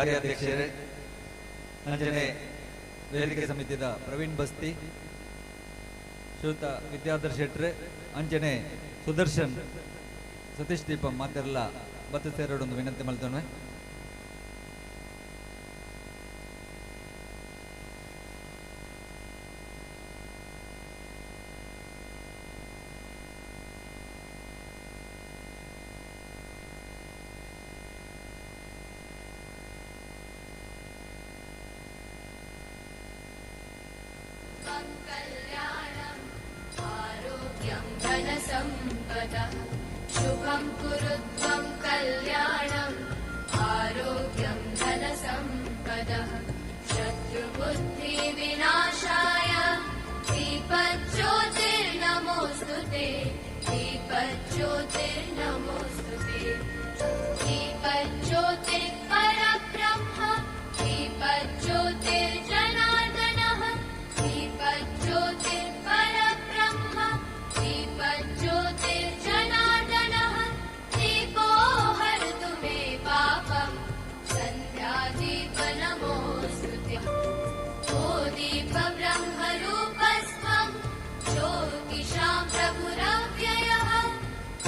ಕಾರ್ಯಾಧ್ಯಕ್ಷರೇ, ಅಂಜನೆ ವೇದಿಕೆ ಸಮಿತಿದ ಪ್ರವೀಣ್ ಬಸ್ತಿ, ಶ್ರೀಯುತ ವಿದ್ಯಾಧರ್ ಶೆಟ್ರೆ, ಅಂಚನೆ ಸುದರ್ಶನ್, ಸತೀಶ್ ದೀಪಂ ಮಾತೆರ್ಲ ಬತ್ತು ಸೇರೋಡೊಂದು ವಿನಂತಿ ಮಲ್ತೊನ್ವೆ. कल्याणम् आरोग्यं धनसम्पदः शुभं कुरु त्वं कल्याणम् आरोग्यं धनसम्पदः शत्रुबुद्धिविनाशाय दीपज्योतिर्नमोऽस्तु ते दीपज्योतिर्नमोऽस्तु ते दीपज्योतिः परब्रह्म दीपज्योतिर्जनार्दनः दीपज्योतिः परब्रह्म दीपज्योतिर्जनार्दनः दीपो हरतु मे पापम् सन्ध्यादीप नमोऽस्तु ते। ओ दीपब्रह्मरूपस्त्वं ज्योतिषां प्रभुरव्ययः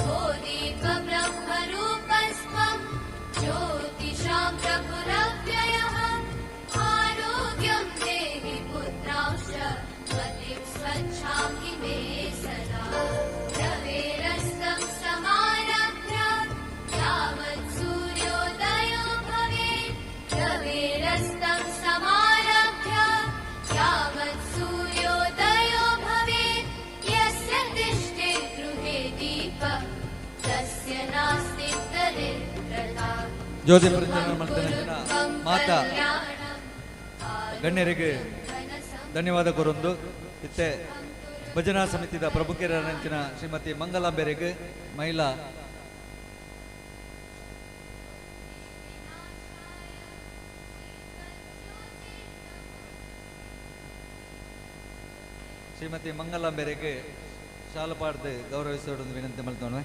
ओ दीपब्रह्मरूपस्त्वं ज्योतिषां प्रभुरव्ययः आरोग्यं देहि पुत्रांश्च मतिं स्वच्छां हि मे सदा। रवेरस्तं समारभ्य यावत् सूर्योदयो भवेत् रवेरस्तं समारभ्य यावत् सूर्योदयो भवेत् यस्य तिष्ठेत् गृहे दीपः तस्य नास्ति दरिद्रता। ಜ್ಯೋತಿ ಪ್ರಜ್ವಲನೆ ಮಲ್ತನಂಚಿನ ಮಾತ ಗಣ್ಯರಿಗೆ ಧನ್ಯವಾದ ಕೊರೊಂದು ಇತ್ತೆ ಭಜನಾ ಸಮಿತಿದ ಪ್ರಮುಖರಂಚಿನ ಶ್ರೀಮತಿ ಮಂಗಲಾಂಬೆರೆಗ್ ಮಹಿಳಾ ಶ್ರೀಮತಿ ಮಂಗಲಾಂಬೆರೆಗ್ ಶಾಲಪಾಡ್ದು ಗೌರವಿಸೋಡೊಂದು ವಿನಂತಿ ಮಲ್ತೊನ್ವೆ.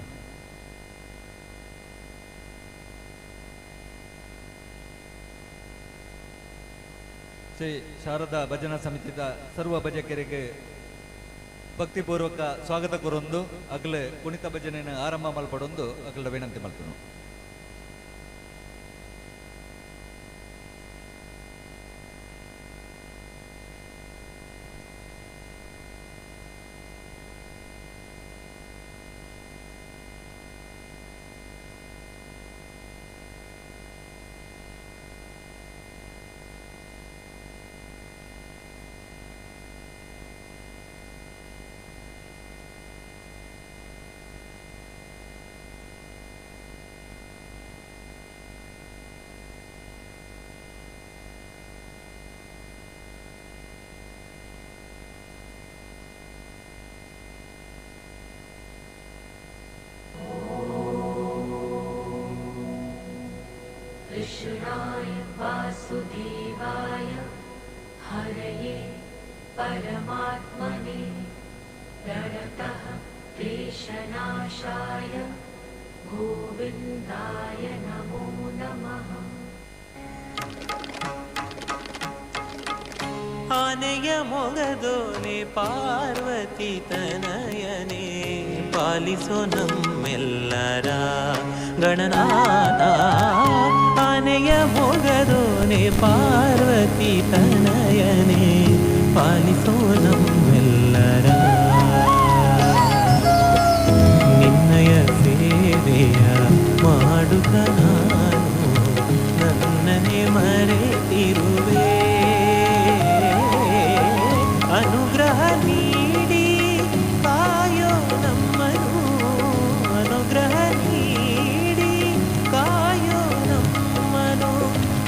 ಶ್ರೀ ಶಾರದಾ ಭಜನಾ ಸಮಿತಿದ ಸರ್ವ ಭಜಕರಿಗೆ ಭಕ್ತಿಪೂರ್ವಕ ಸ್ವಾಗತ ಕೊರೊಂದು ಅಗಲ ಕುಣಿತ ಭಜನೆಯನ್ನು ಆರಂಭ ಮಲ್ಪಡೊಂದು ಅಗಲ ವಿನಂತಿ ಮಲ್ತನು. कृष्णाय वासुदेवाय हरये परमात्मने प्रणतः क्लेशनाशाय गोविन्दाय नमो नमः। ಆನೆಯ ಮೊಗದೋನೆ ಪಾರ್ವತಿ ತನಯನೆ ಪಾಲಿಸೋ ನಮ್ಮೆಲ್ಲರ ಗಣನಾಥ. ಆನೆಯ ಮೊಗದೋನೆ ಪಾರ್ವತಿ ತನಯನೆ ಪಾಲಿಸೋ ನಮ್ಮೆಲ್ಲರ. ನಿನ್ನಯ ಸೇವೆಯ ಮಾಡುತ್ತ ನಾನು ನನ್ನನೆ ಮರೆತಿರುವೆ. ಅನುಗ್ರಹ ನೀಡಿ ಕಾಯೋ ನಮ್ಮನು, ಅನುಗ್ರಹ ನೀಡಿ ಕಾಯೋ ನಮ್ಮನು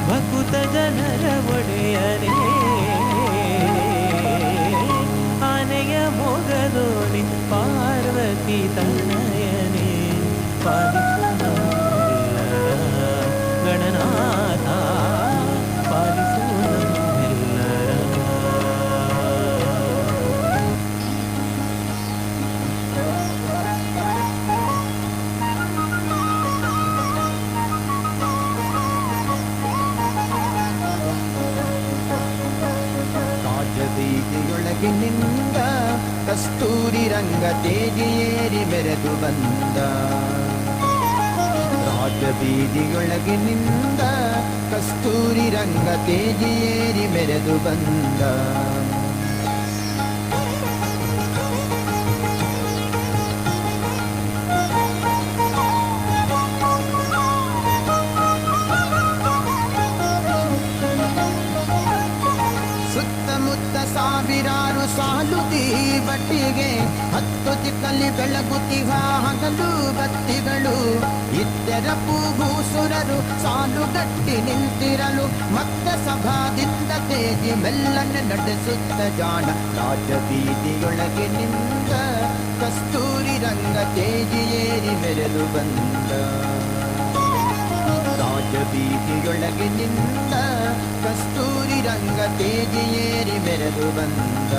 ಭಕುತ ಜನರ ಒಡೆಯನೇ. ಆನೆಯ ಮೊಗದೋನೆ ಪಾರ್ವತಿ ತನಯನೆ ಪಾಲಿಸು ನಮ್ಮೆಲ್ಲರ ಗಣನಾಥ, ಪಾಲಿಸು ನಮ್ಮೆಲ್ಲರ. ರಂಗ ತೇಜಿಯೇರಿ ಮೆರೆದು ಬಂದ. ರಾಜಬೀದಿಯೊಳಗಿನಿಂದ ಕಸ್ತೂರಿ ರಂಗ ತೇಜಿಯೇರಿ ಮೆರೆದು ಬಂದ. ಸುತ್ತಮುತ್ತ ಸಾವಿರಾರು ಸಾಲು ದೀಬಟ್ಟಿಗೆ ಹತ್ತು ದಿಕ್ಕಲ್ಲಿ ಬೆಳಗುತ್ತಿಹ ಹಗಲು ಬತ್ತಿಗಳು. ಇತ್ತರ ಪೂಗೂಸುರರು ಸಾಲುಗಟ್ಟಿ ನಿಂತಿರಲು ಮತ್ತೆ ಸಭಾದಿಂದ ತೇಜಿ ಮೆಲ್ಲನೆ ನಡೆಸುತ್ತ ಜಾಣ. ರಾಜಬೀದಿಯೊಳಗಿನಿಂದ ಕಸ್ತೂರಿ ರಂಗ ತೇಜಿಯೇರಿ ಮೆರೆದು ಬಂದ. ರಾಜಬೀದಿಯೊಳಗಿನಿಂದ ಕಸ್ತೂರಿ ರಂಗ ತೇಜಿಯೇರಿ ಮೆರೆದು ಬಂದ.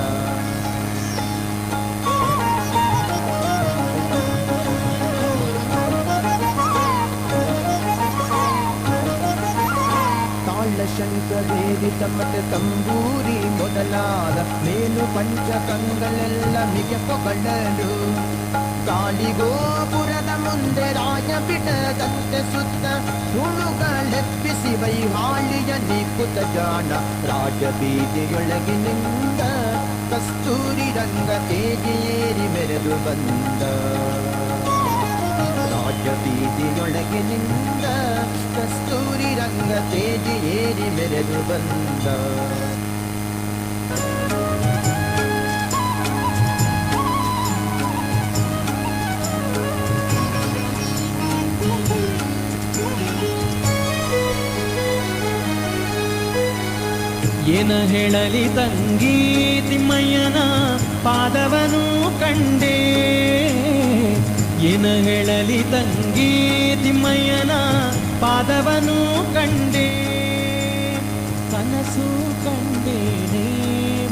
ತಾಳ ಶಂಕರೇರಿ ತಮಟ ತಂಬೂರಿ ಮೊದಲಾದ ಮೇಲು ಪಂಚಕಂಗಳೆಲ್ಲ ಮಿಗೆ ಪೊಗಳಲು. ಗಾಳಿಗೋಪುರದ ಮುಂದೆ ರಾಯ ಬಿಡದಂತೆ ಸುತ್ತ ಹುಳುಗಳೆಪ್ಪಿಸಿ ವೈಹಾಳಿಯ ನೀಕುತ ಜಾಣ. ರಾಜಬೀದಿಯೊಳಗಿನಿಂದ ಕಸ್ತೂರಿ ರಂಗ ತೇಜಿಯೇರಿ ಮೆರೆದು ಬಂದ. ರಾಜಬೀದಿಯೊಳಗಿನಿಂದ ಕಸ್ತೂರಿ ರಂಗ ತೇಜಿಯೇರಿ ಮೆರೆದು ಬಂದ. ಏನ ಹೇಳಲಿ ತಂಗಿ ತಿಮ್ಮಯ್ಯನ ಪಾದವನು ಕಂಡೆ. ಏನ ಹೇಳಲಿ ತಂಗಿ ತಿಮ್ಮಯ್ಯನ ಪಾದವನು ಕಂಡೆ. ಕನಸು ಕಂಡೇನೆ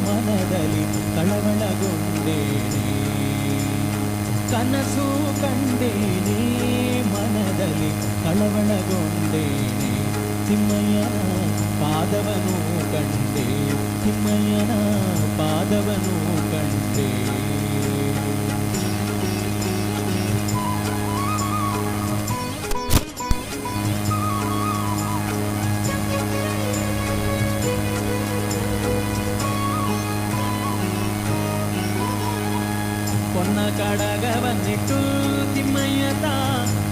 ಮನದಲ್ಲಿ ಕಳವಳಗೊಂಡೇನೆ. ಕನಸು ಕಂಡೇನೆ ಮನದಲ್ಲಿ ಕಳವಳಗೊಂಡೇನೆ. ತಿಮ್ಮಯ್ಯನ ಪಾದವನು ಕಂಡೆ, ತಿಮ್ಮಯ್ಯನ ಪಾದವನು ಕಂಡೆ. പൊന്ന കടകവന്നിട്ടു തിമ്മയ്യത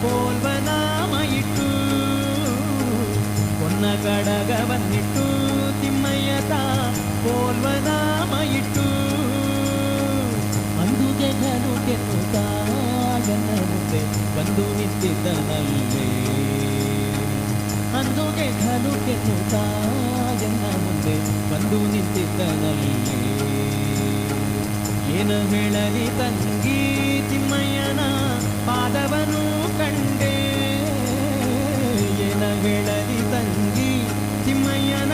പോൽവനാമയിട്ടു. പൊന്ന കടകവന്നിട്ടു തിമ്മയ്യത പോൽവനാമയിട്ടു. ಅಂದುಗೆ ಘನುಗೆನ್ನುತ್ತಾ ಎನ್ನ ಮುಂದೆ ಬಂದು ನಿಂತಿದ್ದನಲ್ಲೇ. ಅಂದುಗೆ ಘನುಗೆನ್ನುತ್ತಾ ಎನ್ನ ಮುಂದೆ ಬಂದು ನಿಂತಿದ್ದನಲ್ಲೇ. ಏನು ಹೇಳಲಿ ತಂಗಿ ತಿಮ್ಮಯ್ಯನ ಪಾದವನು ಕಂಡೆ. ಏನ ಹೇಳಲಿ ತಂಗಿ ತಿಮ್ಮಯ್ಯನ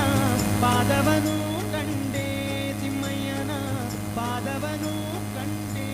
ಪಾದವನು ಕಂಡೆ. ತಿಮ್ಮಯ್ಯನ ಪಾದವನು ಕಂಡೆ.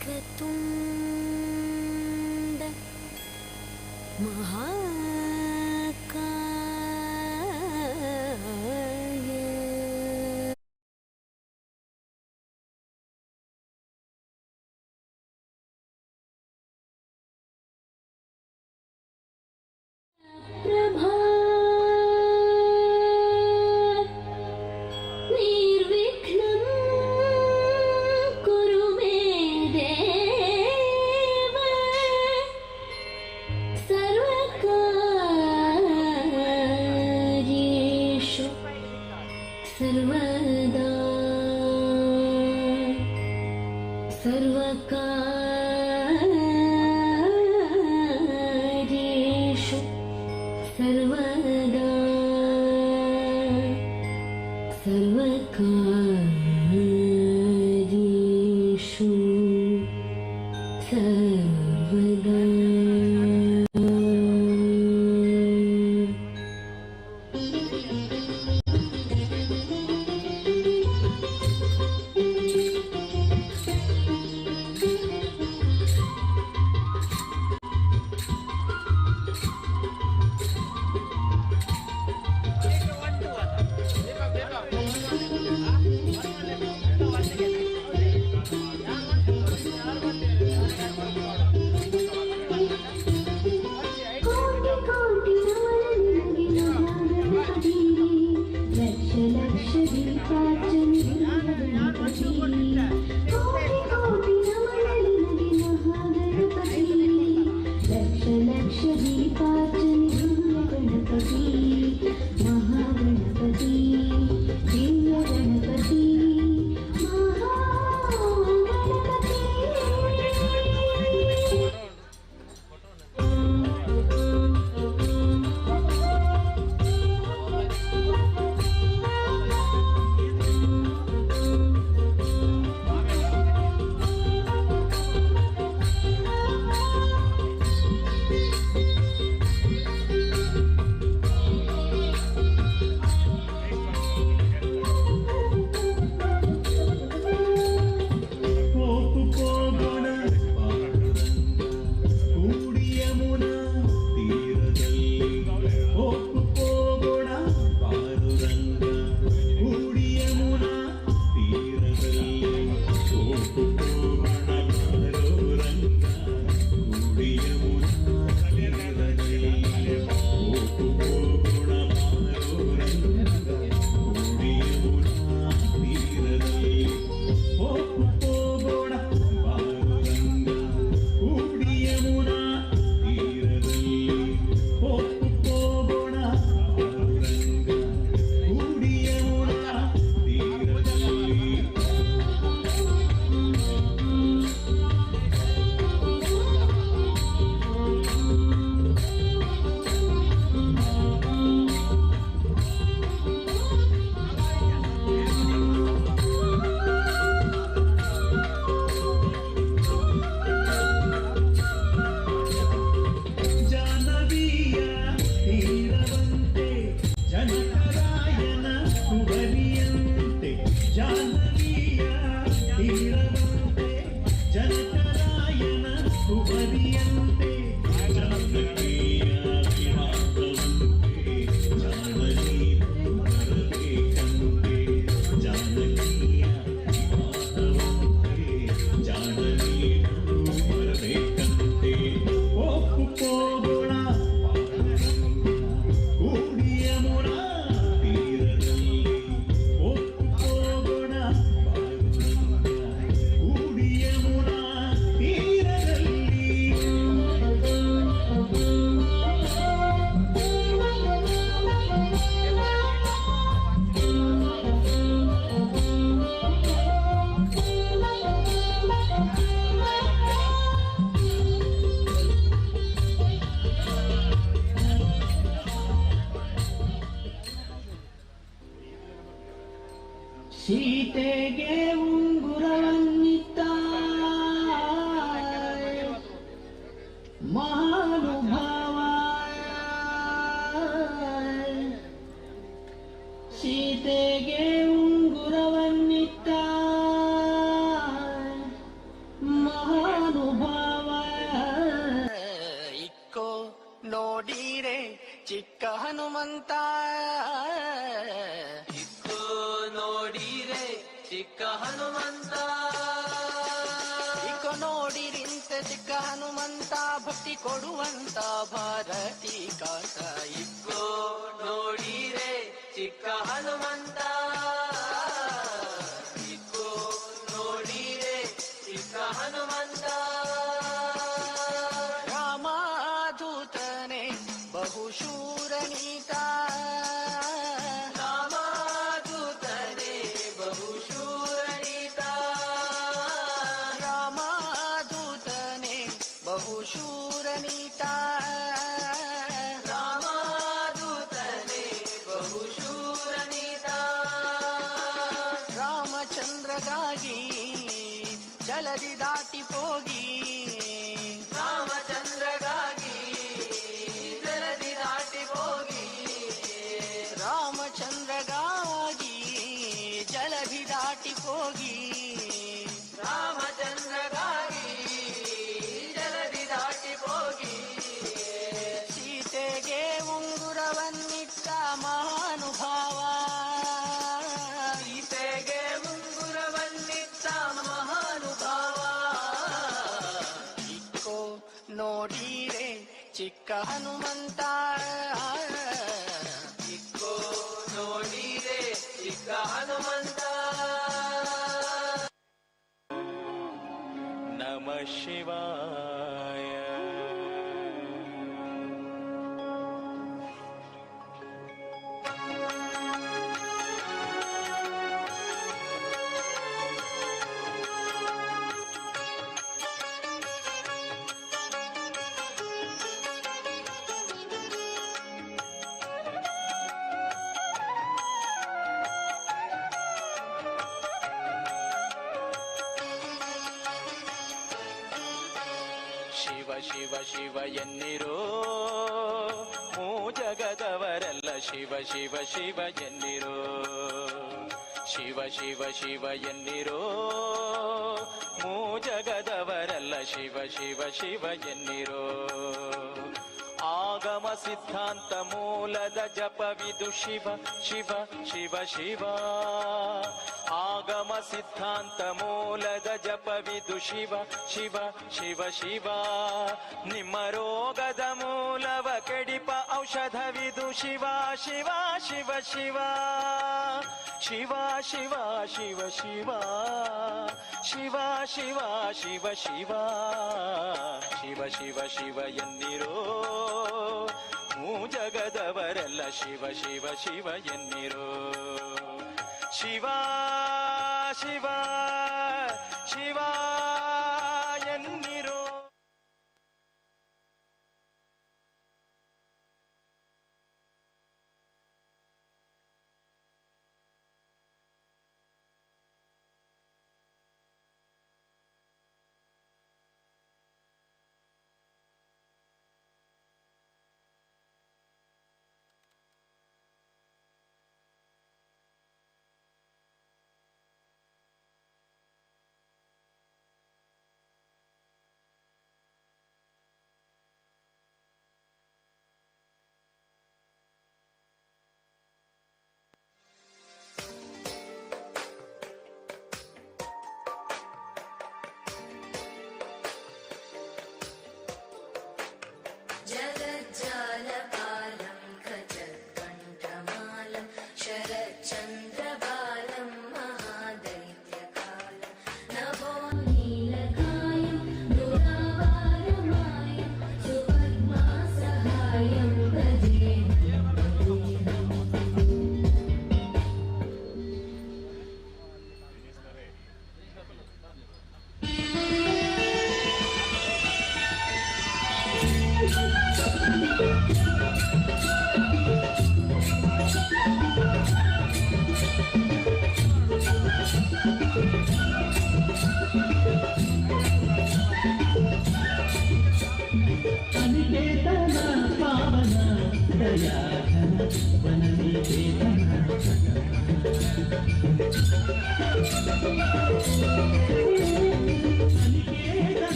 वक्रतुण्ड महाकाय। प्रभा निर्विघ्नं कुरु मे देव सर्वकार्येषु सर्वदा सर्वकार्येषु सर्वदा सर्वकार्येषु सर्वदा। ಕೋಟಿ ಕೋಟಿ ನಮನ ನಿನಗೆ ಮಹಾಗಣಪತಿ, ಲಕ್ಷ ಲಕ್ಷ ದೀಪಾರ್ಚನೆ ಗಣಪತಿ. ಕೋಟಿ ಕೋಟಿ ನಮನ ನಿನಗೆ ಮಹಾಗಣಪತಿ, ಲಕ್ಷ ಲಕ್ಷ ದೀಪಾರ್ಚನೆ ಗಣಪತಿ. ಮಹಾಗಣಪತಿ ದಿವ್ಯ ಗಣಪತಿ ಮಹಾಗಣಪತಿ. ಹೋಗು ಹೋಗೋಣ ಪಾಂಡುರಂಗ ಕೂಡಿ ಯಮುನಾ ತೀರದಲ್ಲಿ. ಹೋಗು ಹೋಗೋಣ ಪಾಂಡುರಂಗ ಕೂಡಿ ಯಮುನಾ ತೀರದಲ್ಲಿ. ಹೋಗು ಹೋಗೋಣ ಪಾಂಡುರಂಗ ಕೂಡಿ ಯಮುನಾ ತೀರದಲ್ಲಿ. ಹೋಗು ಹೋಗೋಣ ಪಾಂಡುರಂಗ ಕೂಡಿ ಯಮುನಾ ತೀರದಲ್ಲಿ. ಹೋಗು ಹೋಗೋಣ ಪಾಂಡುರಂಗ ಕೂಡಿ ಯಮುನಾ ತೀರದಲ್ಲಿ. ಹೋಗು ಹೋಗೋಣ ಪಾಂಡುರಂಗ ಕೂಡಿ ಯಮುನಾ ತೀರದಲ್ಲಿ. ಜಾಹ್ನವಿಯ ತೀರವಂತೆ ಜನಕರಾಯನ ಕುವರಿಯಂತೆ. ಜಾಹ್ನವಿಯ ತೀರವಂತೆ ಜನಕರಾಯನ ಕುವರಿಯಂತೆ. ಜಾನಕಿಯ ವಿವಾಹವಂತೆ ಜಾನಕಿ ಬರಬೇಕಂತೆ. ಜಾನಕಿಯ ವಿವಾಹವಂತೆ ಜಾನಕಿ ಬರಬೇಕಂತೆ. ಹೋಗು ಹೋಗೋಣ ಪಾಂಡುರಂಗ ಕೂಡಿ ಯಮುನಾ ತೀರದಲ್ಲಿ. ಹೋಗು ಹೋಗೋಣ ಪಾಂಡುರಂಗ ಕೂಡಿ ಯಮುನಾ ತೀರದಲ್ಲಿ. ಸೀತೆಗೆ ಉಂಗುರವನ್ನಿತ್ತ ಮಹಾನುಭಾವ, ಸೀತೆಗೆ ಉಂಗುರವನ್ನಿತ್ತ ಮಹಾನುಭಾವ. ಹನುಮಂತ. ಇಕ್ಕೋ ನೋಡಿರೆ ಚಿಕ್ಕ ಹನುಮಂತ. ಇಕೋ ನೋಡಿರಿಂತ ಚಿಕ್ಕ ಹನುಮಂತ, ಭಕ್ತಿ ಕೊಡುವಂತ ಭಾರತಿ ಕಾಂತ. ಇಕ್ಕೋ ನೋಡಿರೆ ಚಿಕ್ಕ ಹನುಮಂತ. ಇಕ್ಕೋ ನೋಡಿರೆ ಚಿಕ್ಕ ಹನುಮಂತ. ರಾಮಧೂತನೆ ಬಹುಶೂರನೀತ. ರಾಮದೂತನೆ ಬಹುಶೂರನೀತ. ರಾಮಧೂತನೆ ಬಹುಶೂರನೀತ. ರಾಮದೂತನೆ ಬಹುಶೂರನೀತ. ರಾಮಚಂದ್ರಗಾಗಿ ಜಲದಿ ದಾಟಿ ಹೋಗಿ. ರಾಮಚಂದ್ರಗಾಗಿ ಜಲದಿ ದಾಟಿ ಹೋಗಿ. ರಾಮಚಂದ್ರಗಾಗಿ ಜಲಧಿ ದಾಟಿ ಹೋಗಿ. ರಾಮಚಂದ್ರಗಾಗಿ ಜಲದಿ ದಾಟಿ ಹೋಗಿ. ಸೀತೆಗೆ ಉಂಗುರವನ್ನಿಟ್ಟ ಮಹಾನುಭಾವ. ಸೀತೆಗೆ ಉಂಗುರವನ್ನಿತ್ತ ಮಹಾನುಭಾವ. ಇಕ್ಕೋ ನೋಡಿರೆ ಚಿಕ್ಕ ಹನುಮಂತ. ಇಕ್ಕೋ ನೋಡಿರೆ ಚಿಕ್ಕ ಹನುಮಂತ. ನಮಃ ಶಿವಾಯ. ಶಿವ ಶಿವ ಶಿವ ಎನ್ನಿರೋ ಮೂ ಜಗದವರೆಲ್ಲ. ಶಿವ ಶಿವ ಶಿವ ಎನ್ನಿರೋ. ಶಿವ ಶಿವ ಶಿವ ಎನ್ನಿರೋ ಮೂ ಜಗದವರೆಲ್ಲ. ಶಿವ ಶಿವ ಶಿವ ಎನ್ನಿರೋ. ಆಗಮ ಸಿದ್ಧಾಂತ ಮೂಲದ ಜಪವಿದು ಶಿವ ಶಿವ ಶಿವ ಶಿವ. ಆಗಮ ಸಿದ್ಧಾಂತ ಮೂಲದ ಜಪವಿದು ಶಿವ ಶಿವ ಶಿವ ಶಿವ. ನಿಮ್ಮ ರೋಗದ ಮೂಲವ ಕೆಡಿಪ ಔಷಧವಿದು ಶಿವ ಶಿವ ಶಿವ ಶಿವ. ಶಿವ ಶಿವ ಶಿವ ಶಿವ. ಶಿವ ಶಿವ ಶಿವ ಶಿವ. ಶಿವ ಶಿವ ಶಿವ ಎನ್ನಿರೋ ಮೂ ಜಗದವರೆಲ್ಲ. ಶಿವ ಶಿವ ಶಿವ ಎನ್ನಿರೋ. ಶಿವ ಶಿವ ಶಿವ ಎನ್ನಿರೋ.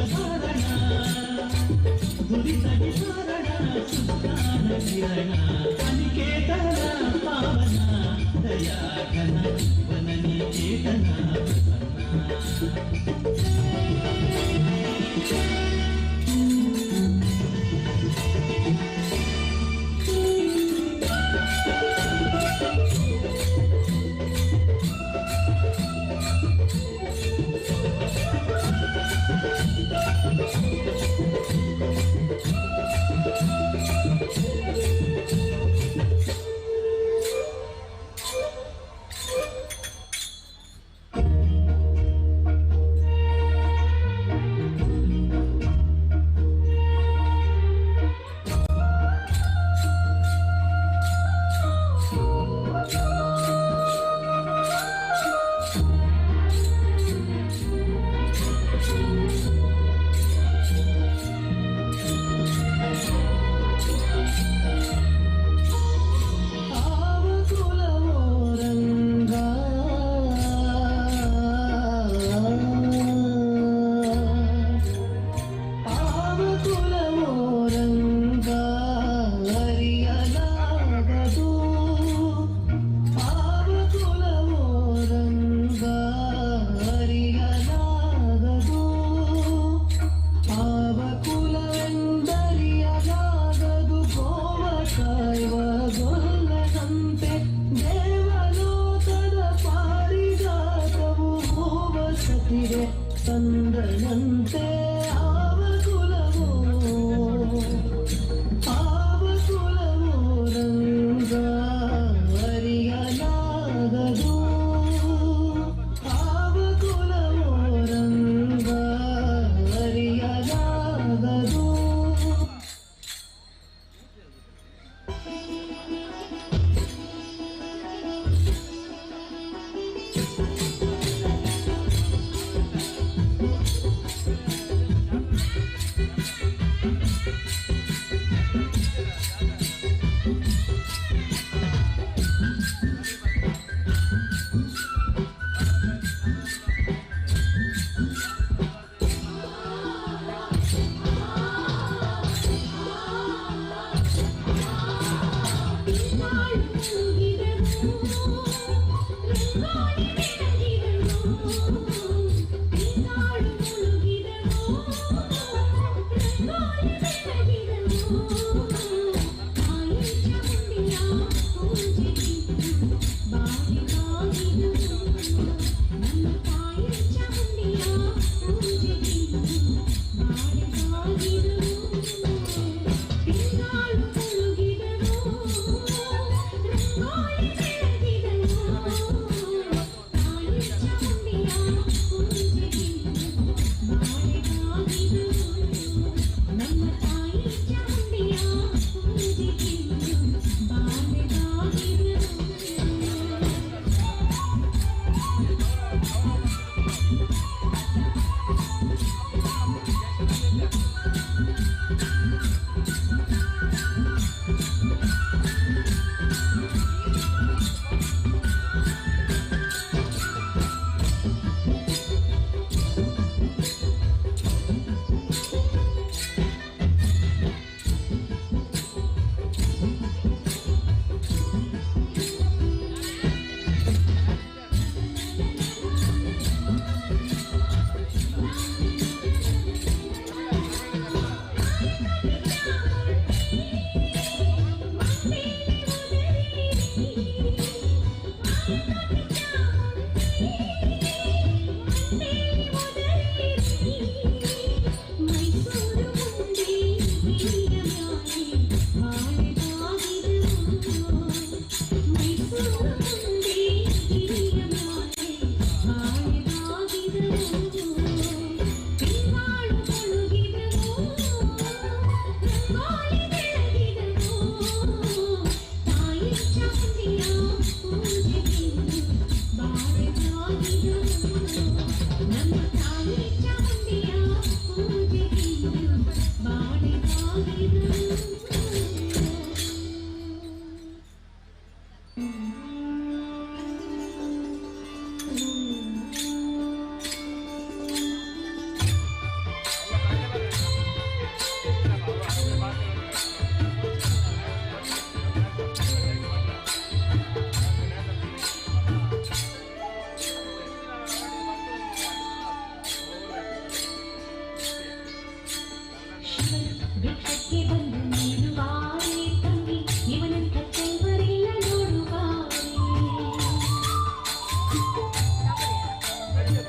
Thank you.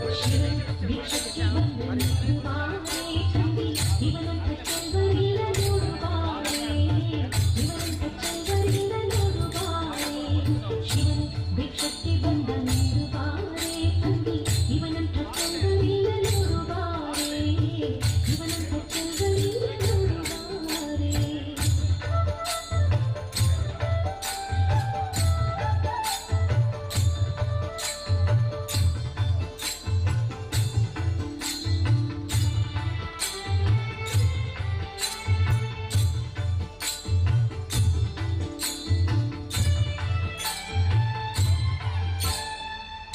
ಭಿಕ್ಷಕ್ಕೆ ಬಂದ ನೀಡುವಾರೆ ತಂಗಿ, ಇವನಂಥ ಚೆಲ್ವರಿಲ್ಲ ನೋಡುವಾರೆ. ಇವನಂಥ ಚೆಲ್ವರಿಲ್ಲ ನೋಡುವಾರೆ. ಶಿವನು ಭಿಕ್ಷಕ್ಕೆ ಬಂದ ನೀಡುವಾರೆ ತಂಗಿ, ಇವನಂಥ ಚೆಲ್ವರಿಲ್ಲ ನೋಡುವಾರೆ. ಇವನಂಥ ಚೆಲ್ವರಿಲ್ಲ ನೋಡುವಾರೆ.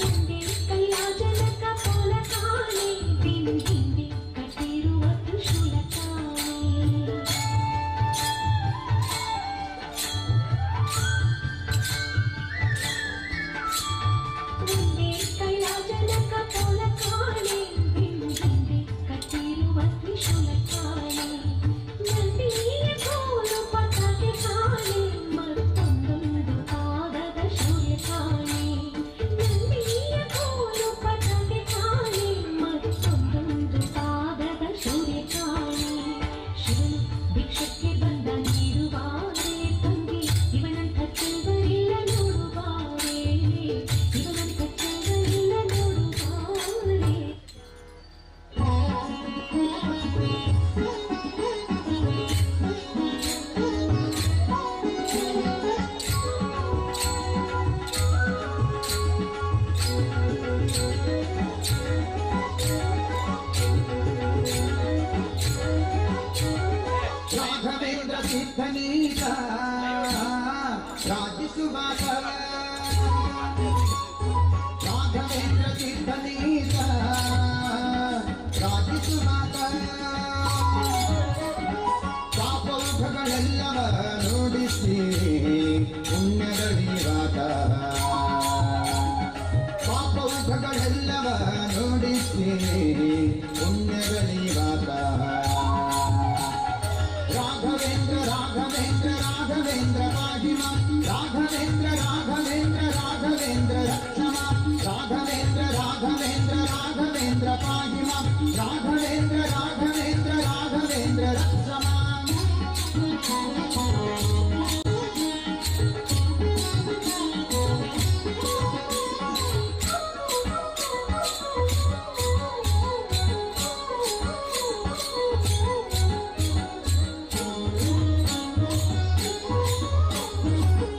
ತಂದೆ ಕೈಲಾಜನಕ ಪೋಲ ಕಾಣೆ, ಬೆನ್ನು ಹಿಂದೆ ಕಟ್ಟಿರುವ ತ್ರಿಶೂಲ ಕಾಣೆ. ಮುಂದೆ ಕೈಲಾಜನಕ ಪೋಲ ಕಾಣೆ, ಬೆನ್ನು ಹಿಂದೆ ಕಟ್ಟಿರುವ ತ್ರಿಶೂಲ ಕಾಣೆ. ನಂದಿಯ ಕೋಲು ಪತಾಕೆ ಕಾಣೆ, ಮತ್ತೊಂದೊಂದು ಪಾದದ ಶೌರ್ಯ ಕಾಣೆ. ನಂದಿಯ ಕೋಲು ಪತಾಕೆ ಕಾಣೆ, ಮತ್ತೊಂದೊಂದು ಪಾದದ ಶೌರ್ಯ ಕಾಣೆ. ಶಿವನು ಭಿಕ್ಷಕ್ಕೆ ಬಂದ ನೀಡುವಾರೆ ತಂಗಿ, ಇವನಂಥ ಚೆಲ್ವರಿಲ್ಲ ನೋಡುವಾರೆ. ಇವನಂಥ ಚೆಲ್ವರಿಲ್ಲ ನೋಡುವಾರೆ. ರಾಘವೇಂದ್ರ ಸಿದ್ಧನೀತ ರಾಜಿಸುವಾತ. ರಾಘವೇಂದ್ರ ಸಿದ್ಧನೀತ ರಾಜಿಸುವಾತ. ಪಾಪೌಘಗಳೆಲ್ಲವ ನುಡಿಸಿ ಪುಣ್ಯಗಳಿವಾತ. ಪಾಪೌಘಗಳೆಲ್ಲವ ನುಡಿಸಿ ಪುಣ್ಯಗಳಿವಾತ. ರಾಘವೇಂದ್ರ ರಾಘವೇಂದ್ರ ರಾಘವೇಂದ್ರ ಪಾಹಿಮ, ರಾಘವೇಂದ್ರ ರಾಘವೇಂದ್ರ ರಾಘವೇಂದ್ರ ರಕ್ಷಮ, ರಾಘವೇಂದ್ರ ರಾಘವೇಂದ್ರ ರಾಘವೇಂದ್ರ ಪಾಹಿಮ, ರಾಘವೇಂದ್ರ ರಾಘವೇಂದ್ರ ರಾಘವೇಂದ್ರ ರಕ್ಷಮ.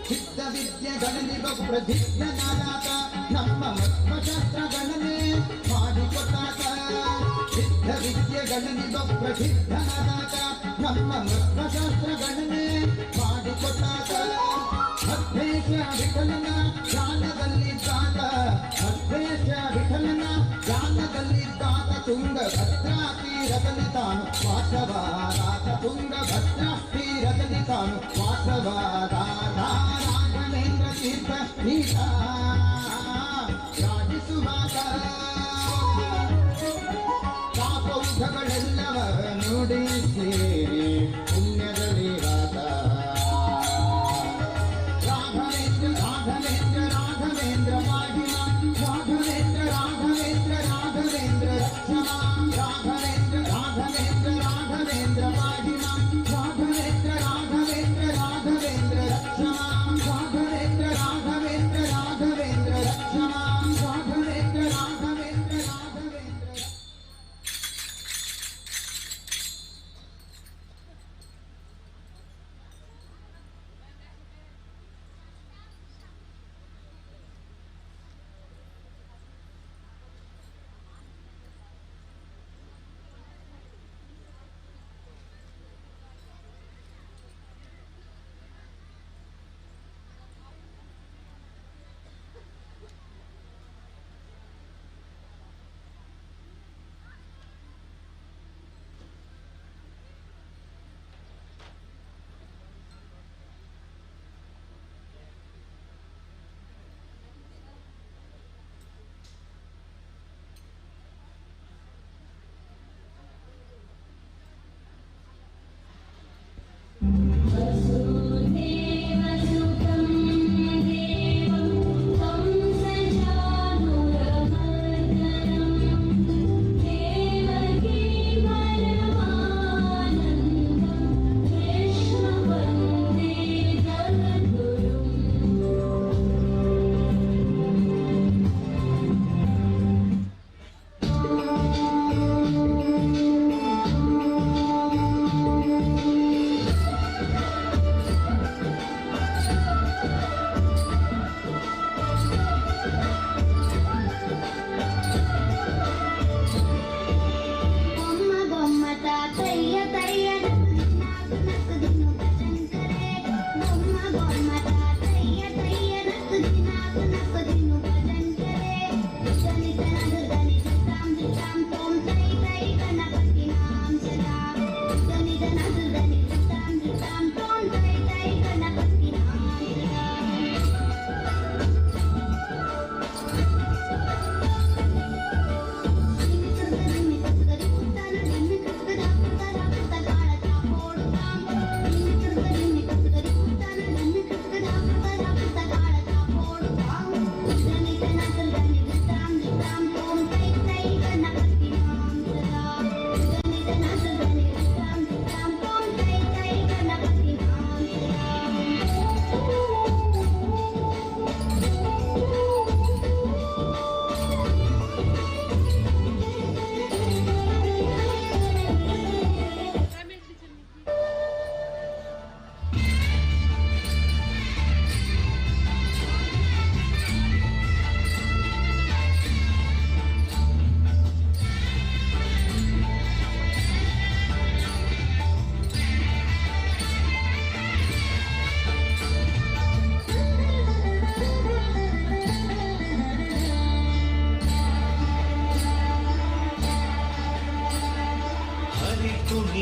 ಸಿದ್ಧ ವಿದ್ಯೆಗಳಲ್ಲಿ ಬಹು ಪ್ರಸಿದ್ಧನಾದಾತ, ನಮ್ಮ ಮತ್ವಶಾಸ್ತ್ರಗಳನ್ನೇ ಮಾಡಿಕೊಟ್ಟಾತ. ಸಿದ್ಧ ವಿದ್ಯೆಗಳಲ್ಲಿ ಬಹು ಪ್ರಸಿದ್ಧನಾದಾತ, ನಮ್ಮ ಮತ್ವಶಾಸ್ತ್ರಗಳನ್ನೇ ಮಾಡಿಕೊಟ್ಟಾತ. ಮಧ್ವೇಶ ವಿಠಲನ ಧ್ಯಾನದಲ್ಲಿದ್ದಾತ, ಮಧ್ವೇಶ ವಿಠಲನ ಧ್ಯಾನದಲ್ಲಿದ್ದಾತ. ತುಂಗಭದ್ರಾ ತೀರದಲ್ಲಿ ತಾನು ವಾಸವಾದಾತ, ತುಂಗಭದ್ರಾ ತೀರದಲ್ಲಿ ತಾನು ವಾಸವಾದಾತ. ರಾಘವೇಂದ್ರ ತೀರ್ಥ ನೀತ ರಾಜಿಸುವಾತ. ಪಾಪೌಘಗಳೆಲ್ಲವ ನುಡಿಸಿ ಪುಣ್ಯಗಳಿವಾತ. ರಾಘವೇಂದ್ರ ರಾಘವೇಂದ್ರ ರಾಘವೇಂದ್ರ ಪಾಹಿಮ, ರಾಘವೇಂದ್ರ ರಾಘವೇಂದ್ರ ರಾಘವೇಂದ್ರ ರಕ್ಷಮ, ರಾಘವೇಂದ್ರ ರಾಘವೇಂದ್ರ ರಾಘವೇಂದ್ರ ಪಾಹಿಮ, ರಾಘವೇಂದ್ರ ರಾಘವೇಂದ್ರ ರಾಘವೇಂದ್ರ ರಕ್ಷಮ, ರಾಘವೇಂದ್ರ ರಾಘವೇಂದ್ರ ರಾಘವೇಂದ್ರ ರಕ್ಷಮ, ರಾಘವೇಂದ್ರ ರಾಘವೇಂದ್ರ.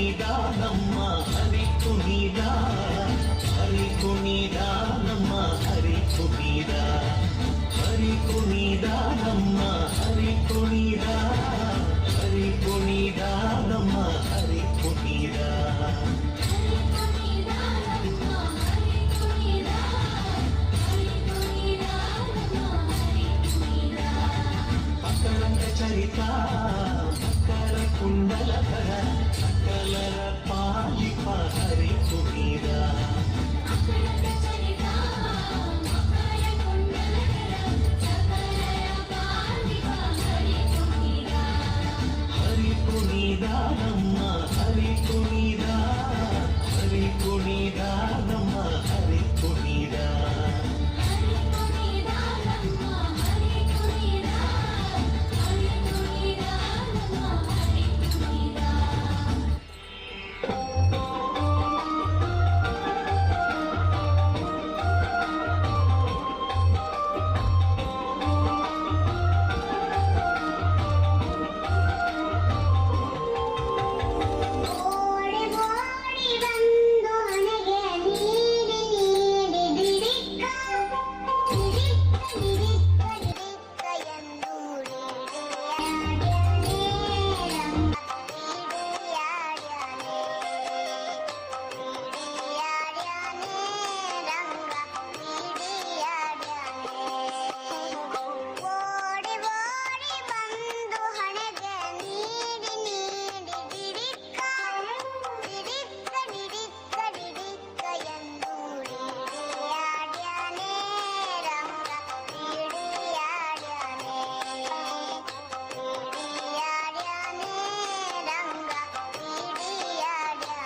ಕುಣಿದ ನಮ್ಮ ಹರಿ ಕುಣಿದ, ಹರಿ ಕುಣಿದ ನಮ್ಮ ಹರಿ ಕುಣಿದ, ಹರಿ ಕುಣಿದ ನಮ್ಮ ಹರಿ ಕುಣಿದ, ಹರಿ ಕುಣಿದ ನಮ್ಮ ಹರಿ ಕುಣಿದ. ಅಕಳಂಕ ಚರಿತ ಮಕರ ಕುಂಡಲಧರ ಸಕಲರ ಪಾಲಿಪ ಹರಿ ಕುಣಿದ. ಹರಿ ಕುಣಿದ ನಮ್ಮ ಹರಿ ಕುಣಿದ, ಹರಿ ಕುಣಿದ ನಮ್ಮ ಹರಿ ಕುಣಿದ. ಓಡಿ ಓಡಿ ಬಂದು ಹಣೆಗೆ ನೀಡಿ ನೀಡಿ ದಿಡಿಕ್ಕ ದಿಡಿಕ್ಕ ದಿಡಿಕ್ಕ ದಿಡಿಕ್ಕ ಎಂದು ನೀಡಿಯಾಡ್ಯಾನೆ ರಂಗ, ನೀಡಿಯಾಡ್ಯಾನೆ, ನೀಡಿಯಾಡ್ಯಾನೆ ರಂಗ, ನೀಡಿಯಾಡ್ಯಾನೆ. ಓಡಿ ಓಡಿ ಬಂದು ಹಣೆಗೆ ನೀಡಿ ನೀಡಿ ದಿಡಿಕ್ಕ ದಿಡಿಕ್ಕ ದಿಡಿಕ್ಕ ದಿಡಿಕ್ಕ ಎಂದು ನೀಡಿಯಾಡ್ಯಾನೆ ರಂಗ, ನೀಡಿಯಾಡ್ಯಾನೆ, ನೀಡಿಯಾಡ್ಯಾನೆ ರಂಗ, ನೀಡಿಯಾಡ್ಯಾನೆ.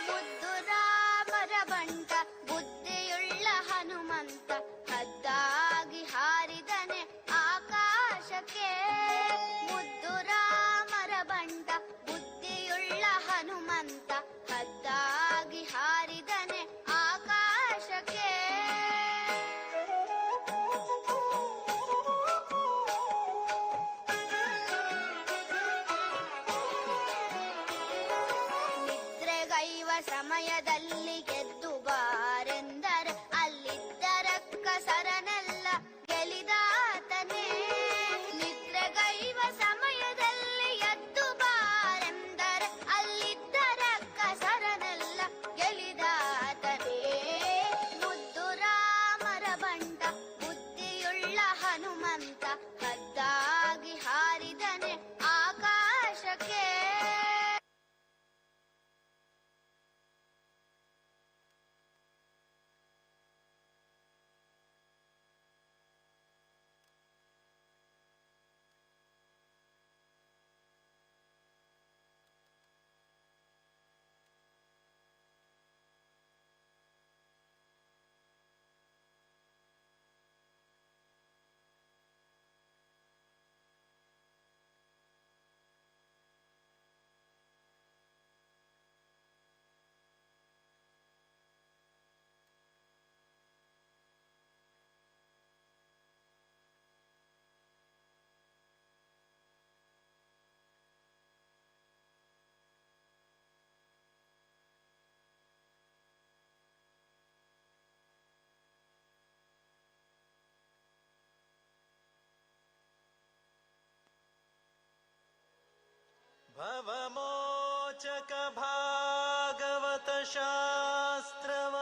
ಮುದ್ದು ರಾಮರ ಬಂಟ ಬುದ್ಧಿಯುಳ್ಳ ಹನುಮಂತ ಹದ್ದಾಗಿ ಹಾರಿದನೆ ಆಕಾಶಕ್ಕೆ. ಮುದ್ದು ರಾಮರ ಬಂಟ ಬುದ್ಧಿಯುಳ್ಳ ಹನುಮಂತ ಹದ್ದಾಗಿ ಹಾರಿದನೆ ಆಕಾಶಕ್ಕೆ. ನಿದ್ರೆಗೈವ ಸಮಯದಲ್ಲಿ ಗೆದ್ದು ಬಾರೆಂದರೆ ಅಲ್ಲಿದ್ದರಕ್ಕ ಸರನೆಲ್ಲ ಗೆಲಿದಾತನೇ. ನಿದ್ರೆಗೈವ ಸಮಯದಲ್ಲಿ ಎದ್ದು ಬಾರೆಂದರೆ ಅಲ್ಲಿದ್ದರಕ್ಕ ಸರನೆಲ್ಲ ಗೆಲಿದಾತನೇ. ಮುದ್ದು ರಾಮರ ಬಂಟ ಬುದ್ಧಿಯುಳ್ಳ ಹನುಮಂತ ಹದ್ದಾಗಿ ಹಾರಿದನೆ ಆಕಾಶಕ್ಕೆ. ಭವಮೋಚಕ ಭಾಗವತ ಶಾಸ್ತ್ರವ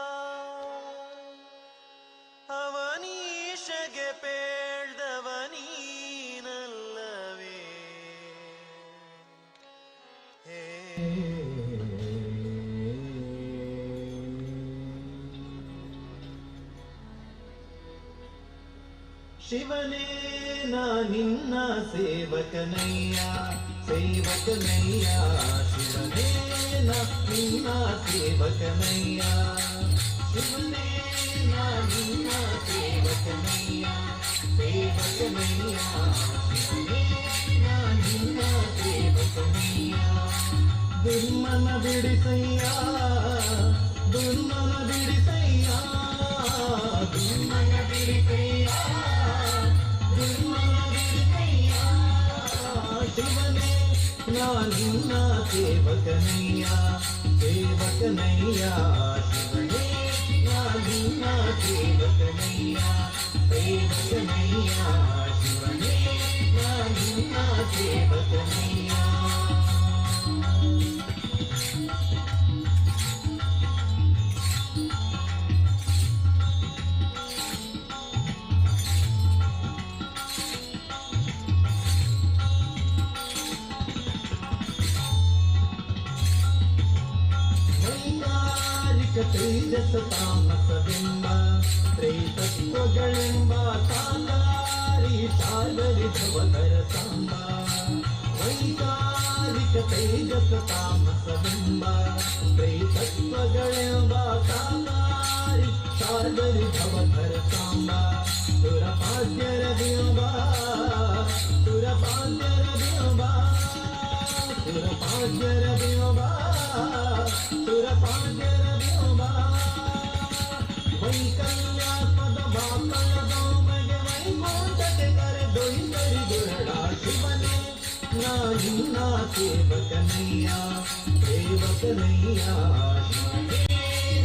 ಅವನೀಶಗೆ ಪೇಳ್ದವ ನೀನಲ್ಲವೇ? ಹೇ ಶಿವನೇ, ನಾ ನಿನ್ನ ಸೇವಕನಯ್ಯ, ಸೇವಕನಯ್ಯ. ಶಿವನೇ, ನಾ ನಿನ್ನ ಸೇವಕನಯ್ಯ. ಶಿವನೇ, ನಾ ನಿನ್ನ ಸೇವಕನಯ್ಯ, ಸೇವಕನಯ್ಯ. ಶಿವನೇ, ನಾ ನಿನ್ನ ಸೇವಕನಯ್ಯ. ದುರ್ಮನ ಬಿಡಿಸಯ್ಯ ದುರ್ಮನ ಬಿಡಿಸಯ್ಯ ದುರ್ಮನ ಬಿಡಿಸಯ್ಯ ದುರ್ಮನ ಬಿಡಿಸಯ್ಯ ಶಿವನೇ ನಾ ನಿನ್ನ ಸೇವಕನಯ್ಯ ಸೇವಕನಯ್ಯ ಶಿವನೇ ನಾ ನಿನ್ನ ಸೇವಕನಯ್ಯ ಸೇವಕನಯ್ಯ ಶಿವನೇ ನಾ ನಿನ್ನ ಸೇವಕನಯ್ಯ. ವೈಕಾರಿಕ ತೇಜಸ ತಾಮಸವೆಂಬ ತ್ರೈತತ್ವಗಳೆಂಬ ಸಾಂಗಾರಿ ಸಾಗರಿ ಭವಧರ ಸಾಂಬ. ವೈಕಾರಿಕ ತೇಜಸ ತಾಮಸವೆಂಬ ತ್ರೈತತ್ವಗಳೆಂಬ ಸಾಂಗಾರಿ ಸಾಗರಿ ಭವಧರ ಸಾಂಬ. ಸುರಪಾದ್ಯರ ಬಿಂಬ ಸುರಪಾದ್ಯರ ಬಿಂಬ ಸುರಪಾದ್ಯರ ಬಿಂಬ ಸುರಪಾದ್ಯರ ಬಿಂಬ. ವೈಕಲ್ಯಾತ್ಮದ ಬಾಕಳದೊಮಗೆ ವೈಕುಂಠಕ್ಕೆ ಕರೆದೊಯ್ದರಿ ದುರಡ ಶಿವನೇ ನಾ ನಿನ್ನ ಸೇವಕನಯ್ಯ ಸೇವಕನಯ್ಯ ಶಿವನೇ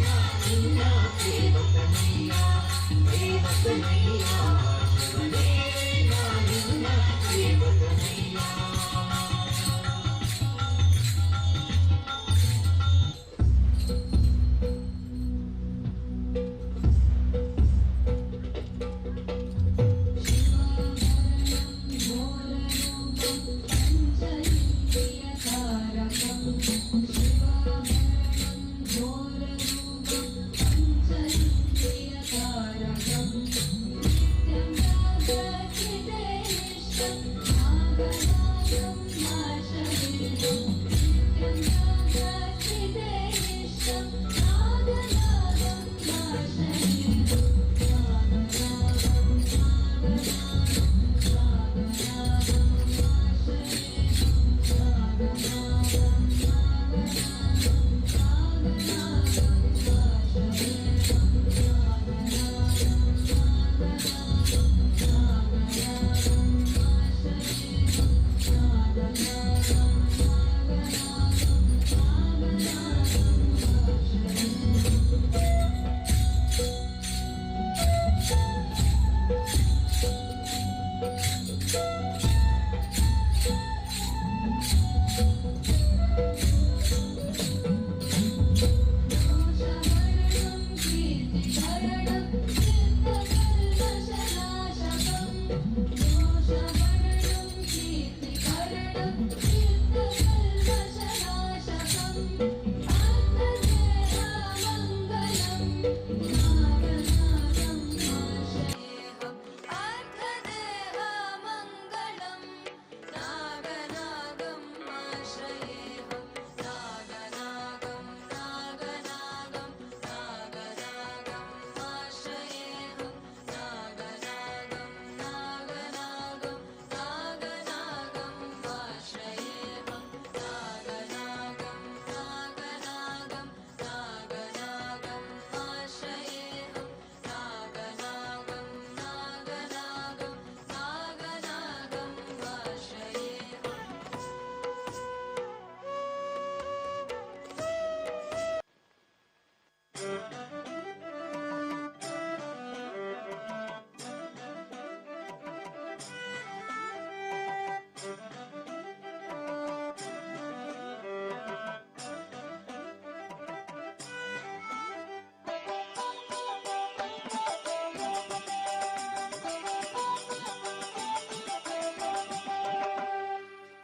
ನಾ ನಿನ್ನ ಸೇವಕನಯ್ಯ ಸೇವಕನಯ್ಯ ಶಿವನೇ ನಾ ನಿನ್ನ ಸೇವಕನಯ್ಯ.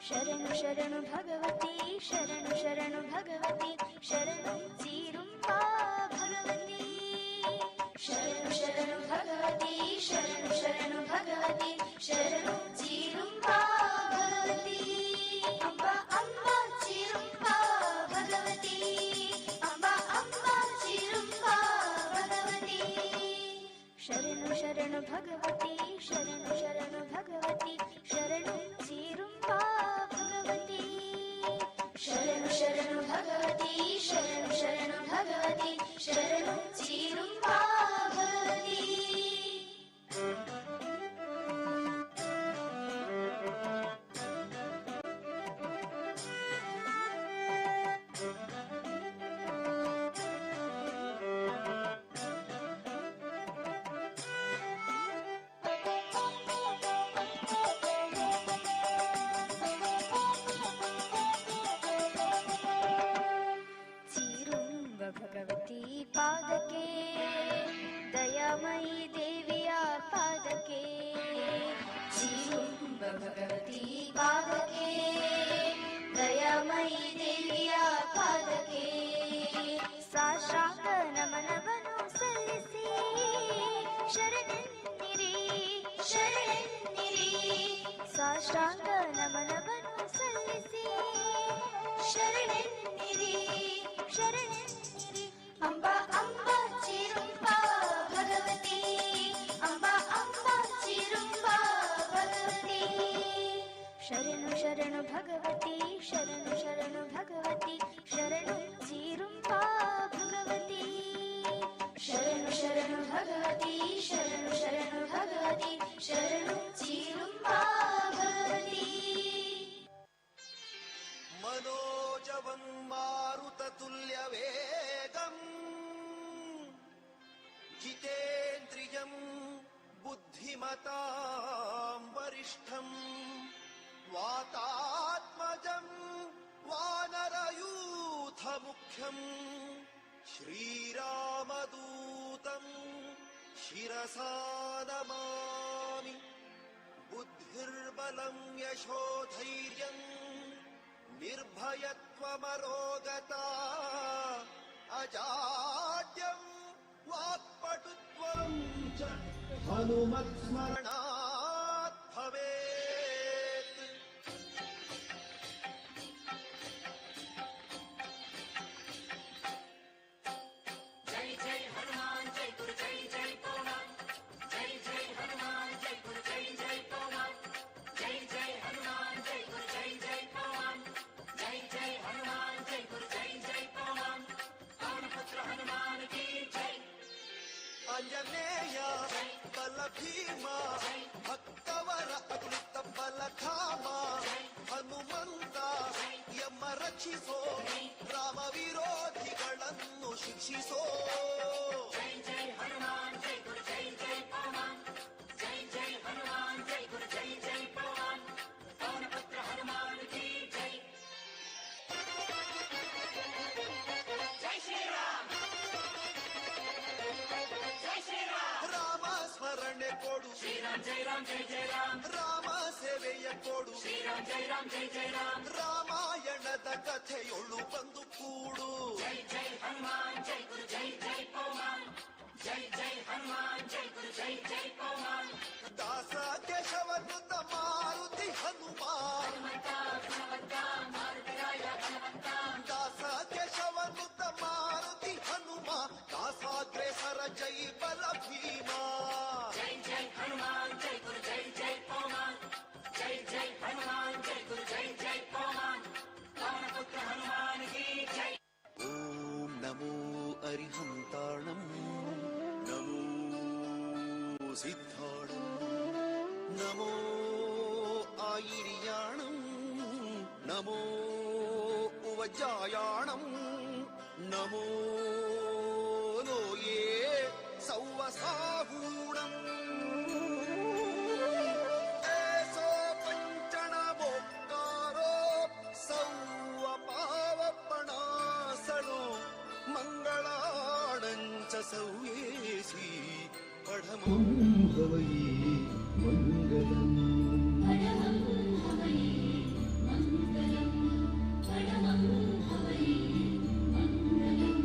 ಶರಣು ಶರಣು ಭಗವತಿ ಶರಣು ಶರಣು ಭಗವತಿ ಶರಣು ಚೀರುಂಬಾ ಭಗವತಿ. ಶರಣು ಶರಣು ಭಗವತಿ ಶರಣು ಶರಣು ಭಗವತಿ ಶರಣು ಚೀರುಂಬಾ ಭಗವತಿ. ಅಂಬ ಅಂಬ ಚೀರುಂಬಾ ಭಗವತಿ ಅಂಬ ಅಂಬ ಚೀರುಂಬಾ ಭಗವತಿ. ಶರಣು ಶರಣು ಭಗವತಿ ಶರಣು ಶರಣು ಭಗವತಿ ಶರಣು ಚೀರುಂಬಾ ಭಗವತಿ. ಶರಣು ಶರಣು ಭಗವತಿ. ಸಾಷ್ಟಾಂಗ ನಮನವನ್ನು ಸಲ್ಲಿಸಿ ಶರಣೆನ್ನಿರಿ ಶರಣೆನ್ನಿರಿ ಅಂಬಾ ಅಂಬಾ ಚಿರುಂಬ ಭಗವತಿ ಅಂಬಾ ಅಂಬಾ ಚಿರುಂಬ ಭಗವತಿ ಶರಣು ಶರಣು ಭಗವತಿ ಶರಣು ಶರಣು ಭಗವತಿ ಶರಣು ಚಿರುಂಬ ಭಗವತಿ ಶರಣು ಶರಣು ಭಗವತಿ ಶರಣು ಶರಣು ಭಗವತಿ ಶರಣು ಚಿರುಂಬ ಭಗವತಿ. ಮನೋಜವಂ ಮಾರುತತುಲ್ಯವೇಗಂ ಜಿತೇಂದ್ರಿಯಂ ಬುದ್ಧಿಮತಾಂ ವರಿಷ್ಠಂ ವಾತಾತ್ಮಜಂ ವಾನರಯೂಥಮುಖ್ಯಂ ಶ್ರೀರಾಮದೂತಂ ಶಿರಸಾ ನಮಾಮಿ. ಬುದ್ಧಿರ್ಬಲಂ ಯಶೋಧೈರ್ಯಂ ನಿರ್ಭಯತ್ವಮರೋಗತಾ ಅಜಾಡ್ಯಂ ವಾಕ್ಪಟುತ್ವಂ ಚ ಹನುಮತ್ಸ್ಮರಣಾತ್ ಭವೇತ್. ಜೈ ಜೈ ಹನುಮಾನ್ ಜೈ ಗುರು ಜೈ ಜೈ ಪವಮಾನ್ ಜೈ ಜೈ ಹನುಮಾನ್ ಜೈ ಗುರು ಜೈ ಜೈ ಪವಮಾನ್ ಜೈ ಜೈ ಹನುಮಾನ್ ಜೈ ಗುರು ಜೈ ಜೈ ಪವಮಾನ್ ಜೈ ಜೈ ಹನುಮಾನ್ ಜೈ ಗುರು ಜೈ ಜೈ ಪವಮಾನ್ ಪವನಪುತ್ರ ಹನುಮಾನ್ ಕಿ ಜೈ. ಆಂಜನೇಯ ಬಲ ಭೀಮ ಭಕ್ತವರ ಅತುಲಿತ ಬಲಧಾಮ ಹನುಮಂತ ಯಮ ರಕ್ಷಿಸೋ ರಾಮ ವಿರೋಧಿಗಳನ್ನು ಶಿಕ್ಷಿಸೋ. ಜೈ ಜೈ ಹನುಮಾನ್ ಜೈ ಗುರು ಜೈ ಜೈ ಪವಮಾನ್ ಜೈ ಜೈ ಹನುಮಾನ್ ಜೈ ಗುರು ಜೈ ಜೈ ಪವಮಾನ್ ಪವನಪುತ್ರ ಹನುಮಾನ್ ಕಿ ಜೈ. ಜೈ ಶ್ರೀರಾಮ್ ಜೈ ಶ್ರೀರಾಮ್. ರಾಮ ಸ್ಮರಣೆ ಕೊಡು ಶ್ರೀರಾಮ್ ಜೈ ರಾಮ್ ಜೈ ಜೈ ರಾಮ್. ರಾಮ ಸೇವೆಯ ಕೊಡು ಶ್ರೀರಾಮ್ ಜೈ ರಾಮ್ ಜೈ ಜೈ ರಾಮ್. ರಾಮಾಯಣದ ಕಥೆಯೊಳು ಬಂದು ಕೂಡು. ಜೈ ಜೈ ಹನುಮಾನ್ ಜೈ ಗುರು ಜೈ ಜೈ ಪವಮಾನ್ ಜೈ ಜೈ ಹನುಮಾನ್ ಜೈ ಗುರು ಜೈ ಜೈ ಪವಮಾನ್. ದಾಸ ಕೇಶವನುತ ಮಾರುತಿ ಹನುಮಾನ್ ಹನುಮಂತ ಗುಣವಂತ ಮಾರುತರಾಯ ಬಲವಂತ. ದಾಸ ಕೇಶವನುತ ಮಾರುತಿ ಹನುಮ ದಾಸಾಗ್ರೇಸರ ಜೈ ಬಲ ಭೀಮ. ಜೈ ಜೈ ಹನುಮಾನ್ ಜೈ ಗುರು ಜೈ ಜೈ ಪವಮಾನ್ ಜೈ ಜೈ ಹನುಮಾನ್ ಜೈ ಗುರು ಜೈ ಜೈ ಪವಮಾನ್ ಪವನಪುತ್ರ ಹನುಮಾನ್ ಕಿ ಜೈ. ಓಂ ನಮೋ ಅರಿಹಂತಾಣಂ ನಮೋ ಸಿದ್ಧಾಣಂ ನಮೋ ಆಯಿರಿಯಾಣಂ ನಮೋ ಉವಜಾಯಾಣಂ ನಮೋ ಲೋಯೇ ಸೌವಸಾಹೂಣಂ. ಏಸೋ ಪಂಚಣಬೋಕ್ಕಾರೋ ಸೌವ ಪಾವಪ್ಪಣಾಸಳು ಮಂಗಳಾಣಂಚ ಸೌಯೇಸಿ ಪಢಮಂ ಭವೈ ಮಂಗಲಂ. ಪರಮಂ ಭವೈ ಮಂಗಲಂ ಪರಮಂ ಭವೈ ಮಂಗಲಂ.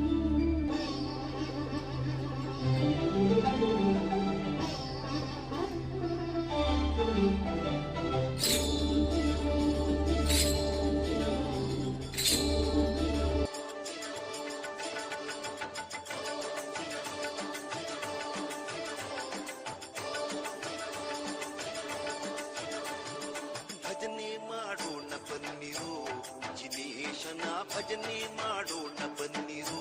ಭಜನೆ ಮಾಡೋಣ ಬನ್ನಿರೋ ಜಿನೇಶನ ಭಜನೆ ಮಾಡೋಣ ಬನ್ನಿರೋ.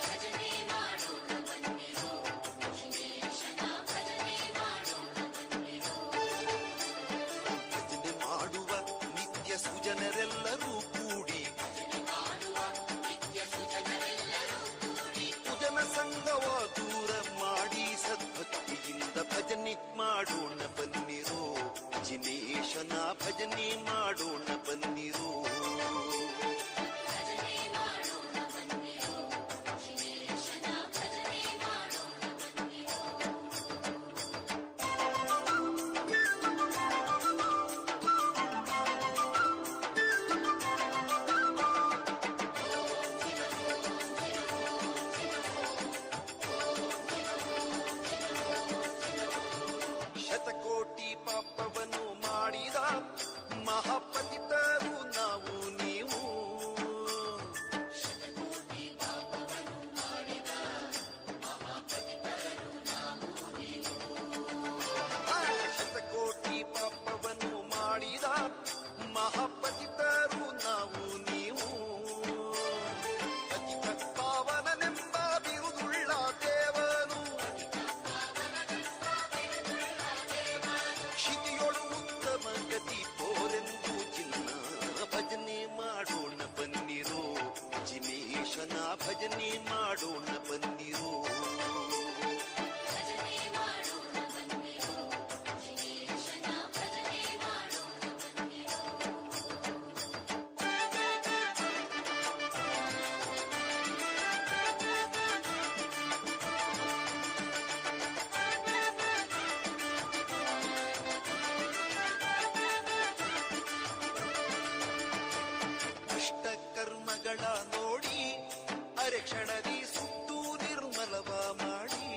ಭಜನೆ ಮಾಡೋಣ ಬನ್ನಿರೋ ಜಿನೇಶನ ಭಜನೆ ಮಾಡೋಣ ಬನ್ನಿರೋ. ಭಜನೆ ಮಾಡುವ ನಿತ್ಯ ಸುಜನರೆಲ್ಲರೂ ಕೂಡಿ ನಿತ್ಯ ಸುಜನರೆಲ್ಲರೂ ಕೂಡಿ ಕುಜನ ಸಂಗವ ದೂರ ಮಾಡಿ ಸದ್ಭಕ್ತಿಯಿಂದ ಭಜನೆ ಮಾಡೋಣ ಬನ್ನಿರೋ ಜಿನೇಶನ ಭಜನೆ ಮಾಡೋಣ ಬನ್ನಿರೋ. ಭಜನೆ ಮಾಡೋಣ ಬನ್ನಿರೋ ಜಿನೇಶನ ಭಜನೆ ಮಾಡೋಣ ಬನ್ನಿರೋ. ಶತಕೋಟಿ ಪಾಪವನ್ನು ಮಹಾಪತಿತರು ನಾವು ನೀವು. ಶತಕೋಟಿ ಪಾಪವನ್ನು ಮಾಡಿದ ಮಹಾಪತಿತರು ನಾವು ನೀವು. ಪತಿತ ಪಾವನನೆಂಬ ಬಿರುದುಳ್ಳ ದೇವನು ಕ್ಷಿತಿಯೊಳು ಉತ್ತಮ ಗತಿ ತೋರೆಂದು ಚಿನ್ನ ಭಜನೆ ಮಾಡೋಣ ಬನ್ನಿರೋ, ಜಿನೇಶನ ಭಜನೆ ಮಾಡೋಣ ಬನ್ನಿರೋ. ಅಷ್ಟಕರ್ಮಗಳ ನೋಡಿ ಅರೆಕ್ಷಣದಿ ಸುಟ್ಟು ನಿರ್ಮಲವ ಮಾಡಿ.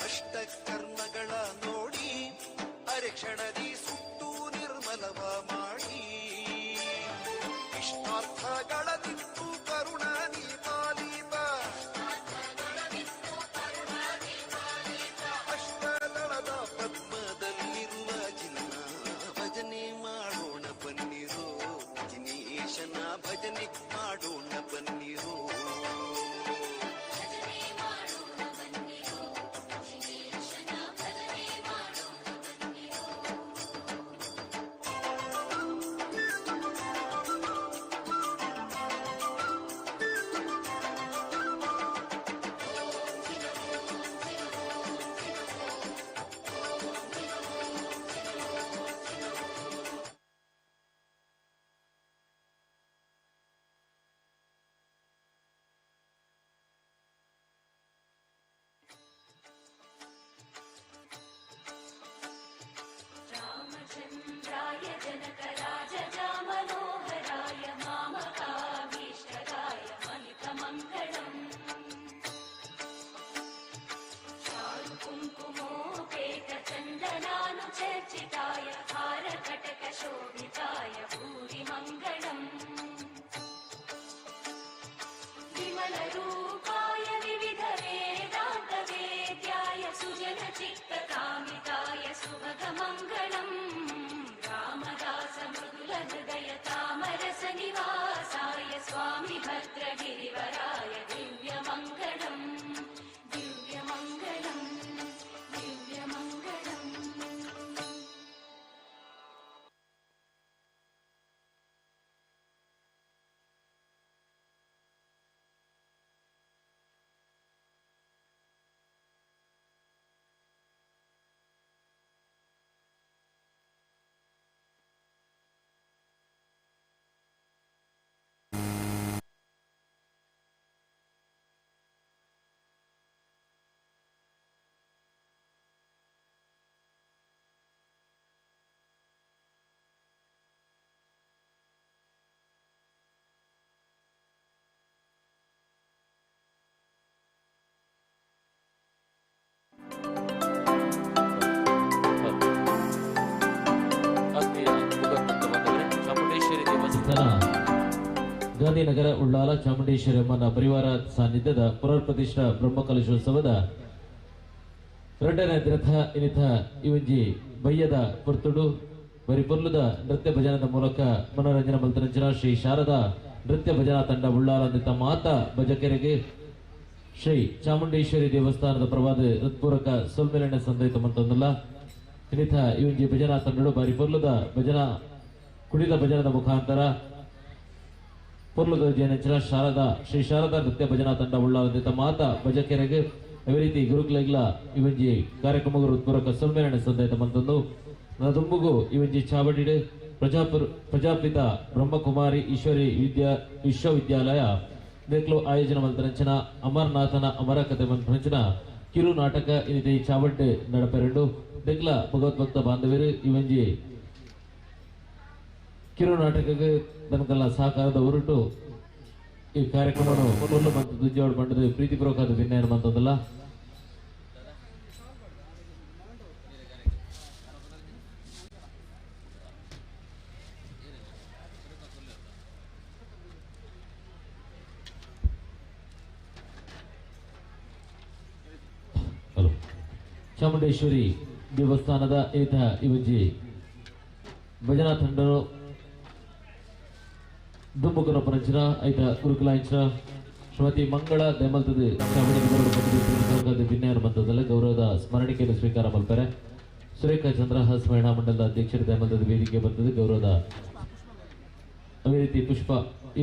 ಅಷ್ಟಕರ್ಮಗಳ ನೋಡಿ ಅರೆಕ್ಷಣದಿ ಸುಟ್ಟು ನಿರ್ಮಲವ ಮಾಡಿ. ಇಷ್ಟಾರ್ಥಗಳ ನಿಟ್ಟು ಕರುಣ ನೀಪಾಲೀಪ ಅಷ್ಟದಳದ ಪದ್ಮದಲ್ಲಿರುವ ಜಿನ್ನ ಭಜನೆ ಮಾಡೋಣ ಬನ್ನಿರೋ, ಜಿನೇಶನ ಭಜನೆ ಮಾಡೋಣ ಬನ್ನಿರೋ. रामचन्द्राय जनकराजजामनोहराय मामकाभीष्टदाय मलितमङ्गलम्। चारुकुङ्कुमोपेतचन्दनानुचर्चिताय हारकटकशोभिताय भूरिमङ्गलम्। विमलरूपाय विविधवेदान्तवेद्याय सुजनचित्तकामिताय सुभगमङ्गलम्। रामदास मृदुलहृदय तामरसनिवासाय स्वामि भद्रगिरिवराय दिव्यमङ्गलम्। दिव्यमङ्गलम् दिव्यमङ्गलम्। ಆತ್ಮೀಯ ಭಗವಂತ ಬಂಧುಗಳೇ, ಚಾಮುಂಡೇಶ್ವರಿ ದೇವಸ್ಥಾನ ಗಾಂಧಿನಗರ ಉಳ್ಳಾಲ ಚಾಮುಂಡೇಶ್ವರಿ ಅಮ್ಮನ ಪರಿವಾರ ಸಾನ್ನಿಧ್ಯದ ಪುನರ್ ಪ್ರತಿಷ್ಠಾ ಬ್ರಹ್ಮಕಲಶೋತ್ಸವದ ಎರಡನೇ ದಿನಥ ಇನಿಥ ಇವಂಜಿ ಬಯ್ಯದ ಪುರ್ತುಡು ಬರಿ ಪೊರ್ಲುದ ನೃತ್ಯ ಭಜನದ ಮೂಲಕ ಮನೋರಂಜನೆ ಮಲ್ತರಂಜನ ಶ್ರೀ ಶಾರದಾ ನೃತ್ಯ ಭಜನಾ ತಂಡ ಉಳ್ಳಾಲ ಅಂದಿತ ಮಾತಾ ಭಜಕರಿಗೆ ಶ್ರೀ ಚಾಮುಂಡೇಶ್ವರಿ ದೇವಸ್ಥಾನದ ಪ್ರವಾದ ಹೃತ್ಪೂರ್ವಕ ಸೊಲ್ಮೆಲನೆ ಸಂದಯಿತ ಮಂತೊಂದಲ್ಲ. ಇನ್ನಿತ ಇವಂಜಿ ಭಜನಾ ತಂಡಡು ಬಾರಿ ಪೊರ್ಲುದ ಭಜನಾ ಕುಣಿತ ಭಜನದ ಮುಖಾಂತರ ಪೊರ್ಲುದ ಜಯನಂಚಿನ ಶಾರದಾ ಶ್ರೀ ಶಾರದಾ ನೃತ್ಯ ಭಜನಾ ತಂಡ ಉಳ್ಳಾಲಂದಿತ ಮಾತಾ ಭಜಕೆರೆಗೆ ಅದೇ ರೀತಿ ಗುರುಕುಲೆಗ್ಲ ಇವಂಜಿ ಕಾರ್ಯಕ್ರಮ ಹೃತ್ಪೂರ್ವಕ ಸೊಲ್ಮೆಲನೆ ಸಂದಯಿತ ಮಂತೊಂದು. ನದುಂಬುಗು ಇವಂಜಿ ಚಾವಡಿಡು ಪ್ರಜಾಪಿತ ಬ್ರಹ್ಮಕುಮಾರಿ ಈಶ್ವರಿ ವಿಶ್ವವಿದ್ಯಾಲಯ ದೇಕ್ಲು ಆಯೋಜನೆ ಮಲ್ತರಂಚನ ಅಮರನಾಥನ ಅಮರ ಕಥೆ ಮಂತ್ರಂಚನ ಕಿರು ನಾಟಕ ಇನ್ನಿತ ಈ ಚಾವಡ್ಡು ನಡಪೆರಡು ದೆಕ್ಲ ಭಗವದ್ಭಕ್ತ ಬಾಂಧವರು ಇವಂಜಿ ಕಿರು ನಾಟಕಕ್ಕೆ ತನಕಲ್ಲ ಸಹಕಾರದ ಹೊರಟು ಈ ಕಾರ್ಯಕ್ರಮವನ್ನು ಪೊರ್ಲು ಮತ್ತು ದುಂಜೋಡು ಪಂಡದು ಪ್ರೀತಿಪೂರ್ವಕದ ವಿನಯನ ಮಂತದಲ್ಲ. ಹಲೋ ಚಾಮುಂಡೇಶ್ವರಿ ದೇವಸ್ಥಾನದ ಏತ ಇವಜ್ಜಿ ಭಜನಾ ತಂಡರು ದುಂಬುಕನ ಪರಂಚಿನ ಐತ ಗುರುಕುಲಾಂಚಿನ ಶ್ರೀಮತಿ ಮಂಗಳ ದೆಮಲ್ತದ ಚಾಮುಂಡಿ ವಿನಯನ ಬಂತದಲ್ಲ ಗೌರವದ ಸ್ಮರಣಿಕೆಯನ್ನು ಸ್ವೀಕಾರ ಮಲ್ಪರೆ. ಸುರೇಖಾ ಚಂದ್ರಹಾಸ್ ಮಹಿಳಾ ಮಂಡಲದ ಅಧ್ಯಕ್ಷರು ದೆಮಲ್ತದ ವೇದಿಕೆ ಬಂದದ್ದು ಗೌರವದ ಅದೇ ರೀತಿ ಪುಷ್ಪ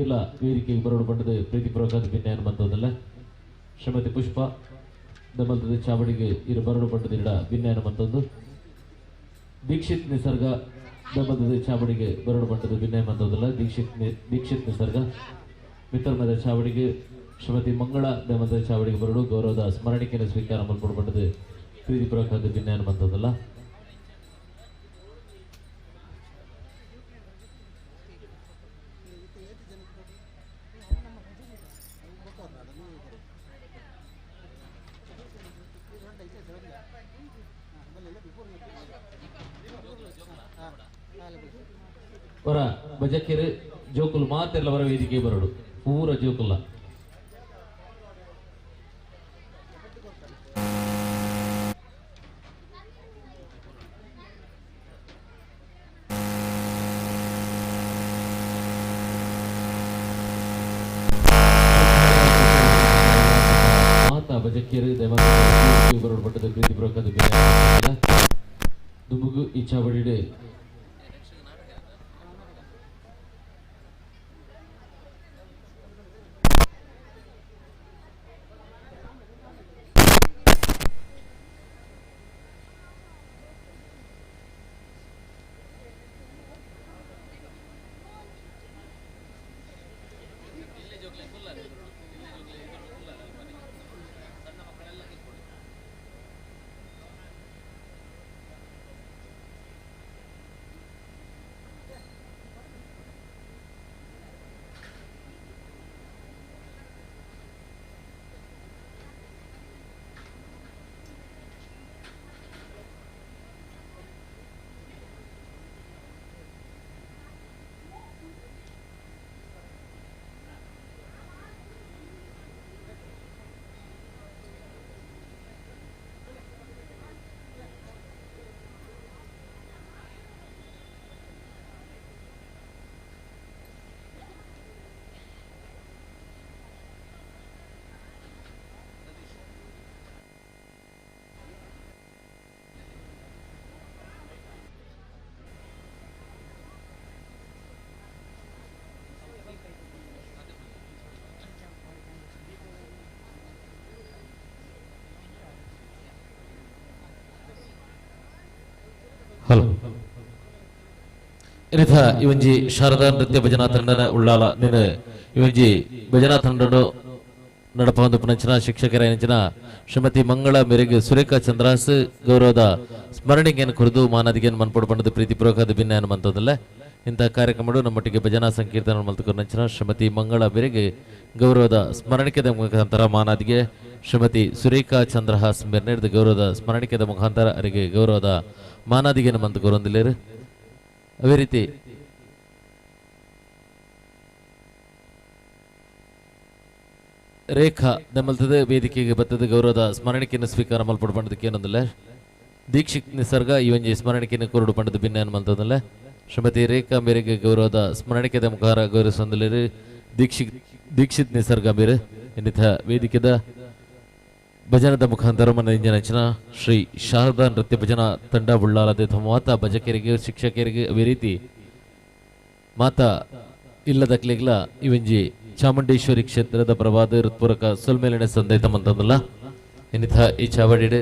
ಇಲ್ಲ ವೇದಿಕೆಗೆ ಬರೋಡು ಬಂದದ್ದು ಪ್ರೀತಿಪೂರ್ವಕ ವಿನಯನ ಬಂತದಲ್ಲ. ಶ್ರೀಮತಿ ಪುಷ್ಪ ದಮಲ್ತದ ಚಾವಡಿಗೆ ಇರು ಬರಡು ಬಂಡದ ಇಡ ವಿನಯನ ಮಂತದ್ದು. ದೀಕ್ಷಿತ್ ನಿಸರ್ಗ ದಮಲ್ತದ ಚಾವಡಿಗೆ ಬರಡು ಬಂಡದ ವಿನಯ ಮಂತದಲ್ಲ. ದೀಕ್ಷಿತ್ ನಿಸರ್ಗ ಮಿತ್ರಮದ ಚಾವಡಿಗೆ ಶ್ರೀಮತಿ ಮಂಗಳ ದಮಲ್ತದ ಚಾವಡಿಗೆ ಬರಡು ಗೌರವದ ಸ್ಮರಣಿಕೆಯನ್ನು ಸ್ವೀಕಾರ ಮಲ್ಪಡು ಬಂಡದ ಪ್ರೀತಿಪೂರ್ವಕವಾದ ವಿನಯನ ಮಂತದಲ್ಲ. ವರ ಭಜಕಿರು ಜೋಕುಲ್ ಮಾತೆಲ್ಲ ವರ ವೇದಿಕೆ ಬರಡು ಪೂರ ಜೋಕುಲ್ಲ. ಮಾತಾ ಭಜಕಿರು ದೇವಸ್ಥಾನ ಬರಡು ಪಟ್ಟದ ಪ್ರೀತಿಪೂರ್ವಕದ ದುಮುಗು ಇಚ್ಛಾಬಡಿಡೆ ಹಲೋ ಇನ್ನಿತ ಇವಂಜಿ ಶಾರದಾ ನೃತ್ಯ ಭಜನಾ ತಂಡನ ಉಳ್ಳಾಲ ನಿನ್ನ ಇವಂಜಿ ಭಜನಾ ತಂಡನು ನಡಪ ಒಂದು ಪುನಂಚಿನ ಶಿಕ್ಷಕರ ನೆಂಚಿನ ಶ್ರೀಮತಿ ಮಂಗಳ ಮೇರೆಗೆ ಸುರೇಖಾ ಚಂದ್ರಾಸ್ ಗೌರವದ ಸ್ಮರಣಿಗೆಯನ್ನು ಕುರಿತು ಮಾನದಿಗೆಯನ್ನು ಮನ್ಪಡು ಪಂಡದ ಪ್ರೀತಿಪೂರ್ವಕದ ಭಿನ್ನ ಮಂತದಲ್ಲ. ಇಂಥ ಕಾರ್ಯಕ್ರಮಗಳು ನಮ್ಮೊಟ್ಟಿಗೆ ಭಜನಾ ಸಂಕೀರ್ತನ ಮಲ್ತುಕೊಂಡಂಚಿನ ಶ್ರೀಮತಿ ಮಂಗಳ ಮೇರೆಗೆ ಗೌರವದ ಸ್ಮರಣಿಕೆದ ಮುಖಾಂತರ ಮಾನಾದಿಗೆ ಶ್ರೀಮತಿ ಸುರೇಖಾ ಚಂದ್ರಹಾಸ್ ಮೇರ್ನೇರ್ದ ಗೌರವದ ಸ್ಮರಣಿಕೆದ ಮುಖಾಂತರ ಅವರಿಗೆ ಗೌರವದ ಮಾನಾದಿಗೆಯನ್ನು ಮಂತು ಕೊರೊಂದಿಲ್ಲೇರು. ಅದೇ ರೀತಿ ರೇಖಾ ನಮ್ಮಲ್ತದ ವೇದಿಕೆಗೆ ಬತ್ತದ ಗೌರವದ ಸ್ಮರಣಿಕೆಯನ್ನು ಸ್ವೀಕಾರ ಮಲ್ಪಡು ಪಂಡದಕ್ಕೆ ಏನೊಂದಿಲ್ಲ. ದೀಕ್ಷಿತ್ ನಿಸರ್ಗ ಈ ಒಂಜಿ ಸ್ಮರಣಿಕೆಯನ್ನು ಕೊರಡು ಪಂಡದ ಭಿನ್ನ ಮಲ್ತದಲ್ಲ. ಶ್ರೀಮತಿ ರೇಖಾ ಮೇರೆಗೆ ಗೌರವದ ಸ್ಮರಣಿಕೆದ ಮುಖಾರ ಗೌರವಿಸೊಂದಿಲ್ಲ ದೀಕ್ಷಿತ್ ನಿಸರ್ಗ ಮೇರೆ ಇನ್ನಿತ ವೇದಿಕೆದ ಭಜನದ ಮುಖಾಂತರ ಮನರಂಜನ ಶ್ರೀ ಶಾರದಾ ನೃತ್ಯ ಭಜನಾ ತಂಡ ಉಳ್ಳಾಲದೆ ಮಾತಾ ಭಜಕರಿಗೆ ಶಿಕ್ಷಕರಿಗೆ ಅದೇ ರೀತಿ ಮಾತಾ ಇಲ್ಲದಕ್ಲಿಗ್ಲ ಇವಂಜಿ ಚಾಮುಂಡೇಶ್ವರಿ ಕ್ಷೇತ್ರದ ಪ್ರವಾದ ಹೃತ್ಪೂರ್ವಕ ಸೊಲ್ಮೇಲನೆ ಸಂದೈತ ಮಂತಂದಲ್ಲ. ಇನ್ನಿತ ಈ ಚಾವಡಿಡೆ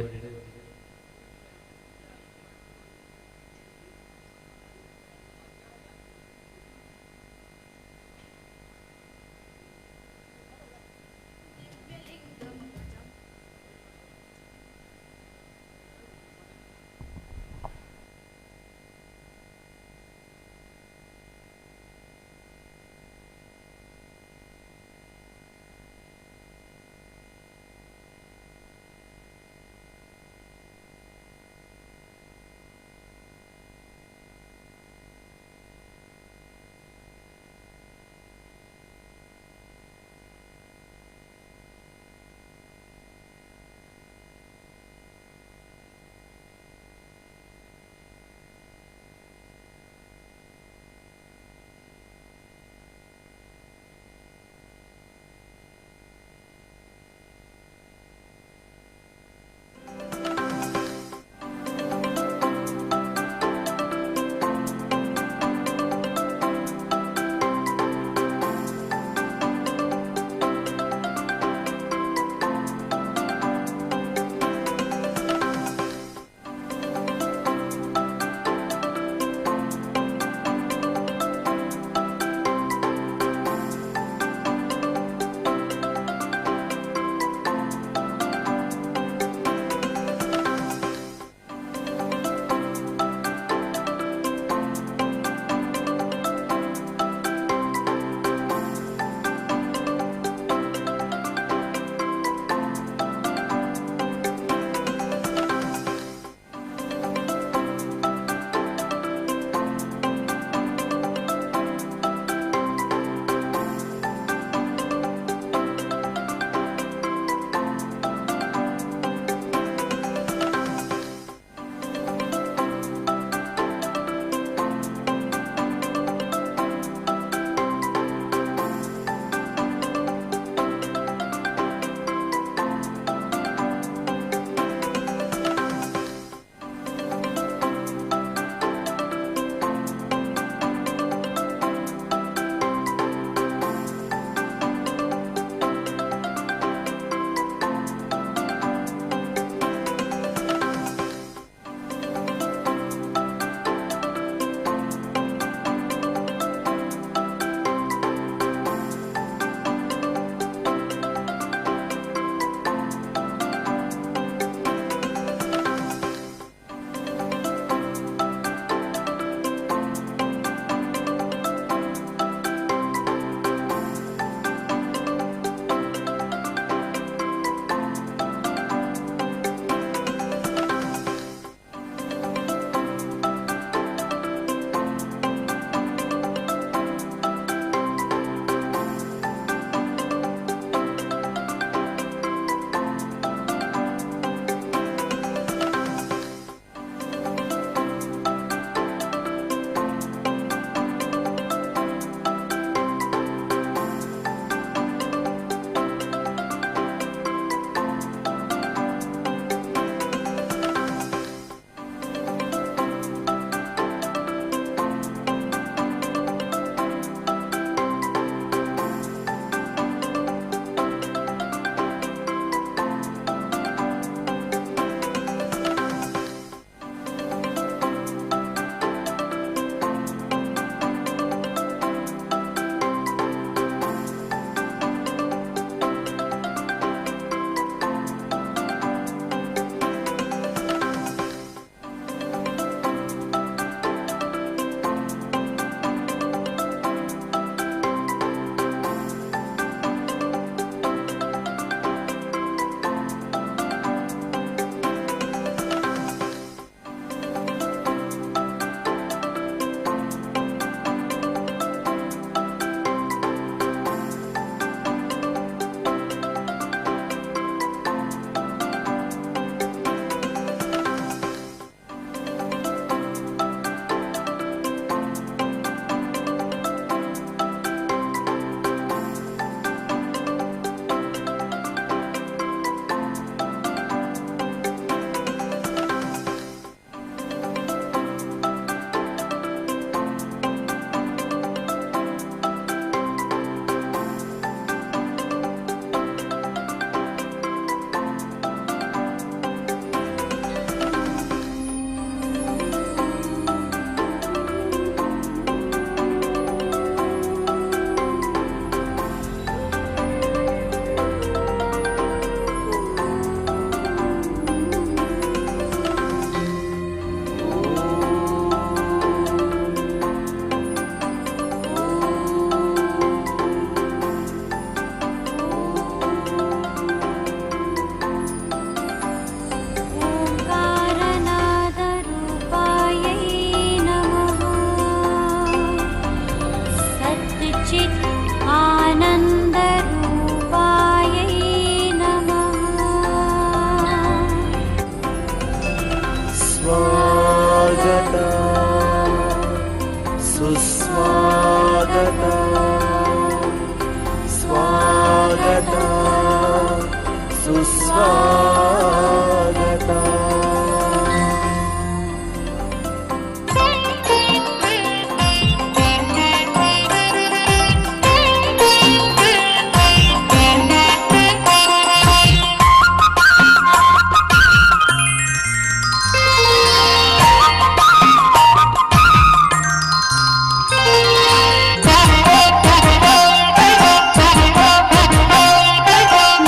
ಸ್ವಾಗತ.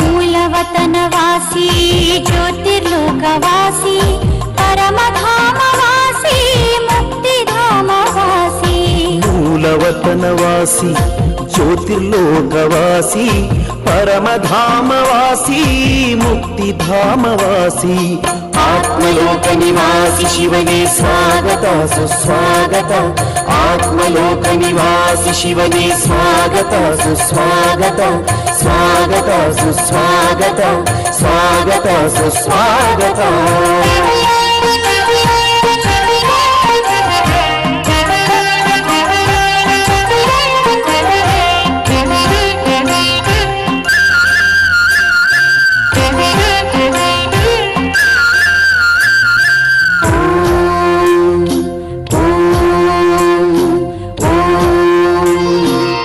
ಮೂಲವತನವಾಸಿ ಜ್ಯೋತಿರ್ಲೋಕವಾಸಿ ಪರಮಧಾಮವಾಸಿ ಮುಕ್ತಿಧಾಮವಾಸಿ. ಮೂಲವತನವಾಸಿ ಜ್ಯೋತಿರ್ಲೋಕವಾಸಿ ಪರಮಧಾಮವಾಸಿ ಮುಕ್ತಿಧಾಮವಾಸಿ. ಆತ್ಮಲೋಕ ನಿವಾಸಿ ಶಿವನೇ ಸ್ವಾಗತ ಸುಸ್ವಾಗತ. ಆತ್ಮಲೋಕ ನಿವಾಸಿ ಶಿವನೇ ಸ್ವಾಗತ ಸುಸ್ವಾಗತ. ಸ್ವಾಗತ ಸುಸ್ವಾಗತ ಸ್ವಾಗತ ಸುಸ್ವಾಗತ.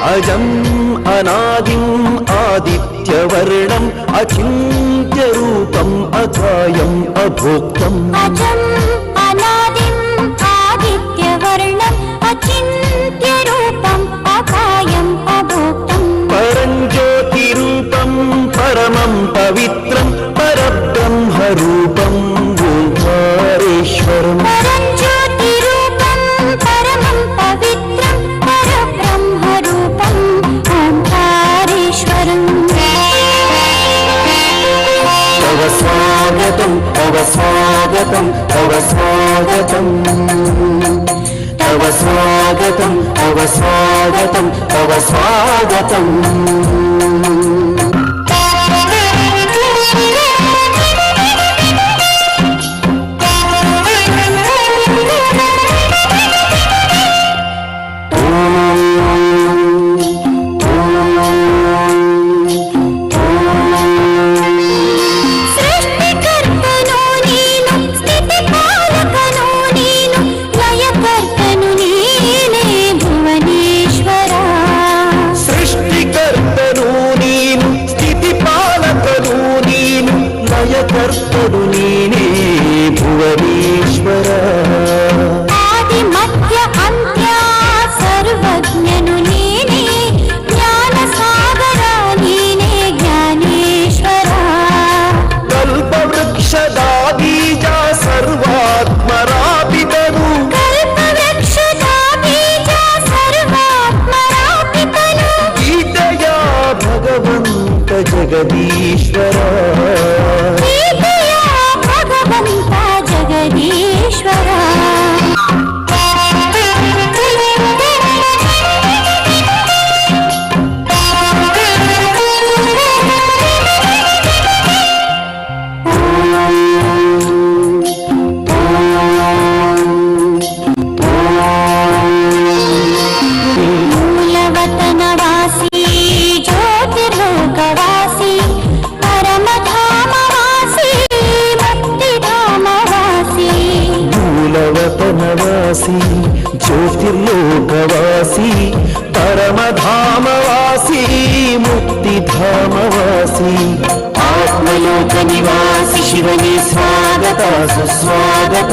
ಅಜಂ ಅನಾದಿಂ ಆದಿತ್ಯವರ್ಣಂ ಅಚಿಂತ್ಯ ರೂಪಂ ಅಕಾಯಂ ಅಭೋಕ್ತಂ. ಅಜಂ ಅನಾದಿಂ ಆದಿತ್ಯವರ್ಣಂ ಅಚಿಂತ್ಯ ರೂಪಂ ಅಕಾಯಂ ಅಭೋಕ್ತಂ. ಪರಂಜ್ಯೋತಿರೂಪಂ ಪರಮಂ ಪವಿತ್ರಂ ಪರಬ್ರಹ್ಮರೂಪಂ ಓಂಕಾರೇಶ್ವರಂ. ಪರಂಜ್ಯೋತಿರೂಪಂ ಪರಮಂ ಪವಿತ್ರಂ ಪರಬ್ರಹ್ಮರೂಪಂ ಓಂಕಾರೇಶ್ವರಂ. ತವ ಸ್ವಾಗತಂ ತವ ಸ್ವಾಗತಂ ತವ ಸ್ವಾಗತಂ ತವ ಸ್ವಾಗತಂ ತವ ಸ್ವಾಗತಂ ತವ ಸ್ವಾಗತಂ. ಸೃಷ್ಟಿಕರ್ತನು ನೀನು ಸ್ಥಿತಿಪಾಲಕನು ನೀನು ಲಯಕರ್ತನು ನೀನೇ ಭುವನೇಶ್ವರ. ಸೃಷ್ಟಿಕರ್ತನು ನೀನು ಸ್ಥಿತಿಪಾಲಕನು ನೀನು ಲಯಕರ್ತನು ನೀನೇ ಭುವನೇಶ್ವರ. ಆದಿ ಮಧ್ಯ ಅಂತ್ಯ ಸರ್ವಜ್ಞನು ನೀನೇ ಜ್ಞಾನ ಸಾಗರ ನೀನೇ ಜ್ಞಾನೇಶ್ವರ. ಕಲ್ಪವೃಕ್ಷದ ಬೀಜ ಸರ್ವಾತ್ಮರಾಪಿತನು. ಕಲ್ಪವೃಕ್ಷದ ಬೀಜ ಸರ್ವಾತ್ಮರಾಪಿತನು. ಗೀತೆಯ ಭಗವಂತ ಜಗದೀಶ್ವರ. ಗೀತೆಯ ಭಗವಂತ ಜಗದೀಶ್ವರ. ಮೂಲವತನವಾಸಿ ಜ್ಯೋತಿರ್ಲೋಕವಾಸಿ ಪರಮಧಾಮವಾಸಿ ಮುಕ್ತಿಧಾಮವಾಸಿ. ಮೂಲವತನವಾಸಿ ಜ್ಯೋತಿರ್ಲೋಕವಾಸಿ ಪರಮಧಾಮವಾಸಿ ಮುಕ್ತಿಧಾಮವಾಸಿ. ಆತ್ಮಲೋಕ ನಿವಾಸಿ ಶಿವನೇ ಸ್ವಾಗತ ಸುಸ್ವಾಗತ.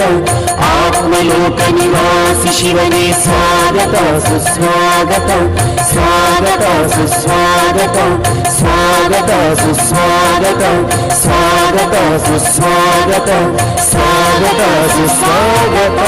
ಆತ್ಮಲೋಕ ನಿವಾಸಿ ಶಿವನೇ ಸ್ವಾಗತ ಸುಸ್ವಾಗತ. ಸ್ವಾಗತ ಸುಸ್ವಾಗತ ಸ್ವಾಗತ ಸುಸ್ವಾಗತ ಸ್ವಾಗತ ಸುಸ್ವಾಗತ ಸ್ವಾಗತ ಸುಸ್ವಾಗತ.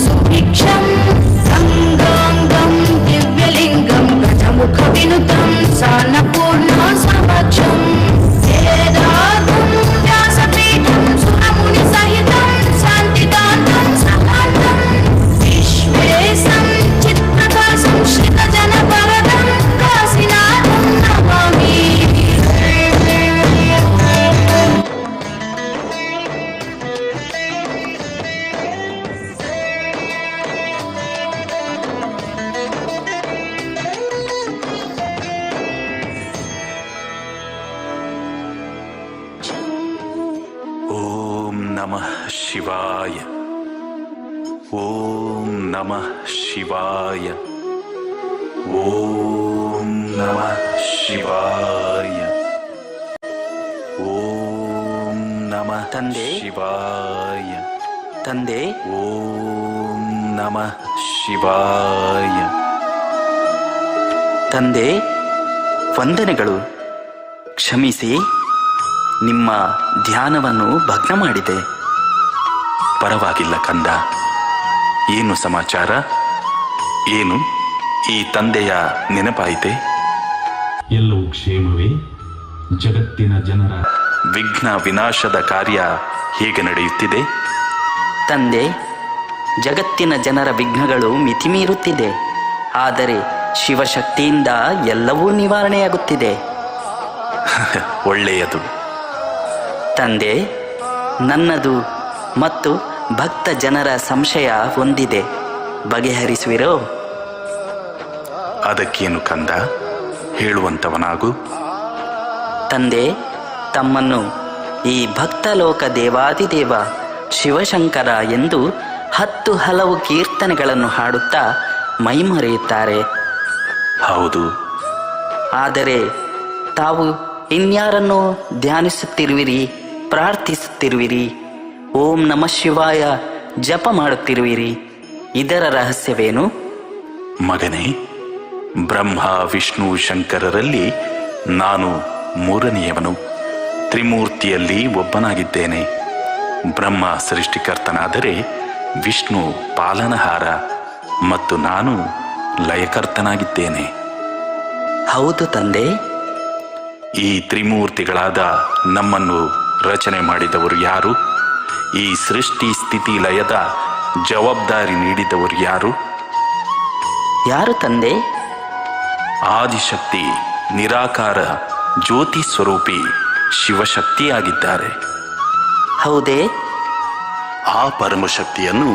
ಸುಭಿಕ್ಷಂ ಸಂಗಾಂಗಂ ದಿವ್ಯಲಿಂಗಂ ಗಜಮುಖವಿನುತಂ ಸಾನಪೂರ್ಣ ಸಮಕ್ಷಂ ವೇದಾಂತಂ ವ್ಯಾಸಪೀಠಂ ಸುರಮುನಿಸಹಿತಂ ಶಾಂತಿದಾಂತಂ ಸಕಾಂತಂ ವಿಶ್ವೇಶಂ ಚಿತ್ಪ್ರಕಾಶಂ ಶ್ರಿತಜನಪರದಂ ಕಾಶಿನಾಥಂ ನಮಾಮಿ. ಓಂ ನಮಃ ಶಿವಾಯ. ಓಂ ನಮಃ ಶಿವಾಯ. ಓಂ ನಮಃ ಶಿವಾಯ. ಓಂ ನಮಃ ತಂದೆ ಶಿವಾಯ. ತಂದೆ. ಓಂ ನಮಃ ಶಿವಾಯ. ತಂದೆ, ವಂದನೆಗಳು. ಕ್ಷಮಿಸಿ, ನಿಮ್ಮ ಧ್ಯಾನವನ್ನು ಭಗ್ನ ಮಾಡಿದೆ. ಪರವಾಗಿಲ್ಲ ಕಂದ. ಏನು ಸಮಾಚಾರ? ಏನು ಈ ತಂದೆಯ ನೆನಪಾಯಿತೆ? ಎಲ್ಲವೂ ಕ್ಷೇಮವೇ? ಜಗತ್ತಿನ ಜನರ ವಿಘ್ನ ವಿನಾಶದ ಕಾರ್ಯ ಹೇಗೆ ನಡೆಯುತ್ತಿದೆ? ತಂದೆ, ಜಗತ್ತಿನ ಜನರ ವಿಘ್ನಗಳು ಮಿತಿಮೀರುತ್ತಿದೆ. ಆದರೆ ಶಿವಶಕ್ತಿಯಿಂದ ಎಲ್ಲವೂ ನಿವಾರಣೆಯಾಗುತ್ತಿದೆ. ಒಳ್ಳೆಯದು. ತಂದೆ, ನನ್ನದು ಮತ್ತು ಭಕ್ತ ಜನರ ಸಂಶಯ ಹೊಂದಿದೆ, ಬಗೆಹರಿಸುವಿರೋ? ಅದಕ್ಕೇನು ಕಂದ, ಹೇಳುವಂತವನಾಗು. ತಂದೆ, ತಮ್ಮನ್ನು ಈ ಭಕ್ತಲೋಕ ದೇವಾದಿದೇವ ಶಿವಶಂಕರ ಎಂದು 10 ಹಲವು ಕೀರ್ತನೆಗಳನ್ನು ಹಾಡುತ್ತಾ ಮೈಮರೆಯುತ್ತಾರೆ. ಹೌದು. ಆದರೆ ತಾವು ಇನ್ಯಾರನ್ನು ಧ್ಯಾನಿಸುತ್ತಿರುವಿರಿ, ಪ್ರಾರ್ಥಿಸುತ್ತಿರುವಿರಿ, ಓಂ ನಮಃ ಶಿವಾಯ ಜಪ ಮಾಡುತ್ತಿರುವಿರಿ, ಇದರ ರಹಸ್ಯವೇನು? ಮಗನೇ, ಬ್ರಹ್ಮ ವಿಷ್ಣು ಶಂಕರರಲ್ಲಿ ನಾನು ಮೂರನೆಯವನು. ತ್ರಿಮೂರ್ತಿಯಲ್ಲಿ ಒಬ್ಬನಾಗಿದ್ದೇನೆ. ಬ್ರಹ್ಮ ಸೃಷ್ಟಿಕರ್ತನಾದರೆ ವಿಷ್ಣು ಪಾಲನಹಾರ ಮತ್ತು ನಾನು ಲಯಕರ್ತನಾಗಿದ್ದೇನೆ. ಹೌದು ತಂದೆ. ಈ ತ್ರಿಮೂರ್ತಿಗಳಾದ ನಮ್ಮನ್ನು ರಚನೆ ಮಾಡಿದವರು ಯಾರು? ಈ ಸೃಷ್ಟಿ ಸ್ಥಿತಿ ಲಯದ ಜವಾಬ್ದಾರಿ ನೀಡಿದವರು ಯಾರು? ಯಾರು ತಂದೆ? ಆದಿಶಕ್ತಿ ನಿರಾಕಾರ ಜ್ಯೋತಿ ಸ್ವರೂಪಿ ಶಿವಶಕ್ತಿಯಾಗಿದ್ದಾರೆ. ಹೌದೇ? ಆ ಪರಮಶಕ್ತಿಯನ್ನು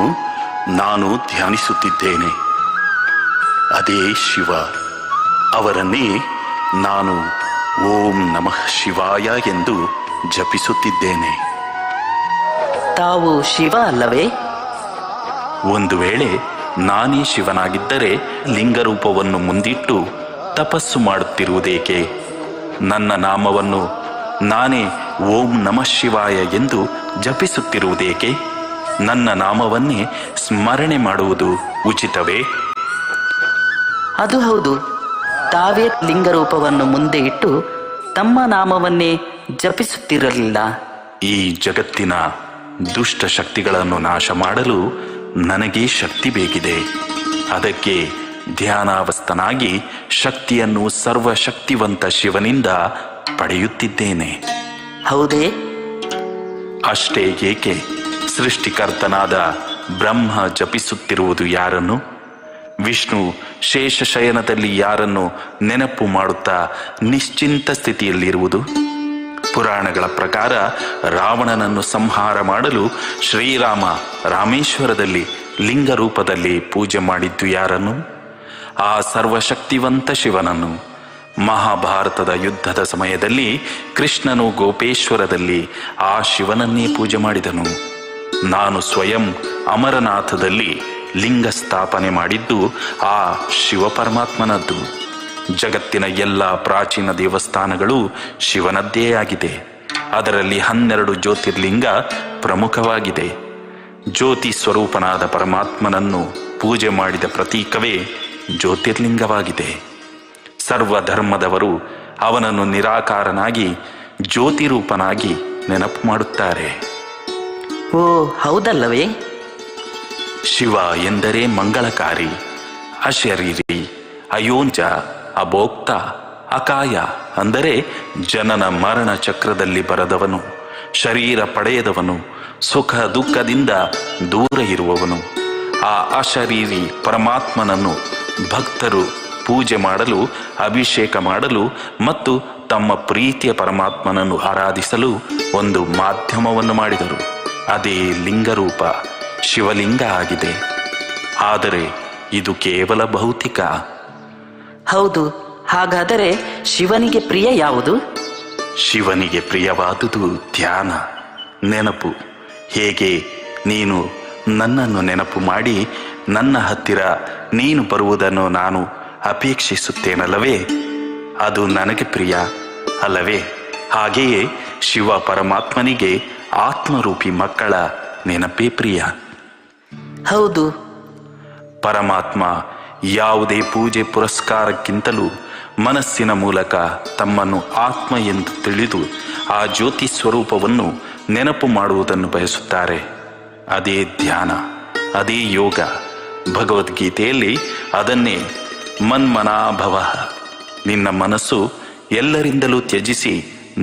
ನಾನು ಧ್ಯಾನಿಸುತ್ತಿದ್ದೇನೆ. ಅದೇ ಶಿವ. ಅವರನ್ನೇ ನಾನು ಓಂ ನಮಃ ಶಿವಾಯ ಎಂದು ಜಪಿಸುತ್ತಿದ್ದೇನೆ. ತಾವು ಶಿವ ಅಲ್ಲವೇ? ಒಂದು ವೇಳೆ ನಾನೇ ಶಿವನಾಗಿದ್ದರೆ ಲಿಂಗರೂಪವನ್ನು ಮುಂದಿಟ್ಟು ತಪಸ್ಸು ಮಾಡುತ್ತಿರುವುದೇಕೆ? ನನ್ನ ನಾಮವನ್ನು ನಾನೇ ಓಂ ನಮಃ ಶಿವಾಯ ಎಂದು ಜಪಿಸುತ್ತಿರುವುದೇಕೆ? ನನ್ನ ನಾಮವನ್ನೇ ಸ್ಮರಣೆ ಮಾಡುವುದು ಉಚಿತವೇ? ಅದು ಹೌದು. ತಾವೇ ಲಿಂಗರೂಪವನ್ನು ಮುಂದೆ ಇಟ್ಟು ತಮ್ಮ ನಾಮವನ್ನೇ ಜಪಿಸುತ್ತಿರಲಿಲ್ಲ. ಈ ಜಗತ್ತಿನ ದುಷ್ಟ ಶಕ್ತಿಗಳನ್ನು ನಾಶ ಮಾಡಲು ನನಗೆ ಶಕ್ತಿ ಬೇಕಿದೆ. ಅದಕ್ಕೆ ಧ್ಯಾನಾವಸ್ಥನಾಗಿ ಶಕ್ತಿಯನ್ನು ಸರ್ವಶಕ್ತಿವಂತ ಶಿವನಿಂದ ಪಡೆಯುತ್ತಿದ್ದೇನೆ. ಹೌದೇ? ಅಷ್ಟೇ ಏಕೆ, ಸೃಷ್ಟಿಕರ್ತನಾದ ಬ್ರಹ್ಮ ಜಪಿಸುತ್ತಿರುವುದು ಯಾರನ್ನು? ವಿಷ್ಣು ಶೇಷಶಯನದಲ್ಲಿ ಯಾರನ್ನು ನೆನಪು ಮಾಡುತ್ತಾ ನಿಶ್ಚಿಂತ ಸ್ಥಿತಿಯಲ್ಲಿರುವುದು? ಪುರಾಣಗಳ ಪ್ರಕಾರ ರಾವಣನನ್ನು ಸಂಹಾರ ಮಾಡಲು ಶ್ರೀರಾಮ ರಾಮೇಶ್ವರದಲ್ಲಿ ಲಿಂಗರೂಪದಲ್ಲಿ ಪೂಜೆ ಮಾಡಿದ್ದು ಯಾರನ್ನು? ಆ ಸರ್ವಶಕ್ತಿವಂತ ಶಿವನನ್ನು. ಮಹಾಭಾರತದ ಯುದ್ಧದ ಸಮಯದಲ್ಲಿ ಕೃಷ್ಣನು ಗೋಪೇಶ್ವರದಲ್ಲಿ ಆ ಶಿವನನ್ನೇ ಪೂಜೆ ಮಾಡಿದನು. ನಾನು ಸ್ವಯಂ ಅಮರನಾಥದಲ್ಲಿ ಲಿಂಗ ಸ್ಥಾಪನೆ ಮಾಡಿದ್ದು ಆ ಶಿವಪರಮಾತ್ಮನದ್ದು. ಜಗತ್ತಿನ ಎಲ್ಲ ಪ್ರಾಚೀನ ದೇವಸ್ಥಾನಗಳು ಶಿವನದ್ದೇ ಆಗಿದೆ. ಅದರಲ್ಲಿ 12 ಜ್ಯೋತಿರ್ಲಿಂಗ ಪ್ರಮುಖವಾಗಿದೆ. ಜ್ಯೋತಿ ಸ್ವರೂಪನಾದ ಪರಮಾತ್ಮನನ್ನು ಪೂಜೆ ಮಾಡಿದ ಪ್ರತೀಕವೇ ಜ್ಯೋತಿರ್ಲಿಂಗವಾಗಿದೆ. ಸರ್ವಧರ್ಮದವರು ಅವನನ್ನು ನಿರಾಕಾರನಾಗಿ ಜ್ಯೋತಿರೂಪನಾಗಿ ನೆನಪು ಮಾಡುತ್ತಾರೆ. ಓ, ಹೌದಲ್ಲವೇ? ಶಿವ ಎಂದರೆ ಮಂಗಳಕಾರಿ, ಅಶರೀರಿ, ಅಯೋಂಜ, ಅಭೋಕ್ತ, ಅಕಾಯ, ಅಂದರೆ ಜನನ ಮರಣ ಚಕ್ರದಲ್ಲಿ ಬರದವನು, ಶರೀರ ಪಡೆಯದವನು, ಸುಖ ದುಃಖದಿಂದ ದೂರ ಇರುವವನು. ಆ ಅಶರೀರಿ ಪರಮಾತ್ಮನನ್ನು ಭಕ್ತರು ಪೂಜೆ ಮಾಡಲು, ಅಭಿಷೇಕ ಮಾಡಲು ಮತ್ತು ತಮ್ಮ ಪ್ರೀತಿಯ ಪರಮಾತ್ಮನನ್ನು ಆರಾಧಿಸಲು ಒಂದು ಮಾಧ್ಯಮವನ್ನು ಮಾಡಿದರು. ಅದೇ ಲಿಂಗರೂಪ ಶಿವಲಿಂಗ ಆಗಿದೆ. ಆದರೆ ಇದು ಕೇವಲ ಭೌತಿಕ. ಹೌದು, ಹಾಗಾದರೆ ಶಿವನಿಗೆ ಪ್ರಿಯ ಯಾವುದು? ಶಿವನಿಗೆ ಪ್ರಿಯವಾದುದು ಧ್ಯಾನ, ನೆನಪು. ಹೇಗೆ ನೀನು ನನ್ನನ್ನು ನೆನಪು ಮಾಡಿ ನನ್ನ ಹತ್ತಿರ ನೀನು ಬರುವುದನ್ನು ನಾನು ಅಪೇಕ್ಷಿಸುತ್ತೇನಲ್ಲವೇ, ಅದು ನನಗೆ ಪ್ರಿಯ ಅಲ್ಲವೇ? ಹಾಗೆಯೇ ಶಿವ ಪರಮಾತ್ಮನಿಗೆ ಆತ್ಮರೂಪಿ ಮಕ್ಕಳ ನೆನಪೇ ಪ್ರಿಯ. ಹೌದು, ಪರಮಾತ್ಮ ಯಾವುದೇ ಪೂಜೆ ಪುರಸ್ಕಾರಕ್ಕಿಂತಲೂ ಮನಸ್ಸಿನ ಮೂಲಕ ತಮ್ಮನ್ನು ಆತ್ಮ ಎಂದು ತಿಳಿದು ಆ ಜ್ಯೋತಿ ಸ್ವರೂಪವನ್ನು ನೆನಪು ಮಾಡುವುದನ್ನು ಬಯಸುತ್ತಾರೆ. ಅದೇ ಧ್ಯಾನ, ಅದೇ ಯೋಗ. ಭಗವದ್ಗೀತೆಯಲ್ಲಿ ಅದನ್ನೇ ಮನ್ಮನಾಭವ, ನಿನ್ನ ಮನಸ್ಸು ಎಲ್ಲರಿಂದಲೂ ತ್ಯಜಿಸಿ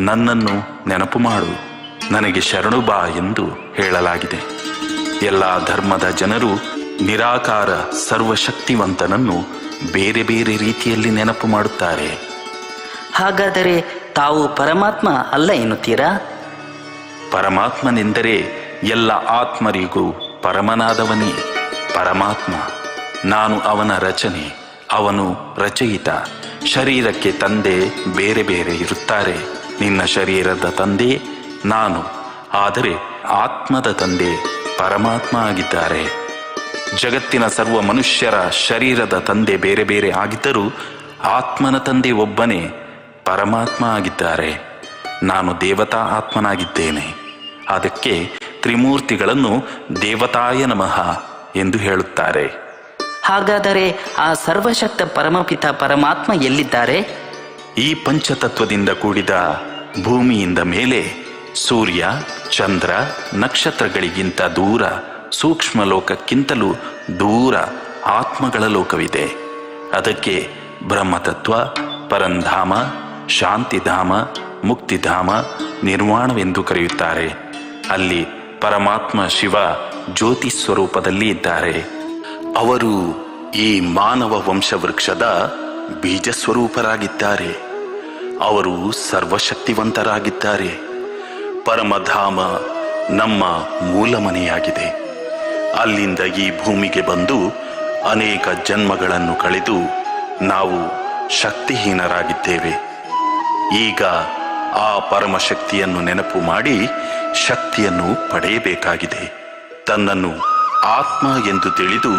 ನನ್ನನ್ನು ನೆನಪು ಮಾಡು, ನನಗೆ ಶರಣು ಬಾ ಎಂದು ಹೇಳಲಾಗಿದೆ. ಎಲ್ಲ ಧರ್ಮದ ಜನರು ನಿರಾಕಾರ ಸರ್ವಶಕ್ತಿವಂತನನ್ನು ಬೇರೆ ಬೇರೆ ರೀತಿಯಲ್ಲಿ ನೆನಪು ಮಾಡುತ್ತಾರೆ. ಹಾಗಾದರೆ ತಾವು ಪರಮಾತ್ಮ ಅಲ್ಲ ಎನ್ನುತ್ತೀರಾ? ಪರಮಾತ್ಮನೆಂದರೆ ಎಲ್ಲ ಆತ್ಮರಿಗೂ ಪರಮನಾದವನೇ ಪರಮಾತ್ಮ. ನಾನು ಅವನ ರಚನೆ, ಅವನು ರಚಯಿತ. ಶರೀರಕ್ಕೆ ತಂದೆ ಬೇರೆ ಬೇರೆ ಇರುತ್ತಾರೆ. ನಿನ್ನ ಶರೀರದ ತಂದೆ ನಾನು, ಆದರೆ ಆತ್ಮದ ತಂದೆ ಪರಮಾತ್ಮ ಆಗಿದ್ದಾರೆ. ಜಗತ್ತಿನ ಸರ್ವ ಮನುಷ್ಯರ ಶರೀರದ ತಂದೆ ಬೇರೆ ಬೇರೆ ಆಗಿದ್ದರೂ ಆತ್ಮನ ತಂದೆ ಒಬ್ಬನೇ ಪರಮಾತ್ಮ ಆಗಿದ್ದಾರೆ. ನಾನು ದೇವತಾ ಆತ್ಮನಾಗಿದ್ದೇನೆ. ಅದಕ್ಕೆ ತ್ರಿಮೂರ್ತಿಗಳನ್ನು ದೇವತಾಯ ನಮಃ ಎಂದು ಹೇಳುತ್ತಾರೆ. ಹಾಗಾದರೆ ಆ ಸರ್ವಶಕ್ತ ಪರಮಪಿತ ಪರಮಾತ್ಮ ಎಲ್ಲಿದ್ದಾರೆ? ಈ ಪಂಚತತ್ವದಿಂದ ಕೂಡಿದ ಭೂಮಿಯಿಂದ ಮೇಲೆ ಸೂರ್ಯ, ಚಂದ್ರ, ನಕ್ಷತ್ರಗಳಿಗಿಂತ ದೂರ, ಸೂಕ್ಷ್ಮ ಲೋಕಕ್ಕಿಂತಲೂ ದೂರ ಆತ್ಮಗಳ ಲೋಕವಿದೆ. ಅದಕ್ಕೆ ಬ್ರಹ್ಮತತ್ವ, ಪರಂಧಾಮ, ಶಾಂತಿಧಾಮ, ಮುಕ್ತಿಧಾಮ, ನಿರ್ವಾಣವೆಂದು ಕರೆಯುತ್ತಾರೆ. ಅಲ್ಲಿ ಪರಮಾತ್ಮ ಶಿವ ಜ್ಯೋತಿ ಸ್ವರೂಪದಲ್ಲಿ ಇದ್ದಾರೆ. ಅವರು ಈ ಮಾನವ ವಂಶವೃಕ್ಷದ ಬೀಜ ಸ್ವರೂಪರಾಗಿದ್ದಾರೆ. ಅವರು ಸರ್ವಶಕ್ತಿವಂತರಾಗಿದ್ದಾರೆ. ಪರಮಧಾಮ ನಮ್ಮ ಮೂಲ ಮನೆಯಾಗಿದೆ. ಅಲ್ಲಿಂದ ಈ ಭೂಮಿಗೆ ಬಂದು ಅನೇಕ ಜನ್ಮಗಳನ್ನು ಕಳೆದು ನಾವು ಶಕ್ತಿಹೀನರಾಗಿದ್ದೇವೆ. ಈಗ ಆ ಪರಮಶಕ್ತಿಯನ್ನು ನೆನಪು ಮಾಡಿ ಶಕ್ತಿಯನ್ನು ಪಡೆಯಬೇಕಾಗಿದೆ. ತನ್ನನ್ನು ಆತ್ಮ ಎಂದು ತಿಳಿದು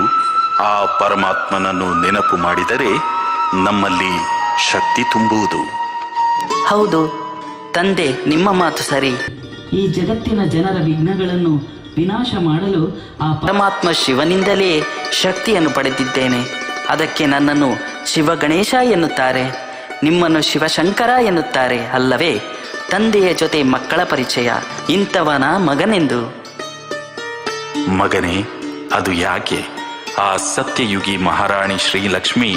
ಆ ಪರಮಾತ್ಮನನ್ನು ನೆನಪು ಮಾಡಿದರೆ ನಮ್ಮಲ್ಲಿ ಶಕ್ತಿ ತುಂಬುವುದು. ಹೌದು ತಂದೆ, ನಿಮ್ಮ ಮಾತು ಸರಿ. ಈ ಜಗತ್ತಿನ ಜನರ ವಿಘ್ನಗಳನ್ನು ವಿನಾಶ ಮಾಡಲು ಆ ಪರಮಾತ್ಮ ಶಿವನಿಂದಲೇ ಶಕ್ತಿಯನ್ನು ಪಡೆದಿದ್ದೇನೆ. ಅದಕ್ಕೆ ನನ್ನನ್ನು ಶಿವಗಣೇಶ ಎನ್ನುತ್ತಾರೆ, ನಿಮ್ಮನ್ನು ಶಿವಶಂಕರ ಎನ್ನುತ್ತಾರೆ ಅಲ್ಲವೇ? ತಂದೆಯ ಜೊತೆ ಮಕ್ಕಳ ಪರಿಚಯ, ಇಂಥವನ ಮಗನೆಂದು. ಮಗನೇ, ಅದು ಯಾಕೆ? ಆ ಸತ್ಯಯುಗಿ ಮಹಾರಾಣಿ ಶ್ರೀಲಕ್ಷ್ಮಿ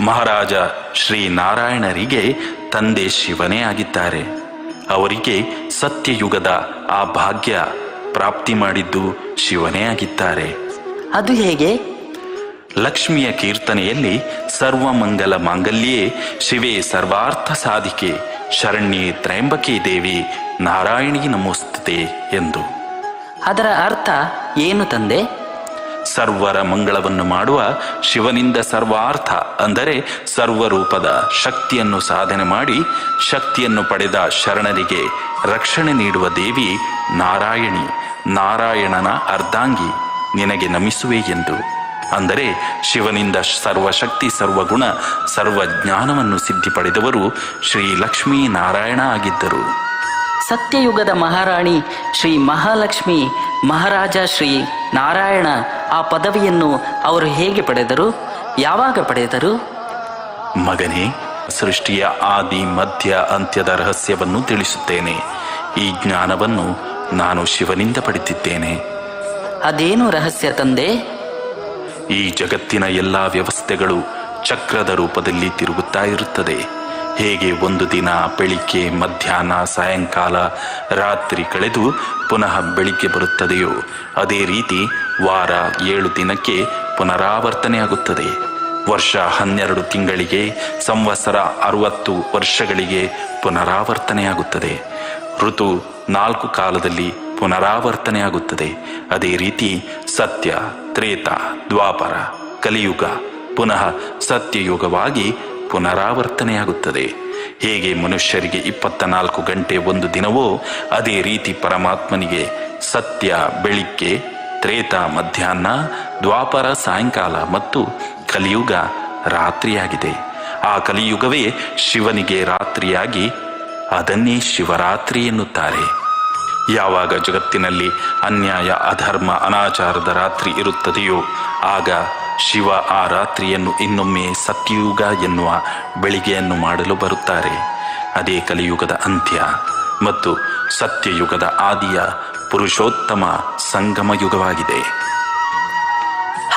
ಮಹಾರಾಜ ಶ್ರೀ ನಾರಾಯಣರಿಗೆ ತಂದೆ ಶಿವನೇ ಆಗಿದ್ದಾರೆ. ಅವರಿಗೆ ಸತ್ಯಯುಗದ ಆ ಭಾಗ್ಯ ಪ್ರಾಪ್ತಿ ಮಾಡಿದ್ದು ಶಿವನೇ ಆಗಿದ್ದಾರೆ. ಅದು ಹೇಗೆ? ಲಕ್ಷ್ಮಿಯ ಕೀರ್ತನೆಯಲ್ಲಿ ಸರ್ವಮಂಗಲ ಮಾಂಗಲ್ಯೇ ಶಿವೇ ಸರ್ವಾರ್ಥ ಸಾಧಿಕೆ ಶರಣ್ಯೇ ತ್ರಯಂಬಕೆ ದೇವಿ ನಾರಾಯಣಿ ನಮೋಸ್ತುತೆ ಎಂದು. ಅದರ ಅರ್ಥ ಏನು ತಂದೆ? ಸರ್ವರ ಮಂಗಳವನ್ನು ಮಾಡುವ ಶಿವನಿಂದ ಸರ್ವಾರ್ಥ ಅಂದರೆ ಸರ್ವರೂಪದ ಶಕ್ತಿಯನ್ನು ಸಾಧನೆ ಮಾಡಿ ಶಕ್ತಿಯನ್ನು ಪಡೆದ ಶರಣರಿಗೆ ರಕ್ಷಣೆ ನೀಡುವ ದೇವಿ ನಾರಾಯಣಿ, ನಾರಾಯಣನ ಅರ್ಧಾಂಗಿ ನಿನಗೆ ನಮಿಸುವೆ ಎಂದು. ಅಂದರೆ ಶಿವನಿಂದ ಸರ್ವಶಕ್ತಿ, ಸರ್ವಗುಣ, ಸರ್ವಜ್ಞಾನವನ್ನು ಸಿದ್ಧಿ ಪಡೆದವರು ಶ್ರೀ ಲಕ್ಷ್ಮೀ ನಾರಾಯಣ ಆಗಿದ್ದರು. ಸತ್ಯಯುಗದ ಮಹಾರಾಣಿ ಶ್ರೀ ಮಹಾಲಕ್ಷ್ಮಿ ಮಹಾರಾಜ ಶ್ರೀ ನಾರಾಯಣ ಆ ಪದವಿಯನ್ನು ಅವರು ಹೇಗೆ ಪಡೆದರು? ಯಾವಾಗ ಪಡೆದರು? ಮಗನೇ, ಸೃಷ್ಟಿಯ ಆದಿ ಮಧ್ಯ ಅಂತ್ಯದ ರಹಸ್ಯವನ್ನು ತಿಳಿಸುತ್ತೇನೆ. ಈ ಜ್ಞಾನವನ್ನು ನಾನು ಶಿವನಿಂದ ಪಡೆದಿದ್ದೇನೆ. ಅದೇನು ರಹಸ್ಯ ತಂದೆ? ಈ ಜಗತ್ತಿನ ಎಲ್ಲ ವ್ಯವಸ್ಥೆಗಳು ಚಕ್ರದ ರೂಪದಲ್ಲಿ ತಿರುಗುತ್ತಾ ಇರುತ್ತದೆ. ಹೇಗೆ ಒಂದು ದಿನ ಬೆಳಿಗ್ಗೆ, ಮಧ್ಯಾಹ್ನ, ಸಾಯಂಕಾಲ, ರಾತ್ರಿ ಕಳೆದು ಪುನಃ ಬೆಳಿಗ್ಗೆ ಬರುತ್ತದೆಯೋ ಅದೇ ರೀತಿ ವಾರ 7 ದಿನಕ್ಕೆ ಪುನರಾವರ್ತನೆಯಾಗುತ್ತದೆ. ವರ್ಷ 12 ತಿಂಗಳಿಗೆ, ಸಂವತ್ಸರ 60 ವರ್ಷಗಳಿಗೆ ಪುನರಾವರ್ತನೆಯಾಗುತ್ತದೆ. ಋತು 4 ಕಾಲದಲ್ಲಿ ಪುನರಾವರ್ತನೆಯಾಗುತ್ತದೆ. ಅದೇ ರೀತಿ ಸತ್ಯ, ತ್ರೇತ, ದ್ವಾಪರ, ಕಲಿಯುಗ ಪುನಃ ಸತ್ಯಯುಗವಾಗಿ ಪುನರಾವರ್ತನೆಯಾಗುತ್ತದೆ. ಹೇಗೆ ಮನುಷ್ಯರಿಗೆ 24 ಗಂಟೆ ಒಂದು ದಿನವೋ ಅದೇ ರೀತಿ ಪರಮಾತ್ಮನಿಗೆ ಸತ್ಯ ಬೆಳಿಗ್ಗೆ, ತ್ರೇತ ಮಧ್ಯಾಹ್ನ, ದ್ವಾಪರ ಸಾಯಂಕಾಲ ಮತ್ತು ಕಲಿಯುಗ ರಾತ್ರಿಯಾಗಿದೆ. ಆ ಕಲಿಯುಗವೇ ಶಿವನಿಗೆ ರಾತ್ರಿಯಾಗಿ ಅದನ್ನೇ ಶಿವರಾತ್ರಿ ಎನ್ನುತ್ತಾರೆ. ಯಾವಾಗ ಜಗತ್ತಿನಲ್ಲಿ ಅನ್ಯಾಯ, ಅಧರ್ಮ, ಅನಾಚಾರದ ರಾತ್ರಿ ಇರುತ್ತದೆಯೋ ಆಗ ಶಿವ ಆ ರಾತ್ರಿಯನ್ನು ಇನ್ನೊಮ್ಮೆ ಸತ್ಯಯುಗ ಎನ್ನುವ ಬೆಳಿಗ್ಗೆಯನ್ನು ಮಾಡಲು ಬರುತ್ತಾರೆ. ಅದೇ ಕಲಿಯುಗದ ಅಂತ್ಯ ಮತ್ತು ಸತ್ಯಯುಗದ ಆದಿಯ ಪುರುಷೋತ್ತಮ ಸಂಗಮ ಯುಗವಾಗಿದೆ.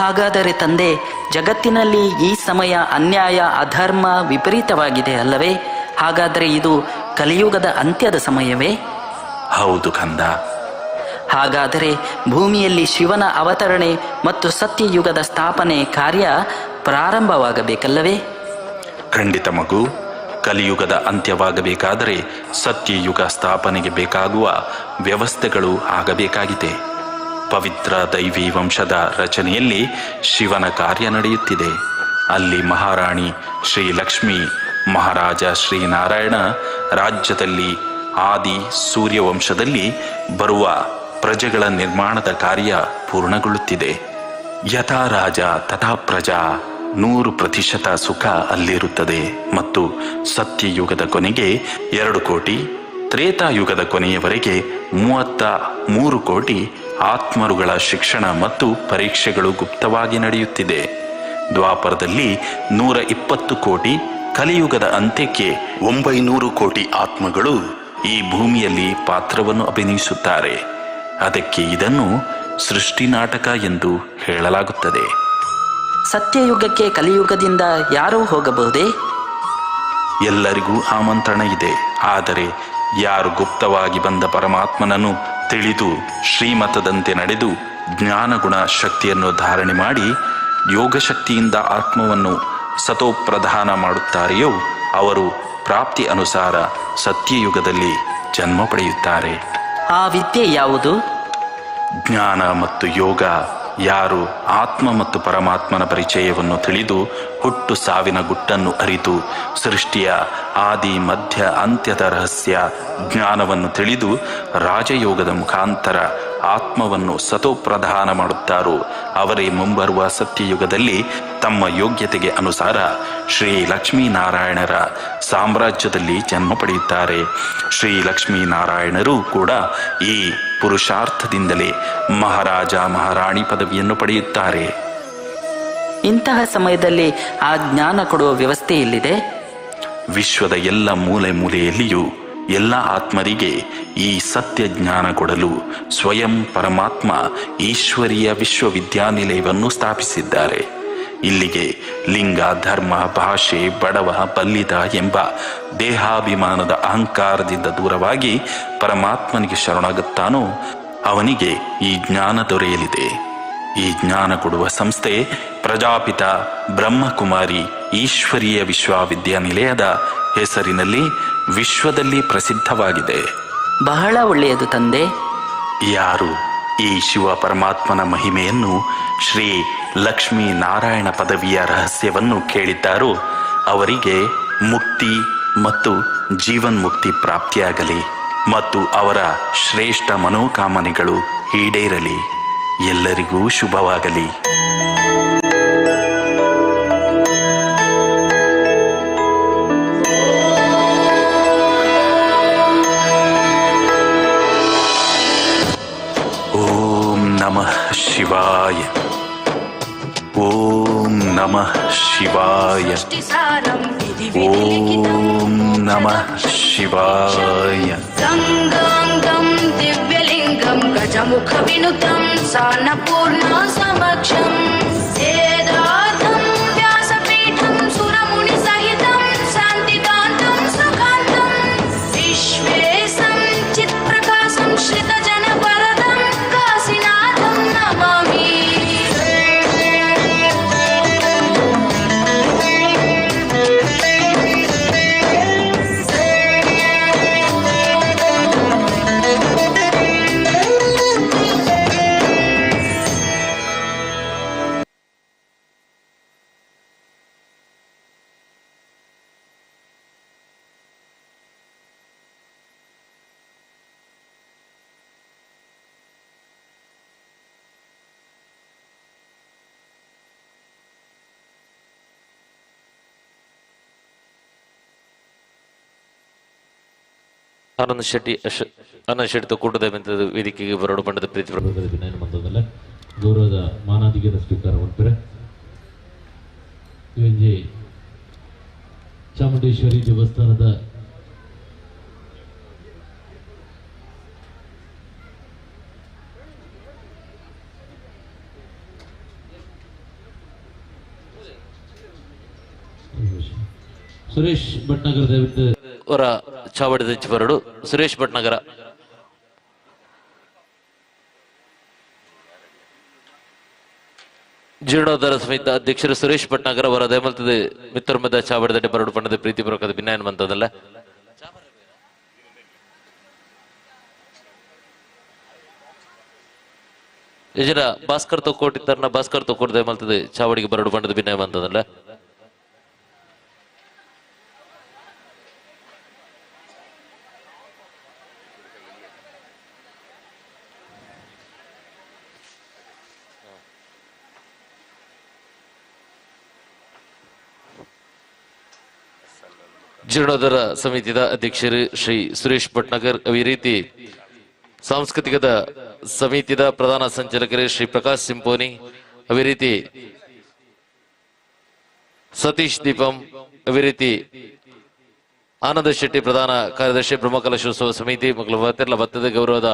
ಹಾಗಾದರೆ ತಂದೆ, ಜಗತ್ತಿನಲ್ಲಿ ಈ ಸಮಯ ಅನ್ಯಾಯ, ಅಧರ್ಮ ವಿಪರೀತವಾಗಿದೆ ಅಲ್ಲವೇ? ಹಾಗಾದರೆ ಇದು ಕಲಿಯುಗದ ಅಂತ್ಯದ ಸಮಯವೇ? ಹೌದು ಕಂದ. ಹಾಗಾದರೆ ಭೂಮಿಯಲ್ಲಿ ಶಿವನ ಅವತರಣೆ ಮತ್ತು ಸತ್ಯಯುಗದ ಸ್ಥಾಪನೆ ಕಾರ್ಯ ಪ್ರಾರಂಭವಾಗಬೇಕಲ್ಲವೇ? ಖಂಡಿತ ಮಗು. ಕಲಿಯುಗದ ಅಂತ್ಯವಾಗಬೇಕಾದರೆ ಸತ್ಯಯುಗ ಸ್ಥಾಪನೆಗೆ ಬೇಕಾಗುವ ವ್ಯವಸ್ಥೆಗಳು ಆಗಬೇಕಾಗಿದೆ. ಪವಿತ್ರ ದೈವಿ ವಂಶದ ರಚನೆಯಲ್ಲಿ ಶಿವನ ಕಾರ್ಯ ನಡೆಯುತ್ತಿದೆ. ಅಲ್ಲಿ ಮಹಾರಾಣಿ ಶ್ರೀ ಲಕ್ಷ್ಮಿ, ಮಹಾರಾಜ ಶ್ರೀನಾರಾಯಣ ರಾಜ್ಯದಲ್ಲಿ ಆದಿ ಸೂರ್ಯವಂಶದಲ್ಲಿ ಬರುವ ಪ್ರಜೆಗಳ ನಿರ್ಮಾಣದ ಕಾರ್ಯ ಪೂರ್ಣಗೊಳ್ಳುತ್ತಿದೆ. ಯಥಾ ರಾಜ ತಥಾ ಪ್ರಜಾ, 100% ಸುಖ ಅಲ್ಲಿರುತ್ತದೆ. ಮತ್ತು ಸತ್ಯಯುಗದ ಕೊನೆಗೆ 2 ಕೋಟಿ, ತ್ರೇತಾಯುಗದ ಕೊನೆಯವರೆಗೆ 33 ಕೋಟಿ ಆತ್ಮರುಗಳ ಶಿಕ್ಷಣ ಮತ್ತು ಪರೀಕ್ಷೆಗಳು ಗುಪ್ತವಾಗಿ ನಡೆಯುತ್ತಿದೆ. ದ್ವಾಪರದಲ್ಲಿ 120 ಕೋಟಿ, ಕಲಿಯುಗದ ಅಂತ್ಯಕ್ಕೆ 900 ಕೋಟಿ ಆತ್ಮಗಳು ಈ ಭೂಮಿಯಲ್ಲಿ ಪಾತ್ರವನ್ನು ಅಭಿನಯಿಸುತ್ತಾರೆ. ಅದಕ್ಕೆ ಇದನ್ನು ಸೃಷ್ಟಿ ನಾಟಕ ಎಂದು ಹೇಳಲಾಗುತ್ತದೆ. ಸತ್ಯಯುಗಕ್ಕೆ ಕಲಿಯುಗದಿಂದ ಯಾರೂ ಹೋಗಬಹುದೇ? ಎಲ್ಲರಿಗೂ ಆಮಂತ್ರಣ ಇದೆ. ಆದರೆ ಯಾರು ಗುಪ್ತವಾಗಿ ಬಂದ ಪರಮಾತ್ಮನನ್ನು ತಿಳಿದು ಶ್ರೀಮತದಂತೆ ನಡೆದು ಜ್ಞಾನಗುಣ ಶಕ್ತಿಯನ್ನು ಧಾರಣೆ ಮಾಡಿ ಯೋಗಶಕ್ತಿಯಿಂದ ಆತ್ಮವನ್ನು ಸತೋಪ್ರಧಾನ ಮಾಡುತ್ತಾರೆಯೋ ಅವರು ಪ್ರಾಪ್ತಿ ಅನುಸಾರ ಸತ್ಯಯುಗದಲ್ಲಿ ಜನ್ಮ ಪಡೆಯುತ್ತಾರೆ. ಆ ವಿದ್ಯೆ ಯಾವುದು? ಜ್ಞಾನ ಮತ್ತು ಯೋಗ. ಯಾರು ಆತ್ಮ ಮತ್ತು ಪರಮಾತ್ಮನ ಪರಿಚಯವನ್ನು ತಿಳಿದು ಹುಟ್ಟು ಸಾವಿನ ಗುಟ್ಟನ್ನು ಅರಿತು ಸೃಷ್ಟಿಯ ಆದಿ ಮಧ್ಯ ಅಂತ್ಯದ ರಹಸ್ಯ ಜ್ಞಾನವನ್ನು ತಿಳಿದು ರಾಜಯೋಗದ ಮುಖಾಂತರ ಆತ್ಮವನ್ನು ಸತೋಪ್ರಧಾನ ಮಾಡುತ್ತಾರೋ ಅವರೇ ಮುಂಬರುವ ಸತ್ಯಯುಗದಲ್ಲಿ ತಮ್ಮ ಯೋಗ್ಯತೆಗೆ ಅನುಸಾರ ಶ್ರೀ ಲಕ್ಷ್ಮೀನಾರಾಯಣರ ಸಾಮ್ರಾಜ್ಯದಲ್ಲಿ ಜನ್ಮ ಪಡೆಯುತ್ತಾರೆ. ಶ್ರೀ ಲಕ್ಷ್ಮೀನಾರಾಯಣರು ಕೂಡ ಈ ಪುರುಷಾರ್ಥದಿಂದಲೇ ಮಹಾರಾಜ ಮಹಾರಾಣಿ ಪದವಿಯನ್ನು ಪಡೆಯುತ್ತಾರೆ. ಇಂತಹ ಸಮಯದಲ್ಲಿ ಆ ಜ್ಞಾನ ಕೊಡುವ ವ್ಯವಸ್ಥೆ ಎಲ್ಲಿದೆ? ವಿಶ್ವದ ಎಲ್ಲ ಮೂಲೆ ಮೂಲೆಯಲ್ಲಿಯೂ ಎಲ್ಲ ಆತ್ಮರಿಗೆ ಈ ಸತ್ಯ ಜ್ಞಾನ ಕೊಡಲು ಸ್ವಯಂ ಪರಮಾತ್ಮ ಈಶ್ವರೀಯ ವಿಶ್ವವಿದ್ಯಾನಿಲಯವನ್ನು ಸ್ಥಾಪಿಸಿದ್ದಾರೆ. ಇಲ್ಲಿಗೆ ಲಿಂಗ, ಧರ್ಮ, ಭಾಷೆ, ಬಡವ, ಬಲ್ಲಿದ ಎಂಬ ದೇಹಾಭಿಮಾನದ ಅಹಂಕಾರದಿಂದ ದೂರವಾಗಿ ಪರಮಾತ್ಮನಿಗೆ ಶರಣಾಗುತ್ತಾನೋ ಅವನಿಗೆ ಈ ಜ್ಞಾನ ದೊರೆಯಲಿದೆ. ಈ ಜ್ಞಾನ ಕೊಡುವ ಸಂಸ್ಥೆ ಪ್ರಜಾಪಿತ ಬ್ರಹ್ಮಕುಮಾರಿ ಈಶ್ವರೀಯ ವಿಶ್ವವಿದ್ಯಾನಿಲಯದ ಹೆಸರಿನಲ್ಲಿ ವಿಶ್ವದಲ್ಲಿ ಪ್ರಸಿದ್ಧವಾಗಿದೆ. ಬಹಳ ಒಳ್ಳೆಯದು ತಂದೆ. ಯಾರು ಈ ಶಿವ ಪರಮಾತ್ಮನ ಮಹಿಮೆಯನ್ನು, ಶ್ರೀ ಲಕ್ಷ್ಮೀ ನಾರಾಯಣ ಪದವಿಯ ರಹಸ್ಯವನ್ನು ಕೇಳಿದ್ದಾರೋ ಅವರಿಗೆ ಮುಕ್ತಿ ಮತ್ತು ಜೀವನ್ಮುಕ್ತಿ ಪ್ರಾಪ್ತಿಯಾಗಲಿ ಮತ್ತು ಅವರ ಶ್ರೇಷ್ಠ ಮನೋಕಾಮನೆಗಳು ಈಡೇರಲಿ. ಎಲ್ಲರಿಗೂ ಶುಭವಾಗಲಿ. ಓಂ ನಮಃ ಶಿವಾಯ. ಓಂ ನಮಃ ಶಿವಾಯ. ಓಂ ನಮಃ ಶಿವಾಯ. ಗಂಗಾಂಗಂ ದಿವ್ಯಲಿಂಗಂ ಗಜಮುಖ ವಿನುತಂ ಸಾನಪೂರ್ಣ ಸಮಕ್ಷಂ. ಆನಂದ್ ಶೆಟ್ಟಿ ಆನಂದ್ ಶೆಟ್ಟಿ ಕೂಟದ ವೇದಿಕೆಗೆ ಬರೋಡು ಪಂಡದ ಪ್ರೀತಿ ಮಂದದಲ್ಲ ಗೌರವದ ಮಾನಾದಿಗೆದ ಸ್ವೀಕಾರ ಮಾಡ್ತಾರೆ. ಇವಂಜಿ ಚಾಮುಂಡೇಶ್ವರಿ ದೇವಸ್ಥಾನದ ಸುರೇಶ್ ಭಟ್ನಗರ ದಯವಿಟ್ಟು ಅವರ ಚಾವಡಿದ ಬರಡು ಸುರೇಶ್ ಭಟ್ನಗರ. ಜೀರ್ಣೋದ್ಧಾರ ಸಮಿತಿ ಅಧ್ಯಕ್ಷರು ಸುರೇಶ್ ಭಟ್ನಾಗರ್ ಅವರ ದಯಮಲ್ತದ ಮಿತ್ರಮದ ಚಾವಡಿದಡೆ ಬರಡು ಪಂಡದ ಪ್ರೀತಿ ಪೂರ್ವಕದ ಭಿನ್ನಾಯನ ಮಂತದಲ್ಲ. ಯಜನ ಭಾಸ್ಕರ್ ತೊಕ್ಕೋಟಿ ತರ್ನ ಭಾಸ್ಕರ್ ತೊಕ್ಕೋಟಿ ದಯಮಲ್ತದ ಚಾವಡಿಗೆ ಬರಡು ಪಂಡದ ಭಿನ್ನಾಯ ಮಂತದಲ್ಲ. ಜೀರ್ಣೋದ್ಧಾರ ಸಮಿತಿಯ ಅಧ್ಯಕ್ಷರು ಶ್ರೀ ಸುರೇಶ್ ಭಟ್ನಗರ್, ಈ ರೀತಿ ಸಾಂಸ್ಕೃತಿಕದ ಸಮಿತಿಯ ಪ್ರಧಾನ ಸಂಚಾಲಕರು ಶ್ರೀ ಪ್ರಕಾಶ್ ಸಿಂಪೋನಿ, ಅದೇ ರೀತಿ ಸತೀಶ್ ದೀಪಂ, ಅದೇ ರೀತಿ ಆನಂದ ಶೆಟ್ಟಿ ಪ್ರಧಾನ ಕಾರ್ಯದರ್ಶಿ ಬ್ರಹ್ಮಕಲಶೋತ್ಸವ ಸಮಿತಿ ಮಕ್ಕಳು ಬತ್ತಿರಲ ಬತ್ತದ ಗೌರವದ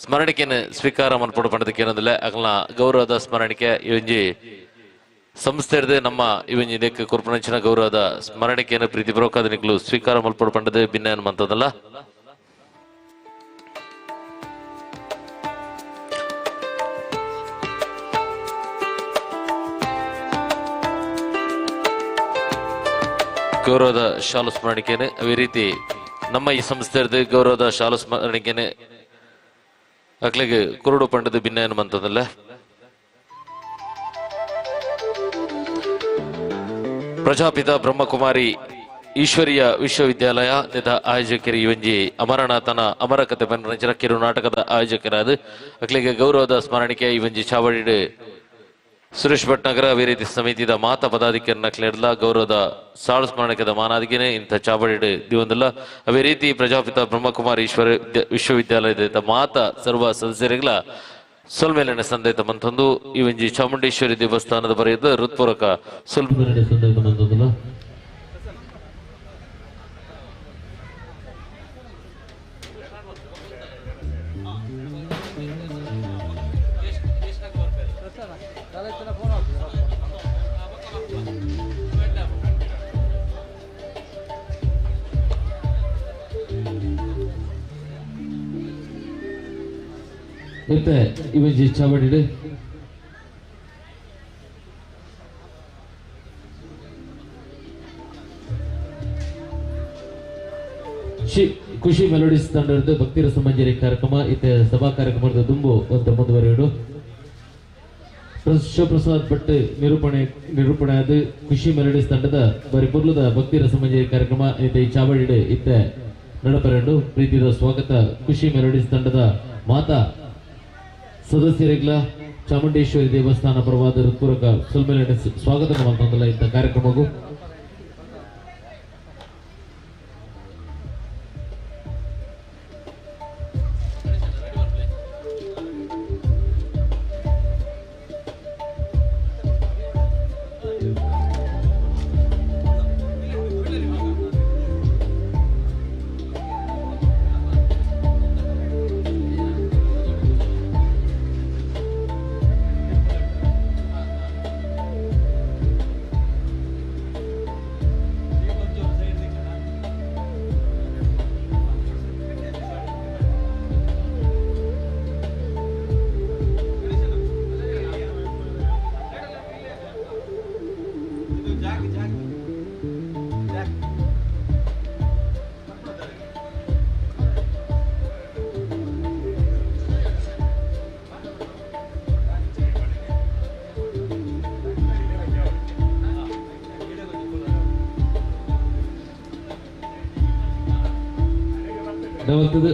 ಸ್ಮರಣಿಕೆಯನ್ನು ಸ್ವೀಕಾರ ಮನ್ಪಡು ಪಡೆದಕ್ಕೆ ಏನೊಂದಿಲ್ಲ ಅಗಲ ಗೌರವದ ಸ್ಮರಣಿಕೆ ಇವಂಜಿ ಸಂಸ್ಥೆ ಹಿಡಿದು ನಮ್ಮ ಇವಂಜಿ ಇದಕ್ಕೆ ಕುರ್ಪಣಂಚಿನ ಗೌರವದ ಸ್ಮರಣಿಕೆಯನ್ನು ಪ್ರೀತಿ ಪೂರ್ವಕ ನಿಕ್ಲು ಸ್ವೀಕಾರ ಮಲ್ಪಡು ಪಂಡದೆ ಭಿನ್ನ ಅನ್ನುವಂಥದ್ದಲ್ಲ. ಗೌರವದ ಶಾಲು ಸ್ಮರಣಿಕೆಯನ್ನು ಅದೇ ರೀತಿ ನಮ್ಮ ಈ ಸಂಸ್ಥೆ ಹಿಡಿದು ಗೌರವದ ಶಾಲು ಸ್ಮರಣಿಕೆಯನ್ನು ಅಕ್ಲಿಗೆ ಕುರುಡು ಪಂಡದ ಭಿನ್ನ ಅನ್ನುವಂಥದ್ದಲ್ಲ. ಪ್ರಜಾಪಿತ ಬ್ರಹ್ಮಕುಮಾರಿ ಈಶ್ವರಿಯ ವಿಶ್ವವಿದ್ಯಾಲಯ ತಥಾ ಆಯೋಜಕರು ಇವಂಜಿ ಅಮರನಾಥನ ಅಮರ ಕಥೆ ಪನ್ಪುನಂಚಿನ ಕಿರು ನಾಟಕದ ಆಯೋಜಕರಾದ ಅಕ್ಲಿಗೆ ಗೌರವದ ಸ್ಮರಣಿಕೆ ಇವಂಜಿ ಚಾವಡಿಡು ಸುರೇಶ್ ಭಟ್ನಗರ ಅದೇ ರೀತಿ ಸಮಿತಿದ ಮಾತಾ ಪದಾಧಿಕಾರಿನ ಕ್ಲೇರ್ಲ ಗೌರವದ ಸಾಳು ಸ್ಮರಣಿಕದ ಮಾನಾದಿಗೆನೆ ಇಂಥ ಚಾವಡಿಡು ದಿವಂದಿಲ್ಲ. ಅದೇ ರೀತಿ ಪ್ರಜಾಪಿತ ಬ್ರಹ್ಮಕುಮಾರಿ ಈಶ್ವರ ವಿಶ್ವವಿದ್ಯಾಲಯದ ಮಾತಾ ಸರ್ವ ಸದಸ್ಯರಿಗಳ ಸೊಲ್ಮೇಲಿನ ಸಂದೇತ ಮಂತೊಂದು ಇವಂಜಿ ಚಾಮುಂಡೇಶ್ವರಿ ದೇವಸ್ಥಾನದ ಬರೆಯದ ಹೃತ್ಪೂರ್ವಕ ಸೊಲ್ಮೇಲಿನ ಸಂದೇತ ಮಂತೊಂದಲ್ಲ. ಇತ್ತೆ ಇವಂಜಿ ಚಾವಡಿಡು ಖುಷಿ ಮೆಲೋಡಿಸ್ ತಂಡದ ಭಕ್ತಿ ರಸಮಂಜರಿ ಕಾರ್ಯಕ್ರಮ ಇತ್ತೆ ಸಭಾ ಕಾರ್ಯಕ್ರಮದ ದುಂಬು ಅಂತ ಮುಂದುವರಿಯೋಡು. ಶಿವಪ್ರಸಾದ್ ಭಟ್ ನಿರೂಪಣೆ ಆದ ಖುಷಿ ಮೆಲೋಡಿಸ್ ತಂಡದ ಬರಿ ಪುರ್ಲದ ಭಕ್ತಿ ರಸಮಂಜರಿ ಕಾರ್ಯಕ್ರಮ ಇತ್ತೆ ಈ ಚಾವಡಿಡು ಇತ್ತೆ ನಡಪರೆಂಡು. ಪ್ರೀತಿದ ಸ್ವಾಗತ ಖುಷಿ ಮೆಲೋಡಿಸ್ ತಂಡದ ಮಾತಾ ಸದಸ್ಯರಿಗಳ ಚಾಮುಂಡೇಶ್ವರಿ ದೇವಸ್ಥಾನ ಪರವಾದ ಹೃತ್ಪೂರ್ವಕ ಸೊಲ್ಮೇಲಿನ ಸ್ವಾಗತ ಮಾಡ್ತಂದಲ್ಲ ಇಂಥ ಕಾರ್ಯಕ್ರಮಕ್ಕೂ.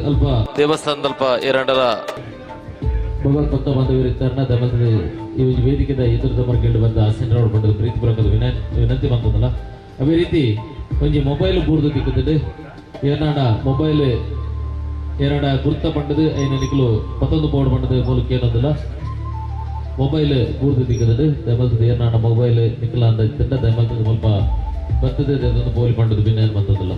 ಅಲ್ಪ ದೇವಸ್ಥಾನದಲ್ಪ ಎರಡರ ಭಗವತ್ ಬಾಂಧವರಿರ್ತಾರನ್ನ ದಮಲ್ತದೆ ಈ ವೇದಿಕೆದ ಎದುರು ಮರ್ಕೊಂಡು ಬಂದ ಆಸೀನರವರು ಬಂದ ಪ್ರೀತಿ ಪೂರ್ವಕದ ವಿನಂತಿ ಬಂತದಲ್ಲ. ಅದೇ ರೀತಿ ಒಂಜಿ ಮೊಬೈಲ್ ಬೂರ್ದು ತಿಕ್ಕುತ್ತದೆ ಏನಾಡ ಮೊಬೈಲ್ ಎರಡ ಗುರ್ತ ಪಂಡದು ಐನ ನಿಕಲು ಪತ್ತೊಂದು ಬೋರ್ಡ್ ಪಂಡದು ಮೂಲಕ ಏನೊಂದಿಲ್ಲ ಮೊಬೈಲ್ ಗೂರ್ದು ದಿಕ್ಕದು ದಯಮಲ್ತದ ಏನಾಡ ಮೊಬೈಲ್ ನಿಕಲ ಅಂದ ಇತ್ತಂಡ ದಯಮಲ್ತದ ಮುಲ್ಪ ಬರ್ತದೆ ಅದೊಂದು ಬೋಲಿ ಪಂಡದು ಬಿನ್ನ ಏನು ಬಂತದಲ್ಲ.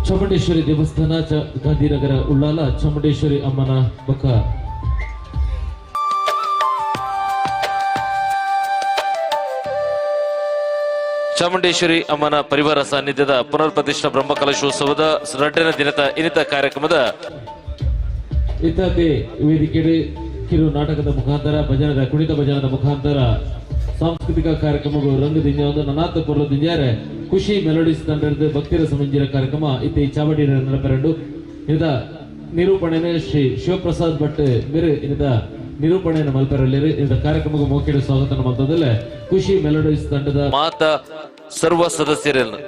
ಚಾಮುಂಡೇಶ್ವರಿ ದೇವಸ್ಥಾನ ಗಾಂಧಿನಗರ ಉಳ್ಳಾಲ ಚಾಮುಂಡೇಶ್ವರಿ ಅಮ್ಮನ ಬೊಕ್ಕ ಚಾಮುಂಡೇಶ್ವರಿ ಅಮ್ಮನ ಪರಿವಾರ ಸಾನ್ನಿಧ್ಯದ ಪುನರ್ ಪ್ರತಿಷ್ಠಾ ಬ್ರಹ್ಮ ಕಲಶೋತ್ಸವದ ರಡ್ಡನೇ ದಿನದ ಇನ್ನಿತ ಕಾರ್ಯಕ್ರಮದ ಇತ್ತತೆ ವೇದಿಕೆ ಕಿರು ನಾಟಕದ ಮುಖಾಂತರ ಭಜನದ ಕುಣಿತ ಭಜನದ ಮುಖಾಂತರ ಸಾಂಸ್ಕೃತಿಕ ಕಾರ್ಯಕ್ರಮಗಳು ರಂಗು ದಿಂಜ ಒಂದು ನನಾಥ ಪೊರ್ಲು ದಿಂಜಾರೆ ಖುಷಿ ಮೆಲೋಡಿಸ್ ತಂಡದ ಭಕ್ತಿರ ಸಮಂಜಿರ ಕಾರ್ಯಕ್ರಮ ಇತ್ತೆ ಈ ಚಾವಡಿ ನಡಪೆರಡು ಇದ ನಿರೂಪಣೆ ಶ್ರೀ ಶಿವಪ್ರಸಾದ್ ಭಟ್ ಮೇರೆ ಇದ ನಿರೂಪಣೆಯನ್ನು ಮಲ್ಪೆರಲ್ಲಿರು ಇದ ಕಾರ್ಯಕ್ರಮಕ್ಕೆ ಮೋಕಿಡು ಸ್ವಾಗತ ಮಲ್ತದಲ್ಲೇ ಖುಷಿ ಮೆಲೋಡಿಸ್ ತಂಡದ ಮಾತಾ ಸರ್ವ ಸದಸ್ಯರನ್ನು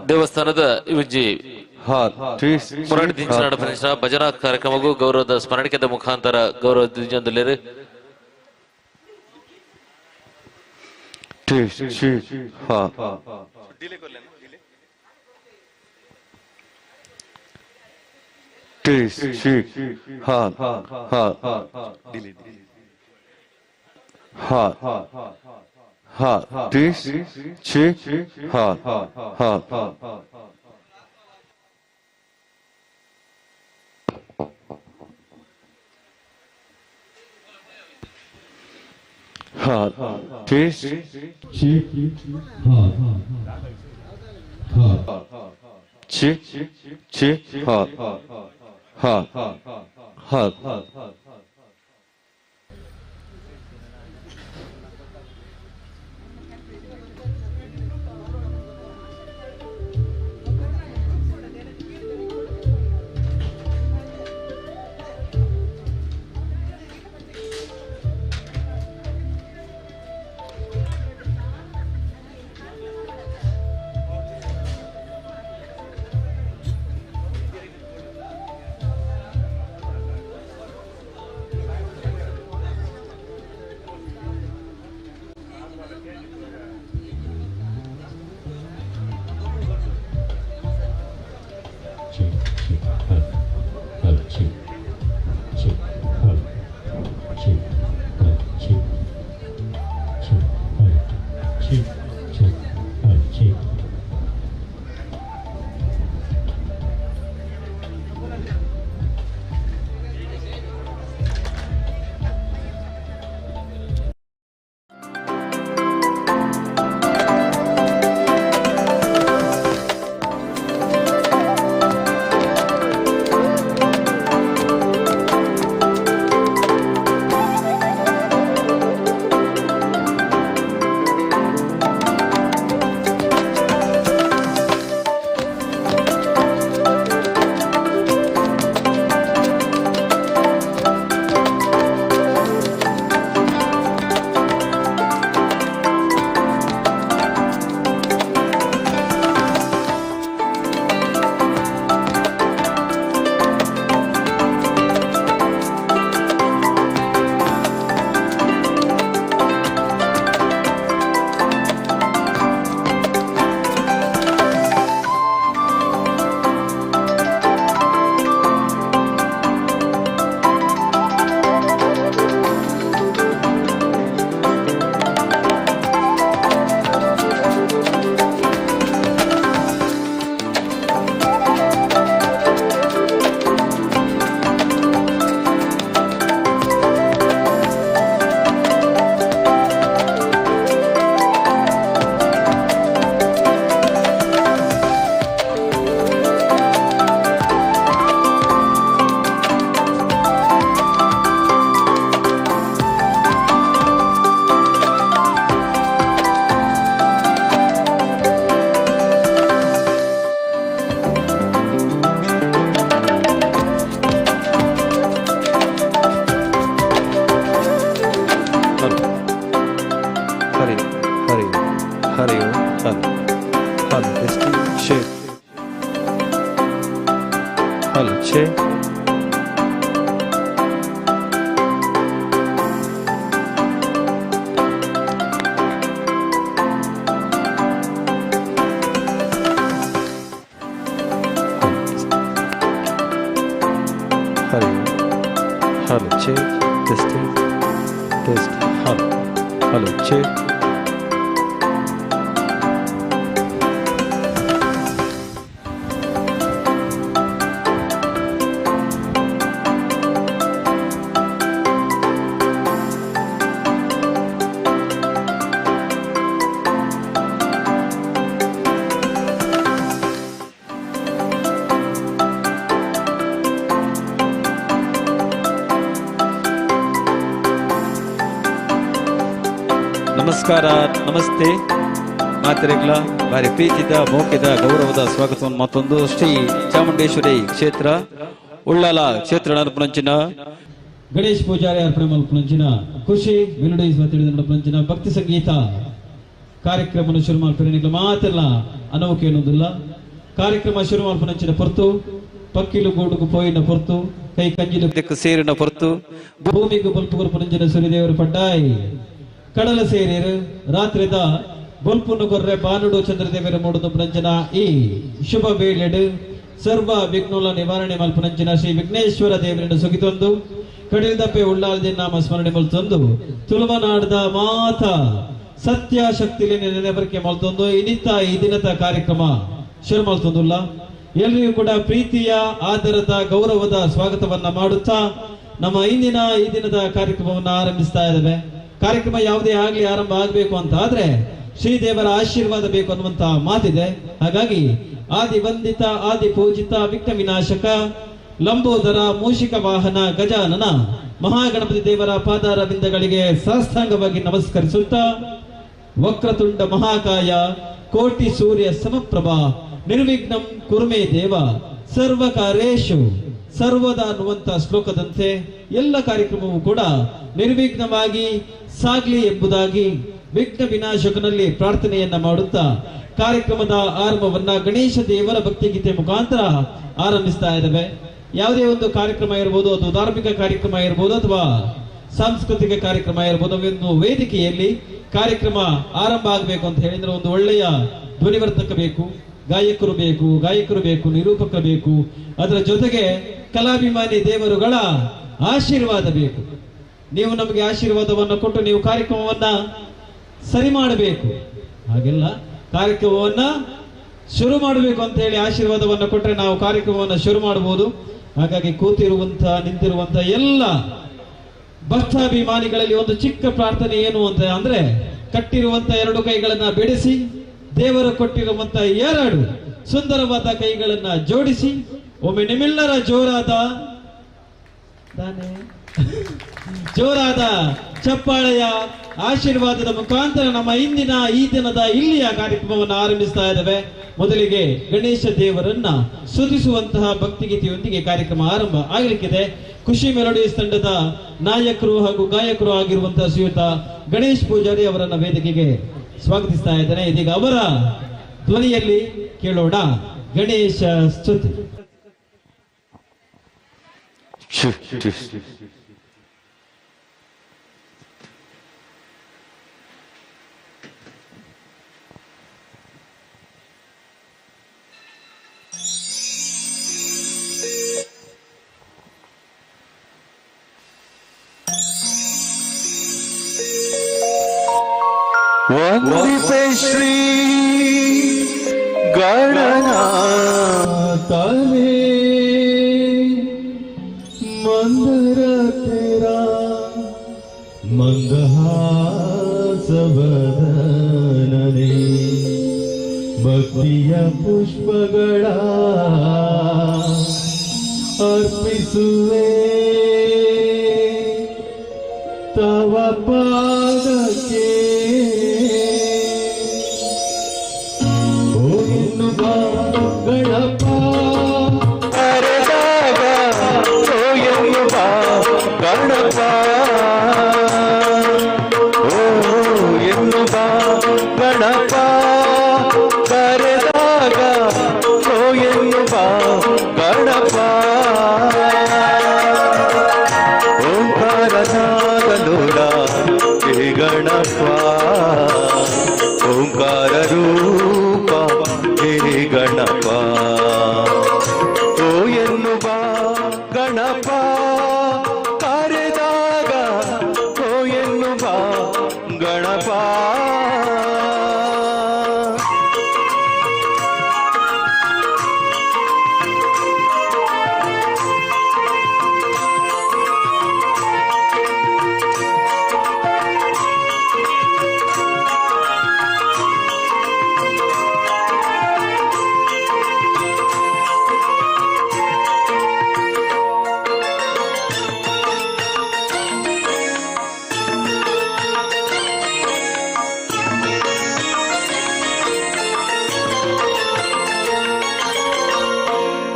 ದೇವಸ್ಥಾನದ ಇವಂಜಿ ಮುರಾಡಿ ದಿಂಚನಾಡ ಪ್ರದೇಶ ಭಜನಾ ಕಾರ್ಯಕ್ರಮಕ್ಕೂ ಗೌರವದ ಸ್ಮರಣಿಕೆದ ಮುಖಾಂತರ ಗೌರವ ದಿಂಜಂದಲೇರು Hari Om, hello hello testing check hello check. Hari Om, hello check testing test hello hello check. ನಮಸ್ಕಾರ, ನಮಸ್ತೆ ಮಾತೆರೆಗ್ಲ ಬಾರಿ ಪ್ರೀತಿದ ಮೋಕೆದ ಗೌರವದ ಸ್ವಾಗತವನ್ನು ಮತ್ತೊಂದು ಶ್ರೀ ಚಾಮುಂಡೇಶ್ವರಿ ಕ್ಷೇತ್ರ ಉಳ್ಳಾಲ ಕ್ಷೇತ್ರ ನಡಪುನಂಚಿನ ಗಣೇಶ್ ಪೂಜಾರಿ ಅರ್ಪಣೆ ಮಲ್ಪುನಂಚಿನ ಖುಷಿ ಮೆಲೋಡೀಸ್ ತಿಳಿದ ನಡಪುನಂಚಿನ ಭಕ್ತಿ ಸಂಗೀತ ಕಾರ್ಯಕ್ರಮ ಶುರು ಮಲ್ಪುನ ಮಾತೆಲ್ಲ ಅನೌಕೆ ಎನ್ನುವುದಿಲ್ಲ. ಕಾರ್ಯಕ್ರಮ ಶುರು ಮಲ್ಪುನಂಚಿನ ಪೊರ್ತು ಪಕ್ಕಿಲು ಗೂಡುಗು ಪೋಯಿನ ಪೊರ್ತು ಕೈ ಕಂಜಿಲು ಸೇರಿನ ಪೊರ್ತು ಭೂಮಿಗೂ ಬಲ್ಪು ಕೊರ್ಪುನಂಚಿನ ಸೂರ್ಯದೇವರು ಪಡ್ಡಾಯಿ ಕಡಲ ಸೇರಿರು ರಾತ್ರಿದ ಬೊಲ್ಪುನು ಕೊರ್ರೆ ಬಾನುಡು ಚಂದ್ರದೇವರ ಮೂಡುದು ಪುನಂಚನ ಈ ಶುಭ ವೇಳೆಡು ಸರ್ವ ವಿಘ್ನುಲ ನಿವಾರಣೆ ಮಲ್ಪುನಂಚಿನ ಶ್ರೀ ವಿಘ್ನೇಶ್ವರ ದೇವರನ್ನು ಸುಗಿತೊಂದು ಕಡಿಲ್ದಪ್ಪೆ ಉಳ್ಳಾಲ್ದಿ ನಾಮ ಸ್ಮರಣೆ ಮಲ್ತೊಂದು ತುಳುವನಾಡದ ಮಾತ ಸತ್ಯ ಶಕ್ತಿಲಿ ನೆನೆಬರಿಕೆ ಮಲ್ತೊಂದು ಇನಿತ ಈ ದಿನದ ಕಾರ್ಯಕ್ರಮ ಶುರು ಮಲ್ತೊಂದುಲ್ಲ. ಎಲ್ಲರಿಗೂ ಕೂಡ ಪ್ರೀತಿಯ ಆದರದ ಗೌರವದ ಸ್ವಾಗತವನ್ನ ಮಾಡುತ್ತಾ ನಮ್ಮ ಇಂದಿನ ಈ ದಿನದ ಕಾರ್ಯಕ್ರಮವನ್ನು ಆರಂಭಿಸ್ತಾ ಇದ್ದೇವೆ. ಕಾರ್ಯಕ್ರಮ ಯಾವುದೇ ಆಗ್ಲಿ ಆರಂಭ ಆಗಬೇಕು ಅಂತ ಆದ್ರೆ ಶ್ರೀದೇವರ ಆಶೀರ್ವಾದ ಬೇಕು ಅನ್ನುವಂತಹ ಮಾತಿದೆ. ಹಾಗಾಗಿ ಆದಿ ವಂದಿತ ಆದಿ ಪೂಜಿತ ವಿಘ್ನ ವಿನಾಶಕ ಲಂಬೋದರ ಮೂಷಿಕ ವಾಹನ ಗಜಾನನ ಮಹಾಗಣಪತಿ ದೇವರ ಪಾದಾರವಿಂದಗಳಿಗೆ ಸಾಷ್ಟಾಂಗವಾಗಿ ನಮಸ್ಕರಿಸುತ್ತಾ ವಕ್ರತುಂಡ ಮಹಾಕಾಯ ಕೋಟಿ ಸೂರ್ಯ ಸಮಪ್ರಭಾ ನಿರ್ವಿಘ್ನಂ ಕುರುಮೇ ದೇವ ಸರ್ವ ಕಾರ್ಯೇಶು ಸರ್ವದ ಅನ್ನುವಂತಹ ಶ್ಲೋಕದಂತೆ ಎಲ್ಲ ಕಾರ್ಯಕ್ರಮವೂ ಕೂಡ ನಿರ್ವಿಘ್ನವಾಗಿ ಸಾಗ್ಲಿ ಎಂಬುದಾಗಿ ವಿಘ್ನ ವಿನಾಶಕನಲ್ಲಿ ಪ್ರಾರ್ಥನೆಯನ್ನ ಮಾಡುತ್ತಾ ಕಾರ್ಯಕ್ರಮದ ಆರಂಭವನ್ನ ಗಣೇಶ ದೇವರ ಭಕ್ತಿಗೀತೆ ಮುಖಾಂತರ ಆರಂಭಿಸ್ತಾ ಇದ್ದೇವೆ. ಯಾವುದೇ ಒಂದು ಕಾರ್ಯಕ್ರಮ ಇರ್ಬೋದು, ಅದು ಧಾರ್ಮಿಕ ಕಾರ್ಯಕ್ರಮ ಇರ್ಬೋದು ಅಥವಾ ಸಾಂಸ್ಕೃತಿಕ ಕಾರ್ಯಕ್ರಮ ಇರ್ಬೋದು, ಒಂದು ವೇದಿಕೆಯಲ್ಲಿ ಕಾರ್ಯಕ್ರಮ ಆರಂಭ ಆಗಬೇಕು ಅಂತ ಹೇಳಿದ್ರೆ ಒಂದು ಒಳ್ಳೆಯ ಧ್ವನಿವರ್ಧಕ ಬೇಕು, ಗಾಯಕರು ಬೇಕು, ನಿರೂಪಕರು ಬೇಕು, ಅದರ ಜೊತೆಗೆ ಕಲಾಭಿಮಾನಿ ದೇವರುಗಳ ಆಶೀರ್ವಾದ ಬೇಕು. ನೀವು ನಮಗೆ ಆಶೀರ್ವಾದವನ್ನು ಕೊಟ್ಟು ನೀವು ಕಾರ್ಯಕ್ರಮವನ್ನ ಸರಿ ಮಾಡಬೇಕು, ಹಾಗೆಲ್ಲ ಕಾರ್ಯಕ್ರಮವನ್ನ ಶುರು ಮಾಡಬೇಕು ಅಂತ ಹೇಳಿ ಆಶೀರ್ವಾದವನ್ನು ಕೊಟ್ಟರೆ ನಾವು ಕಾರ್ಯಕ್ರಮವನ್ನು ಶುರು ಮಾಡಬಹುದು. ಹಾಗಾಗಿ ಕೂತಿರುವಂತಹ ನಿಂತಿರುವಂತಹ ಎಲ್ಲ ಭಕ್ತಾಭಿಮಾನಿಗಳಲ್ಲಿ ಒಂದು ಚಿಕ್ಕ ಪ್ರಾರ್ಥನೆ ಏನು ಅಂತ ಅಂದ್ರೆ, ಕಟ್ಟಿರುವಂತಹ ಎರಡು ಕೈಗಳನ್ನ ಬಿಡಿಸಿ ದೇವರು ಕೊಟ್ಟಿರುವಂತಹ ಎರಡು ಸುಂದರವಾದ ಕೈಗಳನ್ನ ಜೋಡಿಸಿ ಒಮ್ಮೆ ನಿಮ್ಮೆಲ್ಲರ ಜೋರಾದ ಚಪ್ಪಾಳೆಯ ಆಶೀರ್ವಾದದ ಮುಖಾಂತರ ನಮ್ಮ ಇಂದಿನ ಈ ದಿನದ ಇಲ್ಲಿಯ ಕಾರ್ಯಕ್ರಮವನ್ನು ಆರಂಭಿಸ್ತಾ ಇದ್ದೇವೆ. ಮೊದಲಿಗೆ ಗಣೇಶ ದೇವರನ್ನ ಸ್ತುತಿಸುವಂತಹ ಭಕ್ತಿಗೀತೆಯೊಂದಿಗೆ ಕಾರ್ಯಕ್ರಮ ಆರಂಭ ಆಗಲಿಕ್ಕಿದೆ. ಖುಷಿ ಮೆಲೋಡೀಸ್ ತಂಡದ ನಾಯಕರು ಹಾಗೂ ಗಾಯಕರು ಆಗಿರುವಂತಹ ಶ್ರೀಯುತ ಗಣೇಶ್ ಪೂಜಾರಿ ಅವರನ್ನ ವೇದಿಕೆಗೆ ಸ್ವಾಗತಿಸ್ತಾ ಇದ್ದೇನೆ. ಇದೀಗ ಅವರ ಧ್ವನಿಯಲ್ಲಿ ಕೇಳೋಣ ಗಣೇಶ ಸ್ತುತಿ. ವಂದಿಪೆ ಶ್ರೀ ಗಣನಾಥನೇ ಮಂದರ ತೇರಾ ಮಂದಹಾಸವದನನೆ ಭಕ್ತಿಯ ಪುಷ್ಪಗಳ ಅರ್ಪಿಸುವೆ ತವ ಪಾದಕ್ಕೆ. ಓ ಎನ್ನುವ ಗಣಪ ಕರೆದಾಗ ಓ ಎನ್ನುವ ಗಣಪ, ಓ ಎನ್ನುವ ಗಣಪ. ಕರೆದಾಗ ಓ ಎನ್ನುವ ಗಣಪ. ಓಂಕಾರನಾದಲೋಲ ಹೇ ಗಣಪ, ಓಂಕಾರ ರೂಪ ಹೇ ಗಣಪ. ಓ ಎನ್ನುವ ಗಣಪ ಕರೆದಾಗ ಓ ಎನ್ನುವ ಗಣಪ.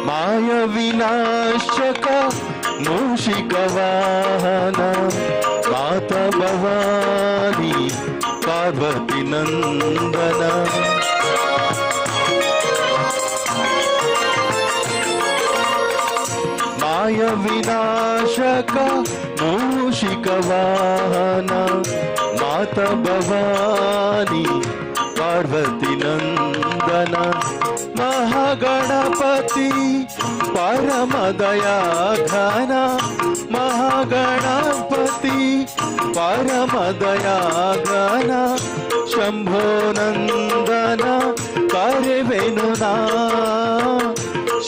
ಮಾಯ ವಿನಾಶಕ ಮೂಷಿಕ ವಾಹನ ಮಾತ ಭವಾನಿ ಪಾರ್ವತಿ ನಂದನ. ಮಾಯ ವಿನಾಶಕ ಮೂಷಿಕ ವಾಹನ ಮಾತ ಭವಾನಿ ಪಾರ್ವತಿ ನಂದನ. ಮಹಾಗಣಪತಿ ಪರಮದಯಾಘನ, ಮಹಾಗಣಪತಿ ಪರಮದಯಾಘನ. ಶಂಭೋ ನಂದನ ಕರೆವೆನು ನಾ,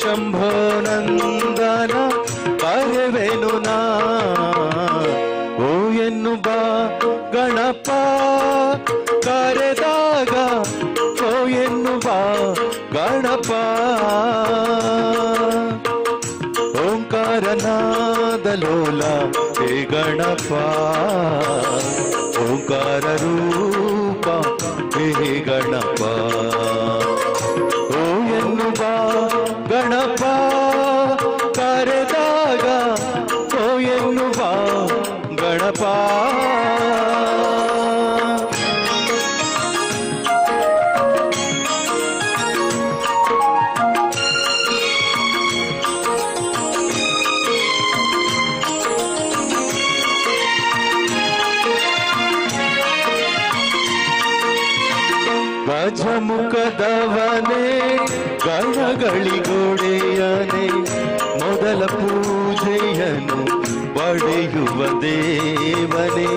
ಶಂಭೋ ನಂದನ ಕರೆವೆನು ನಾ. ಓ ಎನ್ನುವ ಗಣಪ ಕರೆದಾಗ ಓ ಎನ್ನುವ ಗಣಪ. ಓಂಕಾರನಾದಲೋಲ ಹೇ ಗಣಪ, ಓಂಕಾರ ರೂಪ ಹೇ ಗಣಪ. ಓ ಎನ್ನುವ ಗಣಪ ಕರೆದಾಗ ಓ ಎನ್ನುವ ಗಣಪ. ಗಜಮುಖದವನೇ ಗಣಗಳಿಗೊಡೆಯನೇ, ಮೊದಲ ಪೂಜೆಯನ್ನು ಪಡೆಯುವ ದೇವನೇ.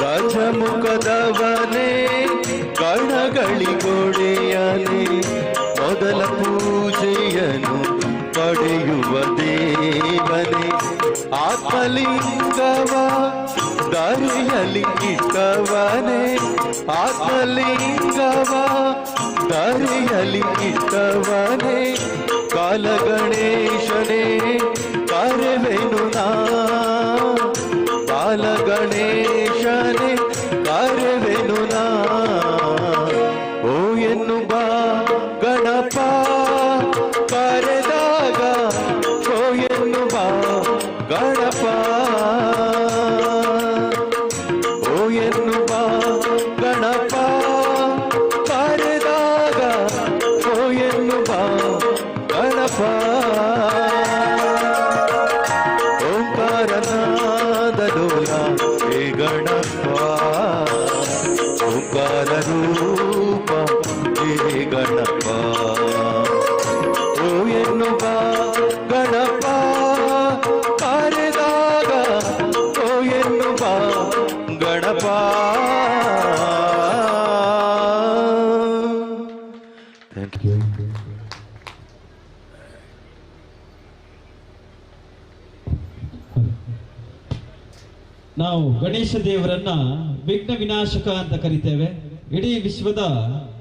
ಗಜಮುಖದವನೇ ಗಣಗಳಿಗೊಡೆಯನೇ, ಮೊದಲ ಪೂಜೆಯನ್ನು ಪಡೆಯುವ ದೇವನೇ. ಆತ್ಮಲಿಂಗವ ದಾರಿಯಲ್ಲಿ ಇಟ್ಟವನೇ, ಆತ್ಮಲಿಂಗವ ದಾರಿಯಲ್ಲಿ ಇಟ್ಟವನೇ. ಬಾಲಗಣೇಶನೇ ಕರೆವೆನು ನಾ, ಬಾಲಗಣೇಶನೇ ಕರೆವೆನು ನಾ. ಓ ಎನ್ನುವ ಗಣಪ ಕರೆದಾಗ ಓ ಎನ್ನುವ ಗಣಪ. ಓ ಎನ್ನುವ ಗಣಪ ಕರೆದಾಗ ಓ ಎನ್ನುವ ಗಣಪ. ಓಂಕಾರನಾದಲೋಲ ಹೇ ಗಣಪ, ಓಂಕಾರ ರೂಪ ಹೇ ಗಣಪ. ಓ ಎನ್ನುವ ಗಣಪ ಕರೆದಾಗ ಓ ಎನ್ನುವ ಗಣಪ. Thank you. ನಾವು ಗಣೇಶ ದೇವರನ್ನ ವಿಘ್ನ ವಿನಾಶಕ ಅಂತ ಕರಿತೇವೆ. ಇಡೀ ವಿಶ್ವದ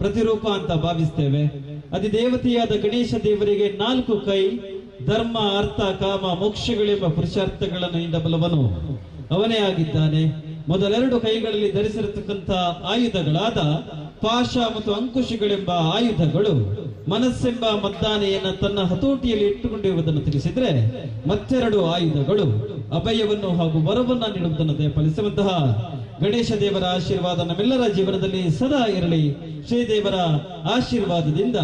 ಪ್ರತಿರೂಪ ಅಂತ ಭಾವಿಸ್ತೇವೆ. ಅಧಿದೇವತೆಯಾದ ಗಣೇಶ ದೇವರಿಗೆ 4 ಕೈ, ಧರ್ಮ, ಅರ್ಥ, ಕಾಮ, ಮೋಕ್ಷಗಳೆಂಬ ಪುರುಷಾರ್ಥಗಳನ್ನು ನೀಡಬಲ್ಲವನು ಅವನೇ ಆಗಿದ್ದಾನೆ. ಮೊದಲೆರಡು ಕೈಗಳಲ್ಲಿ ಧರಿಸಿರತಕ್ಕಂಥ ಆಯುಧಗಳಾದ ಪಾಶ ಮತ್ತು ಅಂಕುಶಗಳೆಂಬ ಆಯುಧಗಳು ಮನಸ್ಸೆಂಬ ಮದ್ದಾನೆಯನ್ನು ತನ್ನ ಹತೋಟಿಯಲ್ಲಿ ಇಟ್ಟುಕೊಂಡಿರುವುದನ್ನು ತಿಳಿಸಿದ್ರೆ, ಮತ್ತೆರಡು ಆಯುಧಗಳು ಅಭಯವನ್ನು ಹಾಗೂ ವರವನ್ನು ನೀಡುವುದನ್ನು ದಯಪಾಲಿಸುವಂತಹ ಗಣೇಶ ದೇವರ ಆಶೀರ್ವಾದ ನಮ್ಮೆಲ್ಲರ ಜೀವನದಲ್ಲಿ ಸದಾ ಇರಲಿ. ಶ್ರೀದೇವರ ಆಶೀರ್ವಾದದಿಂದ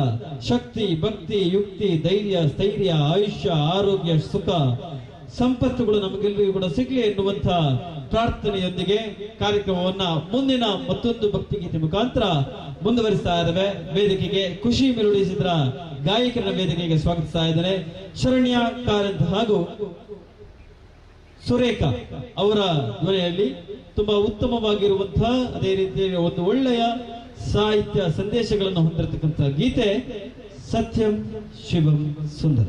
ಶಕ್ತಿ, ಭಕ್ತಿ, ಯುಕ್ತಿ, ಧೈರ್ಯ, ಸ್ಥೈರ್ಯ, ಆಯುಷ್ಯ, ಆರೋಗ್ಯ, ಸುಖ, ಸಂಪತ್ತುಗಳು ನಮಗೆಲ್ಲರಿಗೂ ಕೂಡ ಸಿಗಲಿ ಎನ್ನುವಂತಹ ಪ್ರಾರ್ಥನೆಯೊಂದಿಗೆ ಕಾರ್ಯಕ್ರಮವನ್ನ ಮುಂದಿನ ಮತ್ತೊಂದು ಭಕ್ತಿಗೀತೆ ಮುಖಾಂತರ ಮುಂದುವರಿಸ್ತಾ ಇದ್ದಾವೆ. ವೇದಿಕೆಗೆ ಖುಷಿ ಮೆಲೋಡಿಸಿದ್ರ ಗಾಯಕರನ್ನ ವೇದಿಕೆಗೆ ಸ್ವಾಗತಿಸ್ತಾ ಇದ್ದಾರೆ. ಶರಣ್ಯ ಕಾರಂತ್ ಹಾಗೂ ಸುರೇಖಾ ಅವರ ಧ್ವನಿಯಲ್ಲಿ ತುಂಬಾ ಉತ್ತಮವಾಗಿರುವಂತಹ ಅದೇ ರೀತಿಯ ಒಂದು ಒಳ್ಳೆಯ ಸಾಹಿತ್ಯ ಸಂದೇಶಗಳನ್ನು ಹೊಂದಿರತಕ್ಕಂತಹ ಗೀತೆ ಸತ್ಯಂ ಶಿವಂ ಸುಂದರ.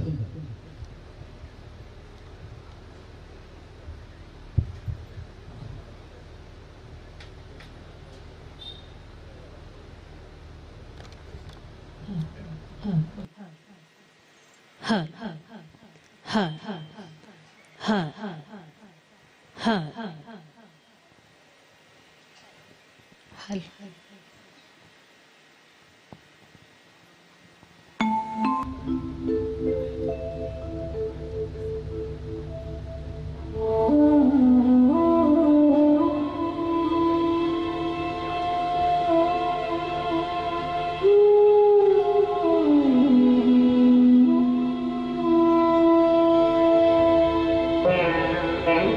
ಹ ಹ ಹ ಹ ಹಲ್ Thank you.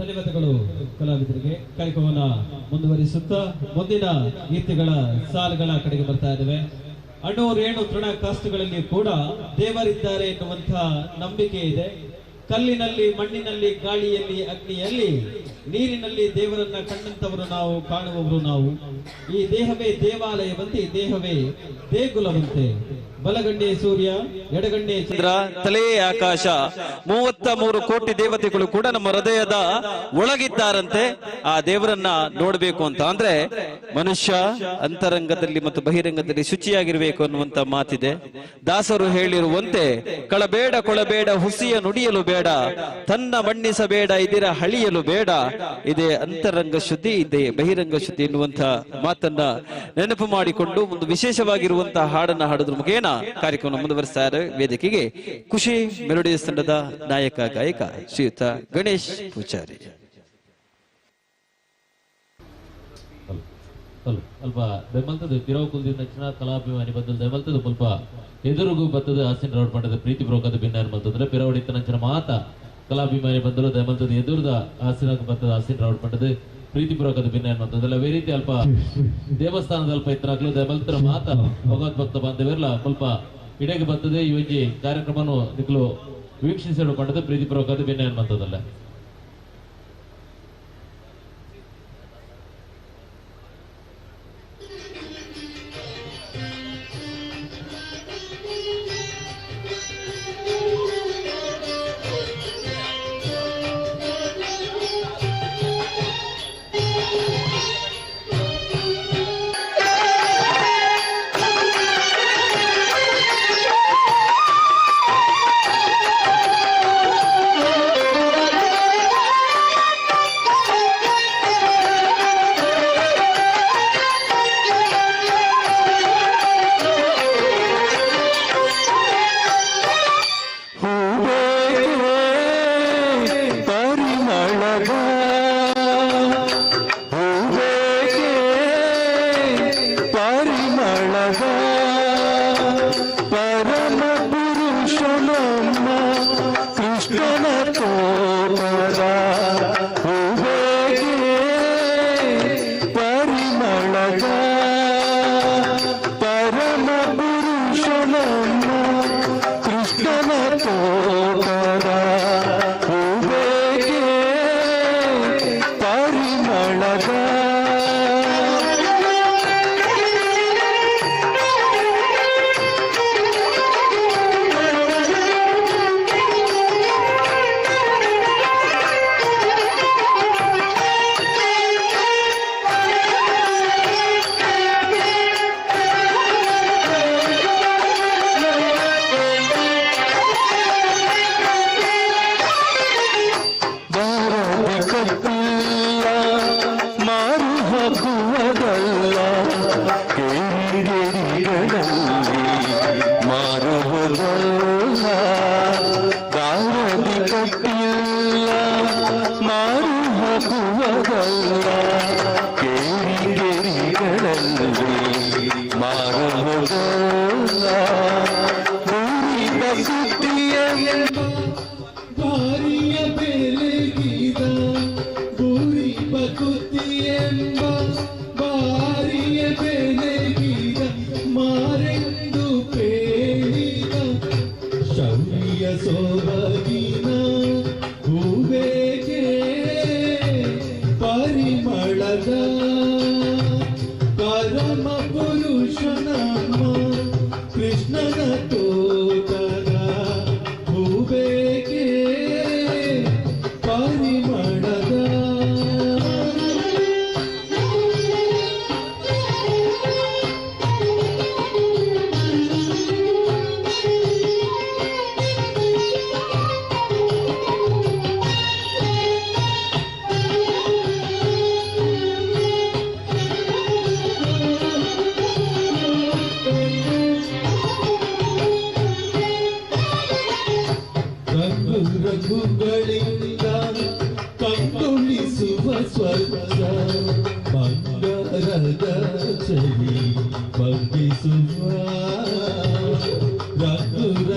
ಧನ್ಯವಾದಗಳು ಕಲಾವಿದರಿಗೆ. ಕಾರ್ಯಕ್ರಮವನ್ನು ಮುಂದುವರಿಸುತ್ತಾ ಮುಂದಿನ ಗೀತೆಗಳ ಸಾಲುಗಳ ಕಡೆಗೆ ಬರ್ತಾ ಇದ್ದೇವೆ. ಅಣು ರೇಣು ತೃಣ ಕಾಷ್ಟಗಳಲ್ಲಿ ಕೂಡ ದೇವರಿದ್ದಾರೆ ಎನ್ನುವಂತಹ ನಂಬಿಕೆ ಇದೆ. ಕಲ್ಲಿನಲ್ಲಿ, ಮಣ್ಣಿನಲ್ಲಿ, ಗಾಳಿಯಲ್ಲಿ, ಅಗ್ನಿಯಲ್ಲಿ, ನೀರಿನಲ್ಲಿ ದೇವರನ್ನ ಕಂಡಂತವರು ನಾವು, ಕಾಣುವವರು ನಾವು. ಈ ದೇಹವೇ ದೇವಾಲಯವಂತೆ, ಈ ದೇಹವೇ ದೇಗುಲವಂತೆ. ಬಲಗಣ್ಣೆ ಸೂರ್ಯ, ಎಡಗಣ್ಣೆ ಚಂದ್ರ, ತಲೆಯೇ ಆಕಾಶ. 33 ಕೋಟಿ ದೇವತೆಗಳು ಕೂಡ ನಮ್ಮ ಹೃದಯದ ಒಳಗಿದ್ದಾರಂತೆ. ಆ ದೇವರನ್ನ ನೋಡಬೇಕು ಅಂತ ಅಂದ್ರೆ ಮನುಷ್ಯ ಅಂತರಂಗದಲ್ಲಿ ಮತ್ತು ಬಹಿರಂಗದಲ್ಲಿ ಶುಚಿಯಾಗಿರ್ಬೇಕು ಅನ್ನುವಂತ ಮಾತಿದೆ. ದಾಸರು ಹೇಳಿರುವಂತೆ ಕಳಬೇಡ ಕೊಳಬೇಡ ಹುಸಿಯ ನುಡಿಯಲು ಬೇಡ, ತನ್ನ ಮಣ್ಣಿಸಬೇಡ ಇದಿರ ಹಳಿಯಲು ಬೇಡ, ಇದೇ ಅಂತರಂಗ ಶುದ್ಧಿ, ಇದೇ ಬಹಿರಂಗ ಶುದ್ಧಿ ಎನ್ನುವಂತ ಮಾತನ್ನ ನೆನಪು ಮಾಡಿಕೊಂಡು ಒಂದು ವಿಶೇಷವಾಗಿರುವಂತಹ ಹಾಡನ್ನ ಹಾಡೋದ್ರ ಮುಖೇನ ಕಾರ್ಯಕ್ರಮ ಮುಂದುವರಿಸ್ತಾರೆ. ವೇದಿಕೆಗೆ ಖುಷಿ ಮೆಲೋಡಿಯಸ್ ತಂಡದ ನಾಯಕ ಗಾಯಕ ಶ್ರೀಯುತ ಗಣೇಶ್ ಪೂಜಾರಿ. ಅಲ್ಪ ದಯಮಲ್ತದ ತಿರವು ಕುಲ್ದಿನ ತಕ್ಷಣ ಕಲಾಭಿಮಾನಿ ಬಂದಲ್ ದಯಮಲ್ತದ ಸ್ವಲ್ಪ ಎದುರುಗೂ ಬತ್ತದ ಹಾಸಿನ ರೌಡ್ ಪಂಡದ ಪ್ರೀತಿ ಬ್ರೋಕದ ಭಿನ್ನ ಮಲ್ತಂದ್ರೆ ಪಿರವಡಿತ್ತ ನಂಚಿನ ಮಾತ ಕಲಾಭಿಮಾನಿ ಬಂದಲು ದಯಮಲ್ತದ ಎದುರುದ ಹಾಸಿನ ಬತ್ತದ ಹಾಸಿನ ರೌಡ್ ಪಂಡದ ಪ್ರೀತಿ ಪೂರ್ವಕದ ಭಿನ್ನ ಅಂತಂದ್ರೆ ಅದೇ ರೀತಿ ಅಲ್ಪ ದೇವಸ್ಥಾನದ ಅಲ್ಪ ಇತ್ತನಾಗ್ಲು ದಯಮಲ್ತರ ಮಾತ ಭಗವದ್ ಭಕ್ತ ಬಾಂಧವ್ಯರ್ಲ ಸ್ವಲ್ಪ ಇಡೆಗೆ ಬರ್ತದೆ. ಈ ಒಂಜಿ ಕಾರ್ಯಕ್ರಮನು ನಿಕ್ಲು ವೀಕ್ಷಿಸಲು ಪಂಡದ ಪ್ರೀತಿ ಪೂರ್ವಕದ ಭಿನ್ನ ಅಂತದಲ್ಲ.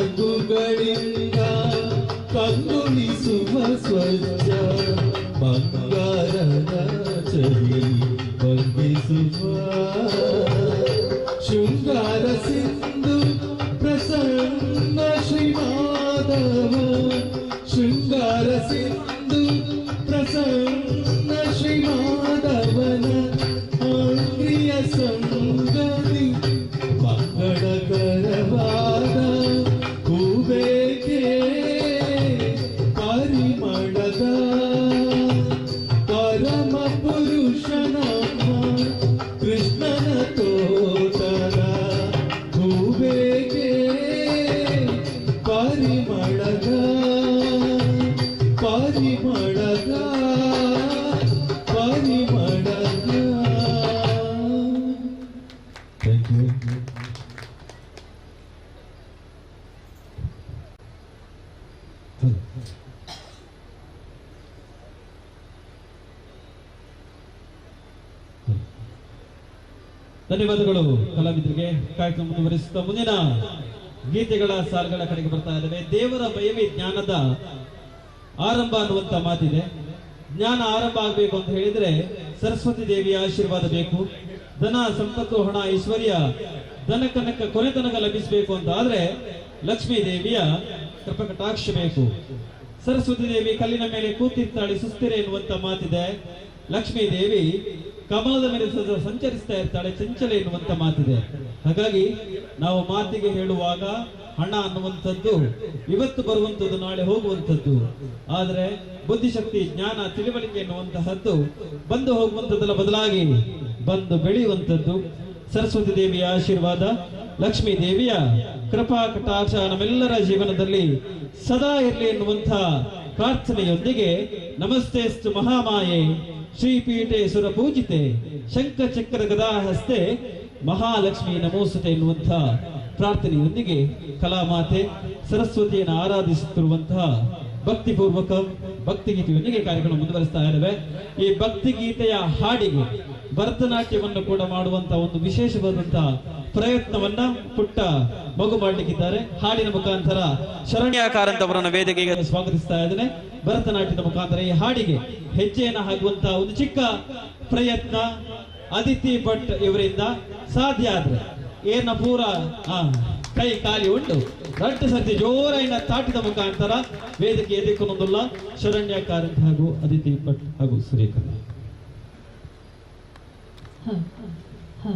ರಂಗುಗಳಿಂದ ಕಂಗೊಳಿಸುವ ಸ್ವಚ್ಛ ಬಂಗಾರದ ಚಲಿ ವಂದಿಸುವ ಶೃಂಗಾರ ಸಿಂಧು ಪ್ರಸನ್ನ ಶ್ರೀಮಾಧವ ಶೃಂಗಾರ ಸಿಂಧು ಪ್ರಸನ್ನ ಶ್ರೀಮಾಧವನ ಆಂಗ್ರಿಯ ಸಂಗತಿ ಮಂಗಳಕರವಾದ ಹೂಬೇಕೆ ಪರಿಮಳದ ಪರಮ ಪುರುಷನಮ್ಮ ಕೃಷ್ಣನ ತೋಟದ ಹೂಬೇಕೆ ಪರಿಮಳದ ಪರಿಮಳದ ಪರಿಮಳದ. Thank you. ಧನ್ಯವಾದಗಳು ಕಲಾವಿದರಿಗೆ. ಕಾರ್ಯಕ್ರಮ ಮುಂದುವರಿಸುತ್ತಾ ಮುಂದಿನ ಗೀತೆಗಳ ಸಾಲುಗಳ ಕಡೆಗೆ ಬರ್ತಾ ಇದ್ದಾವೆ. ದೇವರ ಭಯವೇ ಜ್ಞಾನದ ಆರಂಭ ಅನ್ನುವಂತ ಮಾತಿದೆ. ಜ್ಞಾನ ಆರಂಭ ಆಗಬೇಕು ಅಂತ ಹೇಳಿದ್ರೆ ಸರಸ್ವತಿ ದೇವಿಯ ಆಶೀರ್ವಾದ ಬೇಕು. ಧನ ಸಂಪತ್ತು ಹಣ ಐಶ್ವರ್ಯ ಧನ ಕನಕ ಕೊನೆ ತನಕ ಲಭಿಸಬೇಕು ಅಂತ ಆದ್ರೆ ಲಕ್ಷ್ಮೀ ದೇವಿಯ ಕೃಪಕಟಾಕ್ಷ ಬೇಕು. ಸರಸ್ವತಿ ದೇವಿ ಕಲ್ಲಿನ ಮೇಲೆ ಕೂತಿರ್ತಾಳೆ ಸುಸ್ಥಿರ ಎನ್ನುವಂತ ಮಾತಿದೆ. ಲಕ್ಷ್ಮೀ ದೇವಿ ಕಮಲದ ಮೇಲೆ ಸದಾ ಸಂಚರಿಸ್ತಾ ಇರ್ತಾಳೆ ಚಂಚಲೆ ಎನ್ನುವಂತ ಮಾತಿದೆ. ಹಾಗಾಗಿ ನಾವು ಮಾತಿಗೆ ಹೇಳುವಾಗ ಹಣ ಅನ್ನುವಂಥದ್ದು ಇವತ್ತು ಬರುವಂಥದ್ದು ನಾಳೆ ಹೋಗುವಂಥದ್ದು, ಆದರೆ ಬುದ್ಧಿಶಕ್ತಿ ಜ್ಞಾನ ತಿಳುವಳಿಕೆ ಎನ್ನುವಂತಹದ್ದು ಬಂದು ಹೋಗುವಂಥದ್ದಲ್ಲ, ಬದಲಾಗಿ ಬಂದು ಬೆಳೆಯುವಂಥದ್ದು. ಸರಸ್ವತಿ ದೇವಿಯ ಆಶೀರ್ವಾದ, ಲಕ್ಷ್ಮೀ ದೇವಿಯ ಕೃಪಾ ಕಟಾಕ್ಷ ನಮ್ಮೆಲ್ಲರ ಜೀವನದಲ್ಲಿ ಸದಾ ಇರಲಿ ಎನ್ನುವಂಥ ಪ್ರಾರ್ಥನೆಯೊಂದಿಗೆ ನಮಸ್ತೆಸ್ತು ಮಹಾಮಾಯೆ ಶ್ರೀಪೀಠೆ ಸುರಪೂಜಿತೆ ಶಂಖ ಚಕ್ರ ಗದಾ ಹಸ್ತೆ ಮಹಾಲಕ್ಷ್ಮಿ ನಮೋಸ್ತುತೆ ಎನ್ನುವಂಥ ಪ್ರಾರ್ಥನೆಯೊಂದಿಗೆ ಕಲಾಮಾತೆ ಸರಸ್ವತಿಯನ್ನು ಆರಾಧಿಸುತ್ತಿರುವಂತಹ ಭಕ್ತಿಪೂರ್ವಕ ಭಕ್ತಿಗೀತೆಯೊಂದಿಗೆ ಕಾರ್ಯಕ್ರಮ ಮುಂದುವರಿಸ್ತಾ ಇದ್ದಾವೆ. ಈ ಭಕ್ತಿಗೀತೆಯ ಹಾಡಿಗೆ ಭರತನಾಟ್ಯವನ್ನು ಕೂಡ ಮಾಡುವಂತಹ ಒಂದು ವಿಶೇಷವಾದಂತಹ ಪ್ರಯತ್ನವನ್ನ ಪುಟ್ಟ ಮಗು ಮಾಡಲಿಕ್ಕಿದ್ದಾರೆ. ಹಾಡಿನ ಮುಖಾಂತರ ಶರಣ್ಯ ಕಾರಂತ್ ಅವರನ್ನ ವೇದಿಕೆಗೆ ಸ್ವಾಗತಿಸ್ತಾ ಇದ್ದೇನೆ. ಭರತನಾಟ್ಯದ ಮುಖಾಂತರ ಈ ಹಾಡಿಗೆ ಹೆಜ್ಜೆಯನ್ನು ಹಾಕುವಂತಹ ಒಂದು ಚಿಕ್ಕ ಪ್ರಯತ್ನ ಅದಿತಿ ಭಟ್ ಇವರಿಂದ ಸಾಧ್ಯ ಆದ್ರೆ ಏನ ಪೂರ ಕೈ ಖಾಲಿ ಉಂಟು ರಟ್ಟು ಸರ್ತಿ ಜೋರಾಯಿನ ತಾಟಿದ ಮುಖಾಂತರ ವೇದಿಕೆ ಎದುಕೊಂದಲ್ಲ ಶರಣ್ಯ ಕಾರಂತ್ ಹಾಗೂ ಅದಿತಿ ಭಟ್ ಹಾಗೂ ಸುರೇಖ. ಆ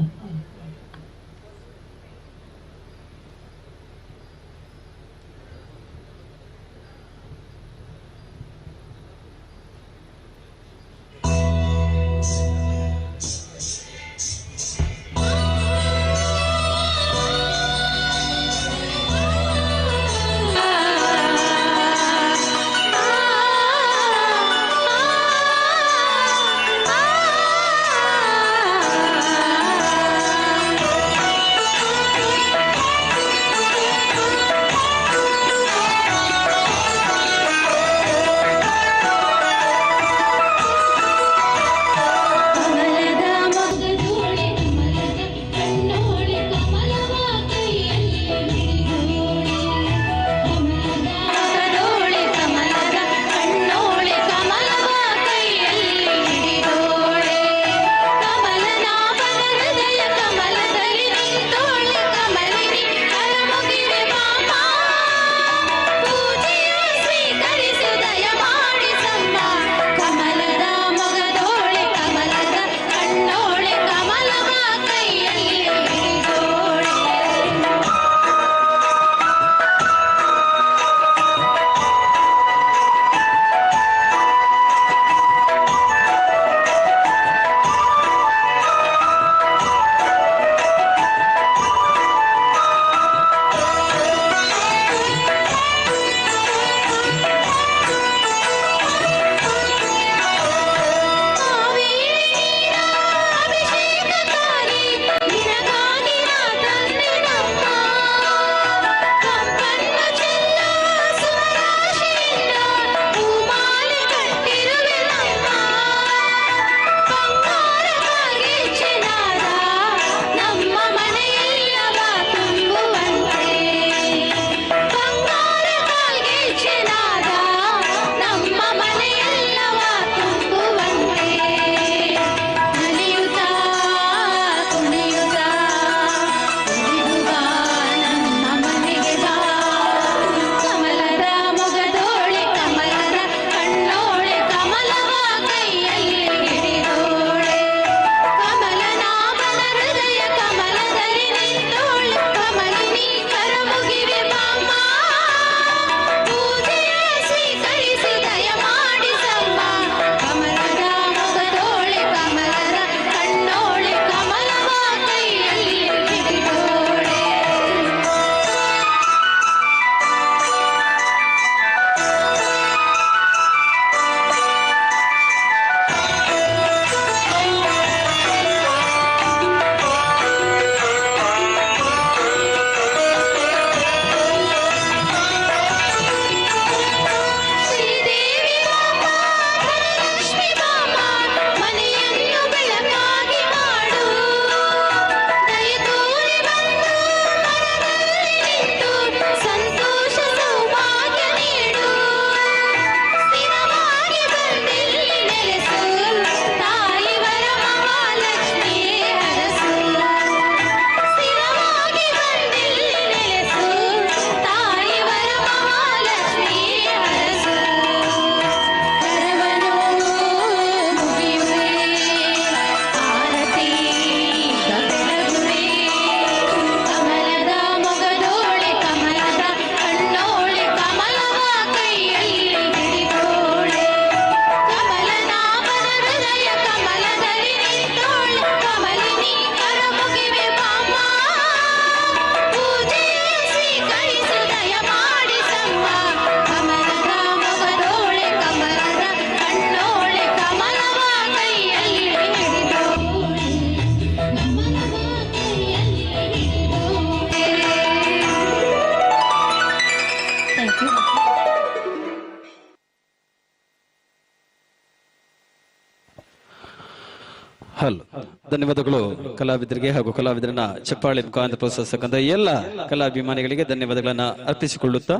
ಧನ್ಯವಾದಗಳು ಕಲಾವಿದರಿಗೆ ಹಾಗೂ ಕಲಾವಿದರನ್ನ ಚಪ್ಪಾಳೆ ಮುಖಾಂತರ ಪ್ರೋತ್ಸಾಹಿಸತಕ್ಕಂಥ ಎಲ್ಲ ಕಲಾಭಿಮಾನಿಗಳಿಗೆ ಧನ್ಯವಾದಗಳನ್ನು ಅರ್ಪಿಸಿಕೊಳ್ಳುತ್ತಾ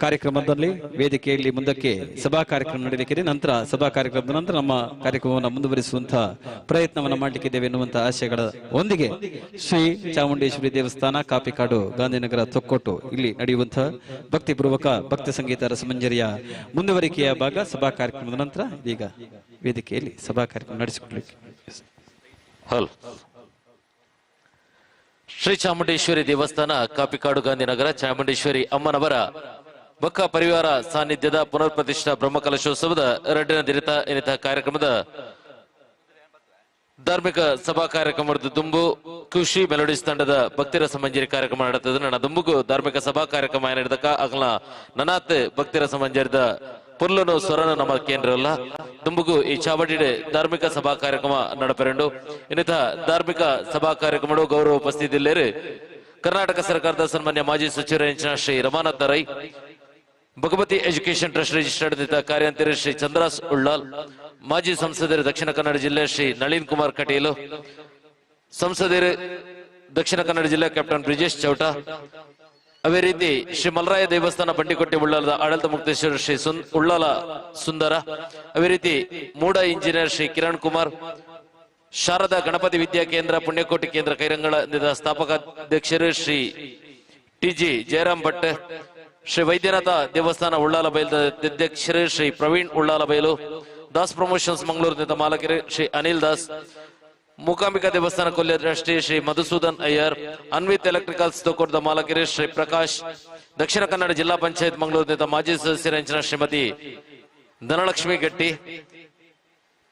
ಕಾರ್ಯಕ್ರಮದಲ್ಲಿ ವೇದಿಕೆಯಲ್ಲಿ ಮುಂದಕ್ಕೆ ಸಭಾ ಕಾರ್ಯಕ್ರಮ ನಡೆಯಲಿಕ್ಕಿದೆ. ನಂತರ ಸಭಾ ಕಾರ್ಯಕ್ರಮದ ನಂತರ ನಮ್ಮ ಕಾರ್ಯಕ್ರಮವನ್ನು ಮುಂದುವರಿಸುವಂತಹ ಪ್ರಯತ್ನವನ್ನು ಮಾಡಲಿಕ್ಕಿದ್ದೇವೆ ಎನ್ನುವಂತಹ ಆಶಯಗಳ ಒಂದಿಗೆ ಶ್ರೀ ಚಾಮುಂಡೇಶ್ವರಿ ದೇವಸ್ಥಾನ, ಕಾಪಿಕಾಡು, ಗಾಂಧಿನಗರ, ತೊಕ್ಕೊಟ್ಟು ಇಲ್ಲಿ ನಡೆಯುವಂತಹ ಭಕ್ತಿಪೂರ್ವಕ ಭಕ್ತಿ ಸಂಗೀತ ರಸಮಂಜರಿಯ ಮುಂದುವರಿಕೆಯ ಭಾಗ ಸಭಾ ಕಾರ್ಯಕ್ರಮದ ನಂತರ ಇದೀಗ ವೇದಿಕೆಯಲ್ಲಿ ಸಭಾ ಕಾರ್ಯಕ್ರಮ ನಡೆಸಿಕೊಳ್ಳಲಿಕ್ಕೆ. ಹಲ್ ಶ್ರೀ ಚಾಮುಂಡೇಶ್ವರಿ ದೇವಸ್ಥಾನ, ಕಾಪಿಕಾಡು, ಗಾಂಧಿನಗರ, ಚಾಮುಂಡೇಶ್ವರಿ ಅಮ್ಮನವರ ಬಕ್ಕ ಪರಿವಾರ ಸಾನ್ನಿಧ್ಯದ ಪುನರ್ ಪ್ರತಿಷ್ಠಾ ಬ್ರಹ್ಮಕಲಶೋತ್ಸವದ ಎರಡನೇ ದಿನದ ಏನಿತ ಕಾರ್ಯಕ್ರಮದ ಧಾರ್ಮಿಕ ಸಭಾ ಕಾರ್ಯಕ್ರಮದ ದುಂಬು ಖುಷಿ ಮೆಲೋಡಿಸ್ ತಂಡದ ಭಕ್ತಿರ ಸಮಂಜರಿ ಕಾರ್ಯಕ್ರಮ ನಡೆತದ. ನನ್ನ ದುಂಬುಗು ಧಾರ್ಮಿಕ ಸಭಾ ಕಾರ್ಯಕ್ರಮ ನಡೆದಕ ಅಗಲ ನನಾತ್ ಭಕ್ತಿರ ಸಮಂಜರಿದ ಪುರ್ಲನು ಸ್ವರನು ನಮ್ಮ ಕೇಂದ್ರಲ್ಲ ದುಂಬುಗು ಈ ಚಾವಡಿಡೆ ಧಾರ್ಮಿಕ ಸಭಾ ಕಾರ್ಯಕ್ರಮ ನಡಪೆರಂಡು. ಇನ್ನಿತ ಧಾರ್ಮಿಕ ಸಭಾ ಕಾರ್ಯಕ್ರಮ ಗೌರವ ಉಪಸ್ಥಿತಿಯಲ್ಲಿರು ಕರ್ನಾಟಕ ಸರ್ಕಾರದ ಸನ್ಮಾನ್ಯ ಮಾಜಿ ಸಚಿವರ Shri Ramanath Rai, Bhagavathi education trust registered ಕಾರ್ಯಾಂತರಿ Shri Chandra's Ullal, ಮಾಜಿ ಸಂಸದರು ದಕ್ಷಿಣ ಕನ್ನಡ ಜಿಲ್ಲೆ ಶ್ರೀ ನಳಿನ್ ಕುಮಾರ್ ಕಟೀಲು, ಸಂಸದರು ದಕ್ಷಿಣ ಕನ್ನಡ ಜಿಲ್ಲೆ ಕ್ಯಾಪ್ಟನ್ ಬ್ರಿಜೇಶ್ ಚೌಟ, ಅದೇ ರೀತಿ ಶ್ರೀ ಮಲರಾಯ ದೇವಸ್ಥಾನ ಬಂಡಿಕೊಟ್ಟೆ ಉಳ್ಳಾಲದ ಆಡಳಿತ ಮುಕ್ತೇಶ್ವರ ಶ್ರೀ ಉಳ್ಳಾಲ ಸುಂದರ, ಅದೇ ರೀತಿ ಮೂಡ ಇಂಜಿನಿಯರ್ ಶ್ರೀ ಕಿರಣ್ ಕುಮಾರ್, ಶಾರದಾ ಗಣಪತಿ ವಿದ್ಯಾ ಕೇಂದ್ರ ಪುಣ್ಯಕೋಟಿ ಕೇಂದ್ರ ಕೈರಂಗಳ ಸ್ಥಾಪಕಾಧ್ಯಕ್ಷರು ಶ್ರೀ ಟಿಜಿ ಜಯರಾಮ್ ಭಟ್, ಶ್ರೀ ವೈದ್ಯನಾಥ ದೇವಸ್ಥಾನ ಉಳ್ಳಾಲ ಬೈಲದ ಅಧ್ಯಕ್ಷರು ಶ್ರೀ ಪ್ರವೀಣ್ ಉಳ್ಳಾಲ ಬೈಲು, ದಾಸ್ ಪ್ರಮೋಷನ್ಸ್ ಮಂಗಳೂರಿನಿಂದ ಮಾಲಕರು ಶ್ರೀ ಅನಿಲ್ ದಾಸ್, ಮೂಕಾಂಬಿಕಾ ದೇವಸ್ಥಾನ ಕೊಲ್ಯ ಟ್ರಸ್ಟಿ ಶ್ರೀ ಮಧುಸೂದನ್ ಅಯ್ಯರ್, ಅನ್ವಿತ್ ಎಲೆಕ್ಟ್ರಿಕಲ್ಸ್ ತೋಕೋಟದ ಮಾಲಕರು ಶ್ರೀ ಪ್ರಕಾಶ್, ದಕ್ಷಿಣ ಕನ್ನಡ ಜಿಲ್ಲಾ ಪಂಚಾಯತ್ ಮಂಗಳೂರಿನಿಂದ ಮಾಜಿ ಸದಸ್ಯರ ಶ್ರೀಮತಿ ಧನಲಕ್ಷ್ಮಿ ಗಟ್ಟಿ,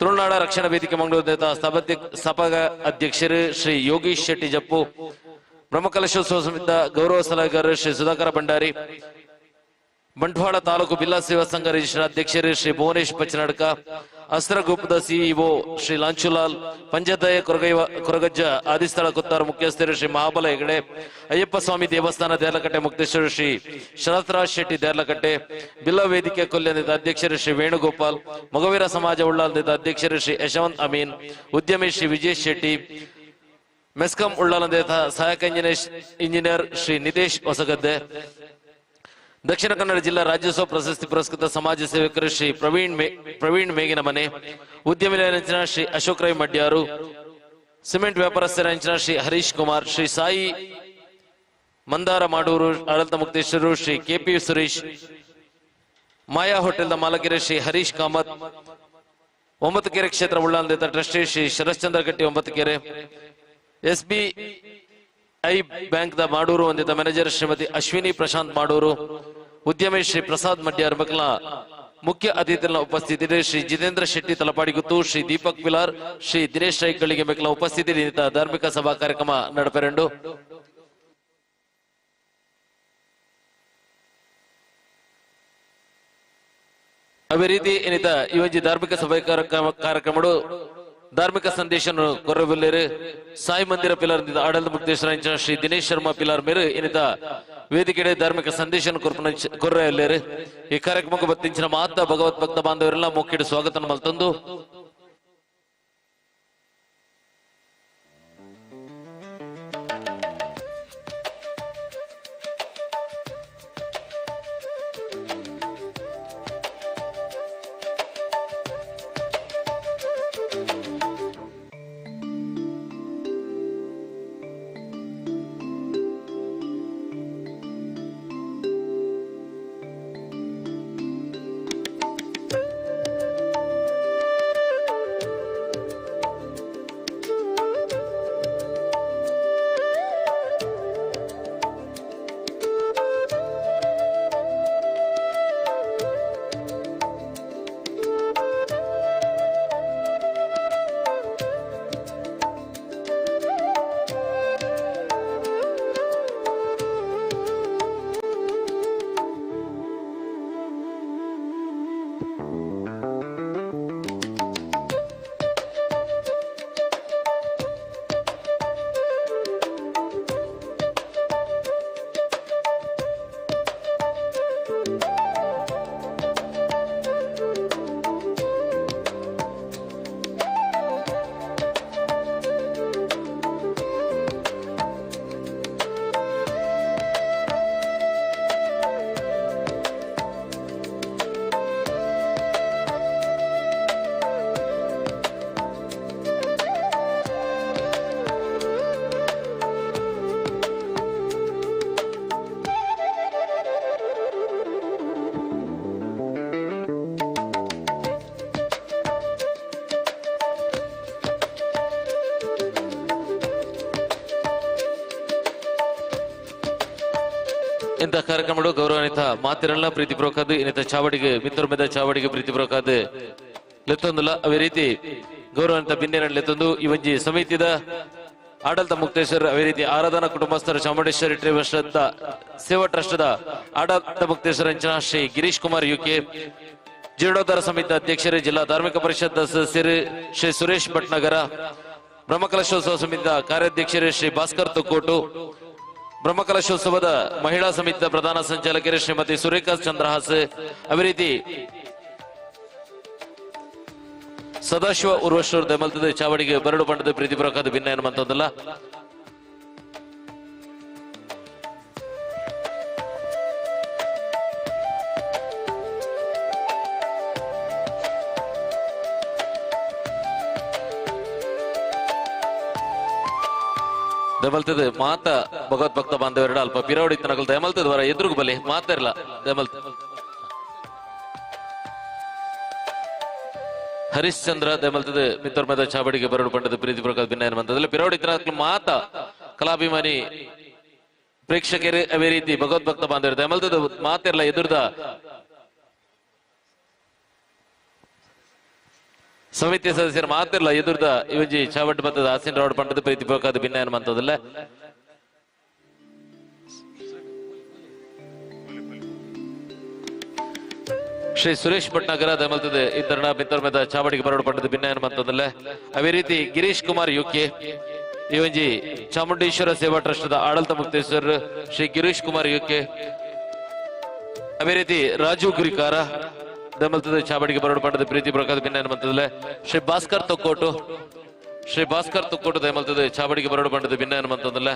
ತುಳುನಾಡ ರಕ್ಷಣಾ ವೇದಿಕೆ ಮಂಗಳೂರಿನಿಂದ ಸ್ಥಾಪಕ ಅಧ್ಯಕ್ಷರು ಶ್ರೀ ಯೋಗೀಶ್ ಶೆಟ್ಟಿ ಜಪ್ಪು, ಬ್ರಹ್ಮಕಲಶೋತ್ಸವ ಸಮಿತಿಯ ಗೌರವ ಸಲಹೆಗಾರರು ಶ್ರೀ ಸುಧಾಕರ ಭಂಡಾರಿ, ಬಂಟ್ವಾಳ ತಾಲೂಕು ಬಿಲ್ಲಾ ಸೇವಾ ಸಂಘ ರಿಜಿಸ್ಟರ್ ಅಧ್ಯಕ್ಷರು ಶ್ರೀ ಭುವನೇಶ್ ಪಚ್ಚನಡ್ಕ, ಅಸ್ತ್ರ ಗ್ರೂಪ್ದ ಸಿಇಒ ಶ್ರೀ ಲಾಂಚುಲಾಲ್, ಪಂಚದಯ ಕೊರಗಜ್ಜ ಆದಿಸ್ಥಳ ಕೊತ್ತಾರು ಮುಖ್ಯಸ್ಥರು ಶ್ರೀ ಮಹಾಬಲ ಹೆಗಡೆ, ಅಯ್ಯಪ್ಪ ಸ್ವಾಮಿ ದೇವಸ್ಥಾನ ದೇರ್ಲಕಟ್ಟೆ ಮುಕ್ತೇಶ್ವರ ಶ್ರೀ ಶರತ್ರಾಜ್ ಶೆಟ್ಟಿ ದೇರ್ಲಕಟ್ಟೆ, ಬಿಲ್ಲ ವೇದಿಕೆ ಕೊಲ್ಯದ ಅಧ್ಯಕ್ಷರು ಶ್ರೀ ವೇಣುಗೋಪಾಲ್, ಮೊಗವೀರ ಸಮಾಜ ಉಳ್ಳಾಲದ ಅಧ್ಯಕ್ಷರು ಶ್ರೀ ಯಶವಂತ್ ಅಮೀನ್, ಉದ್ಯಮಿ ಶ್ರೀ ವಿಜೇಶ್ ಶೆಟ್ಟಿ, ಮೆಸ್ಕಾಂ ಉಳ್ಳಾಲದ ಸಹಾಯಕ ಇಂಜಿನಿಯರ್ ಶ್ರೀ ನಿತೇಶ್ ಹೊಸಗದ್ದೆ, ದಕ್ಷಿಣ ಕನ್ನಡ ಜಿಲ್ಲಾ ರಾಜ್ಯೋತ್ಸವ ಪ್ರಶಸ್ತಿ ಪುರಸ್ಕೃತ ಸಮಾಜ ಸೇವಕರು ಶ್ರೀ ಪ್ರವೀಣ್ ಮೇಗಿನ ಮನೆ, ಉದ್ಯಮಿ ರಂಚನಾ ಶ್ರೀ ಅಶೋಕ್ ರೈ ಮಡ್ಯಾರು, ಸಿಮೆಂಟ್ ವ್ಯಾಪಾರಸ್ಥರ ಅಂಚನಾ ಶ್ರೀ ಹರೀಶ್ ಕುಮಾರ್, ಶ್ರೀ ಸಾಯಿ ಮಂದಾರ ಮಾಡೂರು ಆಡಳಿತ ಮುಕ್ತೇಶ್ವರರು ಶ್ರೀ ಕೆಪಿ ಸುರೇಶ್, ಮಾಯಾ ಹೋಟೆಲ್ದ ಮಾಲಕರು ಶ್ರೀ ಹರೀಶ್ ಕಾಮತ್, ಒಂಬತ್ತುಕೆರೆ ಕ್ಷೇತ್ರ ಉಳ್ಳಾಲದ trustee Shri Sharathchandra Gatti Ombattukere, SBI bank the Madur ಹೊಂದಿದ ಮ್ಯಾನೇಜರ್ ಶ್ರೀಮತಿ ಅಶ್ವಿನಿ ಪ್ರಶಾಂತ್ ಮಾಡೂರು, ಉದ್ಯಮಿ ಶ್ರೀ ಪ್ರಸಾದ್ ಮಡ್ಯಾರ್ ಮಕ್ಕಳ ಮುಖ್ಯ ಅತಿಥಿಗಳ ಉಪಸ್ಥಿತಿ ಶ್ರೀ ಜಿತೇಂದ್ರ ಶೆಟ್ಟಿ ತಲಪಾಡಿಗುತ್ತು, ಶ್ರೀ ದೀಪಕ್ ಪಿಲಾರ್, ಶ್ರೀ ದಿನೇಶ್ ರೈಗಳಿಗೆ ಮಕ್ಕಳ ಉಪಸ್ಥಿತಿ ಧಾರ್ಮಿಕ ಸಭಾ ಕಾರ್ಯಕ್ರಮ ನಡಪೆರಂಡು. ಅದೇ ರೀತಿ ಏನಿತ ಈ ಒಂಜಿ ಧಾರ್ಮಿಕ ಸಭೆ ಕಾರ್ಯಕ್ರಮಡು ಧಾರ್ಮಿಕ ಸಂದೇಶ ಕೊರಬಿಲ್ಲೇರು ಸಾಯಿ ಮಂದಿರ ಪಿಲಾರ್ ಆಡಳಿತ ಮುಕ್ತೇಶ್ವರ ಶ್ರೀ ದಿನೇಶ್ ಶರ್ಮಾ ಪಿಲಾರ್ ಮೇರು ಏನಿತ ವೇದಿಕೆ ಧಾರ್ಮಿಕ ಸಂದೇಶ ಕೊರ್ರೆಲ್ಲೇರು. ಈ ಕಾರ್ಯಕ್ರಮಕ್ಕೆ ಬತ್ತಿಂಚಿನ ಮಾತ ಭಗವತ್ ಭಕ್ತ ಬಾಂಧವರೆಲ್ಲ ಮುಖ್ಯ ಸ್ವಾಗತ ಮಲ್ತಂದು ಇಂಥ ಕಾರ್ಯಕ್ರಮಗಳು ಗೌರವಾನ್ವಿತ ಮಾತಿರಲ್ಲ ಪ್ರೀತಿ ಪ್ರೋಕಾದ್ ಇನ್ನಿತ ಚಾವಡಿಗೆ ಮಿತ್ರಮೆದ ಚಾವಡಿಗೆ ಪ್ರೀತಿ ಪ್ರೋಕಾದ್ ಲೆತ್ತೊಂದುಲ. ಅದೇ ರೀತಿ ಗೌರವಾನ್ವಿತ ಬಿನ್ನೇರನ್ ಲೆತ್ತೊಂದು ಈ ಒಂಜಿ ಸಮಿತಿದ ಆಡಳಿತ ಮುಕ್ತೇಶ್ವರ, ಅದೇ ರೀತಿ ಆರಾಧನಾ ಕುಟುಂಬಸ್ಥರ ಚಾಮುಂಡೇಶ್ವರಿ ಟ್ರಸ್ಟ್ ಸೇವಾ ಟ್ರಸ್ಟ್ದ ಆಡಳಿತ ಮುಕ್ತೇಶ್ವರ ಅಂಚನ ಶ್ರೀ ಗಿರೀಶ್ ಕುಮಾರ್ ಯುಕೆ, ಜೀರ್ಣೋದ್ಧಾರ ಸಮಿತಿ ಅಧ್ಯಕ್ಷರು, ಜಿಲ್ಲಾ ಧಾರ್ಮಿಕ ಪರಿಷತ್ ಸದಸ್ಯರು ಶ್ರೀ ಸುರೇಶ್ ಭಟ್ನಗರ, ಬ್ರಹ್ಮಕಲಶೋತ್ಸವ ಸಮಿತಿಯ ಕಾರ್ಯಾಧ್ಯಕ್ಷರು ಶ್ರೀ ಭಾಸ್ಕರ್ ತುಕ್ಕೋಟು, ಬ್ರಹ್ಮಕಲಶೋತ್ಸವದ ಮಹಿಳಾ ಸಮಿತಿಯ ಪ್ರಧಾನ ಸಂಚಾಲಕರು ಶ್ರೀಮತಿ ಸುರೇಖಾ ಚಂದ್ರಹಾಸ್, ಅದೇ ರೀತಿ ಸದಾಶಿವ ಉರ್ವಶ್ವರ ದಮಲ್ತದ ಚಾವಡಿಗೆ ಬರಡು ಬಣ್ಣದ ಪ್ರೀತಿ ಪ್ರಕಾದ ಭಿನ್ನ ಎನ್ನುವಂಥದ್ದಲ್ಲ. ದಮಲ್ತದ ಮಾತ ಭಗವತ್ ಭಕ್ತ ಬಾಂಧವರಡ ಅಲ್ಪ ಪಿರವಡಿ ತನಕಲ್ ದಮಲ್ತದ ವರ ಎದುರುಗು ಬಲಿ ಮಾತಿರಲ್ಲ ದಮಲ್ತ ಹರಿಶ್ಚಂದ್ರ ದಮಲ್ತದ ಮಿತ್ರಮದ ಚಾವಡಿಗೆ ಬರಡು ಪಂಡದ ಪ್ರೀತಿ ಪ್ರಕಾದ ಭಿನ್ನ ಎನ್ನುವಂಥದ್ದಲ್ಲ. ಪಿರವಡಿ ತನಕಲ್ ಮಾತ ಕಲಾಭಿಮಾನಿ ಪ್ರೇಕ್ಷಕರು ಅದೇ ರೀತಿ ಭಗವತ್ ಭಕ್ತ ಬಾಂಧವರು ದಮಲ್ತದ ಮಾತಿರಲ್ಲ ಎದುರ್ದ ಸಮಿತಿ ಸದಸ್ಯರು ಮಾತಿರಲ್ಲ ಎದುರ್ದ ಇವಜಿ ಚಾವಡ್ ಬತ್ತದ ಆಸಿನ್ ರಾವ್ ಪಂಡದ ಪ್ರೀತಿ ಪ್ರಕಾದ ಭಿನ್ನ ಎನ್ನುವಂಥದ್ದಲ್ಲ. ಶ್ರೀ ಸುರೇಶ್ ಭಟ್ನಾಗರ ದಮಲ್ತದ ಇದ್ದರಣ ಮಿತ್ರಮದ ಚಾವಡಿಗೆ ಬರಡು ಪಂಡದ ಭಿನ್ನ ಎನ್ನುವಂಥದ್ದಲ್ಲ. ಅದೇ ರೀತಿ ಗಿರೀಶ್ ಕುಮಾರ್ ಯುಕೆ ಇವಂಜಿ ಚಾಮುಂಡೇಶ್ವರ ಸೇವಾ ಟ್ರಸ್ಟ್ದ ಆಡಳಿತ ಮುಕ್ತೇಶ್ವರ ಶ್ರೀ ಗಿರೀಶ್ ಕುಮಾರ್ ಯುಕೆ, ಅದೇ ರೀತಿ ರಾಜು ಗುರಿಕಾರ ದಮಲ್ತದ ಚಾವಡಿಗೆ ಬರಡು ಪಂಡದ ಪ್ರೀತಿ ಪ್ರಕಾದ ಭಿನ್ನ ಎನ್ನುವಂಥದ್ದಲ್ಲ. ಶ್ರೀ ಭಾಸ್ಕರ್ ತೊಕ್ಕೋಟು, ಶ್ರೀ ಭಾಸ್ಕರ್ ತೊಕ್ಕೋಟು ದಮಲ್ತದ ಚಾವಡಿಗೆ ಬರಡು ಪಂಡದ ಭಿನ್ನ ಎನ್ನುವಂಥದ್ದಲ್ಲ.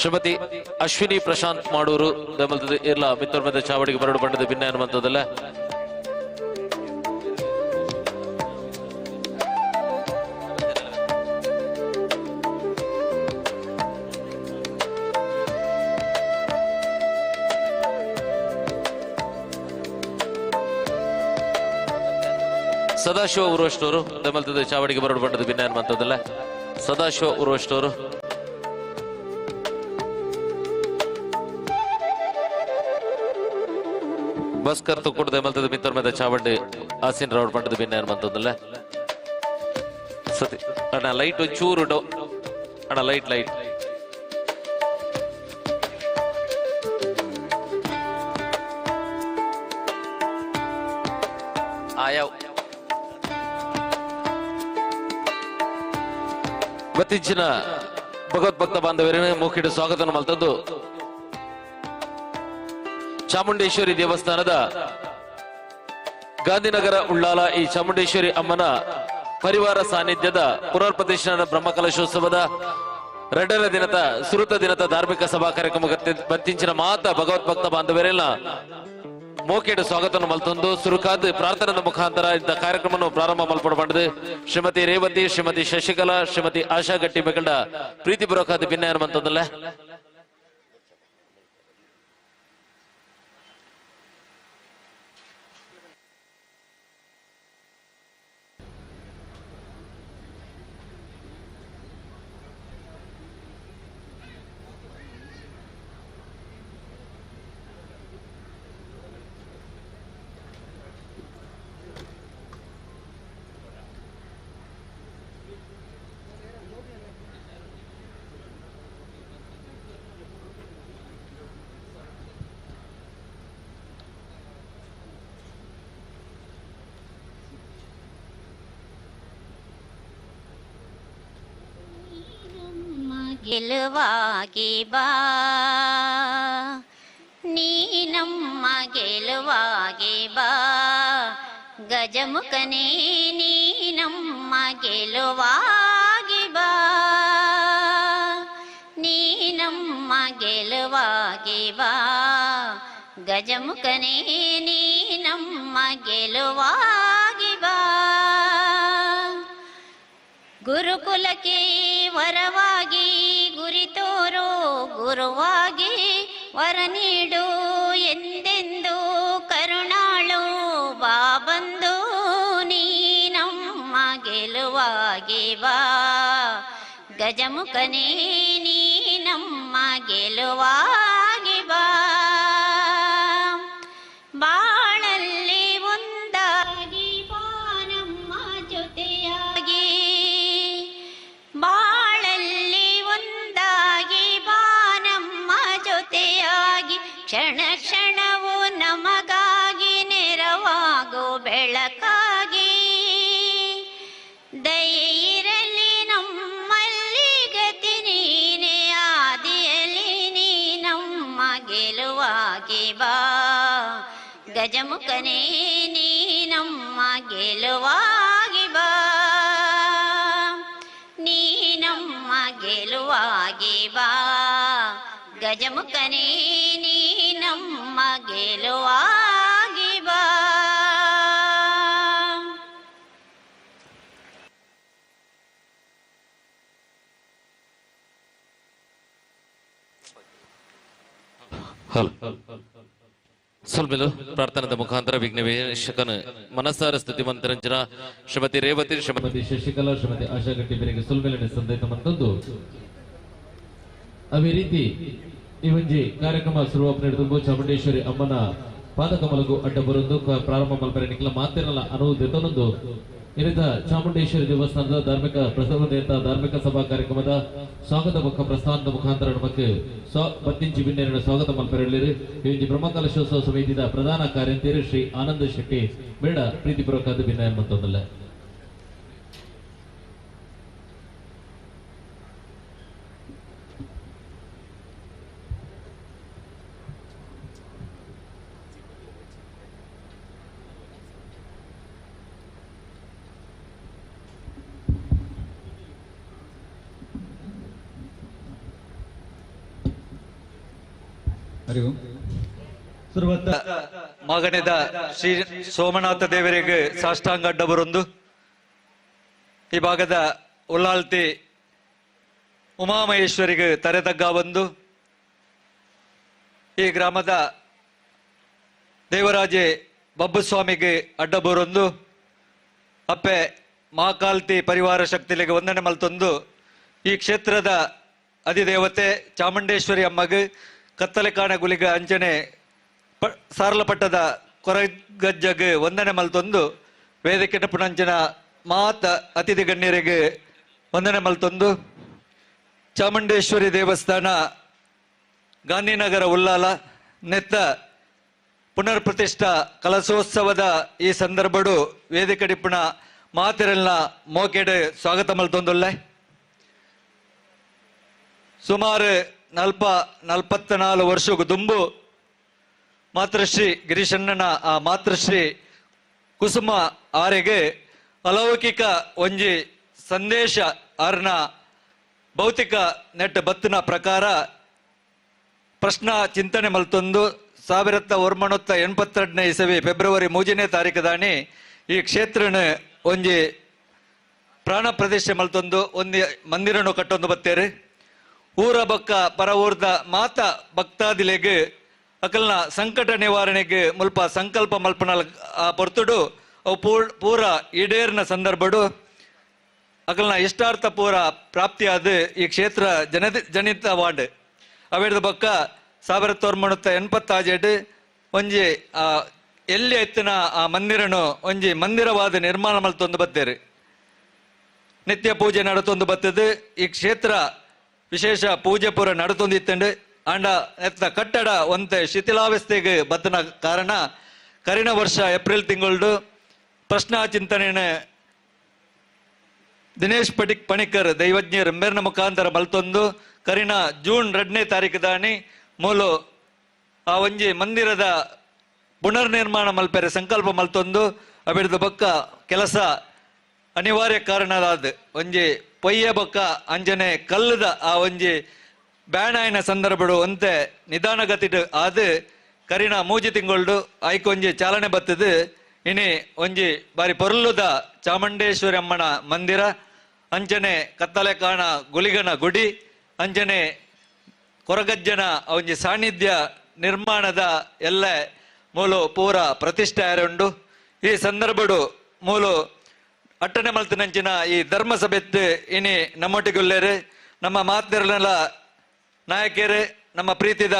ಶ್ರೀಮತಿ ಅಶ್ವಿನಿ ಪ್ರಶಾಂತ್ ಮಾಡೂರು ದಮಲ್ತದ ಇರ್ಲಾ ಮಿತ್ರಮದ ಚಾವಡಿಗೆ ಬರಡು ಬಣ್ಣದ ಭಿನ್ನ ಎನ್ನುವಂಥದ್ದಲ್ಲ. ಸದಾಶಿವ ಉರ್ವಷ್ಟವರು ದಮಲ್ತದ ಚಾವಡಿಗೆ ಬರಡು ಬಣ್ಣದ ಭಿನ್ನ ಎನ್ನುವಂಥದ್ದಲ್ಲ. ಸದಾಶಿವ ಉರ್ವಷ್ಟವರು ಭಾಸ್ಕರ್ ತುಕ್ಕುಡು ದಮಲ್ತದ ಮಿತ್ರಮದ ಚಾವಡಿ ಆಸಿನ್ ರಾವ್ ಪಂಡದ ಭಿನ್ನ ಎನ್ನುವಂಥದ್ದಲ್ಲ. ಸತಿ ಅಣ್ಣ ಲೈಟ್ ಒಂಚೂರು ಡೌ ಅಣ್ಣ ಲೈಟ್ ಲೈಟ್ ಆಯಾವ್ ಮತ್ತಿಂಚಿನ ಭಗವದ್ಭಕ್ತ ಬಾಂಧವರೇ ಮೂಕಿಡು ಸ್ವಾಗತ ಮಲ್ತದ್ದು ಚಾಮುಂಡೇಶ್ವರಿ ದೇವಸ್ಥಾನದ ಗಾಂಧಿನಗರ ಉಳ್ಳಾಲ ಈ ಚಾಮುಂಡೇಶ್ವರಿ ಅಮ್ಮನ ಪರಿವಾರ ಸಾನ್ನಿಧ್ಯದ ಪುನರ್ ಪ್ರತಿಷ್ಠಾನ ಬ್ರಹ್ಮಕಲಶೋತ್ಸವದ ಎರಡನೇ ದಿನದ ಸುರುತ ದಿನದ ಧಾರ್ಮಿಕ ಸಭಾ ಕಾರ್ಯಕ್ರಮ ಮತ್ತಿಂಚಿನ ಮಾತ ಭಗವದ್ಭಕ್ತ ಬಾಂಧವರೆಲ್ಲ ಮೋಕೇಡು ಸ್ವಾಗತವನ್ನು ಮಲ್ತೊಂದು ಸುರುಕಾದ್ ಪ್ರಾರ್ಥನೆದ ಮುಖಾಂತರ ಇಂಥ ಕಾರ್ಯಕ್ರಮವನ್ನು ಪ್ರಾರಂಭ ಮಲ್ಪಡ ಪಡೆದು ಶ್ರೀಮತಿ ರೇವತಿ, ಶ್ರೀಮತಿ ಶಶಿಕಲಾ, ಶ್ರೀಮತಿ ಆಶಾ ಗಟ್ಟಿ ಬೆಗಂಡ ಪ್ರೀತಿ ಬರೋಕಾದ ಭಿನ್ನ ಎನ್ನುವಂಥದ್ದಲ್ಲ. ಗೆಲುವಾಗಿ ಬಾ, ನೀ ನಮ್ಮ ಗೆಲುವಾಗಿ ಬಾ, ಗಜಮುಖನೇ ನೀ ನಮ್ಮ ಗೆಲುವಾಗಿ ಬಾ, ನೀ ನಮ್ಮ ಗೆಲುವಾಗಿ ಬಾ, ಗಜಮುಖನೇ ನೀ ನಮ್ಮ ಗೆಲುವಾಗಿ ಬಾ. ಗುರುಕುಲಕ್ಕೆ ವರವಾಗಿ ಗುರಿ ತೋರೋ ಗುರುವಾಗಿ ವರ ನೀಡು ಎಂದೆ ಗಜಮುಖನೇ ನೀ ನಮ್ಮ ಗೆಲುವಾಗಿ ಬಾ. ಬಾಳಲ್ಲಿ ಒಂದಾಗಿ ಬಾ ನಮ್ಮ ಜೊತೆಯಾಗಿ, ಬಾಳಲ್ಲಿ ಒಂದಾಗಿ ಬಾ ನಮ್ಮ ಜೊತೆಯಾಗಿ, ಕ್ಷಣ ಕ್ಷಣವೂ ನಮಗಾಗಿ ನೆರವಾಗೋ ಬೆಳಕಾಗಿ. ದಯೆ ಇರಲಿ ನಮ್ಮಲ್ಲಿ ಗತಿ ನೀನೇ, ಆದಿಯಲ್ಲಿ ನೀ ನಮ್ಮ ಗೆಲುವಾಗಿ ಬಾ. ಗಜಮುಖನೇ ನೀ ನಮ್ಮ ಗೆಲುವಾಗಿ ಬಾ, ನೀ ನಮ್ಮ ಗೆಲುವಾಗಿ ಬಾ. ಗಜಮುಖನೇ ನೀ ನಮ್ಮ ಗೆಲುವಾಗಿ ಬಾ. ಹಲೋ ಸ್ವಲ್ಪ ಪ್ರಾರ್ಥನಾದ ಮುಖಾಂತರ ವಿಘ್ನ ವಿನಾಶಕನ ಮನಸಾರ ಸ್ತುತಿ ಮಂತ್ರಂಜನ ಶ್ರೀಮತಿ ರೇವತಿ, ಶ್ರೀಮತಿ ಶಶಿಕಲಾ, ಶ್ರೀಮತಿ ಆಶಾ ಗಟ್ಟಿ ಬೇರೆಗೆ ಸುಲ್ಮೇಲನೆ ಸಂದೈತ ಮಂತಂದು. ಅದೇ ರೀತಿ ಈ ಒಂಜಿ ಕಾರ್ಯಕ್ರಮ ಶುರುವಾಪ ನಡೆದು ಚಾಮುಂಡೇಶ್ವರಿ ಅಮ್ಮನ ಪಾದಕಮಲಗು ಅಡ್ಡ ಬರೊಂದು ಪ್ರಾರಂಭ ಮಲ್ಪರೆ ನಿಖಲ ಮಾತೇನಲ್ಲ ಅನುವು ದೆತೊನೊಂದು ಇರಿತ ಚಾಮುಂಡೇಶ್ವರಿ ದೇವಸ್ಥಾನದ ಧಾರ್ಮಿಕ ಪ್ರಸವದ ಧಾರ್ಮಿಕ ಸಭಾ ಕಾರ್ಯಕ್ರಮದ ಸ್ವಾಗತ ಮುಖ ಪ್ರಸ್ಥಾನದ ಮುಖಾಂತರ ನಮಕ್ ಬತ್ತಿಂಚಿ ಬಿನ್ನೇರನ ಸ್ವಾಗತ ಮಲ್ಪೆರಳಿರಿ. ಈ ಒಂಜಿ ಬ್ರಹ್ಮಕಲಶೋತ್ಸವ ಸಮಿತಿಯ ಪ್ರಧಾನ ಕಾರ್ಯಂತೇರು ಶ್ರೀ ಆನಂದ ಶೆಟ್ಟಿ ಬೇಡ ಪ್ರೀತಿಪೂರ್ವಕ ಭಿನ್ನ ಮತ್ತೊಂದಲ್ಲ. ಮಗನೆದ ಶ್ರೀ ಸೋಮನಾಥ ದೇವರಿಗೆ ಸಾಷ್ಟಾಂಗ ಅಡ್ಡ ಬರೊಂದು ಈ ಭಾಗದ ಉಲ್ಲಾಲ್ತಿ ಉಮಾಮಹೇಶ್ವರಿಗೆ ತರೆತಗ್ಗ ಬಂದು ಈ ಗ್ರಾಮದ ದೇವರಾಜೆ ಬಬ್ಬುಸ್ವಾಮಿಗೆ ಅಡ್ಡ ಬರೊಂದು ಅಪ್ಪೆ ಮಹಾಕಾಲ್ತಿ ಪರಿವಾರ ಶಕ್ತಿಲಿಗೆ ವಂದನೆ ಮಲ್ತೊಂದು ಈ ಕ್ಷೇತ್ರದ ಅಧಿದೇವತೆ ಚಾಮುಂಡೇಶ್ವರಿ ಅಮ್ಮಗೆ ಕತ್ತಲೆಕಾಣ ಗುಲಿಗ ಅಂಚನೆ ಸಾರಲಪಟ್ಟದ ಕೊರಗಜ್ಜಗ್ ವಂದನೆ ಮಲ್ತೊಂದು ವೇದಿಕೆ ಪುಣಂಚನ ಮಾತ ಅತಿಥಿ ಗಣ್ಯರಿಗೆ ವಂದನೆ ಮಲ್ತೊಂದು ಚಾಮುಂಡೇಶ್ವರಿ ದೇವಸ್ಥಾನ ಗಾಂಧಿನಗರ ಉಲ್ಲಾಲ ನೆತ್ತ ಪುನರ್ ಪ್ರತಿಷ್ಠಾ ಕಲಶೋತ್ಸವದ ಈ ಸಂದರ್ಭಡು ವೇದಿಕೆ ಡಿಪ್ಪುಣ ಮಾತಿರೆಲ್ಲ ಮೋಕೆಡ್ ಸ್ವಾಗತ ಮಲ್ತೊಂದುಲ್ಲೆ. ಸುಮಾರು 44 ವರ್ಷಕ್ಕೂ ದುಂಬು ಮಾತೃಶ್ರೀ ಗಿರೀಶಣ್ಣನ ಆ ಮಾತೃಶ್ರೀ ಕುಸುಮ ಆರೆಗೆ ಅಲೌಕಿಕ ಒಂಜಿ ಸಂದೇಶ ಆರ್ನ ಭೌತಿಕ ನೆಟ್ ಬತ್ತಿನ ಪ್ರಕಾರ ಪ್ರಶ್ನಾ ಚಿಂತನೆ ಮಲ್ತೊಂದು 1982 ಇಸವಿ ಫೆಬ್ರವರಿ 3ನೇ ತಾರೀಕು ದಾನಿ ಈ ಕ್ಷೇತ್ರನ ಒಂಜಿ ಪ್ರಾಣ ಪ್ರತಿಷ್ಠೆ ಮಲ್ತೊಂದು ಒಂದು ಮಂದಿರನು ಕಟ್ಟೊಂದು ಬತ್ತೇರು. ಊರ ಬಕ್ಕ ಪರ ಊರ್ದ ಮಾತ ಭಕ್ತಾದಿಲೆಗ್ ಅಕಲ್ನ ಸಂಕಟ ನಿವಾರಣೆಗೆ ಮುಲ್ಪ ಸಂಕಲ್ಪ ಮಲ್ಪನ ಆ ಪೊರ್ತುಡು ಅವು ಪೂರ ಈಡೇರಿನ ಸಂದರ್ಭಡು ಅಕಲ್ನ ಇಷ್ಟಾರ್ಥ ಪೂರ ಪ್ರಾಪ್ತಿಯಾದ ಈ ಕ್ಷೇತ್ರ ಜನಿತ ವಾರ್ಡ್ ಅವೇರ್ದ ಬೊಕ್ಕ 1987 ಒಂಜಿ ಎಲ್ಲಿ ಎತ್ತಿನ ಆ ಮಂದಿರನು ಒಂಜಿ ಮಂದಿರವಾದ ನಿರ್ಮಾಣ ಮಲ್ತೊಂದು ಬತ್ತೇರು. ನಿತ್ಯ ಪೂಜೆ ನಡತೊಂದು ಬತ್ತದು. ಈ ಕ್ಷೇತ್ರ ವಿಶೇಷ ಪೂಜೆ ಪೂರ ನಡತೊಂದಿತ್ತಂಡು ಆಂಡ ಎತ್ತ ಕಟ್ಟಡ ಒಂತೆ ಶಿಥಿಲಾವಸ್ಥೆಗೆ ಬತ್ತನ ಕಾರಣ ಕರಿನ ವರ್ಷ ಏಪ್ರಿಲ್ ತಿಂಗಳು ಪ್ರಶ್ನಾ ಚಿಂತನೆ ದಿನೇಶ್ ಪಣಿಕರ್ ದೈವಜ್ಞರ್ ಮೇರ್ನ ಮುಖಾಂತರ ಮಲ್ತೊಂದು ಕರಿನ ಜೂನ್ 2ನೇ ತಾರೀಕು ದಾನಿ ಮೂಲು ಆ ಒಂಜಿ ಮಂದಿರದ ಪುನರ್ನಿರ್ಮಾಣ ಮಲ್ಪೆರೆ ಸಂಕಲ್ಪ ಮಲ್ತೊಂದು ಅಬಿಡ್ದ ಬೊಕ್ಕ ಕೆಲಸ ಅನಿವಾರ್ಯ ಕಾರಣದಾದ ಒಂಜಿ ಪೊಯ್ಯ ಬೊಕ್ಕ ಅಂಜನೆ ಕಲ್ಲದ ಆ ಒಂಜಿ ಬ್ಯಾಣಾಯನ ಸಂದರ್ಭಡು ಒಂತೆ ನಿಧಾನಗತಿಡು ಆದು ಕರಿನ 3 ತಿಂಗಳು ಐಕೊಂಜಿ ಚಾಲನೆ ಬತ್ತದು. ಇನಿ ಒಂಜಿ ಬಾರಿ ಪೊರ್ಲುದ ಚಾಮುಂಡೇಶ್ವರಿ ಅಮ್ಮನ ಮಂದಿರ ಅಂಚನೆ ಕತ್ತಲೆಕಾಣ ಗುಲಿಗನ ಗುಡಿ ಅಂಚನೆ ಕೊರಗಜ್ಜನ ಒಂಜಿ ಸಾನ್ನಿಧ್ಯ ನಿರ್ಮಾಣದ ಎಲ್ಲ ಮೂಲು ಪೂರ ಪ್ರತಿಷ್ಠೆ ಉಂಡು. ಈ ಸಂದರ್ಭಡು ಮೂಲು ಅಟ್ಟನೆ ಮಲ್ತಿನಂಚಿನ ಈ ಧರ್ಮಸಭೆತ್ತು ಇನಿ ನಮ್ಮೊಟ್ಟಿಗುಲ್ಲೇರು ನಮ್ಮ ಮಾತೆರ್ನೆಲ್ಲ ನಾಯಕರು ನಮ್ಮ ಪ್ರೀತಿದ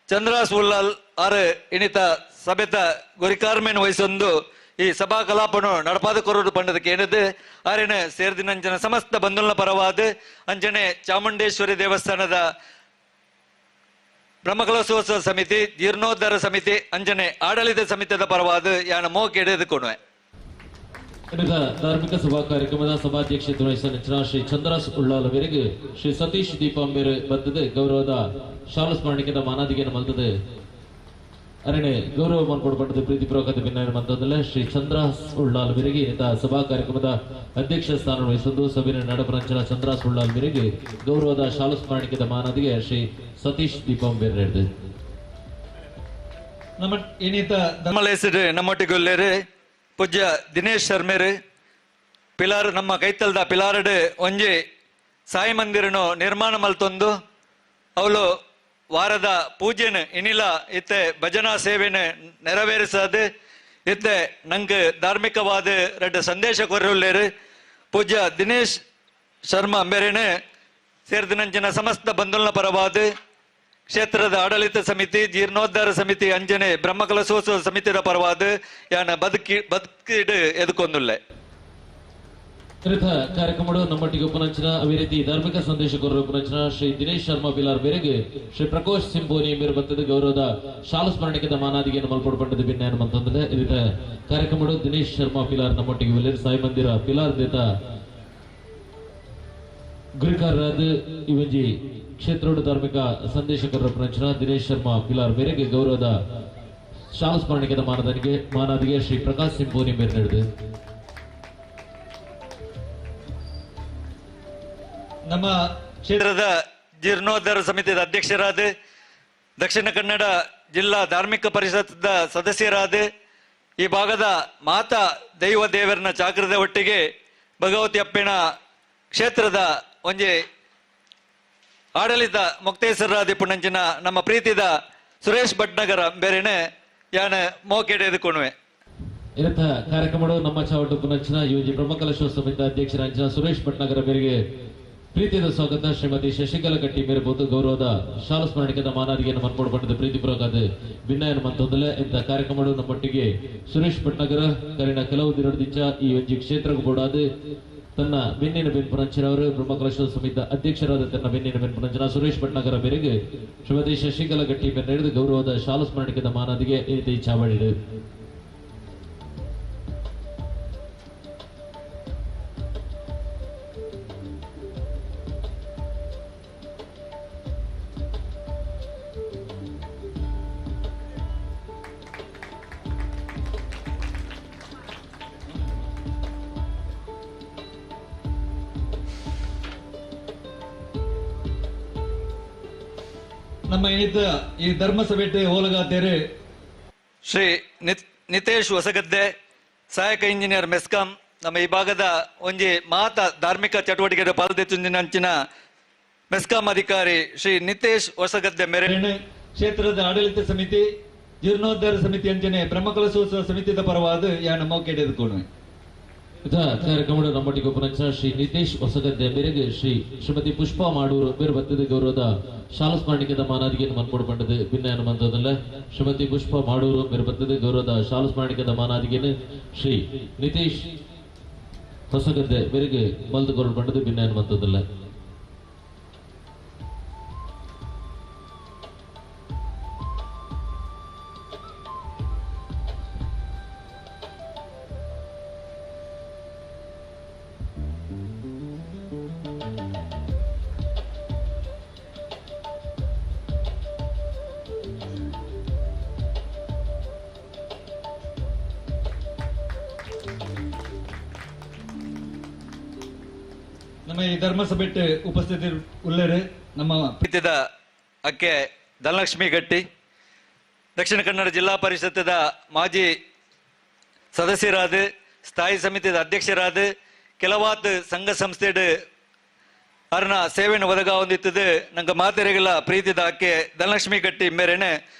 ಚಂದ್ರಾಸ್ ಉಲ್ಲಾಲ್ ಆರು ಇನಿತ ಸಭೆತ ಗುರಿಕಾರ್ಮೇನ್ ವಹಿಸೊಂದು ಈ ಸಭಾ ಕಲಾಪನು ನಡಪಾದ ಕೊರಡು ಪಂಡದಕ್ಕೆ ಏನದು ಆರೇನ ಸೇರ್ದಿನಂಚನ ಸಮಸ್ತ ಬಂಧುಲ್ನ ಪರವಾದ ಅಂಚನೆ ಚಾಮುಂಡೇಶ್ವರಿ ದೇವಸ್ಥಾನದ ಬ್ರಹ್ಮಕಲಶೋತ್ಸವ ಸಮಿತಿ, ಜೀರ್ಣೋದ್ಧಾರ ಸಮಿತಿ, ಅಂಚನೆ ಆಡಳಿತ ಸಮಿತಿಯ ಪರವಾದ ಯಾನ ಮೋಕೆ ಎಡೆದುಕೊಣುವೆ. ಧಾರ್ಮಿಕ ಸಭಾ ಕಾರ್ಯಕ್ರಮದ ಸಭಾಧ್ಯಕ್ಷತೆ ವಹಿಸಿದ ಶ್ರೀ ಚಂದ್ರಾಸ್ ಉಳ್ಳಾಲ್ ಅವರಿಗೆ ಶ್ರೀ ಸತೀಶ್ ದೀಪಾಂಬೇರ್ ಬರ್ತದೆ ಗೌರವದ ಶಾಲು ಸ್ಮರಣಿಕೆದ ಮಾನಾದಿಗೆಯನ್ನು ಮಲ್ತದೆ. ಅರಣೆ ಗೌರವ ಮನ್ಕೊಡ್ಪಟ್ಟದ ಪ್ರೀತಿಪೂರ್ವಕದ ಭಿನ್ನ ಮಂತದಲ್ಲೇ ಶ್ರೀ ಚಂದ್ರಾಸ್ ಉಳ್ಳಾಲ್ ಅವರಿಗೆ ಇಂಥ ಸಭಾ ಕಾರ್ಯಕ್ರಮದ ಅಧ್ಯಕ್ಷ ಸ್ಥಾನ ವಹಿಸಿದ್ದು ಸಭೆಯ ನಡಪರಂಚನ ಚಂದ್ರಾಸ್ ಉಳ್ಳಾಲ್ ಅವರಿಗೆ ಗೌರವದ ಶಾಲು ಸ್ಮರಣಿಕೆದ ಮಾನಾದಿಗೆ ಶ್ರೀ ಸತೀಶ್ ದೀಪಾಂಬೇರ್ ನೀಡಿದೆ. ನಮ್ಮ ಇನ್ನಿತ ನಮ್ಮೊಟ್ಟಿಗೆ ಪೂಜ್ಯ ದಿನೇಶ್ ಶರ್ಮೇರು ಪಿಲಾರ್ ನಮ್ಮ ಕೈತಲ್ದ ಪಿಲಾರಡ್ ಒಂಜಿ ಸಾಯಿ ಮಂದಿರನು ನಿರ್ಮಾಣ ಮಲ್ತೊಂದು ಅವಳು ವಾರದ ಪೂಜೆನ ಇನಿಲ ಇತ್ತೆ ಭಜನಾ ಸೇವೆನ ನೆರವೇರಿಸದು ಇತ್ತೆ ನಂಗೆ ಧಾರ್ಮಿಕವಾದ ರೆಡ್ಡ ಸಂದೇಶ ಕೊರಲ್ಲೇರು ಪೂಜ್ಯ ದಿನೇಶ್ ಶರ್ಮಾ ಮೇರೆನೆ ಸೇರ್ದಿನಂಚಿನ ಸಮಸ್ತ ಬಂಧುಲ್ನ ಪರವಾದ ಕ್ಷೇತ್ರದ ಆಡಳಿತ ಸಮಿತಿ, ಜೀರ್ಣೋದ್ಧಾರ ಸಮಿತಿ, ಅಂಜನೆ ಬ್ರಹ್ಮಕಲಶೋತ್ಸವ ಸಮಿತಿಯ ಪರವಾದ ಯಾನ ಬದುಕಿಡು ಎದುಕೊಂದುಲ್ಲೆ. ಕಾರ್ಯಕ್ರಮ ನಮ್ಮೊಟ್ಟಿಗೆ ಉಪನಂಚನ ಅದೇ ರೀತಿ ಧಾರ್ಮಿಕ ಸಂದೇಶ ಕೊರರು ಉಪನಂಚನ ಶ್ರೀ ದಿನೇಶ್ ಶರ್ಮಾ ಬಿಲಾರ್ ಬೇರೆಗೆ ಶ್ರೀ ಪ್ರಕೋಶ್ ಸಿಂಬೋನಿ ಮೇರು ಬರ್ತದೆ ಗೌರವದ ಶಾಲು ಸ್ಮರಣಿಕೆದ ಮಾನಾದಿಗೆಯನ್ನು ಮಲ್ಪೊಡ್ಪಟ್ಟದ ಭಿನ್ನ ಅಂತಂದ್ರೆ ಇದರ ಕಾರ್ಯಕ್ರಮ ದಿನೇಶ್ ಶರ್ಮಾ ಪಿಲಾರ್ ನಮ್ಮೊಟ್ಟಿಗೆ ಒಳ್ಳೆ ಸಾಯಿ ಮಂದಿರ ಪಿಲಾರ್ ದೇತ ಗುರಿಕಾರರಾದ ಈ ಒಂಜಿ ಕ್ಷೇತ್ರೋಡು ಧಾರ್ಮಿಕ ಸಂದೇಶಕರ ಪ್ರಚನ ದಿನೇಶ್ ಶರ್ಮಾ ಪಿಲಾರ್ ಬೇರೆಗೆ ಗೌರವದ ಶಾಲು ಸ್ಮರಣಿಕೆದ ಮಾನಾದಿಗೆ ಶ್ರೀ ಪ್ರಕಾಶ್ ಸಿಂಬೋನಿ ಮೇರೆ ನಡೆದು. ನಮ್ಮ ಕ್ಷೇತ್ರದ ಜೀರ್ಣೋದ್ಧಾರ ಸಮಿತಿಯ ಅಧ್ಯಕ್ಷರಾದ ದಕ್ಷಿಣ ಕನ್ನಡ ಜಿಲ್ಲಾ ಧಾರ್ಮಿಕ ಪರಿಷತ್ದ ಸದಸ್ಯರಾದ ಈ ಭಾಗದ ಮಾತಾ ದೈವ ದೇವರನ ಚಾಕ್ರದ ಒಟ್ಟಿಗೆ ಭಗವತಿ ಅಪ್ಪಿನ ಕ್ಷೇತ್ರದ ಒಂಜಿ ಆಡಳಿತ ಮುಕ್ತೇಶ್ವರರಾದಿ ಪುಣಂಚಿನ ನಮ್ಮ ಪ್ರೀತಿದ ಸುರೇಶ್ ಭಟ್ನಗರ ಬೇರೆನೆ ಯಾನ ಮೋಕೆಡೆ ಎದುಕೊಣುವೆ. ಇರತ್ತ ಕಾರ್ಯಕ್ರಮ ನಮ್ಮ ಚಾವಟು ಪುನಂಚಿನ ಯುಜಿ ಬ್ರಹ್ಮಕಲಶೋತ್ಸವ ಸಮಿತಿ ಅಧ್ಯಕ್ಷರ ಅಂಚಿನ ಸುರೇಶ್ ಭಟ್ನಗರ ಬೇರೆಗೆ ಪ್ರೀತಿಯ ಸ್ವಾಗತ. ಶ್ರೀಮತಿ ಶಶಿಕಲಾ ಕಟ್ಟಿ ಮೇರೆ ಗೌರವದ ಶಾಲು ಸ್ಮರಣಿಕೆದ ಮಾನಾದಿಗೆಯನ್ನು ಮನ್ಪೊಡ್ಪಟ್ಟದ ಪ್ರೀತಿಪೂರ್ವಕದ ಭಿನ್ನಯನ್ನು ಮಂತೊಂದಲೆ ಇಂಥ ಕಾರ್ಯಕ್ರಮ ನಮ್ಮೊಟ್ಟಿಗೆ ಸುರೇಶ್ ಭಟ್ನಗರ ಕರಿನ ಕೆಲವು ದಿನದಿಂಚ ಈ ಒಂಜಿ ಕ್ಷೇತ್ರಕ್ಕೆ ಬೋಡಾದ ತನ್ನ ಬೆನ್ನಿನ ಬೆನ್ ಪುರಂಚನವರು ಬ್ರಹ್ಮಕಲಶೋತ್ಸವ ಸಮಿತಿ ಅಧ್ಯಕ್ಷರಾದ ತನ್ನ ಬೆನ್ನಿನ ಬೆನ್ ಪುರಂಚನ ಸುರೇಶ್ ಭಟ್ನಗರ ಮೇರೆಗೆ ಶ್ರೀಮತಿ ಶಶಿಕಲಾ ಗಟ್ಟಿ ಮೇರೆ ನಡೆದು ಗೌರವದ ಶಾಲು ಸ್ಮರಣಿಕೆದ ಮಾನಾದಿಗೆ ಈ ಚಾವಡಿಡು. ನಮ್ಮ ಏನಿದ್ದ ಈ ಧರ್ಮಸಭೆ ಓಲಗಾತೇರೆ ಶ್ರೀ ನಿತೇಶ್ ಹೊಸಗದ್ದೆ ಸಹಾಯಕ ಇಂಜಿನಿಯರ್ ಮೆಸ್ಕಾಂ ನಮ್ಮ ಈ ಭಾಗದ ಒಂಜಿ ಮಾತಾ ಧಾರ್ಮಿಕ ಚಟುವಟಿಕೆ ಪಾಲ್ದೆತ್ತುಂಜಿನಂಚಿನ ಮೆಸ್ಕಾಂ ಅಧಿಕಾರಿ ಶ್ರೀ ನಿತೇಶ್ ಹೊಸಗದ್ದೆ ಮೇರೆ ಕ್ಷೇತ್ರದ ಆಡಳಿತ ಸಮಿತಿ, ಜೀರ್ಣೋದ್ಧಾರ ಸಮಿತಿ ಅಂಚನೆ ಬ್ರಹ್ಮಕಲಶೋತ್ಸವ ಸಮಿತಿಯ ಪರವಾದ ಯಾನ ಮೋಕೆ ಎದುಕೊಣುವೆ. ಕಾರ್ಯಕ್ರಮ ನಮ್ಮೊಟ್ಟಿಗೆ ಉಪನಂಚನ ಶ್ರೀ ನಿತೇಶ್ ಹೊಸಗದ್ದೆ ಮೇರೆಗೆ ಶ್ರೀ ಶ್ರೀಮತಿ ಪುಷ್ಪಾ ಮಾಡೂರು ಬೇರೆ ಬತ್ತದ ಗೌರವದ ಶಾಲು ಸ್ಮರಣಿಕೆದ ಮಾನಾದಿಗೆಯನ್ನು ಮನ್ಪೊಡ್ಪಟ್ಟದ ಭಿನ್ನ ಮಂತದಲ್ಲ ಶ್ರೀಮತಿ ಪುಷ್ಪಾ ಮಾಡೂರು ಬೇರೆ ಬತ್ತದ ಗೌರವದ ಶಾಲು ಸ್ಮರಣಿಕೆದ ಮಾನಾದಿಗೆಯನ್ನು ಶ್ರೀ ನಿತೇಶ್ ಹೊಸಗದ್ದೆ ಮೇರೆಗೆ ಮಲ್ದುಕೊಳ್ಪಟ್ಟದ ಭಿನ್ನ ಮಂತದಲ್ಲ. ನಮ್ಮ ಈ ಧರ್ಮಸಭೆಟ್ ಉಪಸ್ಥಿತಿ ಉಳ್ಳರು ನಮ್ಮ ಪ್ರೀತಿದ ಅಕ್ಕೆ ಧನಲಕ್ಷ್ಮಿ ಗಟ್ಟಿ, ದಕ್ಷಿಣ ಕನ್ನಡ ಜಿಲ್ಲಾ ಪರಿಷತ್ತದ ಮಾಜಿ ಸದಸ್ಯರಾದ ಸ್ಥಾಯಿ ಸಮಿತಿಯ ಅಧ್ಯಕ್ಷರಾದ ಕೆಲವಾತ್ ಸಂಘ ಸಂಸ್ಥೆಡ್ ಅರ್ನ ಸೇವೆಯನ್ನು ಒದಗಾವೊಂದಿತ್ತದು ನಂಗೆ ಮಾತೆರೆಗಳ ಪ್ರೀತಿದ ಅಕ್ಕೆ ಧನಲಕ್ಷ್ಮಿ ಗಟ್ಟಿ ಮೇರೆನೆ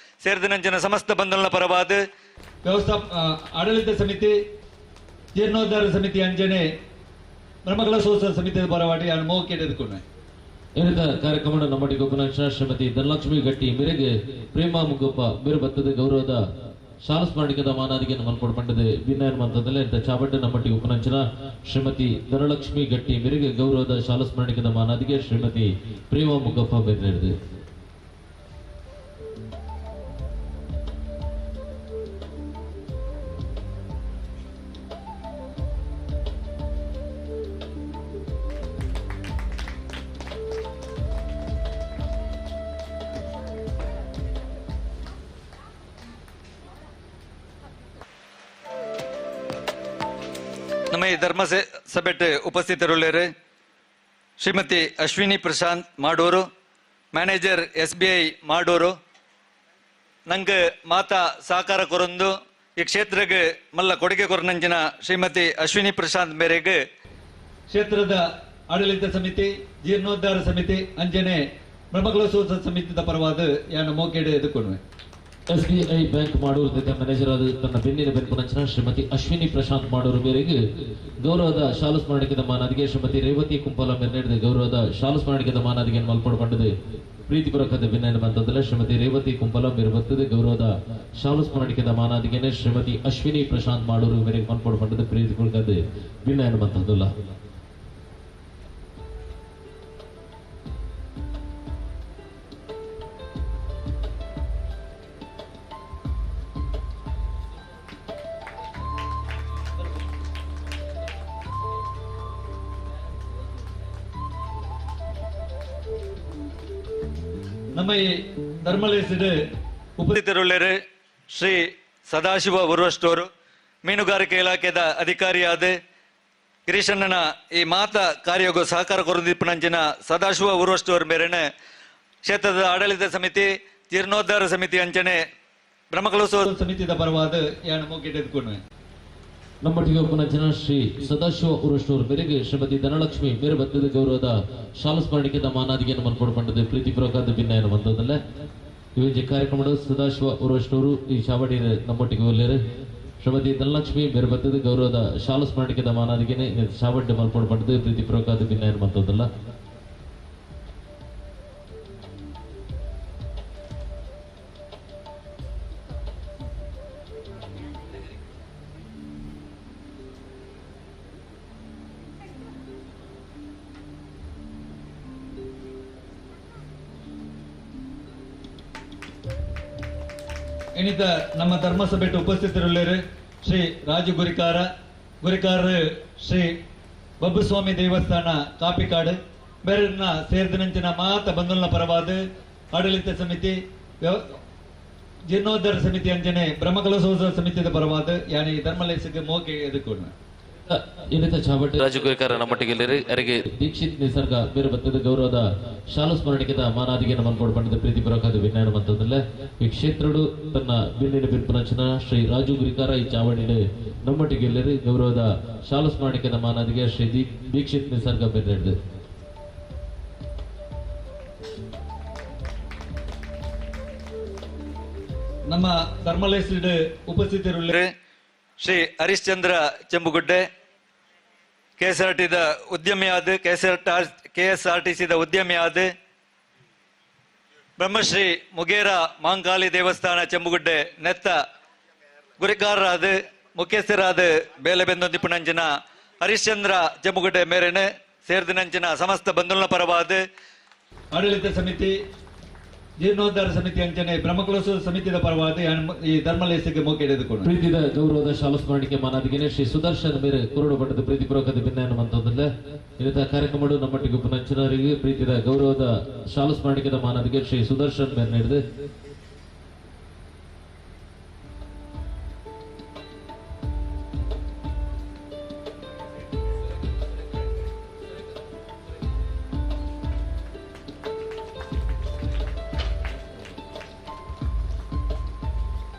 ಸೇರಿದ ಸಮಸ್ತ ಬಂಧುಗಳ ಪರವಾದ ವ್ಯವಸ್ಥಾ ಆಡಳಿತ ಸಮಿತಿ, ಜೀರ್ಣೋದ್ಧಾರ ಸಮಿತಿ ಅಂಜನೆ ಬ್ರಹ್ಮಕಲಶೋತ್ಸವ ಸಮಿತಿಯ ಪರವಾಗಿ ನಾನು ಮೋಕೆ ಎದುಕೊಂಡೆ. ಏನಿತ ಕಾರ್ಯಕ್ರಮ ನಮ್ಮೊಟ್ಟಿಗೆ ಉಪನಾಕ್ಷ ಶ್ರೀಮತಿ ಧನಲಕ್ಷ್ಮಿ ಗಟ್ಟಿ ಮೇರೆಗೆ ಪ್ರೇಮ ಮುಗ್ಗಪ್ಪ ಮೇರು ಬತ್ತದ ಗೌರವದ ಶಾಲ ಸ್ಮರಣಿಕದ ಮಾನಾದಿಗೆಯನ್ನು ಮಲ್ಕೊಡು ಪಂಡದ ಭಿನ್ನ ಮಂತ್ರದಲ್ಲಿ ಇಂಥ ಚಾಬಡ್ಡ ನಮ್ಮೊಟ್ಟಿಗೆ ಉಪನಂಚನ ಶ್ರೀಮತಿ ಧನಲಕ್ಷ್ಮಿ ಗಟ್ಟಿ ಮೇರೆಗೆ ಗೌರವದ ಶಾಲ ಸ್ಮರಣಿಕದ ಮಾನಾದಿಗೆ ಶ್ರೀಮತಿ ಪ್ರೇಮ ಮುಗ್ಗಪ್ಪ ಮೇರೆ ನೀಡಿದೆ. ನಮ್ಮ ಈ ಧರ್ಮ ಸಭೆಟ್ ಉಪಸ್ಥಿತರುಳ್ಳರು Shrimati Ashwini Prashanth Madur, manager SBI Madur. ನಂಗೆ ಮಾತಾ ಸಹಕಾರ ಕೊರೊಂದು ಈ ಕ್ಷೇತ್ರಕ್ಕೆ ಮಲ್ಲ ಕೊಡುಗೆ ಕೊರನಂಚಿನ ಶ್ರೀಮತಿ ಅಶ್ವಿನಿ ಪ್ರಶಾಂತ್ ಮೇರೆಗೆ ಕ್ಷೇತ್ರದ ಆಡಳಿತ ಸಮಿತಿ, ಜೀರ್ಣೋದ್ಧಾರ ಸಮಿತಿ, ಅಂಜನೆ ಬ್ರಹ್ಮಕಲಶೋತ್ಸವ ಸಮಿತಿದ ಪರವಾದ ಯಾನು ಮೋಕೆಡೆ ಎದುಕೊಡುವೆ. ಎಸ್ಬಿಐ ಬ್ಯಾಂಕ್ ಮಾಡೂರು ಮ್ಯಾನೇಜರ್ ಆದ ತನ್ನ ಬೆನ್ನಿನ ಬೆನ್ಪುನಂಚಿನ ಶ್ರೀಮತಿ ಅಶ್ವಿನಿ ಪ್ರಶಾಂತ್ ಮಾಡೂರು ಮೇರೆಗೆ ಗೌರವದ ಶಾಲು ಸ್ಮರಣಿಕದ ಮಾನಾದಿಗೆ ಶ್ರೀಮತಿ ರೇವತಿ ಕುಂಪಾಲ ಮೇರೆ ನೀಡಿದ ಗೌರವದ ಶಾಲು ಸ್ಮರಣಿಕದ ಮಾನಾದಿಗೆ ಮಲ್ಪಡು ಪಂಡದೆ ಪ್ರೀತಿಪೂರ್ವಕದ ಭಿನ್ನ ಬಂತಂದ್ರೆ ಶ್ರೀಮತಿ ರೇವತಿ ಕುಂಪಾಲ ಮೇರೆ ಬರ್ತದೆ ಗೌರವದ ಶಾಲು ಸ್ಮರಣಿಕದ ಮಾನಾದಿಗೆನೆ ಶ್ರೀಮತಿ ಅಶ್ವಿನಿ ಪ್ರಶಾಂತ್ ಮಾಡೂರು ಮೇರೆಗೆ ಮಲ್ಪಡು ಪಂಡದೆ ಪ್ರೀತಿಪೂರ್ವಕದ ಭಿನ್ನ ಬಂತದಲ್ಲ. ನಮ್ಮ ಈ ಧರ್ಮಲೇಸಿದ ಉಪಸ್ಥಿತರುಳ್ಳರು ಶ್ರೀ ಸದಾಶಿವ ಉರ್ವಷ್ಟೋರು, ಮೀನುಗಾರಿಕೆ ಇಲಾಖೆದ ಅಧಿಕಾರಿಯಾದ ಗಿರೀಶಣ್ಣನ ಈ ಮಾತ ಕಾರ್ಯಗೂ ಸಹಕಾರ ಕೊರದಿಪ್ಪನಂಚಿನ ಸದಾಶಿವ ಉರ್ವಷ್ಟೋರ್ ಮೇರೆನೆ ಕ್ಷೇತ್ರದ ಆಡಳಿತ ಸಮಿತಿ, ಜೀರ್ಣೋದ್ಧಾರ ಸಮಿತಿ ಅಂಚನೆ ಬ್ರಹ್ಮಕಲೋತ್ಸವ ಸಮಿತಿದ ಪರವಾದ ಯಾನು ಮೋಕೆಡೆ ಎದುಕೊಡುವೆ. ನಮ್ಮೊಟ್ಟಿಗೆ ಉಪನಂಚನ ಶ್ರೀ ಸದಾಶಿವ ಉರುಷ್ಟೂರ್ ಮೇರೆಗೆ ಶ್ರೀಮತಿ ಧನಲಕ್ಷ್ಮಿ ಮೇರೆ ಬತ್ತದ ಗೌರವದ ಶಾಲು ಸ್ಮರಣಿಕೆದ ಮಾನಾದಿಗೆಯನ್ನು ಮನ್ಪಡು ಪಂಡದ ಪ್ರೀತಿಪೂರ್ವಕದ ಭಿನ್ನ ಬಂದದಲ್ಲ. ಈ ಕಾರ್ಯಕ್ರಮದ ಸದಾಶಿವ ಉರುಷ್ಟೂರು ಈ ಚಾವಡಿ ನಮ್ಮೊಟ್ಟಿಗೆ ಒಲ್ಲೇರು ಶ್ರೀಮತಿ ಧನಲಕ್ಷ್ಮಿ ಮೇರೆ ಬತ್ತದ ಗೌರವದ ಶಾಲು ಸ್ಮರಣಿಕೆದ ಮಾನಾದಿಗೆನೆ ಚಾವಡಿ ಮಲ್ಪಡು ಪಂಡದ ಪ್ರೀತಿಪೂರ್ವಕದ ಭಿನ್ನ ಬಂದದಲ್ಲ. ಎಣಿತ ನಮ್ಮ ಧರ್ಮಸಭೆಟ್ ಉಪಸ್ಥಿತರುಳ್ಳರು ಶ್ರೀ ರಾಜು ಗುರಿಕಾರ, ಗುರಿಕಾರ ಶ್ರೀ ಬಬ್ಬುಸ್ವಾಮಿ ದೇವಸ್ಥಾನ ಕಾಪಿಕಾಡು ಬೇರೆನ್ನ ಸೇರಿದನಂಚಿನ ಮಾತ ಬಂಧುನ ಪರವಾದ ಆಡಳಿತ ಸಮಿತಿ, ಜೀರ್ಣೋದ್ಧಾರ ಸಮಿತಿ ಅಂಚನೆ ಬ್ರಹ್ಮಕಲಶೋತ್ಸವ ಸಮಿತಿದ ಪರವಾದ ಯಾನಿ ಧರ್ಮಲೇಸಿಗೆ ಮೋಕೆ ಎದುಕೊಡುವೆ. ಇನ್ನಿತ ಚಾವಟಿ ರಾಜು ಗುರಿಕಾರ ನಮ್ಮೊಟ್ಟಿಗೆ ಅರಿಗೆ ದೀಕ್ಷಿತ್ ನಿಸರ್ಗ ಬೇರೆ ಬತ್ತದ ಗೌರವದ ಶಾಲು ಸ್ಮರಣಿಕೆದ ಮಾನಾದಿಗೆಯನ್ನು ಮನ್ಪಡು ಪಂಡದ ಪ್ರೀತಿಪೂರ್ವಕದ ವಿಜ್ಞಾನ ಮಂತದಲ್ಲ. ಈ ಕ್ಷೇತ್ರಡು ತನ್ನ ಬೆನ್ನಿನ ಬಿರ್ಪನಂಚನ ಶ್ರೀ ರಾಜು ಗುರಿಕಾರ ಈ ಚಾವಡಿಡು ನಮ್ಮೊಟ್ಟಿಗೆ ಗೌರವದ ಶಾಲು ಸ್ಮರಣಿಕೆದ ಮಾನಾದಿಗೆ ಶ್ರೀ ದೀಕ್ಷಿತ್ ನಿಸರ್ಗ ಬೇರೆ. ನಮ್ಮ ಧರ್ಮಲೇಸಿಡ್ ಉಪಸ್ಥಿತರುಳ್ಳ ಶ್ರೀ ಹರಿಶ್ಚಂದ್ರ ಚೆಂಬುಗುಡ್ಡೆ, ಕೆಎಸ್ಆರ್ಟಿದ ಉದ್ಯಮಿಯಾದ ಕೆಎಸ್ಆರ್ಟಿಸಿದ ಉದ್ಯಮಿಯಾದ ಬ್ರಹ್ಮಶ್ರೀ ಮುಗೇರ ಮಾಂಕಾಲಿ ದೇವಸ್ಥಾನ ಚೆಂಬುಗುಡ್ಡೆ ನೆತ್ತ ಗುರಿಕಾರರಾದ ಮುಖ್ಯಸ್ಥರಾದ ಬೇಲೆಬೆಂದೊಂದಿಪ್ಪುನಂಚಿನ ಹರಿಶ್ಚಂದ್ರ ಚೆಂಬುಗುಡ್ಡೆ ಮೇರೆನೆ ಸೇರಿದನಂಚಿನ ಸಮಸ್ತ ಬಂಧುಗಳ ಪರವಾದ ಆಡಳಿತ ಸಮಿತಿ, ಜೀರ್ಣೋದ್ಧಾರ ಸಮಿತಿ ಅಂಚನೆ ಬ್ರಹ್ಮಕಲೋತ್ಸವ ಸಮಿತಿದ ಪರವಾದ ಈ ಧರ್ಮಲೇಸಿಗೆ ಮೋಕೆ ಹಿಡಿದುಕೊಂಡು ಪ್ರೀತಿದ ಗೌರವದ ಶಾಲು ಸ್ಮರಣಿಕೆ ಮಾನಾದಿಗೆನೆ ಶ್ರೀ ಸುದರ್ಶನ್ ಮೇರೆ ಕುರುಡು ಬಟ್ಟದ ಪ್ರೀತಿಪೂರ್ವಕದ ಭಿನ್ನ ಮಂತಂದಲ್ಲ. ಇನ್ನಿತ ಕಾರ್ಯಕ್ರಮ ನಮ್ಮೊಟ್ಟಿಗೆ ಉಪನಂಚನರಿಗೆ ಪ್ರೀತಿದ ಗೌರವದ ಶಾಲು ಸ್ಮರಣಿಕೆದ ಮಾನಾದಿಗೆ ಶ್ರೀ ಸುದರ್ಶನ್ ಮೇರೆ ನೀಡಿದೆ.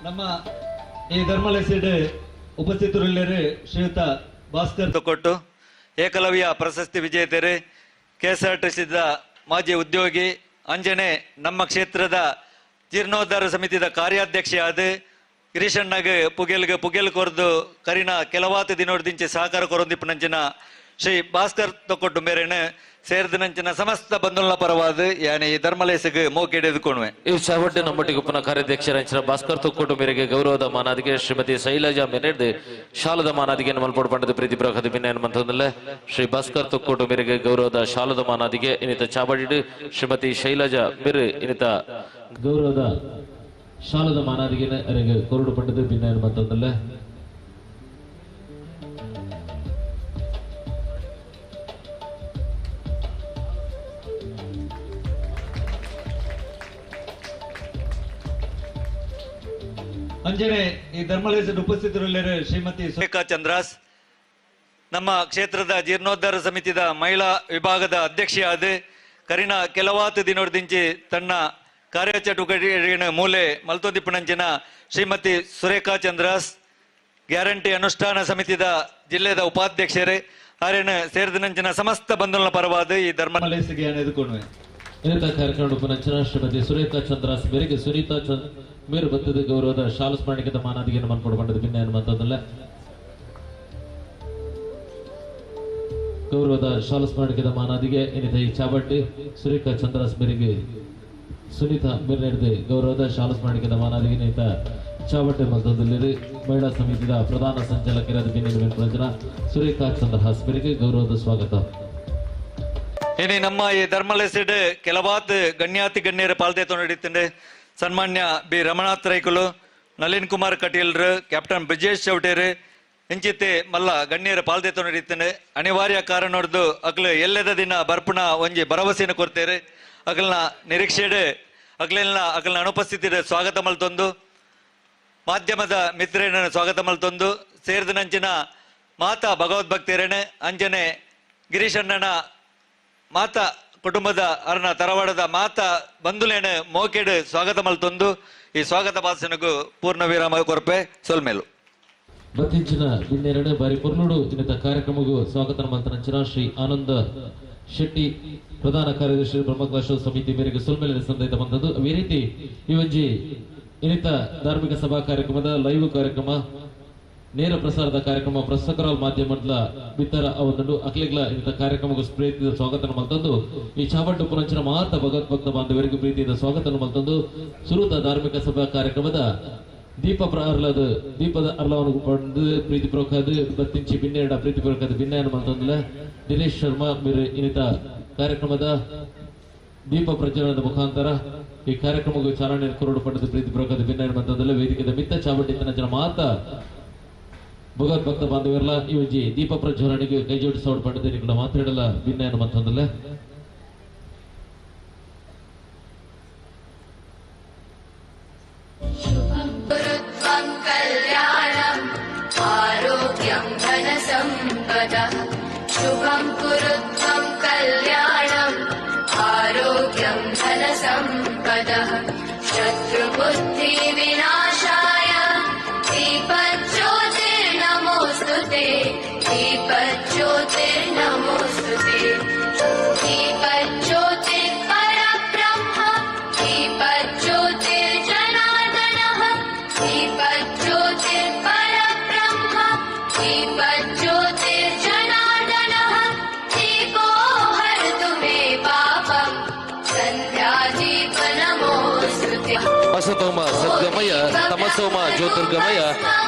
ನಮ್ಮ ಈ ಧರ್ಮಲೇಸಿಡ್ ಉಪಸ್ಥಿತರುಳ್ಳರು ಶ್ರೀಯುತ ಭಾಸ್ಕರ್ ಕೊಟ್ಟು ಏಕಲವ್ಯ ಪ್ರಶಸ್ತಿ ವಿಜೇತರು, ಕೆಎಸ್ಆರ್ಟಿಸಿದ ಮಾಜಿ ಉದ್ಯೋಗಿ ಅಂಜನೆ ನಮ್ಮ ಕ್ಷೇತ್ರದ ಜೀರ್ಣೋದ್ಧಾರ ಸಮಿತಿದ ಕಾರ್ಯಾಧ್ಯಕ್ಷೆಯಾದ ಗಿರೀಶಣ್ಣಗ್ ಪುಗೆಲ್ಗೆ ಪುಗೆಲ್ ಕೊರ್ದು ಕರಿನ ಕೆಲವಾತ ದಿನೋರ್ದಿಂಚೆ ಸಹಕಾರ ಕೊರೊಂದಿಪ್ಪನಂಚಿನ ಶ್ರೀ ಭಾಸ್ಕರ್ ತೊಕ್ಕೊಟ್ಟು ಮೇರೆನ ಸೇರ್ದಿನಂಚಿನ ಸಮಸ್ತ ಬಂಧುಲ ಪರವಾದ ಯಾನೆ ಈ ಧರ್ಮಲೇಸಗ್ ಮೋಕೆಡ್ ಎದುಕೊಣುವೆ. ಈ ಚಾವಡ್ಡೆ ನಮ್ಮೊಟ್ಟಿಗೆ ಉಪನ ಕಾರ್ಯಾಧ್ಯಕ್ಷರ ಭಾಸ್ಕರ್ ತೊಕ್ಕೋಟು ಮೇರೆಗೆ ಗೌರವದ ಮಾನಾದಿಗೆ ಶ್ರೀಮತಿ ಶೈಲಜಾ ಮೆನೆಡ್ದು ಶಾಲದ ಮಾನಾದಿಗೆ ಮಲ್ಪೋಡು ಪಂಡದ ಪ್ರೀತಿ ಪ್ರಖದ ಭಿನ್ನ ಶ್ರೀ ಭಾಸ್ಕರ್ ತೊಕ್ಕೋಟು ಮೇರೆಗೆ ಗೌರವದ ಶಾಲದ ಮಾನಾದಿಗೆ ಇನ್ನಿತ ಚಾವಡಿಡು ಶ್ರೀಮತಿ ಶೈಲಜಾ ಮಿರು ಇನ್ನಿತ ಗೌರವದ ಶಾಲದ ಮಾನಾದಿಗೆ ಅರೆಗೆ ಕೊರಡು ಪಂಡದ ಭಿನ್ನ ಮಂತಂದಲ್ಲ. ಅಂಜನೆ ಈ ಧರ್ಮಲೇಶದ ಉಪಸ್ಥಿತರುಳ್ಳರು ಶ್ರೀಮತಿ ಸುರೇಖಾ ಚಂದ್ರಾಸ್, ನಮ್ಮ ಕ್ಷೇತ್ರದ ಜೀರ್ಣೋದ್ಧಾರ ಸಮಿತಿದ ಮಹಿಳಾ ವಿಭಾಗದ ಅಧ್ಯಕ್ಷೆಯಾದ ಕರಿನ ಕೆಲವಾತು ದಿನೋರ್ದಿಂಚಿ ತನ್ನ ಕಾರ್ಯಚಟುವಟಿಕೆಗಳ ಮೂಲೆ ಮಲ್ತೊಂದಿಪ್ಪುನಂಚಿನ ಶ್ರೀಮತಿ ಸುರೇಖಾ ಚಂದ್ರಾಸ್ ಗ್ಯಾರಂಟಿ ಅನುಷ್ಠಾನ ಸಮಿತಿದ ಜಿಲ್ಲೆದ ಉಪಾಧ್ಯಕ್ಷರೇ ಆರೇನ ಸೇರಿದನಂಚಿನ ಸಮಸ್ತ ಬಂಧುಗಳ ಪರವಾದ ಈ ಧರ್ಮಲೇಶಗೆ ಎದುಕೊಣುವೆ. ಇನ್ನಿತ ಕಾರ್ಯಕ್ರಮ ಉಪನಂಚಿನ ಶ್ರೀಮತಿ ಸುರೇಖಾ ಚಂದ್ರಾಸ್ ಮೇರೆಗೆ ಸುನೀತಾ ಚಂದ್ರ ಮೇರು ಬತ್ತದ ಗೌರವದ ಶಾಲು ಸ್ಮರಣಿಕದ ಮಾನಾದಿಗೆ ಮನ್ಪಡು ಪಂಡದ ಭಿನ್ನ ಮಂತದಲ್ಲ. ಗೌರವದ ಶಾಲು ಸ್ಮರಣಿಕದ ಮಾನಾದಿಗೆ ಇನ್ನಿತ ಈ ಚಾವಟ್ಟಿ ಸುರೇಖಾ ಚಂದ್ರಾಸ್ ಮೇರೆಗೆ ಸುನೀತಾ ಮೇರೆ ನಡೆದು ಗೌರವದ ಶಾಲು ಸ್ಮರಣಿಕದ ಮಾನಾದಿಗೆ ಇನ್ನಿತ ಚಾವಟ್ಟೆ ಮಲ್ತದಲ್ಲಿ ಮಹಿಳಾ ಸಮಿತಿಯ ಪ್ರಧಾನ ಸಂಚಾಲಕರಾದ ಭಿನ್ನ ಸುರೇಖಾ ಚಂದ್ರಹಾಸ್ ಮೇರೆಗೆ ಗೌರವದ ಸ್ವಾಗತ. ಇನಿ ನಮ್ಮ ಈ ಧರ್ಮಲೇಸಿಡ್ ಕೆಲವಾತ್ ಗಣ್ಯಾತಿ ಗಣ್ಯರ ಪಾಲ್ದೆ ತೊಂಡಿತ್ತಂಡೆ ಸನ್ಮಾನ್ಯ ಬಿ ರಮಣಾಥ್ ರೈಕುಲು, ನಳಿನ್ ಕುಮಾರ್ ಕಟೀಲ್ರು, ಕ್ಯಾಪ್ಟನ್ ಬ್ರಿಜೇಶ್ ಚೌಟೇರು ಇಂಚಿತ್ತೆ ಮಲ್ಲ ಗಣ್ಯರ ಪಾಲ್ದೆ ತೊಂಡಿತ್ತಂಡೆ. ಅನಿವಾರ್ಯ ಕಾರಣೊಡ್ದು ಅಗ್ಲು ಎಲ್ಲದ ದಿನ ಬರ್ಪುಣ ಒಂಜಿ ಭರವಸೆಯನ್ನು ಕೊಡ್ತೇರೆ. ಅಗಲ್ನ ನಿರೀಕ್ಷೆಡೆ ಅಗ್ಲೆಲ್ಲ ಅಗಲ್ನ ಅನುಪಸ್ಥಿತಿ ಸ್ವಾಗತ ಮಲ್ತೊಂದು ಮಾಧ್ಯಮದ ಮಿತ್ರರನ್ನು ಸ್ವಾಗತ ಮಲ್ತೊಂದು ಸೇರಿದನಂಚಿನ ಮಾತಾ ಭಗವದ್ಭಕ್ತರೇನೆ ಅಂಜನೆ ಗಿರೀಶಣ್ಣನ ಮಾತಾ ಕುಟುಂಬದ ಅರ್ನ ತರವಾಡದ ಮಾತಾ ಬಂಧುಲೇನ ಮೋಕೆಡ್ ಸ್ವಾಗತ ಮಲ್ತೊಂದು ಈ ಸ್ವಾಗತ ಭಾಷಣಕ್ಕೂ ಪೂರ್ಣ ವಿರಾಮ ಕೊರಪೆ ಸೊಲ್ಮೇಲು. ಬತ್ತಿಂಚಿನ ಬಿನ್ನೆರಡು ಬಾರಿ ಪೊರ್ಲುಡು ಇನ್ನಿತ ಕಾರ್ಯಕ್ರಮಕ್ಕೂ ಸ್ವಾಗತ ಮಲ್ತನಂಚಿನ ಶ್ರೀ ಆನಂದ ಶೆಟ್ಟಿ ಪ್ರಧಾನ ಕಾರ್ಯದರ್ಶಿ ಬ್ರಹ್ಮಕಲಶ ಸಮಿತಿ ಮೇರೆಗೆ ಸೊಲ್ಮೇಲೆ ಸಂದೈತ ಬಂದದ್ದು. ಅದೇ ರೀತಿ ಈ ಒಂಜಿ ಇನ್ನಿತ ಧಾರ್ಮಿಕ ಸಭಾ ಕಾರ್ಯಕ್ರಮದ ಲೈವ್ ಕಾರ್ಯಕ್ರಮ ನೇರ ಪ್ರಸಾರದ ಕಾರ್ಯಕ್ರಮ ಪ್ರಸಕರಾಲ್ ಮಾಧ್ಯಮದ ಬಿತ್ತರ ಅವೊಂದು ಅಕ್ಲೆಗ್ಲ ಇಂಥ ಕಾರ್ಯಕ್ರಮಕ್ಕೂ ಪ್ರೀತಿಯ ಸ್ವಾಗತ ಮಲ್ತಂದು ಈ ಚಾವಡ್ಡು ಪುರಂಚಿನ ಮಾತ ಭಗವದ್ಭಕ್ತ ಬಾಂಧವರಿಗೆ ಪ್ರೀತಿಯಿಂದ ಸ್ವಾಗತ ಮಲ್ತಂದು ಸುರುತ ಧಾರ್ಮಿಕ ಸಭಾ ಕಾರ್ಯಕ್ರಮದ ದೀಪ ಅರ್ಲದ ದೀಪದ ಅರ್ಲವನ್ನು ಪಡೆದು ಪ್ರೀತಿ ಪೂರ್ವಕದ ಬತ್ತಿಂಚಿ ಬಿನ್ನೆರಡ ಪ್ರೀತಿ ಪೂರ್ವಕದ ಭಿನ್ನಯನ್ನು ಮಲ್ತಂದುಲ ದಿನೇಶ್ ಶರ್ಮಾ ಮೇರೆ ಇನ್ನಿತ ಕಾರ್ಯಕ್ರಮದ ದೀಪ ಪ್ರಜ್ವಲನದ ಮುಖಾಂತರ ಈ ಕಾರ್ಯಕ್ರಮಕ್ಕೂ ಚಾಲನೆ ಕೊರಡು ಪಡೆದು ಪ್ರೀತಿ ಪೂರ್ವಕದ ಭಿನ್ನಯನ್ನು ಮಲ್ತಂದುಲ ವೇದಿಕೆದ ಮಿತ್ತ ಚಾವಡ್ಡಿ ತನ್ನ ಮಾತ ಭಗವದ್ಭಕ್ತ ಬಾಂಧವರಲ್ಲ ಈ ಒಂಜಿ ದೀಪ ಪ್ರಜ್ವಲನೆಗೆ ಕೈ ಜೋಡಿಸೋಡು ಪಡೆದ ಮಾತಾಡಲ್ಲ ಭಿನ್ನ ಮತ್ತೊಂದಲ್ಲ. ಆರೋಗ್ಯಂ ಧನ ಸಂಪದ ಶುಭಂ ಕುರುತ್ವಂ ಕಲ್ಯಾಣಂ ಆರೋಗ್ಯಂ ಧನ ಸಂಪದ ಶತ್ರುಬುದ್ಧಿ ವಿನಾಶಾಯ ದೀಪಜ್ಯೋತಿರ್ನಮೋಸ್ತುತೆ ದೀಪಜ್ಯೋತಿರ್ನಮೋಸ್ತುತೆ ದೀಪಜ್ಯೋತಿರ್ಪರಬ್ರಹ್ಮ ದೀಪಜ್ಯೋತಿರ್ಜನಾರ್ದನಃ ದೀಪಜ್ಯೋತಿರ್ಪರಬ್ರಹ್ಮ ದೀಪಜ್ಯೋತಿರ್ಜನಾರ್ದನಃ ದೀಪೋ ಹರತು ಮೇ ಪಾಪಂ ಸಂಧ್ಯಾದೀಪ ನಮೋಸ್ತುತೆ. ಅಸತೋಮ ಸದ್ಗಮಯ ತಮಸೋಮ ಜ್ಯೋತಿರ್ಗಮಯ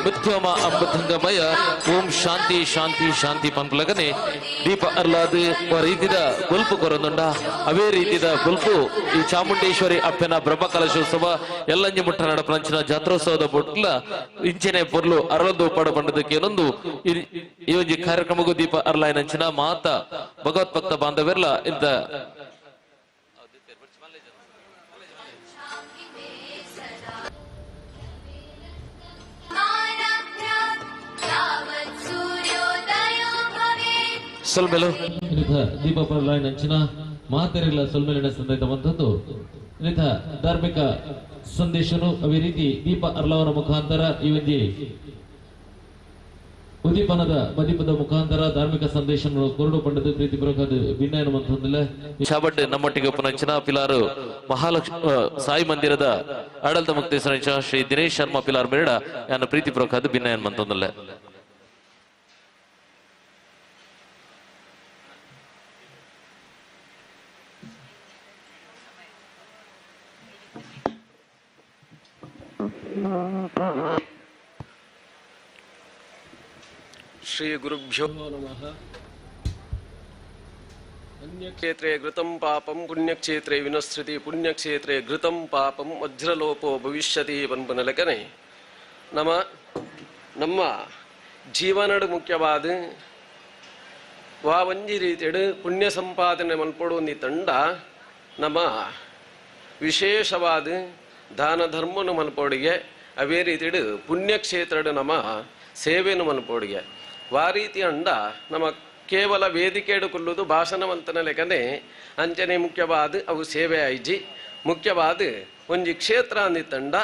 ಮೃತ್ಯೋಮ ಅಮೃತಂಗಮಯ ಓಂ ಶಾಂತಿ ಶಾಂತಿ ಶಾಂತಿ ಪಂಪಲಗನೆ ದೀಪ ಅರ್ಲಾದ ರೀತಿದ ಬೊಲ್ಪು ಕೊರೊಂದುಂಡ. ಅವೇ ರೀತಿದ ಬೊಲ್ಪು ಈ ಚಾಮುಂಡೇಶ್ವರಿ ಅಪ್ಪನ ಬ್ರಹ್ಮಕಲಶೋತ್ಸವ ಎಲ್ಲಂಜಿ ಮುಟ್ಟ ನಡಪಂಚಿನ ಜಾತ್ರೋತ್ಸವದ ಬೊಟ್ಲ ಇಂಚನೆ ಪೊರ್ಲು ಅರಳೊಂದು ಪಡ ಪಂಡದಕ್ಕೇನೊಂದು ಈ ಒಂಜಿ ಕಾರ್ಯಕ್ರಮಕ್ಕೂ ದೀಪ ಅರ್ಲಾಯಿನಂಚಿನ ಮಾತ ಭಗವತ್ಭಕ್ತ ಬಾಂಧವೆರ್ಲ ಇಂತ ಸೊಲ್ಮೆಲು ದೀಪ ನಂಚಿನ ಮಾತೆರೆಗಳ ಸೊಲ್ಮೆಲಿನ ಸಂದೇಶವಂತದ್ದು ಇನ್ನಿತ ಧಾರ್ಮಿಕ ಸಂದೇಶನು ಅದೇ ರೀತಿ ದೀಪ ಅರ್ಲವನ ಮುಖಾಂತರ ಈ ಒಂಜಿ ಉದ್ದೀಪನದ ಮದೀಪದ ಮುಖಾಂತರ ಧಾರ್ಮಿಕ ಸಂದೇಶವನ್ನು ಕೊರಡು ಪಂಡದ ಪ್ರೀತಿ ಪೂರ್ವಕದ ಭಿನ್ನ ಎನ್ನುವಂತಹದ್ದಲ್ಲ. ಚಾಬಡ್ಡೆ ನಮ್ಮೊಟ್ಟಿಗೆ ಉಪನಂಚಿನ ಪಿಲಾರು ಮಹಾಲಕ್ಷ್ಮಿ ಸಾಯಿ ಮಂದಿರದ ಆಡಳಿತ ಮುಕ್ತೇಶ್ವರ ಶ್ರೀ ದಿನೇಶ್ ಶರ್ಮಾ ಪಿಲಾರ್ ಮೇಡ ಯಾನ ಪ್ರೀತಿ ಪೂರ್ವಕದ ಭಿನ್ನ ಎನ್ನುವಂತಹದ್ದಲ್ಲ. ಶ್ರೀ ಗುರುಭ್ಯೋ ನಮಃ. ಅನ್ಯಕ್ಷೇತ್ರೇ ಘೃತಂ ಪಾಪಂ ಪುಣ್ಯಕ್ಷೇತ್ರೇ ವಿನಶ್ರುತಿ ಪುಣ್ಯಕ್ಷೇತ್ರೇ ಘೃತಂ ಪಾಪಂ ವಜ್ರಲೋಪೋ ಭವಿಷ್ಯತಿ ಪನ್ಪುನಲೆಕನೆ ನಮ್ಮ ನಮ್ಮ ಜೀವನಡು ಮುಖ್ಯವಾದ ವಾ ಒಂಜಿ ರೀತಿಯಡು ಪುಣ್ಯ ಸಂಪಾದನೆ ಮಲ್ಪೊಡು ತಂಡ ನಮ್ಮ ವಿಶೇಷವಾದ ದಾನ ಧರ್ಮನು ಮಲ್ಪೋಡಿಗೆ ಅವೇ ರೀತಿಡು ಪುಣ್ಯಕ್ಷೇತ್ರಡು ನಮ್ಮ ಸೇವೆನು ಮಲ್ಪೋಡಿಗೆ ವಾ ರೀತಿ ಅಂಡ ನಮ್ಮ ಕೇವಲ ವೇದಿಕೆಡು ಕೊಲ್ಲುವುದು ಭಾಷಣವಂತನ ಲೆಕ್ಕನೆ ಅಂಚನೆ ಮುಖ್ಯವಾದ ಅವು ಸೇವೆ ಆಯ್ಜಿ ಮುಖ್ಯವಾದ ಒಂಜಿ ಕ್ಷೇತ್ರ ಅಂದಿತ್ತಂಡ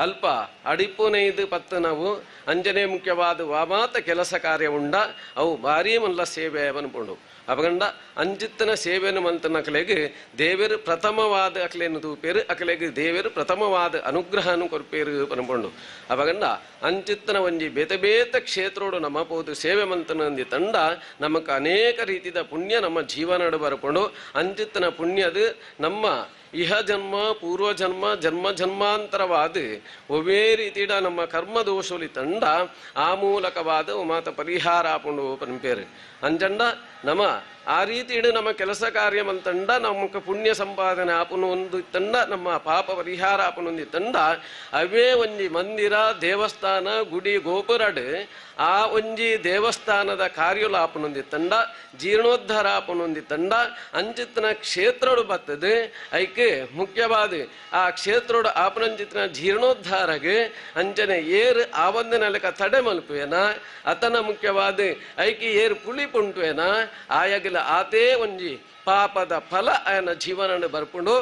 ಅಲ್ಪ ಅಡಿಪುನೈದು ಪತ್ತು ನಾವು ಅಂಜನೆ ಮುಖ್ಯವಾದ ವಾಮಾತ ಕೆಲಸ ಕಾರ್ಯ ಉಂಡ ಅವು ಭಾರೀ ಮಲ್ಲ ಸೇವೆ ಅನ್ಪುಂಡು ಅಪಗಂಡ ಅಂಜಿತ್ತನ ಸೇವೆನು ಮಂತನ ಅಕಲೆಗೆ ದೇವರು ಪ್ರಥಮವಾದ ಅಕಲೇನು ತೂಪೇರು ಅಕಲೆಗೆ ದೇವರು ಪ್ರಥಮವಾದ ಅನುಗ್ರಹನು ಕೊರ್ಪೇರು ಅನ್ಪುಂಡು ಅಪಗಂಡ ಅಂಚಿತ್ತನ ಒಂಜಿ ಬೇತೆ ಬೇತೆ ಕ್ಷೇತ್ರೋಡು ನಮ್ಮ ಪೋದು ಸೇವೆ ಮಂತನ ಅಂದಿ ತಂಡ ನಮಕ್ ಅನೇಕ ರೀತಿಯ ಪುಣ್ಯ ನಮ್ಮ ಜೀವನಡು ಬರಪುಂಡು ಅಂಚಿತ್ತನ ಪುಣ್ಯದು ನಮ್ಮ ಇಹ ಜನ್ಮ ಪೂರ್ವಜನ್ಮ ಜನ್ಮ ಜನ್ಮಾಂತರವಾದ ಒವೇ ರೀತಿಯ ನಮ್ಮ ಕರ್ಮ ದೋಷಲಿ ತಂಡ ಆ ಮೂಲಕವಾದ ಮಾತ ಪರಿಹಾರ ಆಪುಂಡು ಪನ್ಪೇರು ಅಂಜಂಡ ನಮ್ಮ ಆ ರೀತಿ ನಮ್ಮ ಕೆಲಸ ಕಾರ್ಯ ತಂಡ ನಮಕ್ ಪುಣ್ಯ ಸಂಪಾದನೆ ಆಪುನು ಒಂದು ತಂಡ ನಮ್ಮ ಪಾಪ ಪರಿಹಾರ ಆಪುನೊಂದು ತಂಡ ಅವೇ ಒಂಜಿ ಮಂದಿರ ದೇವಸ್ಥಾನ ಗುಡಿ ಗೋಪುರಡು ಆ ಒಂಜಿ ದೇವಸ್ಥಾನದ ಕಾರ್ಯಲು ಆಪುನೊಂದಿ ತಂಡ ಜೀರ್ಣೋದ್ಧಾರ ಆಪುನೊಂದಿ ತಂಡ ಅಂಚಿತ್ತನ ಕ್ಷೇತ್ರಡು ಬರ್ತದೆ ಐಕೆ ಮುಖ್ಯವಾದ ಆ ಕ್ಷೇತ್ರಡು ಆಪನಂಚಿತ್ತನ ಜೀರ್ಣೋದ್ಧಾರಗೆ ಅಂಚನೆ ಏರು ಆ ಒಂದು ನೆಲಕ ತಡೆ ಮಲ್ಪುವೇನ ಅತನ ಮುಖ್ಯವಾದ ಐಕೆ ಏರು ಪುಳಿ ಪುಂಟುವೇನ ಆಯಾಗಲ ಆತೇ ಒಂಜಿ ಪಾಪದ ಫಲ ಆಯನ ಜೀವನ ಬರ್ಪುಂಡು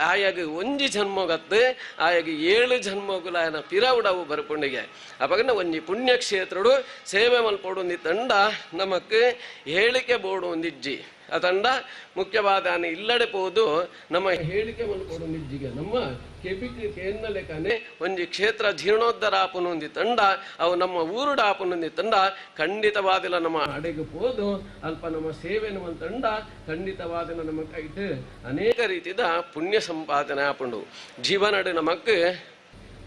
ಆಯಾಗ ಒಂಜಿ ಜನ್ಮಗತ್ತೆ ಆಯಾಗ 7 ಜನ್ಮಗುಲ ಆಯನ ಪಿರವುಡವು ಬರ್ಪುಂಡಿಗೆ ಅಪಗನ ಒಂಜಿ ಪುಣ್ಯಕ್ಷೇತ್ರಡು ಸೇವೆ ಮಲ್ಪೋಡು ಒಂದಿ ತಂಡ ನಮಕ್ ಹೇಳಿಕೆ ಬೋಡು ಒಂದಿಜ್ಜಿ ಆ ತಂಡ ಮುಖ್ಯವಾದ ಆನೆ ಇಲ್ಲಡೆ ಪೋದು ನಮ್ಮ ಹೇಳಿಕೆ ಮಲ್ಪೋಡು ಒಂದಿಜ್ಜಿಗೆ ನಮ್ಮ ಕೆಬಿಕ್ ಕೇನ್ನ ಲೆಕ್ಕನೆ ಒಂಜಿ ಕ್ಷೇತ್ರ ಜೀರ್ಣೋದ್ಧಾರ ಆಪುನು ಒಂದಿ ತಂಡ ಅವು ನಮ್ಮ ಊರುಡ ಆಪುನೊಂದಿ ತಂಡ ಖಂಡಿತವಾದಿಲ್ಲ ನಮ್ಮ ಅಡೆಗೆ ಪೋದು ಅಲ್ಪ ನಮ್ಮ ಸೇವೆನು ತಂಡ ಖಂಡಿತವಾದಿಲ್ಲ ನಮ್ಮ ಕೈಟ್ ಅನೇಕ ರೀತಿಯ ಪುಣ್ಯ ಸಂಪಾದನೆ ಆಪುಂಡು ಜೀವನಡು ನಮಕ್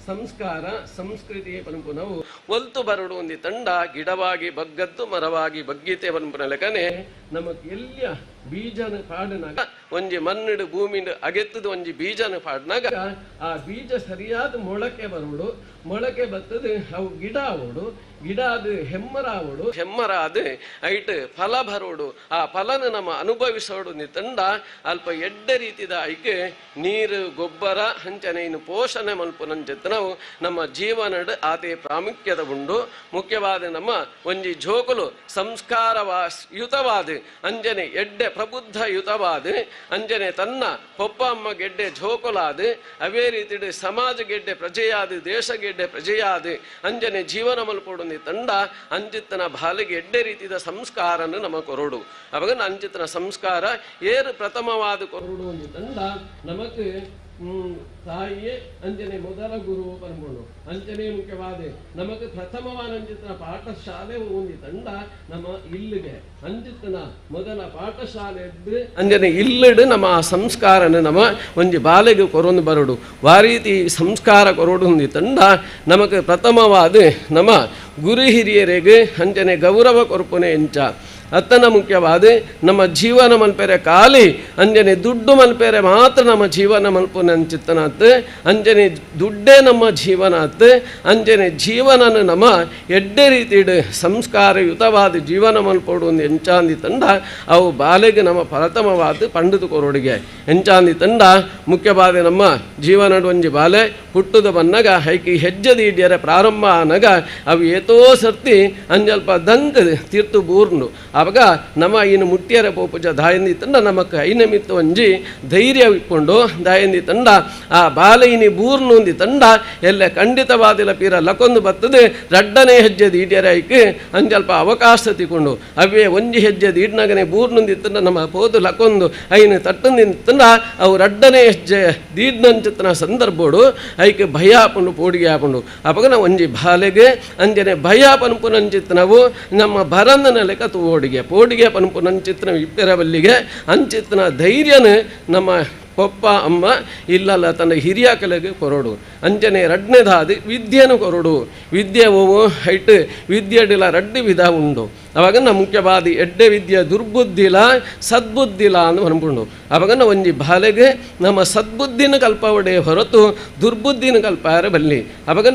ಸಂಸ್ಕಾರ ಸಂಸ್ಕೃತಿ ಪನ್ಪು ನಾವು ಒಲ್ತು ಬರಡು ಒಂದಿ ತಂಡ ಗಿಡವಾಗಿ ಬಗ್ಗದ್ದು ಮರವಾಗಿ ಬಗ್ಗೀತೆ ಪನ್ಪುನ ಲೆಕ್ಕನೆ ನಮಕ್ ಎಲ್ಲಿಯ ಬೀಜನ ಪಾಡಿನಾಗ ಒಂಜಿ ಮಣ್ಣಿಡು ಭೂಮಿಡು ಅಗೆತ್ತದ ಒಂಜಿ ಬೀಜನ ಪಾಡಿನಾಗ ಆ ಬೀಜ ಸರಿಯಾದ ಮೊಳಕೆ ಬರೋಡು ಮೊಳಕೆ ಬತ್ತದು ಅವು ಗಿಡ ಆವೋಡು ಗಿಡ ಅದು ಹೆಮ್ಮರ ಆವೋಡು ಹೆಮ್ಮರ ಅದು ಐಟ್ ಫಲ ಬರೋಡು ಆ ಫಲನ ನಮ್ಮ ಅನುಭವಿಸೋಡು ತಂಡ ಅಲ್ಪ ಎಡ್ಡೆ ರೀತಿದ ಐಕೆ ನೀರು ಗೊಬ್ಬರ ಹಂಚನೆ ಇನ್ನು ಪೋಷಣೆ ಮಲ್ಪುನಂಚಿತ್ತ ನಾವು ನಮ್ಮ ಜೀವನಡ್ ಆತೆ ಪ್ರಾಮುಖ್ಯದ ಉಂಡು ಮುಖ್ಯವಾದ ನಮ್ಮ ಒಂಜಿ ಜೋಕುಲು ಸಂಸ್ಕಾರಯುತವಾದ ಅಂಜನೆ ಎಡ್ಡೆ ಪ್ರಬುದ್ಧಯುತವಾದ ಅಂಜನೆ ತನ್ನ ಪೊಪ್ಪ ಅಮ್ಮ ಗೆಡ್ಡೆ ಜೋಕುಲಾದ ಅವೇ ರೀತಿ ಸಮಾಜ ಗೆಡ್ಡೆ ಪ್ರಜೆಯಾದ ದೇಶ ಗೆಡ್ಡೆ ಪ್ರಜೆಯಾದ ಅಂಜನೆ ಜೀವನ ಮಲ್ಪೊಡು ತಂಡ ಅಂಜಿತ್ತನ ಬಾಲಿಗೆ ಎಡ್ಡೆ ರೀತಿಯ ಸಂಸ್ಕಾರನ್ನು ನಮ್ಮ ಕೊರಡು ಅವಾಗ ಅಂಜಿತನ ಸಂಸ್ಕಾರ ಏರು ಪ್ರಥಮವಾದ ಕೊರಡು ಒಂದು ತಂಡ ನಮಕ್ ತಾಯಿಯೇ ಅಂಜನೆ ಮೊದಲ ಗುರು ಪನ್ಪುಂಡು ಅಂಜನೆ ಮುಖ್ಯವಾದ ನಮಗ್ ಪ್ರಥಮವಾದ ಅಂಜಿತನ ಪಾಠಶಾಲೆ ಒಂದು ತಂಡ ನಮ್ಮ ಇಲ್ಲಿಗೆ ಅಂಜಿತನ ಮೊದಲ ಪಾಠಶಾಲೆ ಅಂಜನೆ ಇಲ್ಲಿಡು ನಮ್ಮ ಆ ಸಂಸ್ಕಾರನ ನಮ್ಮ ಒಂಜಿ ಬಾಲೆಗೆ ಕೊರೊಂದು ಬರಡು ಆ ರೀತಿ ಸಂಸ್ಕಾರ ಕೊರಡು ಒಂದು ತಂಡ ನಮಗ್ ಪ್ರಥಮವಾದ ನಮ್ಮ ಗುರು ಹಿರಿಯರಿಗೆ ಅಂಜನೆ ಗೌರವ ಕೊರ್ಪುನೆ ಎಂಚ ಅತ್ತನ ಮುಖ್ಯವಾದ ನಮ್ಮ ಜೀವನ ಮಲ್ಪೆರೆ ಖಾಲಿ ಅಂಜನೆ ದುಡ್ಡು ಮಲ್ಪೆರೆ ಮಾತ್ರ ನಮ್ಮ ಜೀವನ ಮಲ್ಪುನ ಅಂಚಿತ್ತನಾತ್ ಅಂಜನೆ ದುಡ್ಡೇ ನಮ್ಮ ಜೀವನ ಆತ್ ಅಂಜನೆ ಜೀವನನ ನಮ್ಮ ಎಡ್ಡೆ ರೀತಿಡ್ ಸಂಸ್ಕಾರಯುತವಾದ ಜೀವನ ಮಲ್ಪೋಡು ಒಂದು ಎಂಚಾಂದಿ ತಂಡ ಅವು ಬಾಲೆಗೆ ನಮ್ಮ ಪ್ರಥಮವಾದ ಪಂಡದು ಕೊರೋಡಿಗೆ ಎಂಚಾಂದಿ ತಂಡ ಮುಖ್ಯವಾದ ನಮ್ಮ ಜೀವನ ಒಂಜಿ ಬಾಲೆ ಹುಟ್ಟುದ ಬನ್ನಗ ಹೈಕಿ ಹೆಜ್ಜೆ ದೀಡ್ಯರ ಪ್ರಾರಂಭ ಆನಗ ಅವು ಏತೋ ಸರ್ತಿ ಅಂಜಲ್ಪ ದಂಕ್ ತೀರ್ತು ಬೂರ್ನು ಆವಾಗ ನಮ್ಮ ಇನ್ನು ಮುಟ್ಟಿಯರ ಪೋಪುಜ ದಾಯಂದಿ ತಂಡ ನಮಕ್ ಐನಮಿತ್ತು ಒಂಜಿ ಧೈರ್ಯ ಇಟ್ಕೊಂಡು ದಾಯಂದಿ ತಂಡ ಆ ಬಾಲೆ ಇನಿ ಬೂರ್ನು ತಂಡ ಎಲ್ಲ ಖಂಡಿತವಾದಿಲ್ಲ ಪೀರ ಲಕೊಂದು ಬರ್ತದೆ ರಡ್ಡನೇ ಹೆಜ್ಜೆ ದೀಡ್ಯರ ಐಕ್ ಅಂಜಲ್ಪ ಅವಕಾಶ ತಿಕೊಂಡು ಅವೇ ಒಂಜಿ ಹೆಜ್ಜೆ ದೀಡ್ನಗನೆ ಬೂರ್ನುಂದಿ ತಂಡ ನಮ್ಮ ಪೋದು ಲಕೊಂದು ಐನು ತಟ್ಟಂದಿ ತಂಡ ಅವು ರಡ್ಡನೇ ಹೆಜ್ಜೆ ದೀಡ್ನಂಚಿತ್ತನ ಸಂದರ್ಭೋಡು ಐಕ್ ಭಯ ಆಪುಂಡು ಪೋಡಿಗೆ ಆಪುಂಡು ಅಪಗ ನಾವು ಒಂಜಿ ಬಾಲೆಗೆ ಅಂಜನೆ ಭಯ ಪನ್ಪುನಂಚಿತ್ತು ನಾವು ನಮ್ಮ ಭರಂದನ ಲೆಕ್ಕ ತೋಡಿಗೆ ಪೋಡಿಗೆ ಪನ್ಪುನಂಚಿತ್ತನ ಇಪ್ಪೆರಬಲ್ಲಿಗೆ ಅಂಚಿತ್ತನ ಧೈರ್ಯನ ನಮ್ಮ ಪೊಪ್ಪ ಅಮ್ಮ ಇಲ್ಲಲ್ಲ ತನ್ನ ಹಿರಿಯ ಕಲೆಗೆ ಕೊರಡು ಅಂಚನೆ ರಡ್ನೆದಾದ ವಿದ್ಯೆನು ಕೊರಡು ವಿದ್ಯೆ ಓವು ಹೈಟ್ ವಿದ್ಯೆಡಿಲ ರಡ್ಡು ವಿಧ ಉಂಡು ಅವಾಗ ನಮ್ಮ ಮುಖ್ಯವಾದ ಎಡ್ಡೆ ವಿದ್ಯೆ ದುರ್ಬುದ್ಧಿಲ ಸದ್ಬುದ್ಧಿಲ ಅಂತ ಅನ್ಕೊಂಡು ಅವಾಗ ಒಂಜಿ ಬಾಲೆಗೆ ನಮ್ಮ ಸದ್ಬುದ್ಧಿನ ಕಲ್ಪವಡೆ ಹೊರತು ದುರ್ಬುದ್ಧಿನ ಕಲ್ಪಾರ ಬಲ್ಲಿ ಅವಾಗ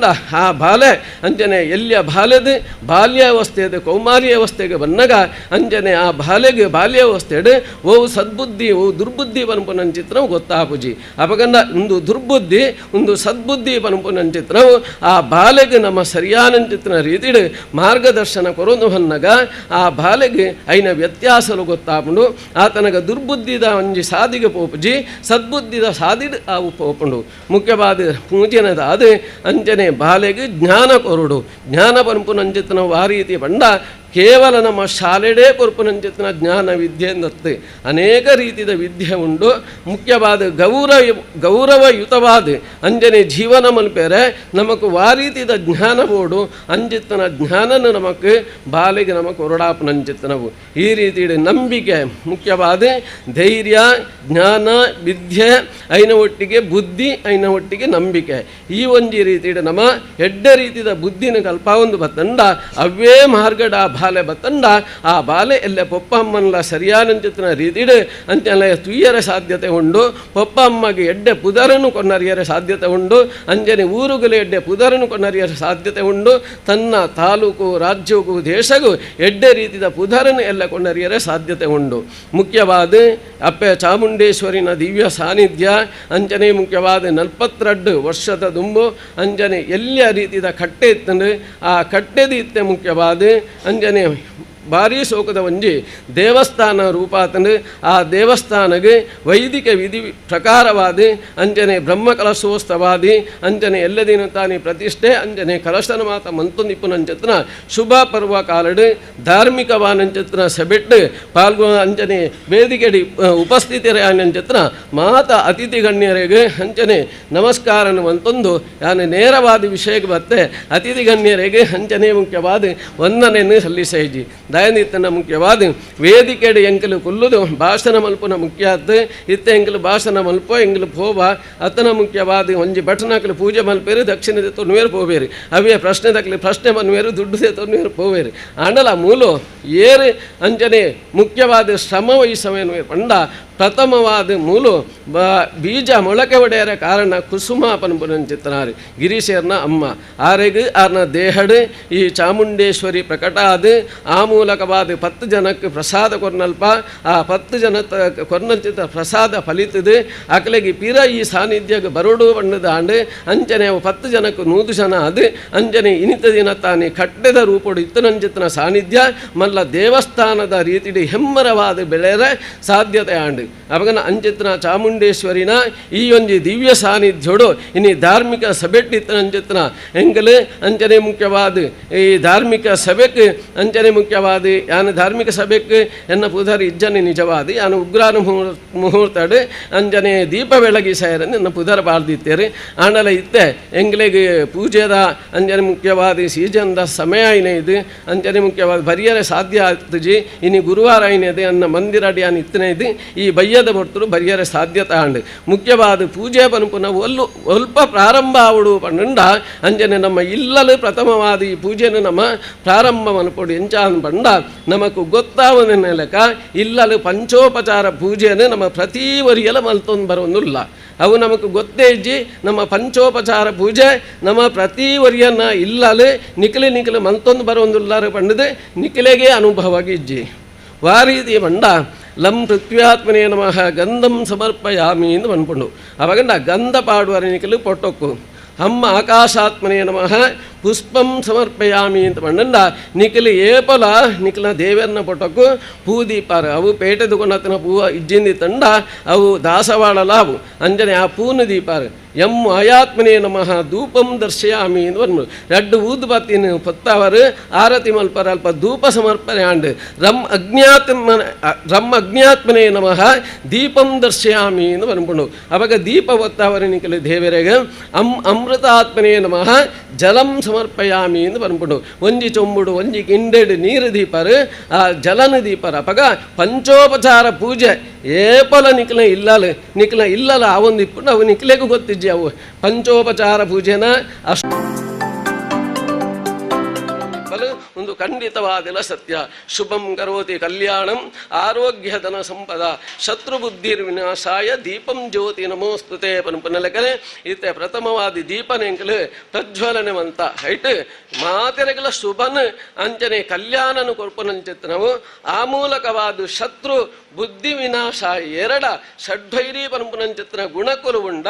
ಆ ಬಾಲೆ ಅಂಜನೆ ಎಲ್ಲಿಯ ಬಾಲೆದ ಬಾಲ್ಯಾವಸ್ಥೆದ ಕೌಮಾರ್ಯಾವಸ್ಥೆಗೆ ಬಂದಾಗ ಅಂಜನೆ ಆ ಬಾಲೆಗೆ ಬಾಲ್ಯಾವಸ್ಥೆಡ್ ಓ ಸದ್ಬುದ್ಧಿ ಓ ದುರ್ಬುದ್ಧಿ ಪನ್ಪುನಂಚಿತ್ರ ಗೊತ್ತಾಪುಜಿ ಅವಾಗ ಒಂದು ದುರ್ಬುದ್ಧಿ ಒಂದು ಸದ್ಬುದ್ಧಿ ಪನ್ಪುನಂಚಿತ್ರವು ಆ ಬಾಲೆಗೆ ನಮ್ಮ ಸರಿಯಾನಂಚಿತ್ರ ರೀತಿಡ್ ಮಾರ್ಗದರ್ಶನ ಕೊರೊಂದು ಹೊನ್ನಗ ಆ ಬಾಲೆಗೆ ಐನ ವ್ಯತ್ಯಾಸಲು ಗೊತ್ತಾಪುಂಡು ಆತನಗ ದುರ್ಬುದ್ಧಿದ ಒಂಜಿ ಸಾದಿಗೆ ಪೋಪುಜಿ ಸದ್ಬುದ್ಧಿದ ಸಾದಿಡ್ ಆವು ಪೋಪುಂಡು ಮುಖ್ಯವಾದ ಪೂಜನದ ಅದು ಅಂಚನೆ ಬಾಲೆಗೆ ಜ್ಞಾನ ಕೊರಡು ಜ್ಞಾನ ಪನ್ಪುನಂಚಿತನ ಆ ರೀತಿ ಬಂಡ ಕೇವಲ ನಮ್ಮ ಶಾಲೆಡೇ ಕೊರ್ಪುನಂಚಿತನ ಜ್ಞಾನ ವಿದ್ಯೆ ನತ್ತೆ ಅನೇಕ ರೀತಿಯ ವಿದ್ಯೆ ಉಂಡು ಮುಖ್ಯವಾದ ಗೌರವಯುತವಾದ ಅಂಜನೆ ಜೀವನ ಮಲ್ಪೇರೆ ನಮಕ್ ವಾ ರೀತಿಯ ಜ್ಞಾನ ಬೋಡು ಅಂಜಿತ್ತನ ಜ್ಞಾನನ ನಮಕ್ ಬಾಲೆಗೆ ನಮಕ್ ಹೊರಡಾಪನಂಚಿತ್ತನವು ಈ ರೀತಿ ನಂಬಿಕೆ ಮುಖ್ಯವಾದ ಧೈರ್ಯ ಜ್ಞಾನ ವಿದ್ಯೆ ಐನ ಒಟ್ಟಿಗೆ ಬುದ್ಧಿ ಐನ ಒಟ್ಟಿಗೆ ನಂಬಿಕೆ ಈ ಒಂಜಿ ರೀತಿ ನಮ್ಮ ಎಡ್ಡೆ ರೀತಿಯ ಬುದ್ಧಿನ ಕಲ್ಪಾವೊಂದು ಬತ್ತಂಡ ಅವೇ ಮಾರ್ಗಡ ಬಾಲೆ ಬತ್ತಂಡ ಆ ಬಾಲೆ ಎಲ್ಲ ಪೊಪ್ಪ ಅಮ್ಮನಲ್ಲ ಸರಿಯಾನಂಚಿತನ ರೀತಿಡ್ ಅಂಚನೆ ತುಯ್ಯರ ಸಾಧ್ಯತೆ ಉಂಡು ಪೊಪ್ಪ ಅಮ್ಮಗೆ ಎಡ್ಡೆ ಪುದರನ್ನು ಕೊನ್ನರಿಯರ ಸಾಧ್ಯತೆ ಉಂಡು ಅಂಜನೆ ಊರುಗಲ ಎಡ್ಡೆ ಪುದರನ್ನು ಕೊನ್ನರಿಯರ ಸಾಧ್ಯತೆ ಉಂಡು ತನ್ನ ತಾಲೂಕು ರಾಜ್ಯಕ್ಕೂ ದೇಶಗೂ ಎಡ್ಡೆ ರೀತಿಯ ಪುದರನ್ನು ಎಲ್ಲ ಕೊಂಡರಿಯರ ಸಾಧ್ಯತೆ ಉಂಡು ಮುಖ್ಯವಾದ ಅಪ್ಪೆ ಚಾಮುಂಡೇಶ್ವರಿನ ದಿವ್ಯ ಸಾನ್ನಿಧ್ಯ ಅಂಜನೆ ಮುಖ್ಯವಾದ 42 ವರ್ಷದ ದುಂಬು ಅಂಜನೆ ಎಲ್ಲಿಯ ರೀತಿಯ ಕಟ್ಟೆ ಇತ್ತಂದ್ರೆ ಆ ಕಟ್ಟೆದ ಇತ್ತೆ ಮುಖ್ಯವಾದ ಅಂಜನೆ ಭಾರೀ ಶೋಕದ ಒಂಜಿ ದೇವಸ್ಥಾನ ರೂಪಾತಂದು ಆ ದೇವಸ್ಥಾನಗೆ ವೈದಿಕ ವಿಧಿ ಪ್ರಕಾರವಾದ ಅಂಜನೆ ಬ್ರಹ್ಮಕಲಶೋತ್ಸವಾದಿ ಅಂಜನೆ ಎಲ್ಲದಿನ ತಾನೇ ಪ್ರತಿಷ್ಠೆ ಅಂಜನೆ ಕಲಶನ ಮಾತ ಮಂತುನಿಪುನಂಚತ್ನ ಶುಭ ಪರ್ವ ಕಾಲಡು ಧಾರ್ಮಿಕವಾನಂಚತ್ನ ಸೆಬೆಟ್ಟು ಪಾಲ್ಗೊ ಅಂಜನೆ ವೇದಿಕೆಡಿ ಉಪಸ್ಥಿತರಾನಂಚತ್ನ ಮಾತ ಅತಿಥಿ ಗಣ್ಯರಿಗೆ ಅಂಜನೆ ನಮಸ್ಕಾರನ ಅಂತಂದು ನಾನು ನೇರವಾದ ವಿಷಯಕ್ಕೆ ಬತ್ತೆ ಅತಿಥಿ ಗಣ್ಯರಿಗೆ ಅಂಜನೆ ಮುಖ್ಯವಾದ ವಂದನೆಯನ್ನು ಸಲ್ಲಿಸೇಜಿ ದಯನಿತ್ತನ ಮುಖ್ಯವಾದ ವೇದಿಕೆಡೆ ಎಂಕಲು ಕುಲ್ಲುದು ಭಾಷಣ ಮಲ್ಪುನ ಮುಖ್ಯ ಆತು ಇತ್ತೆ ಎಂಕಲು ಭಾಷಣ ಮಲ್ಪ ಎಂಕಲು ಪೋವ ಅತನ ಮುಖ್ಯವಾದ ಒಂಜಿ ಬಟನಕಲು ಪೂಜೆ ಮಲ್ಪೇರು ದಕ್ಷಿಣದ ತೊನ್ವೇರು ಪೋವೇರು ಅವೇ ಪ್ರಶ್ನೆ ದಕ್ಕಲಿ ಪ್ರಶ್ನೆ ಮನ್ವೇರು ದುಡ್ಡು ತೊನ್ವೇರು ಪೋವೇರು ಆಂಡಲ ಮೂಲು ಏರು ಅಂಜನೆ ಮುಖ್ಯವಾದ ಶ್ರಮ ವಹಿಸವೇನು ಪಂಡ ಪ್ರಥಮವಾದ ಮೂಲು ಬೀಜ ಮೊಳಕೆ ಒಡೆಯರ ಕಾರಣ ಕುಸುಮ ಪನ್ಪುನಂಚಿತ್ತನಾರು ಗಿರೀಶರ್ನ ಅಮ್ಮ ಆರೆಗ್ ಆರ್ನ ದೇಹಡು ಈ ಚಾಮುಂಡೇಶ್ವರಿ ಪ್ರಕಟ ಆದ ಆ ಮೂಲಕವಾದ 10 ಜನಕ್ಕೆ ಪ್ರಸಾದ ಕೊರ್ನಲ್ಪ ಆ 10 ಜನ ಕೊರ್ನಂಚಿತ ಪ್ರಸಾದ ಫಲಿತದೆ ಅಕಲೆಗೆ ಪಿರ ಈ ಸಾನ್ನಿಧ್ಯಕ್ಕೆ ಬರೋಡು ಬಣ್ಣದ ಆಂಡು ಅಂಚನೆ ಅವು 10 ಜನಕ್ಕೆ 100 ಜನ ಅದು ಅಂಚನೆ ಇನಿತ ದಿನ ತಾನೇ ಕಟ್ಟೆದ ರೂಪಡು ಇತ್ತನಂಚಿತನ ಸಾನ್ನಿಧ್ಯ ಮಲ್ಲ ದೇವಸ್ಥಾನದ ರೀತಿಡಿ ಹೆಮ್ಮರವಾದ ಬೆಳೆಯರ ಸಾಧ್ಯತೆ ಆಂಡು ಅವಾಗ ಅಂಚಿತನ ಚಾಮುಂಡೇಶ್ವರಿನ ಈ ಒಂಜಿ ದಿವ್ಯ ಸಾನ್ನಿಧ್ಯೋಡು ಇನಿ ಧಾರ್ಮಿಕ ಸಭೆಟ್ಟಿತ್ತನಂಚಿತನ ಎಂಗಲು ಅಂಚನೆ ಮುಖ್ಯವಾದ ಈ ಧಾರ್ಮಿಕ ಸಭೆಗೆ ಅಂಚನೆ ಮುಖ್ಯವಾದ ಯಾನು ಧಾರ್ಮಿಕ ಸಭೆಗೆ ಎನ್ನ ಪೂಜಾರಿ ಇಜ್ಜನೆ ನಿಜವಾದ ಯಾನು ಉಗ್ರಾನ ಮುಹೂರ್ತಡು ಅಂಜನೆ ದೀಪ ಬೆಳಗಿ ಸೇರನ್ನು ಎನ್ನ ಪುದರ ಬಾಳ್ದಿತ್ತೇರಿ ಆಂಡಲ ಇತ್ತೆ ಎಂಗ್ಲೆಗೆ ಪೂಜೆದ ಅಂಜನೆ ಮುಖ್ಯವಾದ ಸೀಜನ್ದ ಸಮಯ ಐನೇ ಇದು ಅಂಜನೆ ಮುಖ್ಯವಾದ ಬರಿಯರೆ ಸಾಧ್ಯ ಆಗ್ತಜಿ ಇನಿ ಗುರುವಾರ ಐನದೆ ಅನ್ನ ಮಂದಿರ ಅಡಿ ಯಾನು ಇತ್ತನೇ ಇದು ಈ ಬಯ್ಯದ ಹೊರತು ಬರಿಯರೆ ಸಾಧ್ಯತೆ ಆಂಡು ಮುಖ್ಯವಾದ ಪೂಜೆ ಪನ್ಪುನ ಒಲ್ಲು ಅಲ್ಪ ಪ್ರಾರಂಭ ಆವಡು ಪಂಡ ಅಂಜನೆ ನಮ್ಮ ಇಲ್ಲಲು ಪ್ರಥಮವಾದ ಈ ಪೂಜೆಯನ್ನು ನಮ್ಮ ಪ್ರಾರಂಭ ಮನ್ಪೊಡು ಎಂಚಾನ್ ಪಂಡ ನಮಕು ಗೊತ್ತಾವನ ಲೆಕ್ಕ ಇಲ್ಲಲು ಪಂಚೋಪಚಾರ ಪೂಜೆಯನ್ನು ನಮ್ಮ ಪ್ರತಿ ವರಿಯಲ ಮಲ್ತೊಂದು ಬರೋದಿಲ್ಲ ಅವು ನಮಕ್ ಗೊತ್ತೇ ಇಜ್ಜಿ ನಮ್ಮ ಪಂಚೋಪಚಾರ ಪೂಜೆ ನಮ್ಮ ಪ್ರತಿ ವರಿಯನ್ನ ಇಲ್ಲಲು ನಿಖಲೆ ನಿಖಲೆ ಮಲ್ತೊಂದು ಬರೋದಿಲ್ಲಾರ ಪಂಡದೆ ನಿಖಲೆಗೆ ಅನುಭವವಾಗಿ ಇಜ್ಜಿ ವಾರೀತಿ ಪಂಡ ಲಂ ಪೃಥ್ವ್ಯಾತ್ಮನೇ ನಮಃ ಗಂಧಂ ಸಮರ್ಪಯಾಮಿ ಎಂದು ಅನ್ಕೊಂಡು ಅವಾಗ ಗಂಧ ಪಾಡುವ ನಿಖಲು ಪೊಟ್ಟೊಕ್ಕು ಅಮ್ಮ ಆಕಾಶಾತ್ಮನೇ ನಮಃ ಪುಷ್ಪಂ ಸಮರ್ಪಯಾಮಿ ಅಂತ ಪಂಡಂಡ ನಿಖಲು ಏಪಲ ನಿಖಲ ದೇವರನ್ನ ಪೊಟಕ್ಕು ಪೂ ದೀಪಾರ ಅವು ಪೇಟೆ ದುಕೊನತನ ಪೂವ ಇಜ್ಜಿಂದಿ ತಂಡ ಅವು ದಾಸವಾಳಲ ಅವು ಅಂಜನೆ ಆ ಪೂನ ದೀಪಾರ ಎಂ ಆಯಾತ್ಮನೇ ನಮಃ ಧೂಪಂ ದರ್ಶಯಾಮಿ ಎಂದು ಒಂದು ರಡ್ಡು ಊದುಬತ್ತಿನ ಪೊತ್ತವರು ಆರತಿ ಮಲ್ಪರ ಅಲ್ಪ ಧೂಪ ಸಮರ್ಪಣೆ ಆಂಡು ರಮ್ ಅಗ್ನ್ಯಾತ್ಮನೇ ನಮಃ ದೀಪಂ ದರ್ಶಯಾಮಿ ಎಂದು ಅನ್ಕೊಂಡು ಅವಾಗ ದೀಪ ಒತ್ತವರು ನಿಖಲು ದೇವರಿಗೆ ಅಂ ಅಮೃತಾತ್ಮನೇ ನಮಃ ಜಲಂ ಸಮರ್ಪಯಾಮಿ ಎಂದು ಪನ್ಪುಂಡು. ಒಂಜಿ ಚೊಂಬುಡು ಒಂಜಿ ಗಿಂಡೆಡು ನೀರು ದೀಪರು ಆ ಜಲನ ದೀಪರು. ಅಪಗ ಪಂಚೋಪಚಾರ ಪೂಜೆ ಏಪಲ ನಿಕ್ಲ ಇಲ್ಲಲು ನಿಕ್ಲ ಇಲ್ಲಲ ಆ ಒಂದು ಇಪ್ಪುಂಡು ಅವು ನಿಕ್ಲೆಗೂ ಗೊತ್ತಿಜ್ಜಿ. ಅವು ಪಂಚೋಪಚಾರ ಪೂಜೆನ ಅಷ್ಟು ಒಂದು ಖಂಡಿತವಾದಿಲ್ಲ ಸತ್ಯ. ಶುಭಂ ಕರೋತಿ ಕಲ್ಯಾಣಂ ಆರೋಗ್ಯಧನ ಸಂಪದ ಶತ್ರುಬುದ್ಧಿರ್ವಿನಾಶಾಯ ದೀಪಂ ಜ್ಯೋತಿ ನಮೋಸ್ತುತೆ ಪನ್ಪುನಲೆಕನೆ ಇತ್ತೆ ಪ್ರಥಮವಾದಿ ದೀಪನೆಂಕಲು ಪ್ರಜ್ವಲನೆ ಮಂತ ಐಟ್ ಮಾತೆರೆಗಲ ಶುಭನ್ ಅಂಚನೆ ಕಲ್ಯಾಣನು ಕೊರ್ಪುನಂಚಿತ್ತನವು. ಆ ಮೂಲಕವಾದ ಶತ್ರು ಬುದ್ಧಿ ವಿನಾಶ ಎರಡ ಷಡ್ಭೈರಿ ಪನ್ಪುನಂಚಿತ್ರ ಗುಣಕುಲು ಉಂಡ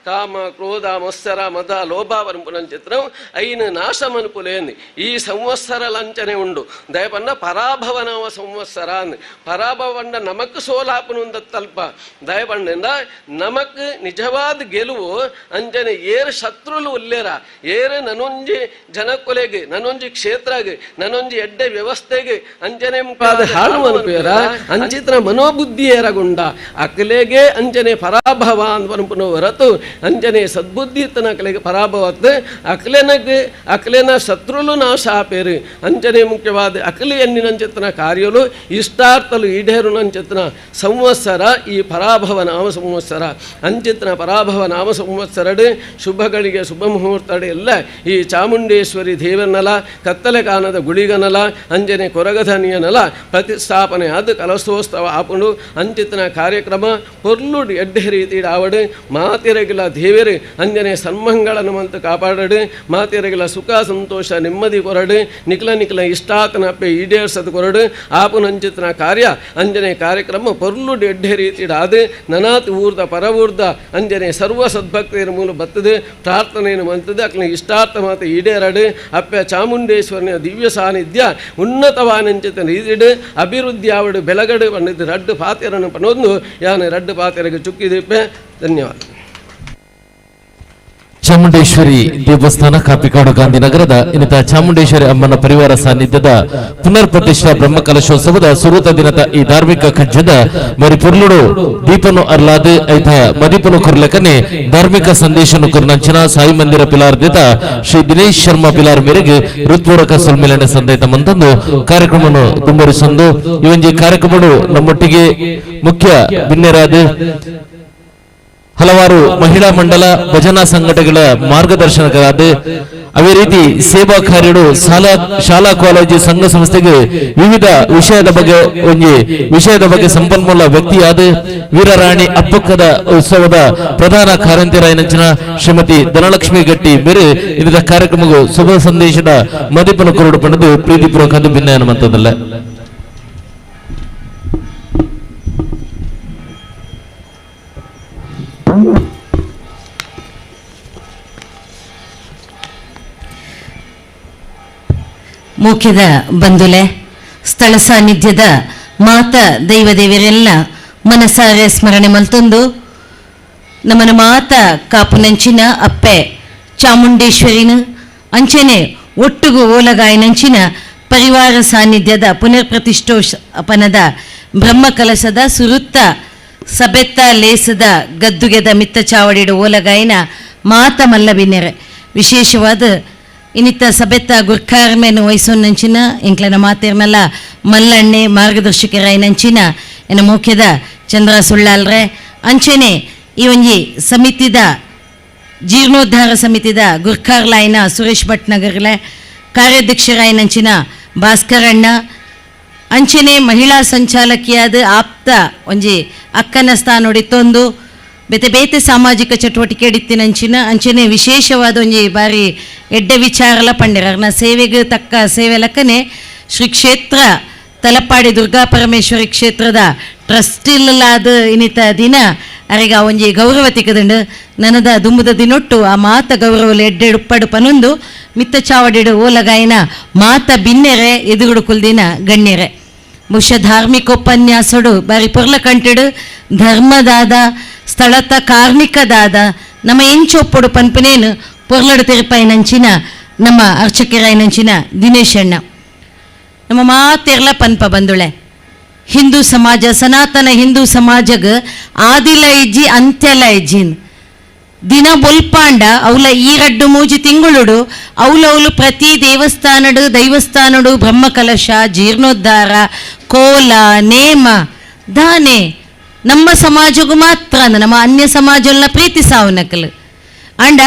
ಕಾಮ ಕ್ರೋಧ ಮತ್ಸರ ಮದ ಲೋಭ ಪನ್ಪುನಂಚಿತ್ರವು ಐನು ನಾಶ ಮನುಕುಲೇನ್ ಈ ಸಂವತ್ಸರ ಲಂಚನೆ ಉಂಡು. ದಯಪನ್ನ ಪರಾಭವನವ ಸಂವತ್ಸರ ಪರಾಭವಂಡ ನಮಕ್ ಸೋಲಾಪನು ತಲ್ಪ ದಯಪಣ್ಣಿಂದ ನಮಕ್ ನಿಜವಾದ ಗೆಲುವು ಅಂಚನೆ ಏರು ಶತ್ರುಲು ಉಲ್ಲೇರ ಏರು ನನೊಂಜಿ ಜನಕೊಲೆಗೆ ನನೊಂಜಿ ಕ್ಷೇತ್ರಗೆ ನನೊಂಜಿ ಎಡ್ಡೆ ವ್ಯವಸ್ಥೆಗೆ ಅಂಚನೆ ಹಾಳು ಅನುಪೇರ ಅಂಚಿತ್ರ ಮನೋಬುದ್ಧಿ ಏರಗುಂಡ ಅಕಲೆಗೆ ಅಂಚನೆ ಪರಾಭವ ಅಂತ ಹೊರತು ಅಂಚನೆ ಸದ್ಬುದ್ಧಿ ತನ ಅಕಲೆಗೆ ಪರಾಭವತ್ ಅಕಲೆನಗೆ ಅಕಲೆನ ಶತ್ರುಲು ನಾಶ ಆಪೇರು. ಅಂಚನೆ ಮುಖ್ಯವಾದ ಅಕಲಿ ಎನ್ನಿನಂಚಿತನ ಕಾರ್ಯಲು ಇಷ್ಟಾರ್ಥಲು ಈಡೇರುನಂಚಿತನ ಸಂವತ್ಸರ ಈ ಪರಾಭವ ನಾಮ ಸಂವತ್ಸರ ಅಂಚಿತನ ಪರಾಭವ ನಾಮ ಸಂವತ್ಸರಡು ಶುಭಗಳಿಗೆ ಶುಭ ಮುಹೂರ್ತಡು ಎಲ್ಲ ಈ ಚಾಮುಂಡೇಶ್ವರಿ ದೇವನಲ ಕತ್ತಲೆ ಕಾನದ ಗುಳಿಗನಲ ಅಂಜನೆ ಕೊರಗಧನಿಯನಲ ಪ್ರತಿಷ್ಠಾಪನೆ ಅದು ಕಲಶೋತ್ಸವ ಆಪುಂಡು. ಅಂಚಿತನ ಕಾರ್ಯಕ್ರಮ ಪೊರ್ಲುಡು ಎಡ್ಡೆ ರೀತಿ ಆವಡು ಮಾತಿರಗಿಲ ದೇವರು ಅಂಜನೆ ಸನ್ಮಂಗಳನ ಮಂತು ಕಾಪಾಡಡು ಮಾತಿರಗಿಲ ಸುಖ ಸಂತೋಷ ನೆಮ್ಮದಿ ಕೊರಡು ನಿಕ್ಲ ನಿಕ್ಲ ಇಷ್ಟಾತನಪ್ಪೆ ಈಡೇರ್ಸದು ಕೊರಡು ಆಪುನಂಚಿತನ ಕಾರ್ಯ ಅಂಜನೆ ಕಾರ್ಯಕ್ರಮ ಪೊರ್ಲುಡು ಎಡ್ಡೆ ರೀತಿ ಆದು ನನಾತ್ ಊರ್ದ ಪರವೂರ್ದ ಅಂಜನೆ ಸರ್ವ ಸದ್ಭಕ್ತಿಯರ ಮೂಲ ಬತ್ತದು ಪ್ರಾರ್ಥನೆಯನ್ನು ಮಂತದ್ದು ಅಕ್ಲ ಇಷ್ಟಾರ್ಥ ಮಾತು ಈಡೇರಡು ಅಪ್ಪೆ ಚಾಮುಂಡೇಶ್ವರನ ದಿವ್ಯ ಸಾನ್ನಿಧ್ಯ ಉನ್ನತವಾನಂಚಿತ ರೀತಿಡು ಅಭಿವೃದ್ಧಿ ಆವಡು ಬೆಳಗಡು ಪಂಡಿತು ರಡ್ಡು ಪಾತೆರನ್ನು ಪನೊಂದು ಯಾನು ರಡ್ಡು ಪಾತೆರಗೆ ಚುಕ್ಕಿದಿಪ್ಪೆ. ಧನ್ಯವಾದ. ಚಾಮುಂಡೇಶ್ವರಿ ದೇವಸ್ಥಾನ ಕಾಪಿಕಾಡು ಗಾಂಧಿನಗರದ ಇನ್ನಿತ ಚಾಮುಂಡೇಶ್ವರಿ ಅಮ್ಮನ ಪರಿವಾರ ಸಾನ್ನಿಧ್ಯದ ಪುನರ್ ಪ್ರತಿಷ್ಠಾ ಬ್ರಹ್ಮಕಲಶೋತ್ಸವದ ಸುರೂತ ದಿನದ ಈ ಧಾರ್ಮಿಕ ಕಜ್ಜದ ಮರಿ ಪುರ್ಲುಡು ದೀಪನು ಅರ್ಲಾದ ಐತ ಮದಿಪನು ಕೊರ್ಲಕನೆ ಧಾರ್ಮಿಕ ಸಂದೇಶನು ಕೊರ್ನಂಚನ ಸಾಯಿ ಮಂದಿರ ಪಿಲಾರ್ದಿತ ಶ್ರೀ ದಿನೇಶ್ ಶರ್ಮಾ ಪಿಲಾರ್ ಮೇರೆಗೆ ಹೃತ್ಪೂರ್ವಕ ಸಮ್ಮೇಳನ ಸಂದೈತ ಮಂತಂದು ಕಾರ್ಯಕ್ರಮವನ್ನು ತುಂಬರಿಸಂದು ಈ ಒಂಜಿ ಕಾರ್ಯಕ್ರಮವು ನಮ್ಮೊಟ್ಟಿಗೆ ಮುಖ್ಯ ಬಿನ್ನೆರಾದ ಹಲವಾರು ಮಹಿಳಾ ಮಂಡಲ ಭಜನಾ ಸಂಘಟನೆಗಳ ಮಾರ್ಗದರ್ಶಕರಾದ ಅದೇ ರೀತಿ ಸೇವಾ ಕಾರ್ಯಗಳು ಶಾಲಾ ಕಾಲೇಜು ಸಂಘ ಸಂಸ್ಥೆಗೆ ವಿವಿಧ ವಿಷಯದ ಬಗ್ಗೆ ಒಂಜಿ ವಿಷಯದ ಬಗ್ಗೆ ಸಂಪನ್ಮೂಲ ವ್ಯಕ್ತಿಯಾದ ವೀರರಾಣಿ ಅಪ್ಪಕ್ಕದ ಉತ್ಸವದ ಪ್ರಧಾನ ಕಾರ್ಯಂತಿರಾಯನಂಚಿನ ಶ್ರೀಮತಿ ಧನಲಕ್ಷ್ಮಿ ಗಟ್ಟಿ ಮೇರೆ ಇದರ ಕಾರ್ಯಕ್ರಮವು ಶುಭ ಸಂದೇಶದ ಮದಿಪನ ಕೊರಡು ಪಡೆದು ಪ್ರೀತಿಪೂರ್ವಕ ಭಿನ್ನಯನ. ಮುಖ್ಯದ ಬಂಧುಲೆ ಸ್ಥಳ ಸಾನ್ನಿಧ್ಯದ ಮಾತ ದೈವದೇವರೆಲ್ಲ ಮನಸಾರೆ ಸ್ಮರಣೆ ಮಲ್ತೊಂದು ನಮ್ಮನ ಮಾತ ಕಾಪುನಂಚಿನ ಅಪ್ಪೆ ಚಾಮುಂಡೇಶ್ವರಿನ ಅಂಚನೆ ಒಟ್ಟುಗು ಓಲಗಾಯಿನಂಚಿನ ಪರಿವಾರ ಸಾನ್ನಿಧ್ಯದ ಪುನರ್ ಪ್ರತಿಷ್ಠೋಪನದ ಬ್ರಹ್ಮಕಲಶದ ಸುರುತ್ತ ಸಬೆತ್ತ ಲೇಸದ ಗದ್ದುಗೆದ ಮಿತ್ತ ಚಾವಡಿಡು ಓಲಗಾಯಿನ ಮಾತ ಮಲ್ಲಬಿನ್ನೆರೆ ವಿಶೇಷವಾದ ಇನ್ನಿತ್ತ ಸಬೆತ್ತ ಗುರ್ಖಾರ್ಮೇನು ವಯಸ್ಸೊನ್ನಂಚಿನ ಎಂಕ್ಲನ ಮಾತೇರ್ನಲ್ಲ ಮಲ್ಲಣ್ಣೆ ಮಾರ್ಗದರ್ಶಕರಾಯಿನಂಚಿನ ಎನ್ನ ಮುಖ್ಯದ ಚಂದ್ರ ಸುಳ್ಳಾಲ್ರೆ ಅಂಚನೆ ಈ ಒಂಜಿ ಸಮಿತಿದ ಜೀರ್ಣೋದ್ಧಾರ ಸಮಿತಿದ ಗುರ್ಖಾರ್ಲಾಯಿನ ಸುರೇಶ್ ಭಟ್ನಗರ್ಲೆ ಕಾರ್ಯಾಧ್ಯಕ್ಷರಾಯಿನಂಚಿನ ಭಾಸ್ಕರಣ್ಣ ಅಂಚನೆ ಮಹಿಳಾ ಸಂಚಾಲಕಿಯಾದ ಆಪ್ತ ಒಂಜಿ ಅಕ್ಕನ ಸ್ಥಾನೊಡಿತ್ತೊಂದು ಬೇತೆ ಬೇತೆ ಸಾಮಾಜಿಕ ಚಟುವಟಿಕೆ ಇಡಿತ್ತಿನಂಚಿನ ಅಂಚನೆ ವಿಶೇಷವಾದ ಒಂಜಿ ಬಾರಿ ಎಡ್ಡೆ ವಿಚಾರಲ ಪಂಡಿರರ್ನ ಸೇವೆಗೆ ತಕ್ಕ ಸೇವೆ ಲಕ್ಕನೆ ಶ್ರೀ ಕ್ಷೇತ್ರ ತಲಪಾಡಿ ದುರ್ಗಾ ಪರಮೇಶ್ವರಿ ಕ್ಷೇತ್ರದ ಟ್ರಸ್ಟಿಲ್ಲಾದ ಇನ್ನಿತ ದಿನ ಅರೆಗ ಒಂಜಿ ಗೌರವ ತಿಕ್ಕದುಂಡು ನನದ ದುಂಬುದ ದಿನೊಟ್ಟು ಆ ಮಾತ ಗೌರವಲು ಎಡ್ಡೆಡು ಉಪ್ಪಡು ಪನೊಂದು ಮಿತ್ತ ಚಾವಡಿಡು ಓಲಗಾಯಿನ ಮಾತ ಬಿನ್ನೆರೆ ಎದುಗುಡು ಕುಲ್ದಿನ ಗಣ್ಯರೆ ಬಹುಶಃ ಧಾರ್ಮಿಕೋಪನ್ಯಾಸಡು ಬಾರಿ ಪೊರ್ಲ ಕಂಟಿಡು ಧರ್ಮದಾದ ಸ್ಥಳತ ಕಾರ್ಮಿಕದಾದ ನಮ್ಮ ಎಂಚೊಪ್ಪಡು ಪನ್ಪನೇನು ಪೊರ್ಲಡು ತೆರಪಾಯಿನಂಚಿನ ನಮ್ಮ ಅರ್ಚಕರಾಯಿನಂಚಿನ ದಿನೇಶಣ್ಣ ನಮ್ಮ ಮಾತೆರ್ಲ ಪನ್ಪ ಬಂದುಳೆ ಹಿಂದೂ ಸಮಾಜ ಸನಾತನ ಹಿಂದೂ ಸಮಾಜಗ ಆದಿಲ ಇಜ್ಜಿ ಅಂತ್ಯಲ ಇಜ್ಜಿನ್ ದಿನ ಬೊಲ್ಪಾಂಡ ಅವಲ ಈ ರಡ್ಡು ಮೂಜಿ ತಿಂಗುಳುಡು ಅವಲವಲು ಪ್ರತಿ ದೇವಸ್ಥಾನಡು ದೈವಸ್ಥಾನಡು ಬ್ರಹ್ಮಕಲಶ ಜೀರ್ಣೋದ್ಧಾರ ಕೋಲ ನೇಮ ದಾನೆ ನಮ್ಮ ಸಮಾಜಗೂ ಮಾತ್ರ ನಮ್ಮ ಅನ್ಯ ಸಮಾಜವನ್ನ ಪ್ರೀತಿಸಾವನಕಲು ಅಂಡ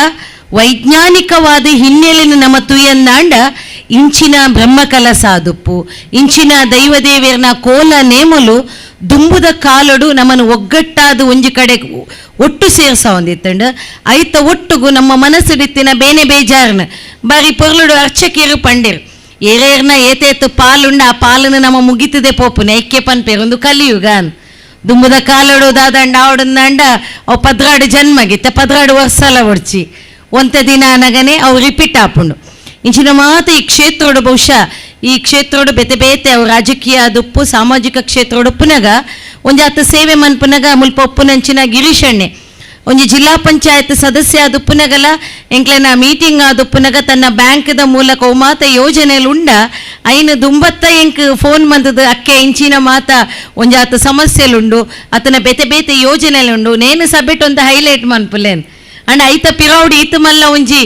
ವೈಜ್ಞಾನಿಕವಾದ ಹಿನ್ನೆಲೆಯನ್ನು ನಮ್ಮ ತುಯನ್ನಾಂಡ ಇಂಚಿನ ಬ್ರಹ್ಮಕಲಸ ಆದುಪ್ಪು ಇಂಚಿನ ದೈವದೇವಿಯರ್ನ ಕೋಲ ನೇಮಲು ದುಂಬುದ ಕಾಲಡು ನಮ್ಮನ್ನು ಒಗ್ಗಟ್ಟಾದ ಒಂಜಿ ಕಡೆ ಒಟ್ಟು ಸೇರ್ಸ ಒಂದಿತ್ತಂಡ ಐತ ಒಟ್ಟುಗು ನಮ್ಮ ಮನಸ್ಸಿಡಿತ್ತಿನ ಬೇನೆ ಬೇಜಾರನ ಬಾರಿ ಪೊರ್ಲುಡು ಅರ್ಚಕಿಯರು ಪಂಡಿರು ಏರೇರ್ನ ಏತೇತು ಪಾಲುಂಡ ಆ ಪಾಲನ್ನು ನಮ್ಮ ಮುಗಿತದೆ ಪೋಪುನ ಐಕ್ಯ ಪನ್ಪೇರು ಒಂದು ಕಲಿಯುಗ ದುಂಬುದ ಕಾಲಡು ದಾದಂಡ ಆವಡಂದಾಂಡ ಅವು ಪದ್ರಾಡು ಜನ್ಮಗಿತ್ತ 12 ವರ್ಷಲ ಒಡ್ಚಿ ಒಂತ ದಿನ ಅನಗನೆ ಅವು ರಿಪೀಟ್ ಆಪುಂಡು ಇಂಚಿನ ಮಾತು ಈ ಕ್ಷೇತ್ರೋಡು ಬಹುಶಃ ಈ ಕ್ಷೇತ್ರೋಡು ಬೇತೆ ಬೇತೆ ಅವು ರಾಜಕೀಯ ದುಪ್ಪು ಸಾಮಾಜಿಕ ಕ್ಷೇತ್ರೋಡು ಪುನಗ ಒಂಜಾತ ಸೇವೆ ಮನ್ಪುನಗ ಮುಲ್ಪ ಒಪ್ಪುನಂಚಿನ ಗಿರೀಶಣ್ಣೆ ಒಂಜಿ ಜಿಲ್ಲಾ ಪಂಚಾಯತ್ ಸದಸ್ಯ ಅದು ಪುನಗಲ ಎಂಕ್ಲೆನ ಮೀಟಿಂಗ್ ಆದು ಪುನಗ ತನ್ನ ಬ್ಯಾಂಕ್ದ ಮೂಲಕ ಅವು ಮಾತ ಯೋಜನೆಯಲ್ಲಿ ಉಂಡ ಐನ ದುಂಬತ್ತ ಎಂಕ್ ಫೋನ್ ಬಂದದ್ದು ಅಕ್ಕೆ ಇಂಚಿನ ಮಾತ ಒಂಜಾತ ಸಮಸ್ಯೆಲುಂಡು ಆತನ ಬೇತೆ ಬೇತೆ ಯೋಜನೆಲುಂಡು ನೇನು ಸಬ್ಬಿಟ್ ಒಂದು ಹೈಲೈಟ್ ಮನ್ಪುಲೇನ್ ಅಂಡ್ ಐತ ಪಿರೌಡಿ ಈತ ಮಲ್ಲ ಒಂಜಿ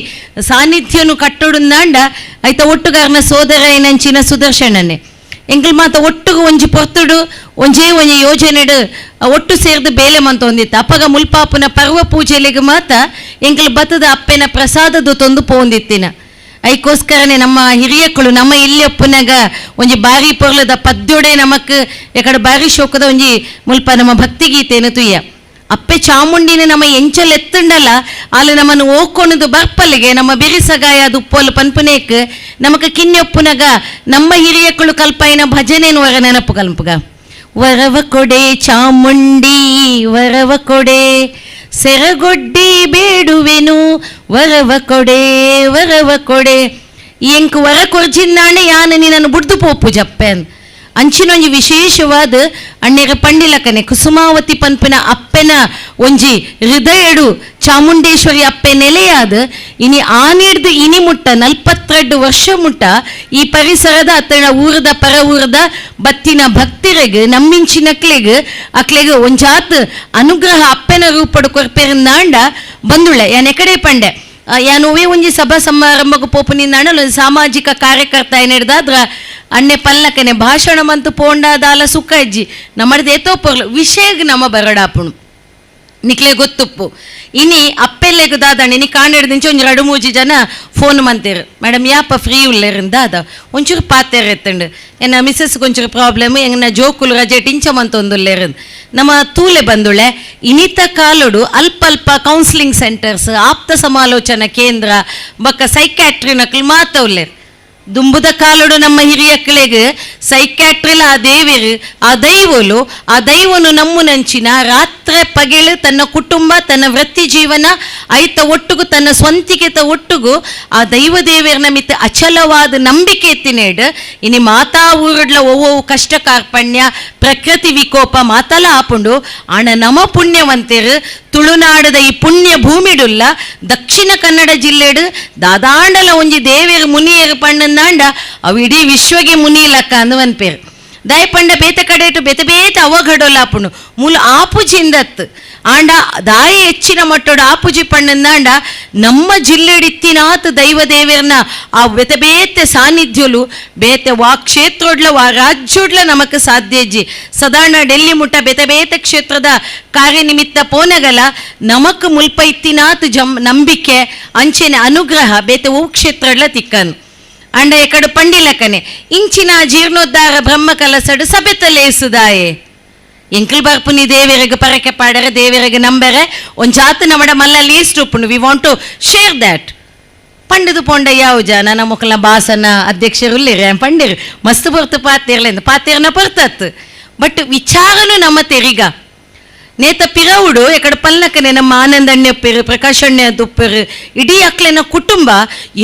ಸಾನ್ನಿಧ್ಯನು ಕಟ್ಟೋಡುಂದಾಂಡ ಐತ ಒಟ್ಟುಗಾರನ ಸೋದರ ಏನಂಚಿನ ಸುದರ್ಶನನೆ ಎಂಕಲ್ ಮಾತ ಒಟ್ಟುಗು ಒಂಜಿ ಪೊರ್ತುಡು ಒಂಜೇ ಒಂಜಿ ಯೋಜನೆಡು ಒಟ್ಟು ಸೇರ್ದು ಬೇಲೆ ಮಂತ ಒಂದಿತ್ತು ಅಪ್ಪಗ ಮುಲ್ಪಾಪುನ ಪರ್ವ ಪೂಜೆಲಿಗೆ ಮಾತ ಎಂಕಲ್ ಬತ್ತದ ಅಪ್ಪೆನ ಪ್ರಸಾದದ ತೊಂದು ಪೋಂದಿತ್ತಿನ ಐಕೋಸ್ಕರನೇ ನಮ್ಮ ಹಿರಿಯಕ್ಕಳು ನಮ್ಮ ಇಲ್ಲಿ ಒಪ್ಪುನಗ ಒಂಜಿ ಬಾರಿ ಪೊರ್ಲದ ಪದ್ಯೋಡೆ ನಮಕ್ ಎಕಡೆ ಬಾರಿ ಶೋಕದ ಒಂಜಿ ಮುಲ್ಪ ನಮ್ಮ ಭಕ್ತಿಗೀತೆಯನ್ನು ತುಯ್ಯ ಅಪ್ಪೆ ಚಾಮುಂಡಿನ ನಮ್ಮ ಎಂಚಲ್ ಎತ್ತುಂಡಲ್ಲ ಅಲ್ಲಿ ನಮ್ಮನ್ನು ಓಕೊಣದು ಬರ್ಪಲ್ಲಿಗೆ ನಮ್ಮ ಬಿರಿಸಗಾಯ ಅದು ಉಪ್ಪೋಲು ಪನ್ಪುನೇಕ್ ನಮಕ ಕಿನ್ಯೊಪ್ಪುನಗ ನಮ್ಮ ಹಿರಿಯಕ್ಕಳು ಕಲ್ಪೈನ ಭಜನೇನು ವರ ನೆನಪು ಕಲ್ಪುಗ ವರವ ಕೊಡೆ ಚಾಮುಂಡಿ ವರವ ಕೊಡೆ ಸೆರಗೊಡ್ಡಿ ಬೇಡುವೆನು ವರವ ಕೊಡೆ ವರವ ಕೊಡೆ ಎಂಕ್ ವರ ಕೊರ್ಜಿನ್ನಾಣೆ ಯಾನ ನಿನ್ನನ್ನು ಬುಡ್ದು ಪೋಪು ಜಪ್ಪೆನ್ ಅಂಚಿನೊಂಜಿ ವಿಶೇಷವಾದ ಅಣ್ಣೆರ ಪಂಡಿಲಕನೆ ಕುಸುಮಾವತಿ ಪನ್ಪಿನ ಅಪ್ಪೆನ ಒಂಜಿ ಹೃದಯಡು ಚಾಮುಂಡೇಶ್ವರಿ ಅಪ್ಪೆ ನೆಲೆಯಾದ ಇನಿ ಆನಿಡ್ದು ಇನಿ ಮುಟ್ಟ 42 ವರ್ಷ ಮುಟ್ಟ ಈ ಪರಿಸರದ ಅತ್ತಣ ಊರದ ಪರ ಊರದ ಬತ್ತಿನ ಭಕ್ತಿರೆಗ್ ನಮ್ಮಿಂಚಿನಕ್ಲೆಗ್ ಅಕ್ಲೆಗ್ ಒಂಜಾತ್ ಅನುಗ್ರಹ ಅಪ್ಪೆನ ರೂಪಡು ಕೊರ್ಪೆರಿಂದಾಂಡ ಬಂದುಳೆ ಯಾನ್ ಎಕಡೆ ಪಂಡೆ ಯಾನುವೇ ಒಂಜಿ ಸಭಾ ಸಮಾರಂಭಕ್ಕೆ ಪೋಪು ನಿಂದಾಂಡ ಸಾಮಾಜಿಕ ಕಾರ್ಯಕರ್ತ ಏನಿಡ್ದಾದ್ರ ಅಣ್ಣೆ ಪಲ್ಲಕನೆ ಭಾಷಣ ಮಂತು ಪೋಂಡ ದಾಲ ಸುಖ ಇಜ್ಜಿ ನಮ್ಮದು ಏತೋ ಪೊರ್ಲು ವಿಷಯಗ್ ನಮ್ಮ ಬರಡಾಪುಣು ನಿಕ್ಲೆ ಗೊತ್ತುಪ್ಪು ಇನಿ ಅಪ್ಪೆಲ್ಲೆಗು ದಾದಣ್ಣ ಇನಿ ಕಾಣಿಡ್ದಿಂಚೆ ಒಂಜಿ ರಡು ಮೂಜಿ ಜನ ಫೋನ್ ಮಂತೇರು ಮೇಡಮ್ ಯಾಪ ಫ್ರೀ ಉಲ್ಲೇರಿಂದ ದಾದ ಒಂಚೂರು ಪಾತೇರು ಎತ್ತಂಡು ಎನ್ನ ಮಿಸ್ಸಸ್ಗೆ ಒಂಚೂರು ಪ್ರಾಬ್ಲಮ್ ಎಂಗ್ನ ಜೋಕುಲು ರಜೆ ಟಿಂಚ ಮಂತೊಂದುಲ್ಲೇರಂದು ನಮ್ಮ ತೂಲೆ ಬಂದುಳೆ ಇನಿತ ಕಾಲುಡು ಅಲ್ಪ ಅಲ್ಪ ಕೌನ್ಸಿಲಿಂಗ್ ಸೆಂಟರ್ಸ್ ಆಪ್ತ ಸಮಾಲೋಚನಾ ಕೇಂದ್ರ ಬಕ್ಕ ಸೈಕ್ಯಾಟ್ರಿ ನಕಲು ಮಾತವ್ಲೇರು ದುಂಬುದ ಕಾಲುಡು ನಮ್ಮ ಹಿರಿಯಕ್ಲೆಗ್ ಸೈಕ್ಯಾಟ್ರಿಲ ಆ ದೇವಿರು ಆ ದೈವಲು ಆ ದೈವನು ನಮ್ಮುನಂಚಿನ ರಾತ್ರಿ ಪಗೆಲು ತನ್ನ ಕುಟುಂಬ ತನ್ನ ವೃತ್ತಿ ಜೀವನ ಐತ ಒಟ್ಟುಗು ತನ್ನ ಸ್ವಂತಿಕೆತ ಒಟ್ಟುಗು ಆ ದೈವ ದೇವಿಯರ ಮಿತ್ತ ಅಚಲವಾದ ನಂಬಿಕೆ ಎತ್ತಿನೇಡ್ ಇನಿ ಮಾತಾ ಊರುಡ್ಲ ಒವ್ವೊವು ಕಷ್ಟ ಕಾರ್ಪಣ್ಯ ಪ್ರಕೃತಿ ವಿಕೋಪ ಮಾತಲ ಆಪುಂಡು ಆಣ ನಮ ಪುಣ್ಯವಂತೆರು ತುಳುನಾಡದ ಈ ಪುಣ್ಯ ಭೂಮಿಡುಲ್ಲ ದಕ್ಷಿಣ ಕನ್ನಡ ಜಿಲ್ಲೆಡು ದಾದಾಂಡಲ ಒಂಜಿ ದೇವಿಯರು ಮುನಿಯರು ಪಣ್ಣಂದಾಂಡ ಅವು ಇಡೀ ವಿಶ್ವಗೆ ಮುನಿಲಕ್ಕ ಅಂದು ಪೇರು ದಯಪಂಡ ಬೇತೆ ಕಡೆಟು ಬೇತೆ ಬೇತೆ ಅವಘಡೋಲ ಆಪುಂಡು ಮೂಲ ಆಪುಜಿಂದತ್ ಆಂಡ ದಾಯಿ ಹೆಚ್ಚಿನ ಮಟ್ಟೋಡು ಆಪುಜಿ ಪಣ್ಣಂದಾಂಡ ನಮ್ಮ ಜಿಲ್ಲೆಡಿತ್ತಿನಾತ್ ದೈವ ದೇವಿಯರ್ನ ಆ ಬೇತೆ ಬೇತೆ ಸಾನ್ನಿಧ್ಯಲು ಬೇತೆ ವಾ ಕ್ಷೇತ್ರೋಡ್ಲ ವಾ ರಾಜ್ಯೋಡ್ಲ ನಮಕ್ ಸಾಧ್ಯ ಇಜ್ಜಿ ಸದಾಣ ಡೆಲ್ಲಿ ಮುಟ್ಟ ಬೇತೆ ಬೇತೆ ಕ್ಷೇತ್ರದ ಕಾರ್ಯನಿಮಿತ್ತ ಪೋನಗಲ ನಮಕ್ ಮುಲ್ಪ ಇತ್ತಿನಾತ್ ನಂಬಿಕೆ ಅಂಚೆನೆ ಅನುಗ್ರಹ ಬೇತೆ ಓ ಕ್ಷೇತ್ರಡ್ಲ ತಿಕ್ಕನು ಅಂಡ ಎಕಡು ಪಂಡಿಲಕನೆ ಇಂಚಿನ ಜೀರ್ಣೋದ್ಧಾರ ಬ್ರಹ್ಮ ಕಲಸಡು ಸಭೆತಲೇಸುದಾಯೆ ಎಂಕಲ್ ಬರ್ಪುನಿ ದೇವರಿಗೆ ಪರಕೆ ಪಾಡರೆ ದೇವರಿಗೆ ನಂಬರೆ ಒಂಜಾತ ನಮಡ ಮಲ್ಲ ಲೀಸ್ಟ್ ಉಪ್ಪುಂಡು we want to share that ಪಂಡದು ಪೋಂಡ ಯಾವ ಜನ ನಮ್ಮ ಬಾಸನ ಅಧ್ಯಕ್ಷರು ಉಲ್ಲಿರಿ ಪಂಡಿರು ಮಸ್ತ್ ಬರ್ತು ಪಾತೇರ್ಲೆಂದು ಪಾತೇರ್ನ ಪರ್ತತ್ ಬಟ್ ವಿಚಾರನು ನಮ್ಮ ತೆರಿಗ ನೇತ ಪಿರವುಡು ಎಕಡೆ ಪಲ್ಲಕನೆ ನಮ್ಮ ಆನಂದಣ್ಯಪ್ಪರು ಪ್ರಕಾಶಣ್ಯ ದುಪ್ಪರು ಇಡೀ ಅಕ್ಲೆನ ಕುಟುಂಬ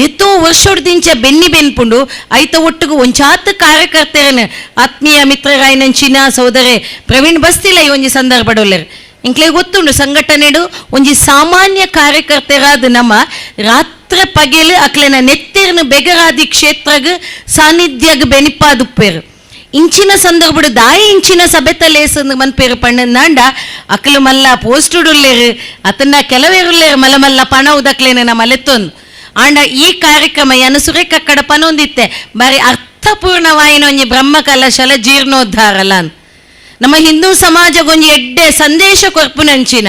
ಏತೋ ವರ್ಷೋಡ್ದಿಂಚ ಬೆನ್ನಿ ಬೆನ್ಪುಂಡು ಐತ ಒಟ್ಟುಗು ಒಂಚಾತ್ ಕಾರ್ಯಕರ್ತರನ ಆತ್ಮೀಯ ಮಿತ್ರರಾಯನಂಚಿನ ಸೋದರೆ ಪ್ರವೀಣ್ ಬಸ್ತಿಲ್ಲ ಈ ಒಂಜಿ ಸಂದರ್ಭಡೊಲ್ಲೆರ್ ಇಂಕ್ಲೆ ಗೊತ್ತುಂಡು ಸಂಘಟನೆಡು ಒಂಜಿ ಸಾಮಾನ್ಯ ಕಾರ್ಯಕರ್ತರಾದ ನಮ್ಮ ರಾತ್ರಿ ಪಗೆಲು ಅಕ್ಲೆನ ನೆತ್ತಿರ್ನ ಬೆಗರಾದಿ ಕ್ಷೇತ್ರಗ್ ಸಾನ್ನಿಧ್ಯಗ್ ಬೆನಿಪಾದುಪ್ಪೇರು. ಇಂಚಿನ ಸಂದರ್ಭಡು ದಾಯಿ ಇಂಚಿನ ಸಭೆತ ಲೇಸಂದು ಮನ್ಪೇರು ಪಣ್ಣಂದಾಂಡ ಅಕ್ಲು ಮಲ್ಲ ಪೋಸ್ಟುಡುಲ್ಲೇರು ಅತನ್ನ ಕೆಲವೇರುಲ್ಲೇರು ಮಲ್ಲ ಮಲ್ಲ ಪಣ ಉದಕ್ಲೇನೆ ನಮ್ಮ ಲೆತ್ತೊಂದು. ಆಂಡ ಈ ಕಾರ್ಯಕ್ರಮ ಯಾನು ಸುರೇಕಕ್ಕಡ ಪನೊಂದಿತ್ತೆ ಬಾರಿ ಅರ್ಥಪೂರ್ಣವಾಯಿನ ಒಂಜಿ ಬ್ರಹ್ಮ ಕಲಶಲ ಜೀರ್ಣೋದ್ಧಾರಲ ನಮ್ಮ ಹಿಂದೂ ಸಮಾಜಗೊಂಜಿ ಎಡ್ಡೆ ಸಂದೇಶ ಕೊರ್ಪುನಂಚಿನ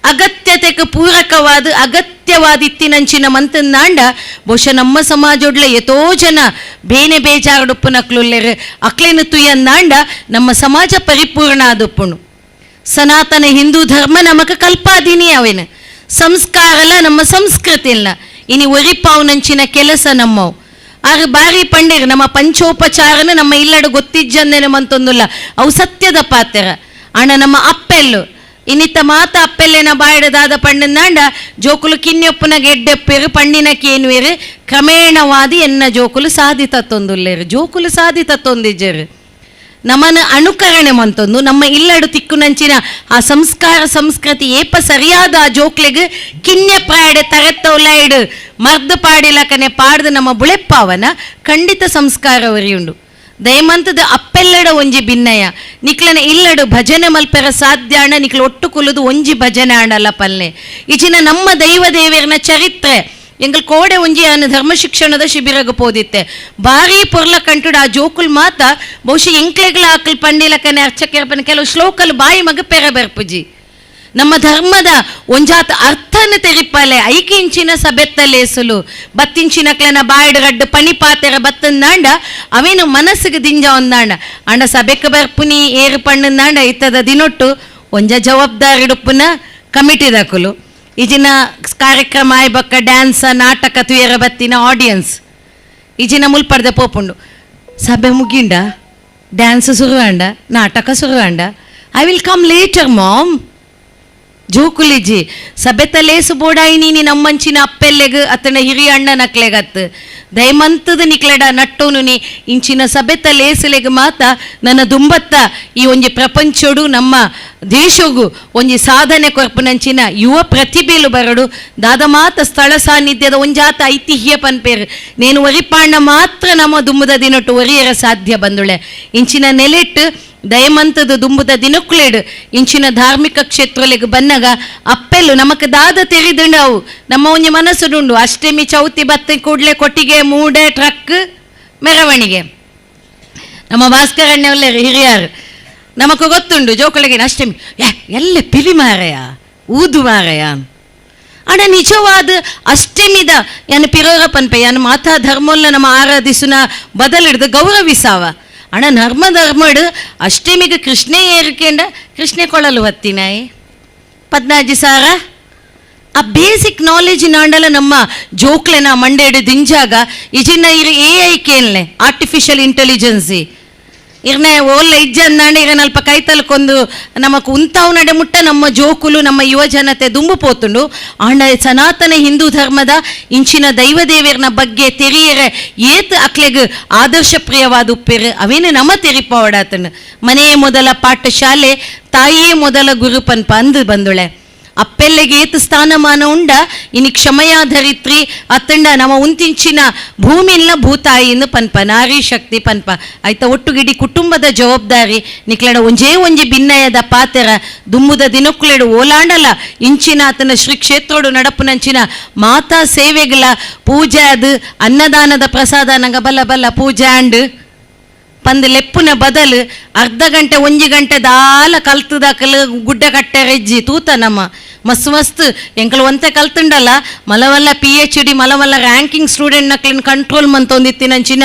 ಅಗತ್ಯತೆಗೆ ಪೂರಕವಾದ ಅಗತ್ಯವಾದ ಇತ್ತಿನಂಚಿನ ಮಂತಂದಾಂಡ ಬಹುಶಃ ನಮ್ಮ ಸಮಾಜೊಡ್ಲ ಎತೋ ಜನ ಬೇನೆ ಬೇಜಾರುಡುಪ್ಪುನಕ್ಲುಲ್ಲೇರು ಅಕ್ಲೇನು ತುಯಂದಾಂಡ ನಮ್ಮ ಸಮಾಜ ಪರಿಪೂರ್ಣ ಆದುಪ್ಪುಣು. ಸನಾತನ ಹಿಂದೂ ಧರ್ಮ ನಮಕ ಕಲ್ಪಾದಿನಿ ಅವೇನು ಸಂಸ್ಕಾರಲ ನಮ್ಮ ಸಂಸ್ಕೃತಿ ಇಲ್ಲ ಇನಿ ಒರಿಪಾವ್ನಂಚಿನ ಕೆಲಸ ನಮ್ಮವು. ಆರು ಬಾರಿ ಪಂಡೇರು ನಮ್ಮ ಪಂಚೋಪಚಾರನ ನಮ್ಮ ಇಲ್ಲಡು ಗೊತ್ತಿಜ್ಜಂದೇನೆ ಮಂತೊಂದುಲ್ಲ ಅವು ಸತ್ಯದ ಪಾತ್ರ. ಅಣ್ಣ ನಮ್ಮ ಅಪ್ಪೆಲ್ಲು ಇನ್ನಿತ್ತ ಮಾತ ಅಪ್ಪೆಲ್ಲೇನ ಬಾಯಿಡದಾದ ಪಣ್ಣಂದಾಂಡ ಜೋಕುಲು ಕಿನ್ಯೊಪ್ಪುನ ಗೆಡ್ಡೆಪ್ಪೇರು ಪಣ್ಣಿನ ಕೇನ್ವೇರು ಕ್ರಮೇಣವಾದಿ ಎನ್ನ ಜೋಕುಲು ಸಾಧಿತ ತೊಂದುಲ್ಲೇರು ಜೋಕುಲು ಸಾಧಿತ ತೊಂದಿಜ್ಜರು ನಮ್ಮನ ಅನುಕರಣೆ ಮಂತೊಂದು ನಮ್ಮ ಇಲ್ಲಡು ತಿಕ್ಕುನಂಚಿನ ಆ ಸಂಸ್ಕಾರ ಸಂಸ್ಕೃತಿ ಏಪ ಸರಿಯಾದ ಆ ಜೋಕ್ಲೆಗ್ ಕಿನ್ಯ ಪ್ರಾಯಡೆ ತರೆತ್ತೌಲೈಡು ಮರ್ದು ಪಾಡಿಲಕನೆ ಪಾಡ್ದು ನಮ್ಮ ಬುಳೆಪ್ಪಾವನ ಖಂಡಿತ ಸಂಸ್ಕಾರ ಒರಿಯುಂಡು. ದಯಮಂತದ ಅಪ್ಪೆಲ್ಲಡ ಒಂಜಿ ಭಿನ್ನಯ ನಿಕ್ಲನ ಇಲ್ಲಡು ಭಜನೆ ಮಲ್ಪೆರ ಸಾಧ್ಯ ಅಣ್ಣ ನಿಕ್ಲ ಒಟ್ಟು ಕುಲುದು ಒಂಜಿ ಭಜನೆ ಆಂಡಲ್ಲ ಪಲ್ಲೆ ಈಚಿನ ನಮ್ಮ ದೈವ ದೇವರನ ಚರಿತ್ರೆ ಎಂಗಲ್ ಕೋಡೆ ಒಂಜಿ ಆನ ಧರ್ಮ ಶಿಕ್ಷಣದ ಶಿಬಿರಗ ಪೋದಿತ್ತೆ ಭಾರಿ ಪೊರ್ಲ ಕಂಟುಡು ಆ ಜೋಕುಲ್ ಮಾತ ಬಹುಶಃ ಎಂಕ್ಲೆಗ್ಲ ಆಕಲ್ ಪಂಡಿಲಕನೆ ಅರ್ಚಕೆರಪನ ಕೆಲವು ಶ್ಲೋಕಲ್ ಬಾಯಿ ಮಗ ಪೆರ ಬೆರ್ಪುಜಿ ನಮ್ಮ ಧರ್ಮದ ಒಂಜಾತ ಅರ್ಥನ ತೆರಿಪಾಲೆ ಐಕಿಂಚಿನ ಸಬೆತ್ತಲೇಸಲು ಬತ್ತಿಂಚಿನಕ್ಲನ ಬಾಯ್ಡ್ ರಡ್ಡು ಪಣಿಪಾತೆರ ಬತ್ತಂದಾಂಡ ಅವೇನು ಮನಸ್ಸಿಗೆ ದಿಂಜ ಒಂದಾಂಡ ಅಂಡ ಸಬೆಕ್ ಬರ್ಪುನಿ ಏರು ಪಣ್ಣಂದಾಂಡ ಇತ್ತದ ದಿನೊಟ್ಟು ಒಂಜ ಜವಾಬ್ದಾರಿಡುಪ್ಪುನ ಕಮಿಟಿದಕುಲು ಈಜಿನ ಕಾರ್ಯಕ್ರಮ ಆಯ್ಬಕ್ಕ ಡ್ಯಾನ್ಸ ನಾಟಕ ತುಯರ ಬತ್ತಿನ ಆಡಿಯನ್ಸ್ ಈಜಿನ ಮುಲ್ಪಡ್ದೆ ಪೋಪುಂಡು ಸಭೆ ಮುಗಿಂಡ ಡ್ಯಾನ್ಸ್ ಶುರುವಾಂಡ ನಾಟಕ ಶುರುವಾಂಡ I will come later mom ಜೋಕುಲಿಜಿ ಸಭೆತ ಲೇಸು ಬೋಡಾಯಿ ನೀನಿ ನಮ್ಮಂಚಿನ ಅಪ್ಪೆಲ್ಲೆಗ್ ಅತನ ಹಿರಿಯ ಅಣ್ಣನಕ್ಲೆಗತ್ತು ದಯಮಂತದ ನಿಕ್ಲೆಡ ನಟ್ಟೋನು ನೀ ಇಂಚಿನ ಸಭೆತ ಲೇಸುಲೆಗ್ ಮಾತ ನನ್ನ ದುಂಬತ್ತ ಈ ಒಂಜಿ ಪ್ರಪಂಚೋಡು ನಮ್ಮ ದೇಶಗು ಒಂಜಿ ಸಾಧನೆ ಕೊರ್ಪುನಂಚಿನ ಯುವ ಪ್ರತಿಭೆಲು ಬರಡು ದಾದ ಮಾತ ಸ್ಥಳ ಸಾನ್ನಿಧ್ಯದ ಒಂಜಾತ ಐತಿಹ್ಯ ಪನ್ಪೇರು ನೇನು ಒರಿಪಾಂಡ ಮಾತ್ರ ನಮ್ಮ ದುಂಬದ ದಿನೊಟ್ಟು ಒರಿಯರ ಸಾಧ್ಯ ಬಂದುಳೆ ಇಂಚಿನ ನೆಲೆಟ್ಟು ದಯಮಂತದ ದುಂಬುದ ದಿನಕ್ಕುಲೇಡು ಇಂಚಿನ ಧಾರ್ಮಿಕ ಕ್ಷೇತ್ರಲೆಗ್ ಬನ್ನಗ ಅಪ್ಪೆಲ್ಲು ನಮಕ್ ದಾದ ತೆರಿದುಂಡವು ನಮ್ಮ ಒಂಜಿ ಮನಸ್ಸುಡುಂಡು ಅಷ್ಟಮಿ ಚೌತಿ ಬತ್ತ ಕೂಡ್ಲೆ ಕೊಟ್ಟಿಗೆ ಮೂಡೆ ಟ್ರಕ್ ಮೆರವಣಿಗೆ ನಮ್ಮ ಭಾಸ್ಕರಣ್ಣವಲ್ಲೇರು ಹಿರಿಯರು ನಮಕ್ ಗೊತ್ತುಂಡು ಜೋಕುಳಿಗೆ ಅಷ್ಟಮಿ ಎಲ್ಲ ಪಿಲಿ ಮಾರಯ ಊದು ಮಾರಯ ಅಣ್ಣ ನಿಜವಾದ ಅಷ್ಟಮಿದ ಯಾನು ಪಿರೋರ ಪನ್ಪೆ ಯಾನು ಮಾತಾ ಧರ್ಮಲ್ಲ ನಮ್ಮ ಆರಾಧಿಸುನ ಬದಲಿಡ್ದು ಗೌರವಿಸಾವ ಅಣ್ಣ ಧರ್ಮ ಧರ್ಮಡು ಅಷ್ಟಮಿಗೆ ಕೃಷ್ಣೇ ಏರ್ಕೆಂಡ ಕೃಷ್ಣೆ ಕೊಳಲು ಹೊತ್ತಿನಾಯಿ ಪದ್ನಾಜಿ ಸಾರ ಆ ಬೇಸಿಕ್ ನಾಲೆಜ್ ನಾಂಡಲ ನಮ್ಮ ಜೋಕ್ಲೆನ ಮಂಡೇಡು ದಿಂಜಾಗ ಇಜಿನ ಇರು ಎ I ಕೇನ್ಲೆ artificial intelligence ಇರ್ನೆ ಓಲ್ಲ ಇಜ್ಜಂದಾಂಡ ಇರನ ಅಲ್ಪ ಕೈತಲ್ಕೊಂದು ನಮಕ್ ಉಂತಾವು ನಡೆ ಮುಟ್ಟ ನಮ್ಮ ಜೋಕುಲು ನಮ್ಮ ಯುವ ಜನತೆ ದುಂಬು ಪೋತುಂಡು. ಆಂಡ ಸನಾತನ ಹಿಂದೂ ಧರ್ಮದ ಇಂಚಿನ ದೈವದೇವರನ ಬಗ್ಗೆ ತೆರಿಯರೆ ಏತ್ ಅಕ್ಲೆಗ್ ಆದರ್ಶ ಪ್ರಿಯವಾದ ಉಪ್ಪೇರು ಅವೇನು ನಮ್ಮ ತೆರಿಪಾವಡಾತನು. ಮನೆಯೇ ಮೊದಲ ಪಾಠಶಾಲೆ, ತಾಯಿಯೇ ಮೊದಲ ಗುರು ಪನ್ಪ ಅಂದು ಬಂದುಳೆ. ಅಪ್ಪೆಲ್ಲೆಗೆ ಏತು ಸ್ಥಾನಮಾನ ಉಂಡ ಇನಿ ಕ್ಷಮಯ ಧರಿತ್ರಿ ಅತ್ತಂಡ ನಮ್ಮ ಉಂತಿಂಚಿನ ಭೂಮಿಲ್ಲ ಭೂತಾಯಿನ ಪನ್ಪ ನಾರಿ ಶಕ್ತಿ ಪನ್ಪ ಆಯ್ತಾ. ಒಟ್ಟುಗಿಡಿ ಕುಟುಂಬದ ಜವಾಬ್ದಾರಿ ನಿಕ್ಲಡ ಒಂಜೇ ಒಂಜಿ ಭಿನ್ನಯದ ಪಾತೆರ ದುಮ್ಮುದ ದಿನಕ್ಕುಲೆಡು ಓಲಾಂಡಲ ಇಂಚಿನ ಆತನ ಶ್ರೀ ಕ್ಷೇತ್ರೋಡು ನಡಪುನಂಚಿನ ಮಾತಾ ಸೇವೆಗಳ ಪೂಜೆ ಅದು ಅನ್ನದಾನದ ಪ್ರಸಾದ ನಂಗ ಬಲ್ಲ ಬಲ್ಲ ಪೂಜೆ ಅಂಡ್ ಪಂದ್ ಲೆಪ್ಪುನ ಬದಲು ಅರ್ಧ ಗಂಟೆ ಒಂಜಿ ಗಂಟೆ ದಾಲ ಕಲ್ತದಾಕಲು ಗುಡ್ಡ ಕಟ್ಟೆ ರೆಜ್ಜಿ ತೂತ ನಮ್ಮ ಮಸ್ತ್ ಮಸ್ತ್ ಎಂಕಲು ಒಂತೆ ಕಲ್ತುಂಡಲ್ಲ ಮಲವಲ್ಲ PhD ಮಲವಲ್ಲ ranking student ನಕ್ಲಿನ control ಮಂತೊಂದಿತ್ತಿನಂಚಿನ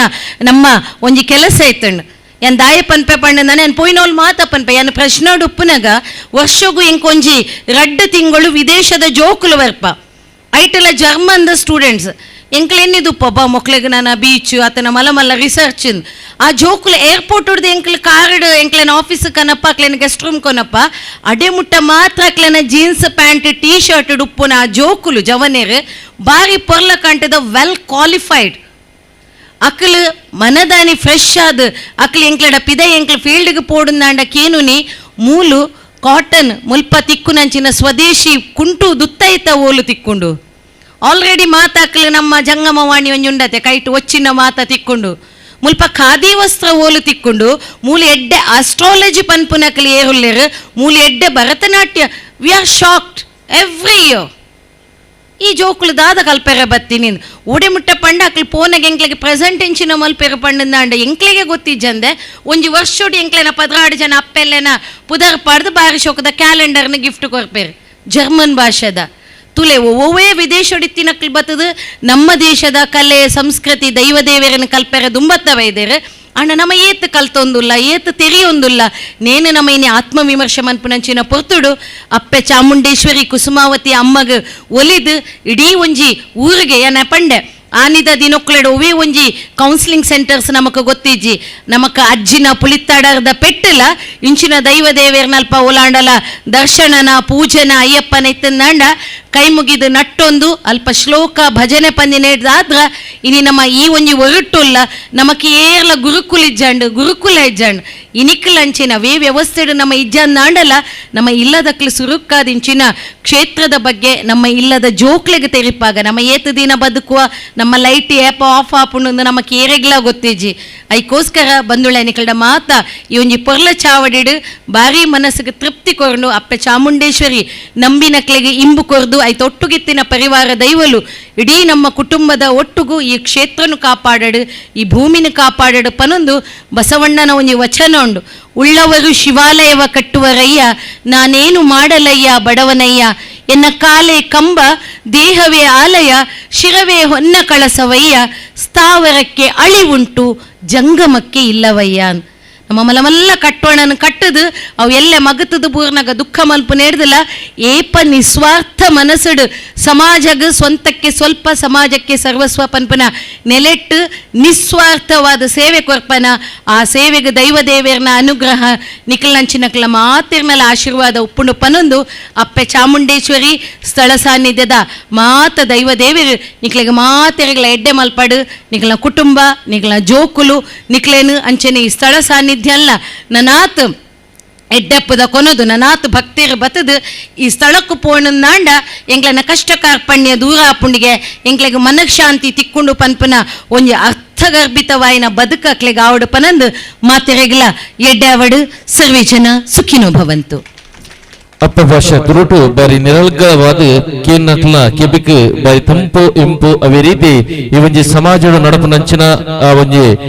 ನಮ್ಮ ಒಂಜಿ ಕೆಲಸ ಐತಂಡು. ಏನ್ ದಾಯ ಪನ್ಪೆ ಪಂಡ ನಾನು ಪೋಯಿನೋಲ್ ಮಾತ ಪನ್ಪೆ ಯಾನ್ ಪ್ರಶ್ನೋಡು ಉಪ್ಪುನಗ ವರ್ಷಗೂ ಎಂಕೊಂಜಿ ರಡ್ಡು ತಿಂಗಳು ವಿದೇಶದ ಜೋಕುಲು ವರ್ಪ ಐಟೆಲ್ಲ ಜರ್ಮನ್ದ ಸ್ಟೂಡೆಂಟ್ಸ್ ಎಂಕ್ಲು ಪೊಬ್ಬ ಮೊಕ್ಲೆಗ್ ನಾನು ಬೀಚ್ ಆತನ ಮಲ ಮಲ್ಲ ರಿಸರ್ಚ್ ಆ ಜೋಕುಲು ಏರ್ಪೋರ್ಟ್ ಹೊಡ್ದು ಎಂಕ್ಲು ಕಾರ್ಡ್ ಎಂಕ್ಲೆನ ಆಫೀಸ್ ಕನಪ್ಪ ಅಕ್ಲೆನ ಗೆಸ್ಟ್ ರೂಮ್ ಕೊನಪ್ಪ ಅಡೆ ಮುಟ್ಟ ಮಾತ್ರ ಅಕ್ಲೆನ jeans pant T shirt ಉಪ್ಪುನ ಆ ಜೋಕುಲು ಜವನೇರು ಬಾರಿ ಪೊರ್ಲ ಕಂಟದ ವೆಲ್ ಕ್ವಾಲಿಫೈಡ್ ಅಕ್ಲು ಮನದಾನಿ ಫ್ರೆಶ್ ಆದ ಅಕ್ಲು ಎಂಕ್ಲಡ ಪಿದ ಎಂಕ್ಲು ಫೀಲ್ಡ್ಗೆ ಪೋಡುಂದಾಂಡ ಕೇನುನಿ ಮೂಲು ಕಾಟನ್ ಮುಲ್ಪ ತಿಕ್ಕುನಂಚಿನ ಸ್ವದೇಶಿ ಕುಂಟು ದುತ್ತೈತ ಓಲು ತಿಕ್ಕೊಂಡು ಆಲ್ರೆಡಿ ಮಾತಾಕ್ಲು ನಮ್ಮ ಜಂಗಮವಾಣಿ ಒಂಜಿ ಉಂಡತೆ ಕೈಟು ಒಚ್ಚಿನ ಮಾತ ತಿಕ್ಕೊಂಡು ಮುಲ್ಪ ಖಾದಿ ವಸ್ತ್ರ ಓಲು ತಿಕ್ಕೊಂಡು ಮೂಲ ಎಡ್ಡೆ ಆಸ್ಟ್ರಾಲಜಿ ಪನ್ಪುನಕಲಿ ಏರುಲ್ಲೇರು ಮೂಲ ಎಡ್ಡೆ Bharatanatyam. We are shocked every year. ಈ ಜೋಕುಲು ದಾದ ಕಲ್ಪೆರೆ ಬತ್ತೀನಿ ಓಡೆ ಮುಟ್ಟ ಪಂಡ ಅಕ್ಲು ಪೋನಗೆ ಎಂಕ್ಲೆಗೆ ಪ್ರೆಸೆಂಟ್ ಎಂಚಿನ ಮಲ್ಪೆರೆ ಪಂಡಂದಾಂಡ ಎಂಕ್ಲೆಗೆ ಗೊತ್ತಿಜ್ಜಂದೆ ಒಂಜಿ ವರ್ಷೋಡು ಎಂಕ್ಲೆನ 16 ಜನ ಅಪ್ಪೆಲ್ಲೆನ ಪುದರ್ ಪಾಡ್ದು ಬಾರಿ ಶೋಕದ ಕ್ಯಾಲೆಂಡರ್ನ ಗಿಫ್ಟ್ ಕೊರ್ಪೇರು ಜರ್ಮನ್ ಭಾಷೆದ ತುಲೆ ಒವ್ವೇ ವಿದೇಶೋಡಿತ್ತಿನಕ್ಲು ಬತ್ತದು ನಮ್ಮ ದೇಶದ ಕಲೆ ಸಂಸ್ಕೃತಿ ದೈವ ದೇವರನ್ನು ಕಲ್ಪೆರೆ ದುಂಬತ್ತವ ಇದ್ದೇರೆ ಅಣ್ಣ ನಮ್ಮ ಏತ್ ಕಲ್ತೊಂದುಲ್ಲ ಏತ್ ತೆರಿಯೊಂದುಲ್ಲ ನೇನು ನಮ್ಮ ಇನಿ ಆತ್ಮವಿಮರ್ಶೆ ಮನ್ಪುನಂಚಿನ ಪೊರ್ತುಡು ಅಪ್ಪೆ ಚಾಮುಂಡೇಶ್ವರಿ ಕುಸುಮಾವತಿ ಅಮ್ಮಗ ಒಲಿದು ಇಡೀ ಒಂಜಿ ಊರಿಗೆ ಏನ ಪಂಡೆ ಆನಿದ ದಿನೊಕ್ಲೆಡ್ ಒವೇ ಒಂಜಿ ಕೌನ್ಸಿಲಿಂಗ್ ಸೆಂಟರ್ಸ್ ನಮಕ್ ಗೊತ್ತಿಜ್ಜಿ ನಮಕ್ ಅಜ್ಜಿನ ಪುಳಿತ್ತಾಡದ ಪೆಟ್ಟಲ ಇಂಚಿನ ದೈವ ದೇವೇರ್ನಲ್ಪ ಓಲಾಂಡಲ ದರ್ಶನನ ಪೂಜನ ಅಯ್ಯಪ್ಪನ ಇತ್ತಂದಾಂಡ ಕೈ ಮುಗಿದು ನಟ್ಟೊಂದು ಅಲ್ಪ ಶ್ಲೋಕ ಭಜನೆ ಪಂದಿನೇಡ್ದಾದ್ರ ಇನಿ ನಮ್ಮ ಈ ಒಂಜಿ ಒರಟುಲ್ಲ ನಮಕ್ ಏರ್ಲ ಗುರುಕುಲ ಇಜ್ಜಾಂಡು ಗುರುಕುಲ ಇಜ್ಜಾಂಡು ಇನಿಕ್ಲಂಚಿನ ವೇ ವ್ಯವಸ್ಥೆಡು ನಮ್ಮ ಇಜ್ಜಂದಾಂಡಲ ನಮ್ಮ ಇಲ್ಲದಕ್ಲು ಸುರುಕ್ಕಾದ ಇಂಚಿನ ಕ್ಷೇತ್ರದ ಬಗ್ಗೆ ನಮ್ಮ ಇಲ್ಲದ ಜೋಕ್ಲೆಗೆ ತೆರಿಪಾಗ ನಮ್ಮ ಏತು ದಿನ ಬದುಕುವ ನಮ್ಮ ಲೈಟ್ ಏಪ ಆಫ್ ಆಪುಂಡು ನಮ್ಮ ಕೇರೆಗ್ಲ ಗೊತ್ತಿಜ್ಜಿ ಐಕೋಸ್ಕರ ಬಂದುಳ ನಿಕಲ್ಡ ಮಾತ ಈ ಒಂಜಿ ಪೊರ್ಲ ಚಾವಡಿಡು ಭಾರಿ ಮನಸ್ಸಿಗೆ ತೃಪ್ತಿ ಕೊರ್ನು ಅಪ್ಪೆ ಚಾಮುಂಡೇಶ್ವರಿ ನಂಬಿನಕ್ಲೆಗೆ ಇಂಬು ಕೊರ್ದು ಐತೊಟ್ಟುಗಿತ್ತಿನ ಪರಿವಾರ ದೈವಲು ಇಡೀ ನಮ್ಮ ಕುಟುಂಬದ ಒಟ್ಟುಗು ಈ ಕ್ಷೇತ್ರನು ಕಾಪಾಡಡು ಈ ಭೂಮಿನ ಕಾಪಾಡಡು ಪನೊಂದು ಬಸವಣ್ಣನ ಒಂಜಿ ವಚನ ಉಂಡು ಉಳ್ಳವರು ಶಿವಾಲಯವ ಕಟ್ಟುವರಯ್ಯ ನಾನೇನು ಮಾಡಲಯ್ಯ ಬಡವನಯ್ಯ ಎನ್ನ ಕಾಲೇ ಕಂಬ ದೇಹವೇ ಆಲಯ ಶಿರವೇ ಹೊನ್ನ ಕಳಸವಯ್ಯ ಸ್ಥಾವರಕ್ಕೆ ಅಳಿವುಂಟು ಜಂಗಮಕ್ಕೆ ಇಲ್ಲವಯ್ಯ. ನಮ್ಮ ಮಲಮಲ್ಲ ಕಟ್ಟೋಣನ ಕಟ್ಟದು ಅವು ಎಲ್ಲೆ ಮಗತದ ಪೂರ್ಣಗ ದುಃಖ ಮಲ್ಪು ನೇಡ್ದಲ್ಲ ಏಪ ನಿಸ್ವಾರ್ಥ ಮನಸ್ಸುಡು ಸಮಾಜಗ ಸ್ವಂತಕ್ಕೆ ಸ್ವಲ್ಪ ಸಮಾಜಕ್ಕೆ ಸರ್ವಸ್ವ ಪನ್ಪನ ನೆಲೆಟ್ಟು ನಿಸ್ವಾರ್ಥವಾದ ಸೇವೆ ಕೊರ್ಪನ ಆ ಸೇವೆಗೆ ದೈವ ದೇವೇರ್ನ ಅನುಗ್ರಹ ನಿಖಲ್ನಂಚಿನಕ್ಲ ಮಾತಿರ್ನಲ ಆಶೀರ್ವಾದ ಉಪ್ಪುಂಡು ಪನೊಂದು ಅಪ್ಪೆ ಚಾಮುಂಡೇಶ್ವರಿ ಸ್ಥಳ ಸಾನ್ನಿಧ್ಯದ ಮಾತ ದೈವ ದೇವೇರು ನಿಕ್ಲೆಗೆ ಮಾತೆರಗಳ ಎಡ್ಡೆ ಮಲ್ಪಾಡು ನಿಖಲ ಕುಟುಂಬ ನಿಖಲ ಜೋಕುಲು ನಿಕ್ಲೇನು ಅಂಚನೆ ಈ ಸ್ಥಳ ಸಾನ್ನಿಧ್ಯ ಅಲ್ಲ ನನಾತ್ ಎಡ್ಡೆಪ್ಪದ ಕೊನದು ನನಾತ್ ಭಕ್ತಿರು ಬತ್ತದು ಈ ಸ್ಥಳಕ್ಕೂ ಪೋಣಂದಾಂಡ ಎಂಗ್ಲನ ಕಷ್ಟ ಕಾರ್ಪಣ್ಯ ದೂರ ಆಪುಂಡಿಗೆ ಎಂಗ್ಲೆಗೆ ಮನಃಶಾಂತಿ ತಿಕ್ಕೊಂಡು ಪನ್ಪನ ಒಂಜಿ ಅರ್ಥಗರ್ಭಿತವಾಯಿನ ಬದುಕಕ್ಲೆಗೆ ಆವಡು ಪನಂದು ಮಾತೆರೆಗ್ಲ ಎಡ್ಡೆ ಅವಡು ಸರ್ವೇ ಜನ ಸುಖಿನೋ ಭವಂತು. ಅಪ್ಪ ಭಾಷೆ ತುರುಟು ಬಾರಿ ನಿರಲ್ಗವಾದ ಕೇನ್ನಕ್ಲ ಕೆಬಿಕ್ ಬಾರಿ ತಂಪು ಇಂಪು ಅವೇ ರೀತಿ ಈ ಒಂಜಿ ಸಮಾಜದ ನಡಪುನಂಚಿನ ಆ ಒಂಜಿ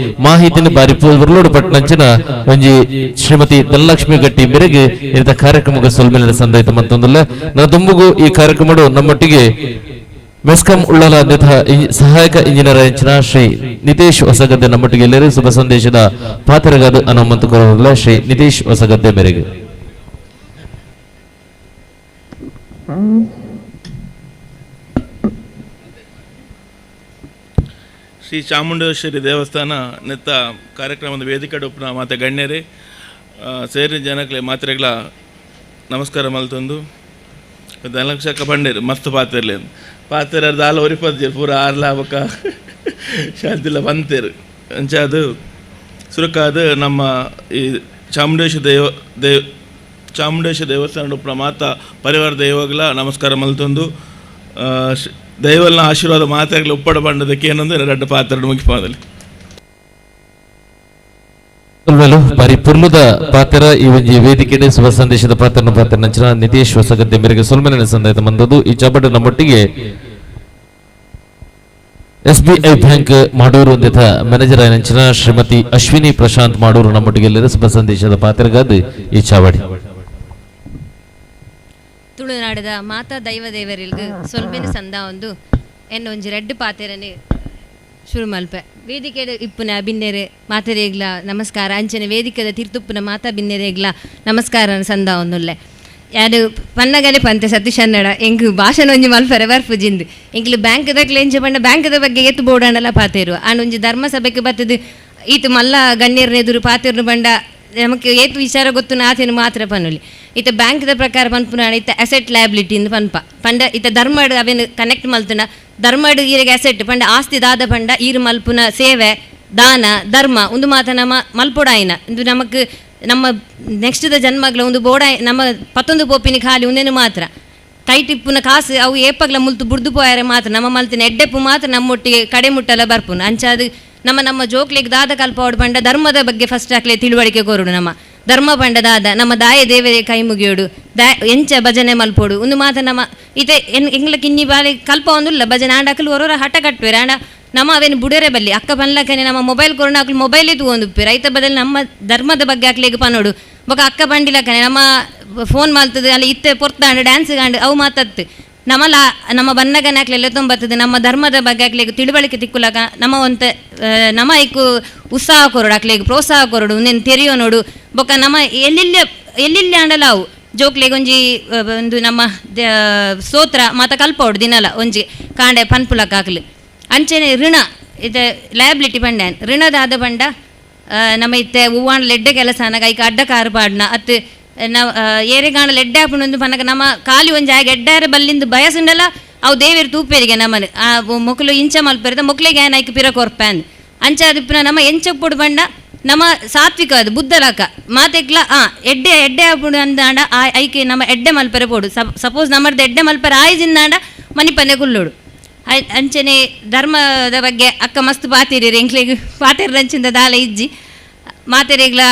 ಮಾಹಿತಿನ ಬಾರಿ ಉರ್ಲೋಡು ಪಟ್ಟನಂಚಿನ ಒಂಜಿ ಶ್ರೀಮತಿ ಧನಲಕ್ಷ್ಮಿ ಗಟ್ಟಿ ಮೇರೆಗೆ ಇಂಥ ಕಾರ್ಯಕ್ರಮಕ್ಕೆ ಸೊಲ್ಮೆಲೆ ಸಂದಾಯಿತ ಮತ್ತೊಂದಲ್ಲ ನನ್ನ ದುಂಬುಗು ಈ ಕಾರ್ಯಕ್ರಮಡು ನಮ್ಮೊಟ್ಟಿಗೆ ಮೆಸ್ಕಾಂ ಉಳ್ಳಾಲ ಸಹಾಯಕ ಇಂಜಿನಿಯರ್ ಅಂಚಿನ ಶ್ರೀ ನಿತೇಶ್ ಹೊಸಗದ್ದೆ ನಮ್ಮೊಟ್ಟಿಗೆ ಎಲ್ಲರೂ ಶುಭ ಸಂದೇಶದ ಪಾತ್ರಗಾದ ಅನ್ನೋ ಕೊರಲ್ಲ ಶ್ರೀ ನಿತೇಶ್ ಹೊಸಗದ್ದೆ ಮೇರೆಗೆ. ಶ್ರೀ ಚಾಮುಂಡೇಶ್ವರಿ ದೇವಸ್ಥಾನ ನೆತ್ತ ಕಾರ್ಯಕ್ರಮದ ವೇದಿಕೆ ಉಪ್ಪುನ ಮಾತೆ ಗಣ್ಯರೇ ಸೇರಿನ ಜನಕ್ಲೆ ಮಾತ್ರೆಗಳ ನಮಸ್ಕಾರ ಮಲ್ತೊಂದು ಧನಲಕ್ಷಕ್ಕ ಪಂಡೇರು ಮಸ್ತ್ ಪಾತಿರ್ಲಿ ಪಾತೆರ ದಾಲ ಒರಿಪದ್ಜರು ಪೂರ ಆರ್ಲ ಬೊಕ್ಕ ಶಾಂತಿಲ ಬಂತೇರು ಅಂಚ ಅದು ಸುರುಕಾದ ನಮ್ಮ ಈ ಚಾಮುಂಡೇಶ್ವರಿ ದೇವ ದೇವ್ ಚಾಮುಂಡೇಶ್ವರಿ ದೇವಸ್ಥಾನ ಉಪ್ಪುನ ಮಾತಾ ಪರಿವಾರ ದೈವಗಳ ನಮಸ್ಕಾರ ಮಲ್ತೊಂದು ದೈವಲ್ನ ಆಶೀರ್ವಾದ ಮಾತಾಗಲಿ ಉಪ್ಪಡ ಬಂಡದಕ್ಕೆ ಏನೊಂದು ಎರಡು ಪಾತ್ರ ಮುಗಿಪಾದಲ್ಲಿ ಬಾರಿ ಪುರ್ಲುದ ಪಾತ್ರ ಈ ಒಂಜಿ ವೇದಿಕೆ ಶುಭ ಸಂದೇಶದ ಪಾತ್ರನ ಪಾತ್ರ ನಂಚಿನ ನಿತೇಶ್ ಹೊಸಗದ್ದೆ ಮೇರೆಗೆ ಸೊಲ್ಮೆನೆ ಸಂದಾಯತ ಬಂದದ್ದು ಈ ಚಾಪಟ ನಮ್ಮೊಟ್ಟಿಗೆ ಎಸ್ಬಿಐ ಬ್ಯಾಂಕ್ ಮಾಡೂರು ಒಂದಿತ ಮ್ಯಾನೇಜರ್ ನಂಚಿನ ಶ್ರೀಮತಿ ಅಶ್ವಿನಿ ಪ್ರಶಾಂತ್ ಮಾಡೂರು ನಮ್ಮೊಟ್ಟಿಗೆ ಎಲ್ಲರೂ ಶುಭ ಸಂದೇಶದ ಪಾತ್ರಗಾದ ಈ ಚಾವಡಿ. ತುಳುನಾಡದ ಮಾತಾ ದೈವ ದೇವರಿಲ್ಗು ಸೊಲ್ಮೆನ ಸಂದ ಒಂದು ಎನ್ನ ಒಂಜಿ ರೆಡ್ ಪಾತೆರನೆ ಶುರು ಮಲ್ಪೆ ವೇದಿಕೆ ಇಪ್ಪುನ ಬಿನ್ನೆರೆ ಮಾತೆರೇಗ್ಲ ನಮಸ್ಕಾರ ಅಂಚನೆ ವೇದಿಕೆದ ತೀರ್ಥುಪ್ಪುನ ಮಾತಾ ಬಿನ್ನೆರೇಗ್ಲ ನಮಸ್ಕಾರ ಸಂದ ಒಂದುಲ್ಲೆ ಯಾರು ಪನ್ನಗನೆ ಪಂತೆ ಸತೀಶ್ ಅನ್ನಡ ಎಂಕ್ ಭಾಷಣ ಒಂಜಿ ಮಲ್ಪರೆ ಬರ್ಪುಜಿಂದು ಎಂಕ್ಲು ಬ್ಯಾಂಕ್ದ ಕ್ಲೇಂಚ ಪಂಡ ಬ್ಯಾಂಕ್ದ ಬಗ್ಗೆ ಎತ್ತು ಬೋಡಾಂಡಲ ಪಾತೇರು ಆಂಡ ಒಂಜಿ ಧರ್ಮ ಸಭೆಗೆ ಬತ್ತದು ಈತ ಮಲ್ಲ ಗಣ್ಯರ್ನ ಎದುರು ಪಾತೇರು ಬಂಡ ನಮಕ್ ಏತು ವಿಚಾರ ಗೊತ್ತು ಆತೇನು ಮಾತ್ರ ಪನ್ನುಲಿ ಇತ್ತ ಬ್ಯಾಂಕ್ದ ಪ್ರಕಾರ ಪನ್ಪುನ ಇತ್ತ ಅಸೆಟ್ ಲಯಬಿಲಿಟಿ ಇಂದು ಪನ್ಪ ಪಂಡ ಇತ್ತ ಧರ್ಮಡ್ ಅವೇನು ಕನೆಕ್ಟ್ ಮಲ್ತುನ ಧರ್ಮಡ್ ಈರೆಗೆ ಅಸೆಟ್ ಪಂಡ ಆಸ್ತಿ ದಾದ ಪಂಡ ಈರು ಮಲ್ಪುನ ಸೇವೆ ದಾನ ಧರ್ಮ ಒಂದು ಮಾತ ನಮ್ಮ ಮಲ್ಪೊಡಾಯಿನ ಇಂದು ನಮಕ್ ನಮ್ಮ ನೆಕ್ಸ್ಟ್ the ಜನ್ಮಗಳ ಒಂದು ಬೋಡ ನಮ್ಮ ಪತ್ತೊಂದು ಪೋಪಿನ ಖಾಲಿ ಒಂದೇನು ಮಾತ್ರ ಕೈಟಿಪ್ಪುನ ಕಾಸು ಅವು ಏಪಗ್ಲ ಮುಲ್ತು ಬುಡ್ದು ಪೋಯಾರೆ ಮಾತ್ರ ನಮ್ಮ ಮಲ್ತಿನ ಎಡ್ಡೆಪ್ಪು ಮಾತ್ರ ನಮ್ಮೊಟ್ಟಿಗೆ ಕಡೆ ಮುಟ್ಟಲ ಬರ್ಪುನ ಅಂಚಾದು ನಮ್ಮ ನಮ್ಮ ಜೋಕ್ಲಿಗೆ ದಾದ ಕಲ್ಪವಡು ಪಂಡ ಧರ್ಮದ ಬಗ್ಗೆ ಫಸ್ಟ್ ಆಕ್ಲೆ ತಿಳುವಳಿಕೆ ಕೋರುಡು. ನಮ್ಮ ಧರ್ಮ ಪಂಡ ದಾದ ನಮ್ಮ ದಾಯ ದೇವರೇ ಕೈ ಮುಗಿಯೋಡು, ದಾ ಎಂಚ ಭಜನೆ ಮಲ್ಪೋಡು ಒಂದು ಮಾತ ನಮ್ಮ ಇತ್ತೆ ಎಂಗ್ಲ ಕಿನ್ನಿ ಬಾಲೆ ಕಲ್ಪ ಒಂದುಲ್ಲ ಭಜನೆ ಆಂಡ ಅಕ್ಲು ಹೊರ ಹಠ ಕಟ್ಟುವೆರ್. ಆಂಡ ನಮ್ಮ ಅವೇನು ಬುಡರೆ ಬಲ್ಲಿ ಅಕ್ಕ ಪನ್ಲಕನೆ ನಮ್ಮ ಮೊಬೈಲ್ ಕೊರೋಣ ಅಕ್ಲು ಮೊಬೈಲೇ ತೂವೊಂದುಪ್ಪೆರ್. ರೈತ ಬದಲು ನಮ್ಮ ಧರ್ಮದ ಬಗ್ಗೆ ಅಕ್ಲೆಗ್ ಪನೋಡು. ಬೊಕ ಅಕ್ಕ ಪಂಡಿಲಕನೆ ನಮ್ಮ ಫೋನ್ ಮಲ್ತದೆ ಅಲ್ಲಿ ಇತ್ತೆ ಪೊರ್ತಾಂಡು ಡ್ಯಾನ್ಸ್ ಗಾಂಡು ಅವು ಮಾತತ್ತು ನಮ್ಮಲ ನಮ್ಮ ಬನ್ನಗನ ಅಕ್ಲೆಲ್ಲ ತೊಂಬತ್ತದೆ. ನಮ್ಮ ಧರ್ಮದ ಬಗ್ಗೆ ಅಕ್ಲೆಗ್ ತಿಳುವಳಿಕೆ ತಿಕ್ಕುಲಕ ನಮ್ಮ ಒಂತ ನಮ್ಮ ಐಕು ಉತ್ಸಾಹ ಕೊರಡು, ಅಕ್ಲೆಗ್ ಪ್ರೋತ್ಸಾಹ ಕೊರಡು, ಉಂದೆನ್ ತೆರಿಯೋ ನೋಡು. ಬೊಕ ನಮ್ಮ ಎಲ್ಲೆಲ್ಲ ಎಲ್ಲೆಲ್ಲ ಆಂಡಲ ಅವು ಜೋಕ್ಲೆಗ್ ಒಂಜಿ ಒಂದು ನಮ್ಮ ಸ್ತೋತ್ರ ಮಾತ ಕಲ್ಪೋಡು ದಿನಲ ಒಂಜಿ ಕಾಂಡೆ ಪನ್ಪುಲಕ ಆಕ್ಲು. ಅಂಚನೆ ಋಣ ಇದು ಲಯಬಿಲಿಟಿ ಪಂಡ್ಯಾನ್ ಋಣದಾದ ಪಂಡ ನಮ್ಮ ಇತ್ತೆ ಹೂವಾಣ ಲೆಡ್ಡೆ ಕೆಲಸ ಅನಗ ಐಕ ಅಡ್ಡ ಕಾರು ಪಾಡ್ನ ಅತ್ತು ನಾವು ಏರೆಗಾಣ ಲೆಡ್ಡೆ ಆಪುಂಡು ಪನಗ ನಮ್ಮ ಖಾಲಿ ಒಂಜಿ ಆಗ ಎಡ್ಡಾರ ಬಲ್ಲಿಂದು ಬಯಸುಂಡಲ ಅವು ದೇವೇರು ತೂಪೇರಿಗೆ ನಮ್ಮನೆ ಆ ಮೊಕ್ಕಲು ಇಂಚ ಮಲ್ಪೆರ್ದ ಮೊಕ್ಲಿಗೆ ಏನ್ ಐಕ್ ಪಿರ ಕೊರ್ಪ್ಯಾನ್ ಅಂಚ ಅದಿಪ್ಪುನ ನಮ್ಮ ಎಂಚಪ್ಪುಡು ಪಂಡ ನಮ್ಮ ಸಾತ್ವಿಕ ಅದು ಬುದ್ಧಲಕ ಮಾತೆಕ್ಲ ಆ ಎಡ್ಡೆ ಎಡ್ಡೆ ಆಪುಂಡು ಅಂದಾಂಡ ಆ ಐಕೆ ನಮ್ಮ ಎಡ್ಡೆ ಮಲ್ಪೆರೆ ಪೋಡು. ಸಪೋಸ್ ನಮ್ಮರ್ದು ಎಡ್ಡೆ ಮಲ್ಪೆರೆ ಆಯ್ಜಿಂದಾಂಡ ಮನಿಪಂದೆ ಕುಲ್ಲೋಡು. ಅಂಚನೆ ಧರ್ಮದ ಬಗ್ಗೆ ಅಕ್ಕ ಮಸ್ತ್ ಪಾತಿರಿ ಎಂಕ್ಲೆಗ್ ಪಾತಿರಂಚಿಂದ ದಾಲ ಇಜ್ಜಿ ಮಾತೆರೆಗ್ಲ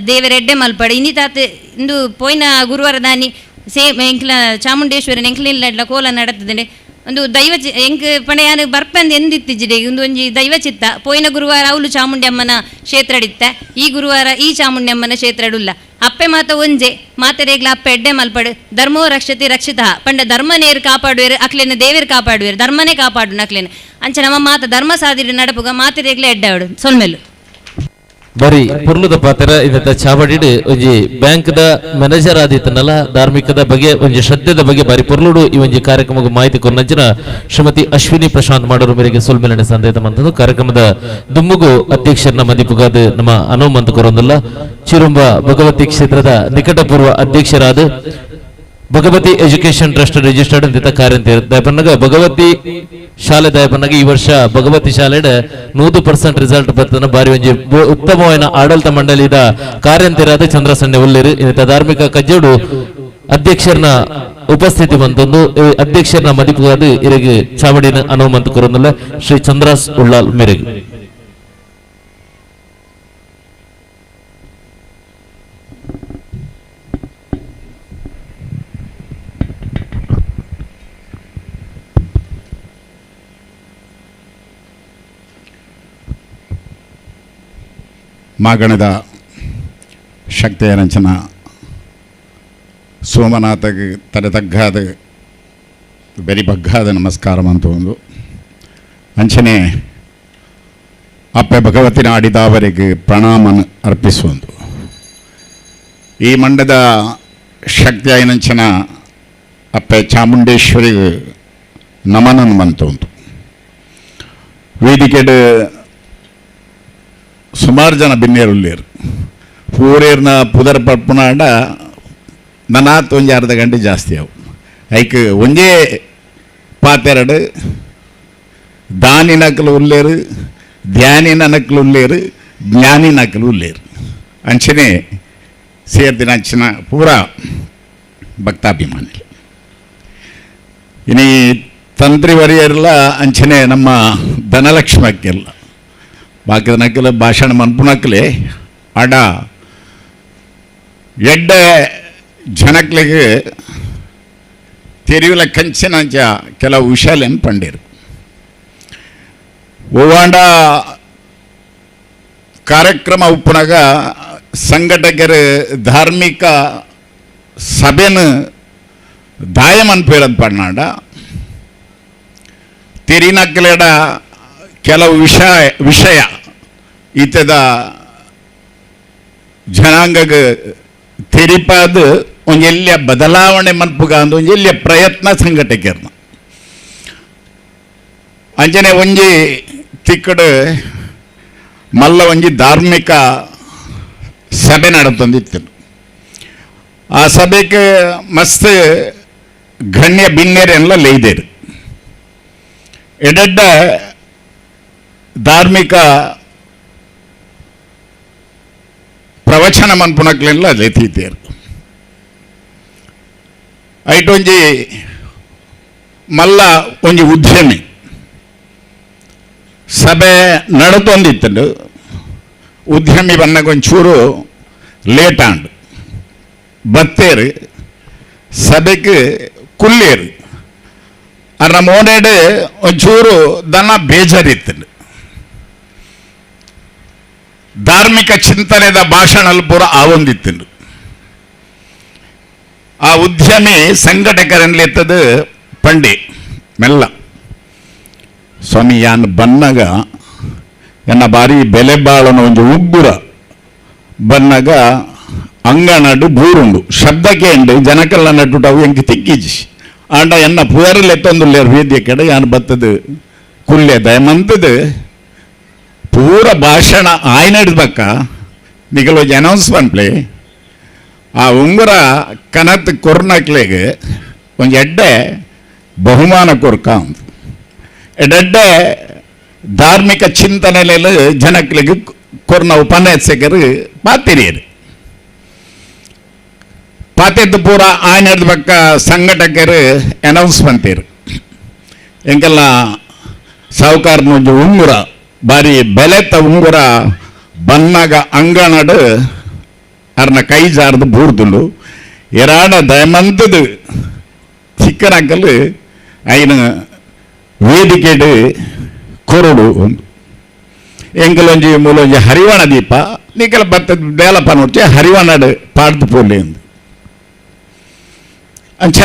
ದೇವರ ಎಡ್ಡೆ ಮಲ್ಪಡು. ಇನ್ನಿ ತಾತ ಇಂದು ಪೋಯಿನ ಗುರುವಾರ ದಾನಿ ಸೇಮ್ ಎಂಕ್ಲ ಚಾಮುಂಡೇಶ್ವರನ ಎಂಕ್ಲಿಲ್ಲ ಕೋಲ ನಡತದೆ ಒಂದು ದೈವ ಎಂಕ್ ಪಣೆಯಾನ ಬರ್ಪಂದು ಎಂದಿತ್ತಿಜ್ಜಿಡೆ ಒಂದು ಒಂಜಿ ದೈವ ಚಿತ್ತ. ಪೋಯಿನ ಗುರುವಾರ ಅವಳು ಚಾಮುಂಡಿ ಅಮ್ಮನ ಕ್ಷೇತ್ರಡಿತ್ತ, ಈ ಗುರುವಾರ ಈ ಚಾಮುಂಡಿ ಅಮ್ಮನ ಕ್ಷೇತ್ರಡುಲ್ಲ. ಅಪ್ಪೆ ಮಾತ ಒಂಜೆ ಮಾತೆರೆಗ್ಲ ಅಪ್ಪೆ ಎಡ್ಡೆ ಮಲ್ಪಡು. ಧರ್ಮೋ ರಕ್ಷತಿ ರಕ್ಷಿತ ಪಂಡ ಧರ್ಮನೇರು ಕಾಪಾಡುವೇರು ಅಕ್ಲೇನ ದೇವೇರು ಕಾಪಾಡುವೇರು ಧರ್ಮನೇ ಕಾಪಾಡು ಅಕ್ಲೇನ ಅಂಚ ನಮ್ಮ ಮಾತ ಧರ್ಮ ಸಾದಿರ ನಡಪುಗ ಮಾತೆರೆಗ್ಲ ಎಡ್ಡೆ ಅವಡು ಸೊಲ್ಮೆಲು. ಬರಿ ಪುರ್ಲುದ ಪಾತ್ರ ಇದತ್ತ ಚಾವಡಿಡ್ ಒಂಜಿ ಬ್ಯಾಂಕ್ ದ ಮ್ಯಾನೇಜರ್ ಆದಿತ್ತನಲ್ಲ ಧಾರ್ಮಿಕದ ಬಗ್ಗೆ ಒಂಜಿ ಶ್ರದ್ಧೆದ ಬಗ್ಗೆ ಬಾರಿ ಪೊರ್ಲುಡು ಈ ಒಂಜಿ ಕಾರ್ಯಕ್ರಮಕ್ಕೆ ಮಾಹಿತಿ ಕೊರ್ನಂಚಿನ ಶ್ರೀಮತಿ ಅಶ್ವಿನಿ ಪ್ರಶಾಂತ್ ಮಾಡೋರು ಮೇರೆಗೆ ಸೊಲ್ಮೆಲನೆ ಸಂದೇತ ಮಂತದ್ದು. ಕಾರ್ಯಕ್ರಮದ ದುಮ್ಮುಗು ಅಧ್ಯಕ್ಷರನ್ನ ಮದಿಪುಗಾದ ನಮ್ಮ ಅನುಮಂತ ಕೊರೊಂದಲ್ಲ ಚಿರುಂಬ ಭಗವತಿ ಕ್ಷೇತ್ರದ ನಿಕಟಪೂರ್ವ ಅಧ್ಯಕ್ಷರಾದ ಭಗವತಿ ಎಜುಕೇಶನ್ ಟ್ರಸ್ಟ್ ರಿಜಿಸ್ಟರ್ಡ್ ಅಂತ ಕಾರ್ಯ ದಯಪನ್ನಗ ಭಗವತಿ ಶಾಲೆ ದಯಪನ್ನಗ ಈ ವರ್ಷ ಭಗವತಿ ಶಾಲೆ 100% ರಿಸಲ್ಟ್ ಬರ್ತನ ಬಾರಿ ಒಂಜಿ ಉತ್ತಮವಾದ ಆಡಳಿತ ಮಂಡಳಿದ ಕಾರ್ಯಂತಿರಾದ ಚಂದ್ರಸಣ್ಣೆ ಉಲ್ಲೇರು ಇಂಥ ಧಾರ್ಮಿಕ ಕಜ್ಜೋಡು ಅಧ್ಯಕ್ಷರನ್ನ ಉಪಸ್ಥಿತಿ ಬಂತೊಂದು ಅಧ್ಯಕ್ಷರನ್ನ ಮದಿಪುಗಾದ ಇರಗೆ ಚಾವಡಿನ ಅನುಮಂತ ಕೊರೊಂದಲ್ಲ ಶ್ರೀ ಚಂದ್ರಾಸ್ ಉಳ್ಳಾಲ್ ಮೇರೆಗೆ. ಮಾಗಣದ ಶಕ್ತಿಯ ರಂಚನ ಸೋಮನಾಥಗೆ ತಲೆ ತಗ್ಗಾದ ಬೆರಿ ಬಗ್ಗಾದ ನಮಸ್ಕಾರ ಅಂತ ಒಂದು ಅಂಚನೆ ಅಪ್ಪೆ ಭಗವತಿನ ಆಡಿದವರಿಗೆ ಪ್ರಣಾಮನ ಅರ್ಪಿಸುವಂದು. ಈ ಮಂಡದ ಶಕ್ತಿಯ ನಂಚನ ಅಪ್ಪೆ ಚಾಮುಂಡೇಶ್ವರಿಗೆ ನಮನ ಅಂತ ಒಂದು ವೇದಿಕೆಡು ಸುಮಾರು ಜನ ಬಿನ್ನೇರುಳ್ಳೇರು ಪೂರೇರ್ನ ಪುದರ್ ಪಪ್ಪುನಾಡ ನನಾತ್ ಒಂಜಿ ಅರ್ಧ ಗಂಟೆ ಜಾಸ್ತಿ ಅವು ಐಕ್ ಒಂಜೇ ಪಾತೆರಡು ದಾನಿ ನಕಲು ಉಳ್ಳೇರು ಧ್ಯಾನಿ ನಕಲು ಉಳ್ಳೇರು ಜ್ಞಾನಿ ನಕಲು ಉಳ್ಳೇರು ಅಂಚನೆ ಸೇರ್ದಿನ ಅಂಚಿನ ಪೂರಾ ಭಕ್ತಾಭಿಮಾನಿ ಇನಿ ತಂತ್ರಿ ವರಿಯರೆಲ್ಲ ಅಂಚನೆ ನಮ್ಮ ಧನಲಕ್ಷ್ಮಿ ಅಕ್ಕೆಲ್ಲ ಬಾಕಿದ ನಕ್ಕಲೆ ಭಾಷಣ ಮನ್ಪುನಕ್ಕಲೆ ಅಡ ಎಡ್ಡೆ ಜನಕ್ಲಿಗೆ ತೆರಿಯುಲ ಕಂಚಿನಂಚ ಕೆಲವು ವಿಷಯಲೇನು ಪಂಡೀರು ಓವಾಂಡ ಕಾರ್ಯಕ್ರಮ ಉಪ್ಪುನಾಗ ಸಂಘಟಕರು ಧಾರ್ಮಿಕ ಸಭೆನ ದಾಯ ಮನ್ಪೇರದ್ ಪಣ್ಣಾಂಡ ತೆರಿನಕ್ಕಲೆಡ ಕೆಲವು ವಿಷಯ ಈತದ ಜನಾಂಗಕ್ಕೆ ತೆರಿಪಾದ ಒಂಜೆಲ್ಲಿಯ ಬದಲಾವಣೆ ಮನ್ಪುಗ ಅಂದ್ ಒಂಜೆಲ್ಲಿಯ ಪ್ರಯತ್ನ ಸಂಘಟಕರ್ನ ಅಂಚನೆ ಒಂಜಿ ತಿಕ್ಕಡು ಮಲ್ಲ ಒಂಜಿ ಧಾರ್ಮಿಕ ಸಭೆ ನಡತಂದಿತ್ತು. ಆ ಸಭೆಗೆ ಮಸ್ತ್ ಗಣ್ಯ ಬಿನ್ನೆರೆಲ್ಲ ಲೈದೇರು ಎಡೆಡ್ಡ ಧಾರ್ಮಿಕ ಪ್ರವಚನ ಮನ್ಪುನಕ್ಲೆಲ್ಲ ಲೆತೀತೇರು. ಐಟೊಂಜಿ ಮಲ್ಲ ಒಂಜಿ ಉದ್ಯಮಿ ಸಭೆ ನಡತೊಂದಿತ್ತಂಡು ಉದ್ಯಮಿ ಬನ್ನಗ ಒಂಚೂರು ಲೇಟ್ ಆಂಡ್ ಬತ್ತೇರು ಸಭೆಗೆ ಕುಲ್ಲೇರು ಅರ್ನ ಮೋನೇಡು ಒಂಚೂರು ದನ ಬೇಜಾರಿತ್ತಂಡು ಧಾರ್ಮಿಕ ಚಿಂತನೆದ ಭಾಷಣಲ್ ಪೂರ ಆವೊಂದಿತ್ತಂಡು ಆ ಉದ್ಯಮಿ ಸಂಘಟಕರನ್ಲೆತ್ತದು ಪಂಡೆ ಮೆಲ್ಲ ಸ್ವಾಮಿ ಯಾನ್ ಬನ್ನಗ ಎನ್ನ ಬಾರಿ ಬೆಲೆ ಬಾಳನ ಒಂಜಿ ಉಗ್ಗುರ ಬನ್ನಗ ಅಂಗನಡು ಬೂರುಂಡು ಶಬ್ದಕ್ಕೆ ಎಂಡು ಜನಕಲ್ಲ ನಟ್ಟುಟವು ಎಂಕ್ ತಿಕ್ಕಿಜಿ ಆಂಡ ಎನ್ನ ಪುದರಲೆತ್ತೊಂದುಲ್ಲೇರು ವೇದ್ಯ ಕಡೆ ಯಾನ್ ಬತ್ತದು ಕುಲ್ಲೆ ದಯಮಂತದು ಪೂರ ಭಾಷಣ ಆಯ್ನಡ್ದ ಬಕ್ಕ ನಿಗಲೊಂಜಿ ಅನೌನ್ಸ್ ಪನ್ಪ್ಲೆ ಆ ಉಂಗುರ ಕನತ್ ಕೊರ್ನಕ್ಲೆಗ್ ಒಂಜಿ ಎಡ್ಡೆ ಬಹುಮಾನ ಕೊರ್ಕ ಎಡ್ಡೆ ಧಾರ್ಮಿಕ ಚಿಂತನೆಲೆಲ್ಲ ಜನಕ್ಲೆಗ್ ಕೊರ್ನ ಉಪನ್ಯಾಸಕರು ಪಾತಿರಿಯರು ಪಾತೆದ್ದು ಪೂರ ಆಯ್ನಡ್ದ ಬಕ್ಕ ಸಂಘಟಕರು ಅನೌನ್ಸ್ ಮಂತೀರು ಎಂಕೆಲ್ಲ ಸಾಹುಕಾರನ ಒಂಜಿ ಉಂಗುರ ಬಾರಿ ಬೆಲೆತ ಉಂಗುರ ಬನ್ನಗ ಅಂಗನಡು ಅರ್ನ ಕೈ ಜಾರ್ದು ಬೂರ್ದುಂಡು ಎರಾಡ ದಯಮಂತದು ಚಿಕ್ಕನಕಲ್ ಐನ ವೇದಿಕೆಡು ಕೊರಡು ಎಂಕಲೊಂಜಿ ಮೂಲೊಂಜಿ ಹರಿವಣ ದೀಪ ನಿಕಲ ಬತ್ತದ ದೇಲಪ್ಪ ನೋಡ್ಚೆ ಹರಿವಣಡು ಪಾಡ್ದು ಪೋಲಿ ಅಂದು ಅಂಚ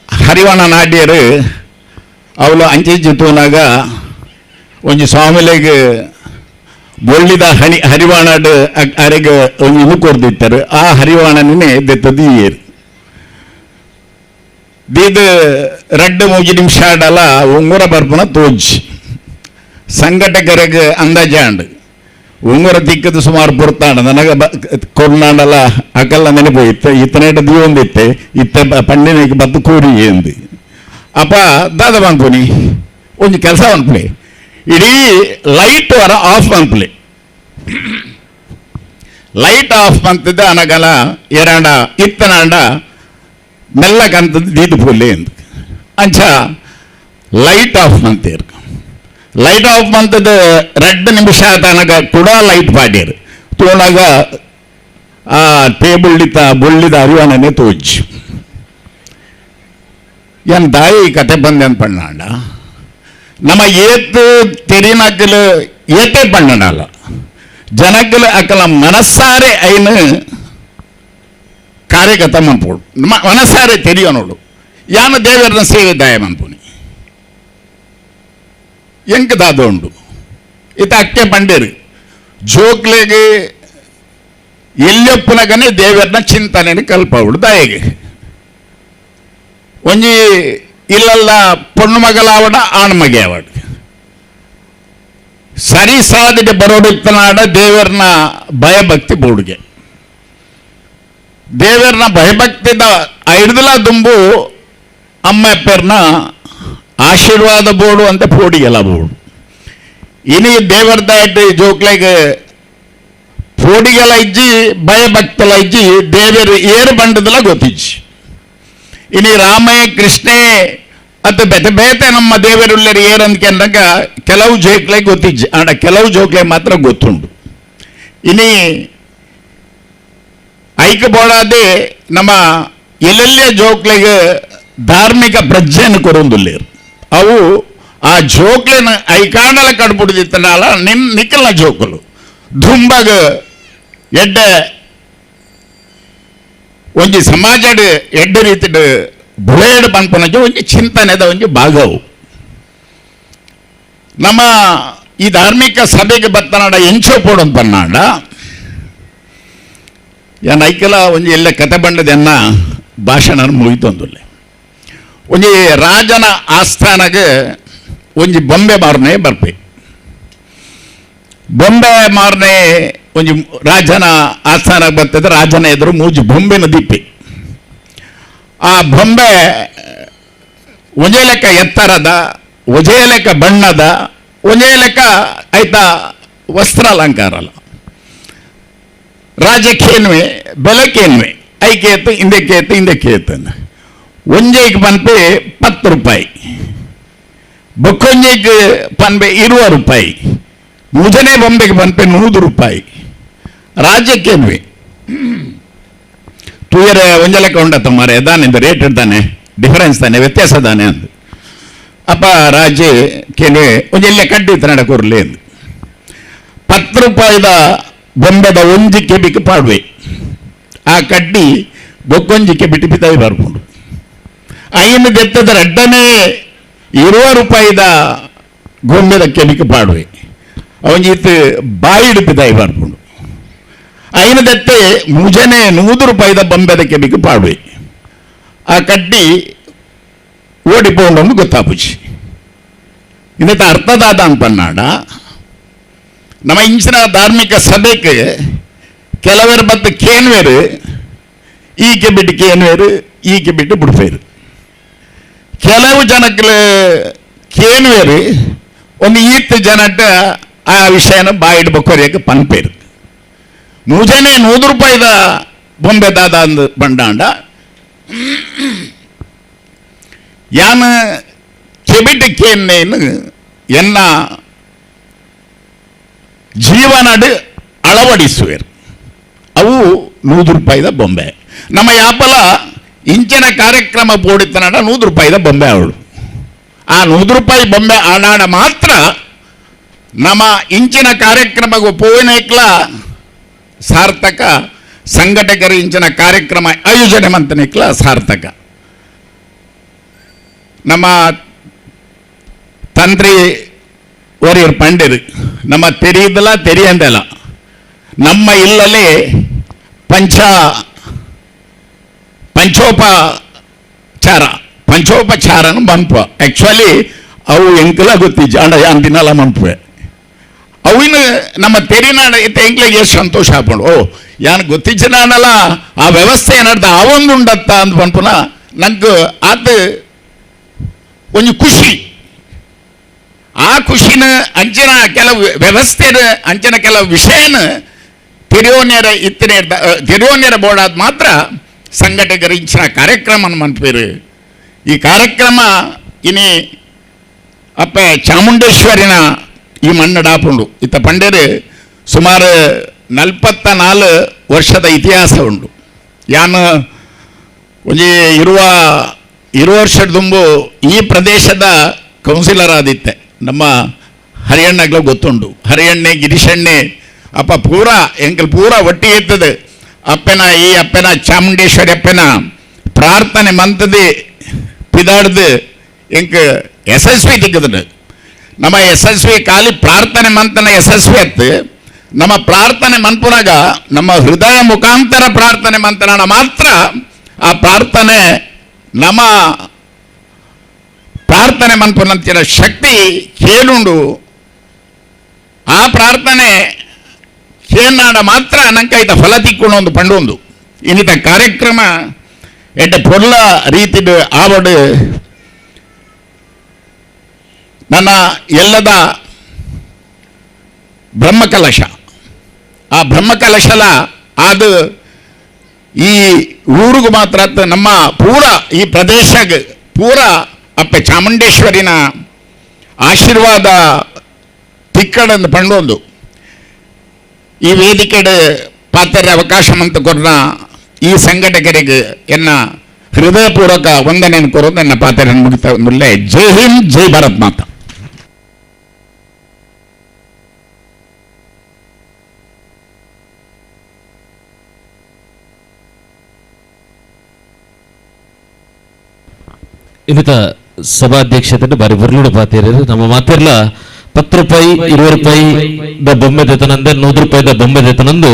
ಹರಿವಣ ನಾಡ್ಯರು ಅವಳು ಅಂಚೆ ತೂನಾಗ ಒಂಜಿ ಸ್ವಾಮಿಲೆಗ್ ಬೊಳ್ಳಿದ ಹಣಿ ಹರಿವಾಣಡ್ ಅರೆಗ್ ಒಂಜಿ ಇದು ಕೊರ್ದಿತ್ತಾರೆ ಆ ಹರಿವಾಣನೇ ದೆತ್ತದು ಏರು ದೀದ್ ರಡ್ಡು ಮೂಜಿ ನಿಮಿಷ ಆಡಲ ಉಂಗುರ ಬರ್ಪುನ ತೋಜಿ ಸಂಘಟಕರಿಗೆ ಅಂದಾಜಾಂಡ್ ಉಂಗುರ ತಿಕ್ಕದು ಸುಮಾರು ಪೊರ್ತಾಂಡ ನನಗೆ ಕೊರ್ನಾಂಡಲ ಅಕಲ್ಲ ನೆನಪು ಇತ್ತೆ ಇತ್ತನೇಟ ದೀವೊಂದಿತ್ತೆ ಇತ್ತೆ ಪಂಡಿನಕ್ಕೆ ಬತ್ತು ಕೂರಿ ಎಂದು ಅಪ್ಪ ದಾದ ಪನ್ಪುನಿ ಒಂಜಿ ಕೆಲಸ ಅನ್ಪುಲಿ ಇಡೀ ಲೈಟ್ ವರ ಆಫ್ ಅನ್ಪುಲಿ ಲೈಟ್ ಆಫ್ ಮಂತದ ಅನಗಲ ಏರಾಂಡ ಇತ್ತನಾಂಡ ಮೆಲ್ಲಕಂತದ್ದು ದೀದು ಪೋಲಿ ಎಂದು ಅಂಚ ಲೈಟ್ ಆಫ್ ಮಂತೇರು ಲೈಟ್ ಆಫ್ ಮಂತದ ರೆಡ್ ನಿಮಿಷ ತನಕ ಕೂಡ ಲೈಟ್ ಪಾಡ್ಯರು ತೋಣಾಗ ಆ ಟೇಬಲ್ ಬೊಳ್ಳಿದ ಅರಿವಣನೆ ತೋಜಿ ಏನ್ ದಾಯಿ ಕತೆ ಬಂದೆ ಅಂತ ಪಣ್ಣಾಂಡ ನಮ್ಮ ಏತು ತೆರಿನಕಲು ಏತೇ ಪಣ್ಣನಲ್ಲ ಜನಕಲು ಅಕಲ ಮನಸ್ಸಾರೆ ಐನು ಕಾರ್ಯಕರ್ತ ಮನ್ಪೋಡು ಮನಸ್ಸಾರೆ ತೆರಿಯೋನೋಡು ಯಾನ ದೇವರನ್ನ ಸೇವೆ ದಾಯ ಮನ್ಪುನಿ ಎಂಕ್ ದಾದ ಉಂಡು ಇತ ಅಕ್ಕೆ ಪಂಡೇರು ಜೋಕ್ಲೆಗೆ ಎಲ್ಲೊಪ್ಪನಗನೆ ದೇವರನ್ನ ಚಿಂತನೆ ಕಲ್ಪವುಡು ದಾಯಗೆ ಒಂಜಿ ಇಲ್ಲಲ್ಲ ಪೊಣ್ಣು ಮಗಲಾವಡ ಆಣ್ ಮಗೆ ಆವಡ ಸರಿ ಸಾಧಿಗೆ ಬರೋಡುತ್ತನಾಡ ದೇವರನ್ನ ಭಯಭಕ್ತಿ ಬೋಡುಗೆ ದೇವರನ್ನ ಭಯಭಕ್ತಿದ ಐಡ್ದಲ ದುಂಬು ಅಮ್ಮ ಅಪ್ಪರ್ನ ಆಶೀರ್ವಾದ ಬೋಡು ಅಂತ ಪೋಡಿಗೆಲ್ಲ ಬೋಡು ಇನಿ ದೇವರದ ಜೋಕ್ಲೆಗೆ ಪೋಡಿಗೆಲ ಇಜ್ಜಿ ಭಯಭಕ್ತಲ ಇಜ್ಜಿ ದೇವರು ಏರು ಬಂಡದಲ ಗೊತ್ತಿಜ್ಜಿ ಇನಿ ರಾಮೇ ಕೃಷ್ಣೇ ಅದು ಬೇತೆ ಬೇತೆ ನಮ್ಮ ದೇವರುಳ್ಳರು ಏರಂದ್ಕೆಂದಾಗ ಕೆಲವು ಜೋಕ್ಲೆ ಗೊತ್ತಿಜ್ಜಿ ಆಂಡ ಕೆಲವು ಜೋಕ್ಲೆ ಮಾತ್ರ ಗೊತ್ತುಂಡು ಇನಿ ಐಕ ಬೋಡಾದೆ ನಮ್ಮ ಎಲ್ಲೆಲ್ಲೇ ಜೋಕ್ಲೆಗೆ ಧಾರ್ಮಿಕ ಪ್ರಜ್ಞೆಯನ್ನು ಕೊರೊಂದುಲ್ಲೇರು ಅವು ಆ ಜೋಕ್ಲೆನ ಐಕಾಂಡಲ ಕಡ್ಬಿಡ್ದಿತ್ತಲ್ಲ ನಿನ್ ನಿಕ್ಕಲ್ನ ಜೋಕುಲು ದುಂಬಗ ಎಡ್ಡೆ ಒಂಜಿ ಸಮಾಜಡ್ ಎಡ್ಡೆ ರೀತಿಡ್ ಬುಳೆಯಡ್ ಪನ್ಪುನಂಚ ಒಂಜಿ ಚಿಂತನೆದ ಒಂಜಿ ಭಾಗವು ನಮ್ಮ ಈ ಧಾರ್ಮಿಕ ಸಭೆಗೆ ಬತ್ತನಾಡ ಎಂಚೋ ಪೋಡಂತ ಪನ್ನಾಡ ಏನ್ ಐಕೆಲ ಒಂಜಿ ಎಲ್ಲ ಕತೆ ಬಂಡದೆನ್ನ ಭಾಷಣ ಮುಗಿತೊಂದುಲ್ಲೆ ಒಂಜಿ ರಾಜನ ಆಸ್ಥಾನಗೆ ಒಂಜಿ ಬೊಂಬೆ ಮಾರನೆ ಬರ್ಪೆ ಬೊಂಬೆ ಮಾರನೆ ಒಂಜಿ ರಾಜನ ಆಸ್ಥಾನಕ್ಕೆ ಬರ್ತದೆ ರಾಜನ ಎದುರು ಮೂಜಿ ಬೊಂಬೆನ ದಿಪ್ಪೆ ಆ ಬೊಂಬೆ ಒಂಜೇ ಲೆಕ್ಕ ಎತ್ತರದ ಒಂಜೇ ಲೆಕ್ಕ ಬಣ್ಣದ ಒಂಜೇ ಲೆಕ್ಕ ಆಯ್ತಾ ವಸ್ತ್ರಾಲಂಕಾರ ಅಲ್ಲ ರಾಜಕ್ಕೇನ್ವೆ ಬೆಲಕ್ಕೇನ್ವೆ ಐಕೇತು ಹಿಂದಕ್ಕೆ ಏತು ಹಿಂದಕ್ಕೆ ಏತು ಒಂಜೈಕ್ ಪನ್ಪೆ 10 ರೂಪಾಯಿ ಬೊಕ್ಕೊಂಜಿಗೆ ಪನ್ಪೆ 20 ರೂಪಾಯಿ, ಮೂಜನೇ ಬೊಂಬೆಗೆ ಪನ್ಪೆ 100 ರೂಪಾಯಿ. ರಾಜ್ಯಕ್ಕೆ ತೂಯರೆ ಒಂಜಲೆಕ್ಕ ಉಂಡತ್ತ ಮಾರೆ ದಾನೆ ರೇಟ್ ಇರ್ತಾನೆ, ಡಿಫರೆನ್ಸ್ ತಾನೆ, ವ್ಯತ್ಯಾಸ ತಾನೆ ಅಂದು. ಅಪ್ಪ ರಾಜ್ಯ ಕೇಳಿ ಒಂಜೆಲ್ಲ ಕಡ್ಡಿ ತನ್ನಡ ಕೊರ್ಲಿ ಅಂದು. 10 ರೂಪಾಯಿದ ಬೊಂಬೆದ ಒಂಜಿ ಕೆಬಿಗೆ ಪಾಡುವೆ, ಆ ಕಡ್ಡಿ ಬೊಕ್ಕೊಂಜಿ ಕೆಬಿಟ್ಟು ಪಿತಾಯಿ ಬರ್ಕೊಂಡು ಐನು ದೆತ್ತದ ರಡ್ಡನೇ 20 ರೂಪಾಯಿದ ಗೊಂಬೆದ ಕೆಬಿಗೆ ಪಾಡುವೆ, ಅವಂಜಿತ್ತು ಬಾಯಿಡು ಪಿತಾಯಿ ಬರ್ಕೊಂಡು ಐನು ದತ್ತೆ ಮೂಜನೇ 100 ರೂಪಾಯಿದ ಬೊಂಬೆದ ಕೆಬಿಗೆ ಪಾಡುವೆ, ಆ ಕಡ್ಡಿ ಓಡಿಪೋಂಡು ಗೊತ್ತಾಪುಜಿ. ಇನ್ನತ ಅರ್ಥದಾದ ಅನ್ಪನ್ನಾಡ ನಮ್ಮ ಇಂಚಿನ ಧಾರ್ಮಿಕ ಸಭೆಗೆ ಕೆಲವರು ಮತ್ತು ಕೇನ್ವೇರು ಈಕೆ ಬಿಟ್ಟು ಕೇನ್ವೇರು ಈಕೆ ಬಿಟ್ಟು ಬಿಡ್ಪೇರು. ಕೆಲವು ಜನಕ್ಕೆ ಕೇನ್ವೇರು ಒಂದು ಈತ್ ಜನಟ ಆ ವಿಷಯನ ಬಾಯಿಡ್ ಬೊಕ್ಕೊರಿಯಕ್ಕೆ ಪನ್ಪೇರು. ಮೂಜನೇ 100 ರೂಪಾಯಿದ ಬೊಂಬೆ ದಾದ ಅಂದು ಬಂಡಾಂಡ ಯಾನ ಕೆಬಿಟ್ಟು ಕೇನ್ನೇನು ಎನ್ನ ಜೀವನಡು ಅಳವಡಿಸುವೇರು. ಅವು 100 ರೂಪಾಯಿದ ಬೊಂಬೆ. ನಮ್ಮ ಯಾಪಲ ಇಂಚಿನ ಕಾರ್ಯಕ್ರಮ ಪೋಡಿತನಾಡ 100 ರೂಪಾಯಿದ ಬೊಂಬೆ ಅವಳು. ಆ 100 ರೂಪಾಯಿ ಬೊಂಬೆ ಆಡಾಡ ಮಾತ್ರ ನಮ್ಮ ಇಂಚಿನ ಕಾರ್ಯಕ್ರಮಕ್ಕೂ ಪೋವಿನೇಕ್ಲ ಸಾರ್ಥಕ, ಸಂಘಟಕರು ಇಂಚಿನ ಕಾರ್ಯಕ್ರಮ ಆಯೋಜನೆ ಮಂತನೇಕ್ಲ ಸಾರ್ಥಕ. ನಮ್ಮ ತಂತ್ರಿ ಒರಿಯರ್ ಪಂಡಿರು ನಮ್ಮ ತೆರೆಯುವುದಿಲ್ಲ ತೆರೆಯಂದಲ್ಲ, ನಮ್ಮ ಇಲ್ಲಲ್ಲಿ ಪಂಚೋಪಚಾರ ಪಂಚೋಪಚಾರನು ಮಂಪ. ಆ್ಯಕ್ಚುಲಿ ಅವು ಎಂಕಲ ಗೊತ್ತಿಜ್ಜ ಅಂಡ ಯಾನ್ ದಿನಲ ಮಂಪುವೆ ಅವಿನ ನಮ್ಮ ತೆರಿನಾಡ ಇತ್ತ ಎಂಕ್ಲಿಗೆ ಎಷ್ಟು ಸಂತೋಷ ಹಾಕೊಂಡು ಓ ಯಾನ್ ಗೊತ್ತಿಜ್ಜನಾನಲ್ಲ ಆ ವ್ಯವಸ್ಥೆ ಏನಾಡ್ದ ಆ ಒಂದು ಉಂಡತ್ತ ಅಂದ್ ಪನ್ಪುನ ನಂಗೆ ಆತ ಒಂಜಿ ಖುಷಿ. ಆ ಖುಷಿನ ಅಂಚಿನ ಕೆಲವು ವ್ಯವಸ್ಥೆನ ಅಂಚಿನ ಕೆಲವು ವಿಷಯನ ತಿರುವನ್ಯರ ಇತ್ತನೇ ತಿರುವನ್ಯರ ಬೋರ್ಡ್ ಮಾತ್ರ ಸಂಘಟಕರು ಇಂಚಿನ ಕಾರ್ಯಕ್ರಮ ಮನ್ಪೇರು. ಈ ಕಾರ್ಯಕ್ರಮ ಇನಿ ಅಪ್ಪ ಚಾಮುಂಡೇಶ್ವರಿನ ಈ ಮಣ್ಣು ಇತ್ತ ಪಂಡೇರು ಸುಮಾರು 44 ವರ್ಷದ ಇತಿಹಾಸ ಉಂಟು. ಯಾನು ಒಂಜಿ ಇರುವ ವರ್ಷದ ದುಂಬು ಈ ಪ್ರದೇಶದ ಕೌನ್ಸಿಲರ್ ಆದಿತ್ತೆ. ನಮ್ಮ ಹರಿಯಣ್ಣಗ್ಲೂ ಗೊತ್ತುಂಟು, ಹರಿಯಣ್ಣೆ ಗಿರೀಶಣ್ಣೆ ಅಪ್ಪ ಪೂರಾ ಎಂಕಲ್ ಪೂರಾ ಒಟ್ಟಿಗೆ ಇರ್ತದೆ. ಅಪ್ಪನ ಈ ಅಪ್ಪನ ಚಾಮುಂಡೇಶ್ವರಿ ಅಪ್ಪನ ಪ್ರಾರ್ಥನೆ ಮಂತದೆ ಪಿದಾಡ್ದು ಎಂಕ್ ಯಶಸ್ವಿ ತಿಕ್ಕದು. ನಮ್ಮ ಯಶಸ್ವಿ ಖಾಲಿ ಪ್ರಾರ್ಥನೆ ಮಂತನ ಯಶಸ್ವಿ ಅತ್ತು. ನಮ್ಮ ಪ್ರಾರ್ಥನೆ ಮನ್ಪುನಾಗ ನಮ್ಮ ಹೃದಯ ಮುಖಾಂತರ ಪ್ರಾರ್ಥನೆ ಮಂತನ ಮಾತ್ರ ಆ ಪ್ರಾರ್ಥನೆ ನಮ್ಮ ಪ್ರಾರ್ಥನೆ ಮನ್ಪುನಂತಿನ ಶಕ್ತಿ ಕೇಳುಂಡು. ಆ ಪ್ರಾರ್ಥನೆ ಕೇನಾಡ ಮಾತ್ರ ನಂಕೈತ ಫಲ ತಿಕ್ಕೊಂಡು ಒಂದು ಪಂಡೊಂದು ಇನ್ನಿತ ಕಾರ್ಯಕ್ರಮ ಎಡ್ಡ ಪೊರ್ಲ ರೀತಿಡು ಆವಡು ನನ್ನ ಎಲ್ಲದ ಬ್ರಹ್ಮಕಲಶ, ಆ ಬ್ರಹ್ಮಕಲಶಲ ಅದು ಈ ಊರಿಗೂ ಮಾತ್ರ ನಮ್ಮ ಪೂರ ಈ ಪ್ರದೇಶ ಪೂರ ಅಪ್ಪ ಚಾಮುಂಡೇಶ್ವರಿನ ಆಶೀರ್ವಾದ ತಿಕ್ಕಡಂದು ಪಂಡೊಂದು ಈ ವೇದಿಕೆಡು ಪಾತ್ರ ಅವಕಾಶ ಅಂತ ಕೊರ್ನ ಈ ಸಂಘಟಕರಿಗೆ ಎನ್ನ ಹೃದಯಪೂರ್ವಕ ವಂದನೆಯನ್ನು ಕೋರೋದು ನನ್ನ ಪಾತ್ರ ಮುಗಿತಾ ಮುಲ್ಲೆ. ಜೈ ಹಿಂದ್, ಜೈ ಭಾರತ್ ಮಾತಾ. ಇನ್ನಿತ ಸಭಾಧ್ಯಕ್ಷತೆ ಬಾರಿ ಬುರ್ಲುಡು ಪಾತೇರು ನಮ್ಮ ಮಾತಿರ್ಲ 10 ರೂಪಾಯಿ 20 ರೂಪಾಯಿ the ಬೊಂಬೆ ದೇತನಂದೆ 100 ರೂಪಾಯಿದ ಬೊಂಬೆ ದೇತನಂದು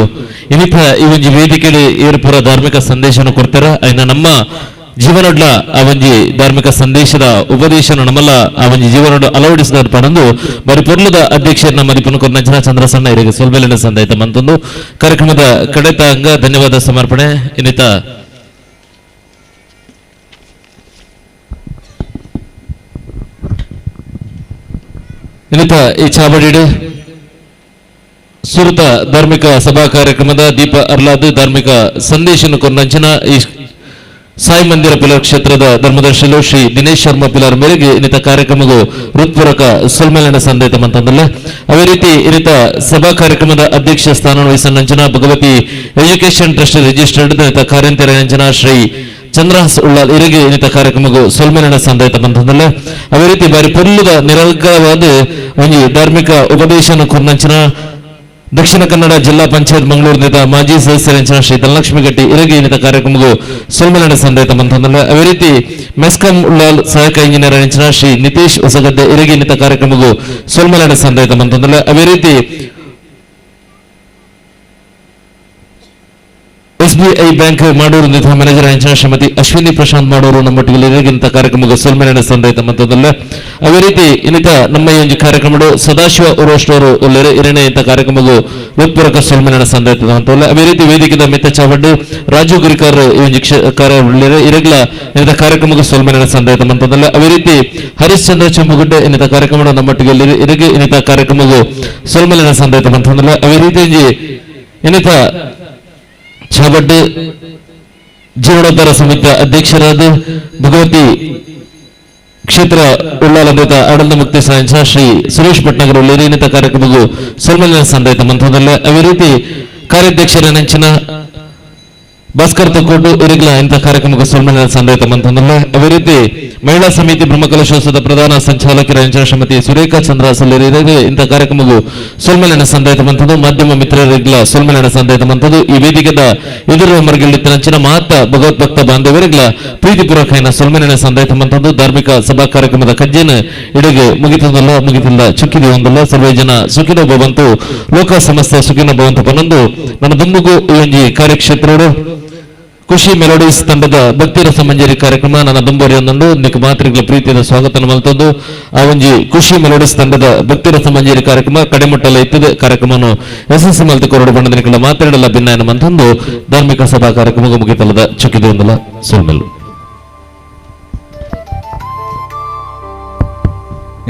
ಇನ್ನಿತ ಈ ಒಂಜಿ ವೇದಿಕೆಯಲ್ಲಿ ಏರುಪುರ ಧಾರ್ಮಿಕ ಸಂದೇಶವನ್ನು ಕೊಡ್ತಾರ. ಅಯ್ನ ನಮ್ಮ ಜೀವನೊಡ್ಲ ಆ ಒಂಜಿ ಧಾರ್ಮಿಕ ಸಂದೇಶದ ಉಪದೇಶನ ನಮ್ಮಲ್ಲ ಆ ಒಂಜಿ ಜೀವನೊಡ್ಡ ಅಳವಡಿಸಿದ ಪಣಂದು ಬಾರಿ ಪೊರ್ಲುದ ಅಧ್ಯಕ್ಷರನ್ನ ಮದಿಪನು ಕೊರ್ನ ಚಂದ್ರ ಸಣ್ಣ ಇರಿಗೆ ಸೊಲ್ಬೆಲಿನ ಸಂದಾಯ್ತ ಮಂತೊಂದು ಕಾರ್ಯಕ್ರಮದ ಕಡೆತ ಅಂಗ ಧನ್ಯವಾದ ಸಮರ್ಪಣೆ. ಇನ್ನಿತ ಇನ್ನಿತ ಈ ಚಾವಡಿಡು ಸುರುತ ಧಾರ್ಮಿಕ ಸಭಾ ಕಾರ್ಯಕ್ರಮದ ದೀಪ ಅರ್ಲಾದು ಧಾರ್ಮಿಕ ಸಂದೇಶನ ಕೊರ್ನಂಚಿನ ಈ Sai ಮಂದಿರ ಪಿಲರ್ ಕ್ಷೇತ್ರದ ಧರ್ಮದರ್ಶಿಲು ಶ್ರೀ ದಿನೇಶ್ ಶರ್ಮಾ ಪಿಲರ್ ಮೇರೆಗೆ ಇನ್ನಿತ ಕಾರ್ಯಕ್ರಮಗೂ ಹೃತ್ಪೂರ್ವಕ ಸೊಲ್ಮೆಲನ ಸಂದೇತ ಮಂತಂದಲ್ಲ. ಅದೇ ರೀತಿ ಇನ್ನಿತ ಸಭಾ ಕಾರ್ಯಕ್ರಮದ ಅಧ್ಯಕ್ಷ ಸ್ಥಾನ ವಹಿಸಂಚನ Bhagavathi education trust registered ಇನ್ನಿತ ಕಾರ್ಯಂತರ Shri Chandrahas Ullal ಇರಿಗೆ ಇನ್ನಿತ ಕಾರ್ಯಕ್ರಮಗೂ ಸೊಲ್ಮೆಲನ ಸಂದೇತ ಮಂತಂದಲ್ಲ. ಅದೇ ರೀತಿ ಬಾರಿ ಪೊಲ್ಲುದ ನಿರರ್ಗವಾದ ಒಂಜಿ ಧಾರ್ಮಿಕ ಉಪದೇಶನ ಕುರ್ನಂಚನ ದಕ್ಷಿಣ ಕನ್ನಡ ಜಿಲ್ಲಾ ಪಂಚಾಯತ್ ಮಂಗಳೂರು ನೇತ ಮಾಜಿ ಸದಸ್ಯರಂಚನ ಶ್ರೀ ಧನಲಕ್ಷ್ಮಿ ಗಟ್ಟಿ ಇರಗಿ ಇನ್ನಿತ ಕಾರ್ಯಕ್ರಮಗೂ ಸೊಲ್ಮೆಲನ ಸಂದೇತ ಮಂತಂದಲ್ಲ. ಅದೇ ರೀತಿ ಮೆಸ್ಕಾಂ ಉಳ್ಳಾಲ್ ಸಹಾಯಕ ಇಂಜಿನಿಯರ್ ಅಂಚನ ಶ್ರೀ ನಿತೇಶ್ ಹೊಸಗದ್ದೆ ಇರಗಿ ಇನ್ನಿತ ಕಾರ್ಯಕ್ರಮಗೂ ಸೊಲ್ಮೆಲನ ಸಂದೇತ ಮಂತಂದಲ್ಲ. ಅದೇ ರೀತಿ ಎಸ್ಬಿಐ ಬ್ಯಾಂಕ್ ಮಾಡೂರು ನಿಧಿ ಮ್ಯಾನೇಜರ್ ಅಂಚನ ಶ್ರೀಮತಿ ಅಶ್ವಿನಿ ಪ್ರಶಾಂತ್ ಮಾಡೂರು ನಮ್ಮೊಟ್ಟಿಗೆ ಇರಗಿಂತ ಕಾರ್ಯಕ್ರಮಕ್ಕೆ ಸೊಲ್ಮೆಲನ ಸಂದೇತ ಮಂತಂದಲ್ಲ. ಅದೇ ರೀತಿ ಇನ್ನಿತ ನಮ್ಮ ಈ ಒಂದು ಕಾರ್ಯಕ್ರಮಡು ಸದಾಶಿವ ಉರೋಷ್ಟವರು ಒಳ್ಳೆಯರು ಇರಣೆ ಇಂಥ ಕಾರ್ಯಕ್ರಮಗೂ ಹೃತ್ಪೂರ್ವಕ ಸೊಲ್ಮೆಲನ ಸಂದೇತ ಅಂತಲ್ಲ. ಅದೇ ರೀತಿ ವೇದಿಕೆದ ಮಿತ್ತ ಚಾವಡ್ಡು ರಾಜು ಗುರಿಕಾರ್ ಈ ಒಂದು ಕಾರ್ಯ ಒಳ್ಳೆಯರು ಇರಗ್ಲ ಇನ್ನಿತ ಕಾರ್ಯಕ್ರಮಕ್ಕೂ ಸೊಲ್ಮೆಲನ ಸಂದೇತ ಮಂತಂದಲ್ಲ. ಅದೇ ರೀತಿ ಹರಿಶ್ಚಂದ್ರ ಚೆಂಬುಗುಡ್ಡೆ ಇನ್ನಿತ ಕಾರ್ಯಕ್ರಮ ನಮ್ಮೊಟ್ಟಿಗೆ ಇರಗಿ ಇನ್ನಿತ ಕಾರ್ಯಕ್ರಮಕ್ಕೂ ಸೊಲ್ಮೆಲನ ಸಂದೇತ ಮಂತಂದಲ್ಲ. ಅದೇ ರೀತಿ ಇನ್ನಿತ ಚಾವಡ್ಡು ಜೀರ್ಣೋದ್ಧಾರ ಸಮಿತಿಯ ಅಧ್ಯಕ್ಷರಾದ ಭಗವತಿ ಕ್ಷೇತ್ರ ಉಳ್ಳಾಲಂಬಿತ ಆಡಳಿತ ಮುಕ್ತಿ ಸಾಂಸ ಶ್ರೀ ಸುರೇಶ್ ಭಟ್ನಗರ್ ಲೇರಿನಿತ ಕಾರ್ಯಕ್ರಮಕ್ಕೂ ಸೊಲ್ಮೆಲನ ಸಂದಾಯಿತ ಮಂಥದಲ್ಲ. ಅದೇ ರೀತಿ ಕಾರ್ಯಾಧ್ಯಕ್ಷರ ನಂಚಿನ ಭಾಸ್ಕರ್ ತಕ್ಕೋಟು ಇರಿಗ್ಲ ಇಂಥ ಕಾರ್ಯಕ್ರಮಕ್ಕೆ ಸೊಲ್ಮೆಲನ ಸಂದಾಯಿತ ಮಂಥದಲ್ಲ. ಅದೇ ರೀತಿ ಮಹಿಳಾ ಸಮಿತಿ ಬ್ರಹ್ಮಕಲಶೋತ್ಸವದ ಪ್ರಧಾನ ಸಂಚಾಲಕರ ಅಂಚನ ಶ್ರೀಮತಿ ಸುರೇಖಾ ಚಂದ್ರ ಸಲ್ಲೇರಿ ಇಂಥ ಕಾರ್ಯಕ್ರಮಕ್ಕೂ ಸೊಲ್ಮೆಲನ ಸಂದಾಯಿತ ಮಂಥದ್ದು. ಮಾಧ್ಯಮ ಮಿತ್ರರಿಗ್ಲ ಸೊಲ್ಮೆಲನ ಸಂದಾಯಿತ ಮಂಥದ್ದು. ಈ ವೇದಿಕೆದ ಎದುರು ಮರ್ಗಿಳಿತ್ತ ಮಾತ ಭಗವತ್ ಭಕ್ತ ಬಾಂಧವರಿಗ್ಲ ಪ್ರೀತಿಪೂರ್ವಕ ಸೊಲ್ಮೆಲನ ಸಂದಾಯಿತ ಮಂಥದ್ದು. ಧಾರ್ಮಿಕ ಸಭಾ ಕಾರ್ಯಕ್ರಮದ ಕಜ್ಜೆನ ಇಡಗೆ ಮುಗಿತದಲ್ಲ ಮುಗಿತಿಲ್ಲ ಚುಕ್ಕಿದೆ ಒಂದಲ್ಲ. ಸರ್ವೇ ಜನ ಸುಖಿನೋ ಭವಂತು, ಲೋಕ ಸಮಸ್ತ ಸುಖಿನೋ ಭವಂತು ಪನ್ನೊಂದು ನನ್ನ ದುಂಬುಗು ಈ ಒಂಜಿ ಕಾರ್ಯಕ್ಷೇತ್ರಡು ಖುಷಿ ಮೆಲೋಡೀಸ್ ತಂಡದ ಭಕ್ತಿರಸ ಮಂಜರಿ ಕಾರ್ಯಕ್ರಮ ನನ್ನ ದುಂಬರಿಯೊಂದು ನಿಕ್ ಮಾತ್ರೆಗಳ ಪ್ರೀತಿಯ ಸ್ವಾಗತ ಮಲ್ತದ್ದು. ಆ ಒಂಜಿ ಖುಷಿ ಮೆಲೋಡೀಸ್ ತಂಡದ ಭಕ್ತಿರಸ ಮಂಜರಿ ಕಾರ್ಯಕ್ರಮ ಕಡೆಮುಟ್ಟಲ ಇತ್ತದೆ. ಕಾರ್ಯಕ್ರಮವನ್ನು ಯಶಸ್ಸು ಮಲ್ತು ಕೊರಡು ಬಣ್ಣದ ನಿಕಲ ಮಾತಾಡಲ್ಲ ಭಿನ್ನಾಯನ ಮಂತಂದು ಧಾರ್ಮಿಕ ಸಭಾ ಕಾರ್ಯಕ್ರಮ ಮುಗಿತಲದ ಚುಕ್ಕಿದೆ ಒಂದಲ್ಲ ಸೋಲ್ಮೆಲ್ಲು.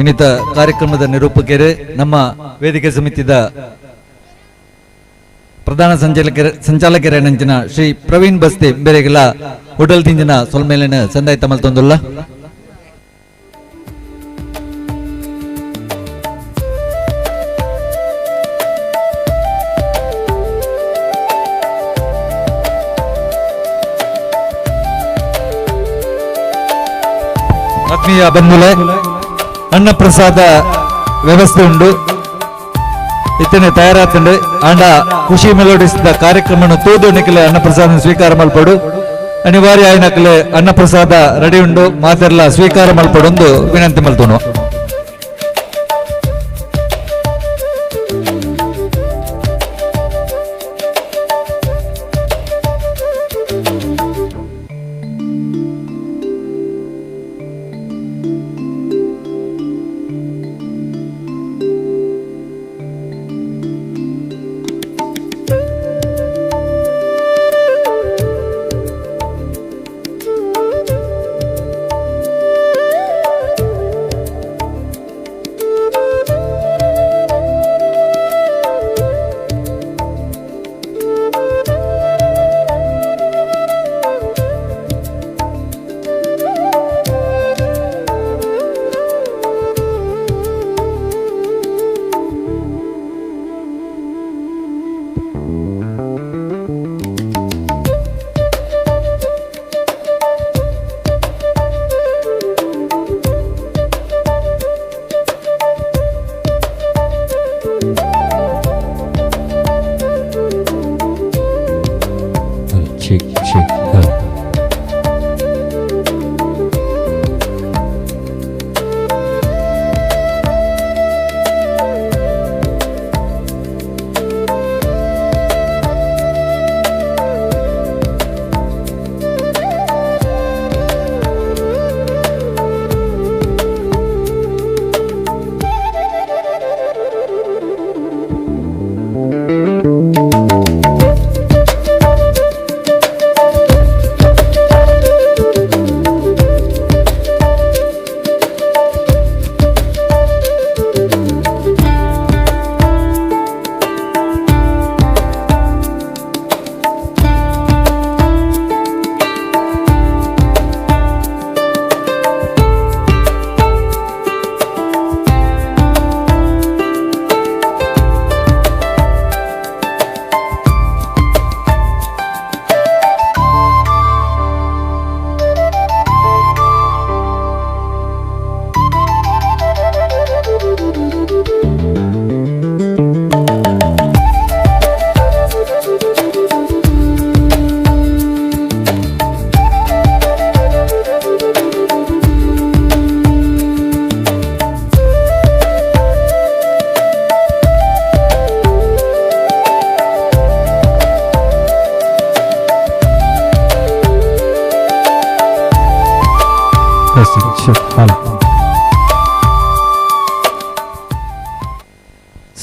ಇನ್ನಿತ ಕಾರ್ಯಕ್ರಮದ ನಿರೂಪಕರೇ ನಮ್ಮ ವೇದಿಕೆ ಸಮಿತಿದ ಪ್ರಧಾನ ಸಂಚಾಲಕರ ಶ್ರೀ ಪ್ರವೀಣ್ ಬಸ್ತಿ ಬೇರೆಗೆಲ್ಲ ಹೋಟೆಲ್ ತಿಂಜಿನ ಸೊಲ್ಮೇಲಿನ ಸಂದಾಯ ತಮಲ್ ತೊಂದುಲ್ಲ. ಆತ್ಮೀಯ ಬಂಧುಲೆ, ಅನ್ನಪ್ರಸಾದ ವ್ಯವಸ್ಥೆ ಉಂಟು, ಇತ್ತನೆ ತಯಾರಾತಂಡು. ಆಂಡ ಖುಷಿ ಮೆಲೋಡಿಸಿದ ಕಾರ್ಯಕ್ರಮವನ್ನು ತೂದು ನಿಖಲೆ ಅನ್ನಪ್ರಸಾದ ಸ್ವೀಕಾರ ಮಲ್ಪಡು. ಅನಿವಾರ್ಯ ಆಯ್ನಕಲೆ ಅನ್ನಪ್ರಸಾದ ರೆಡಿ ಉಂಡು, ಮಾತೆಲ್ಲ ಸ್ವೀಕಾರ ಮಲ್ಪಡೊಂದು ವಿನಂತಿ ಮಲ್ತೋನು.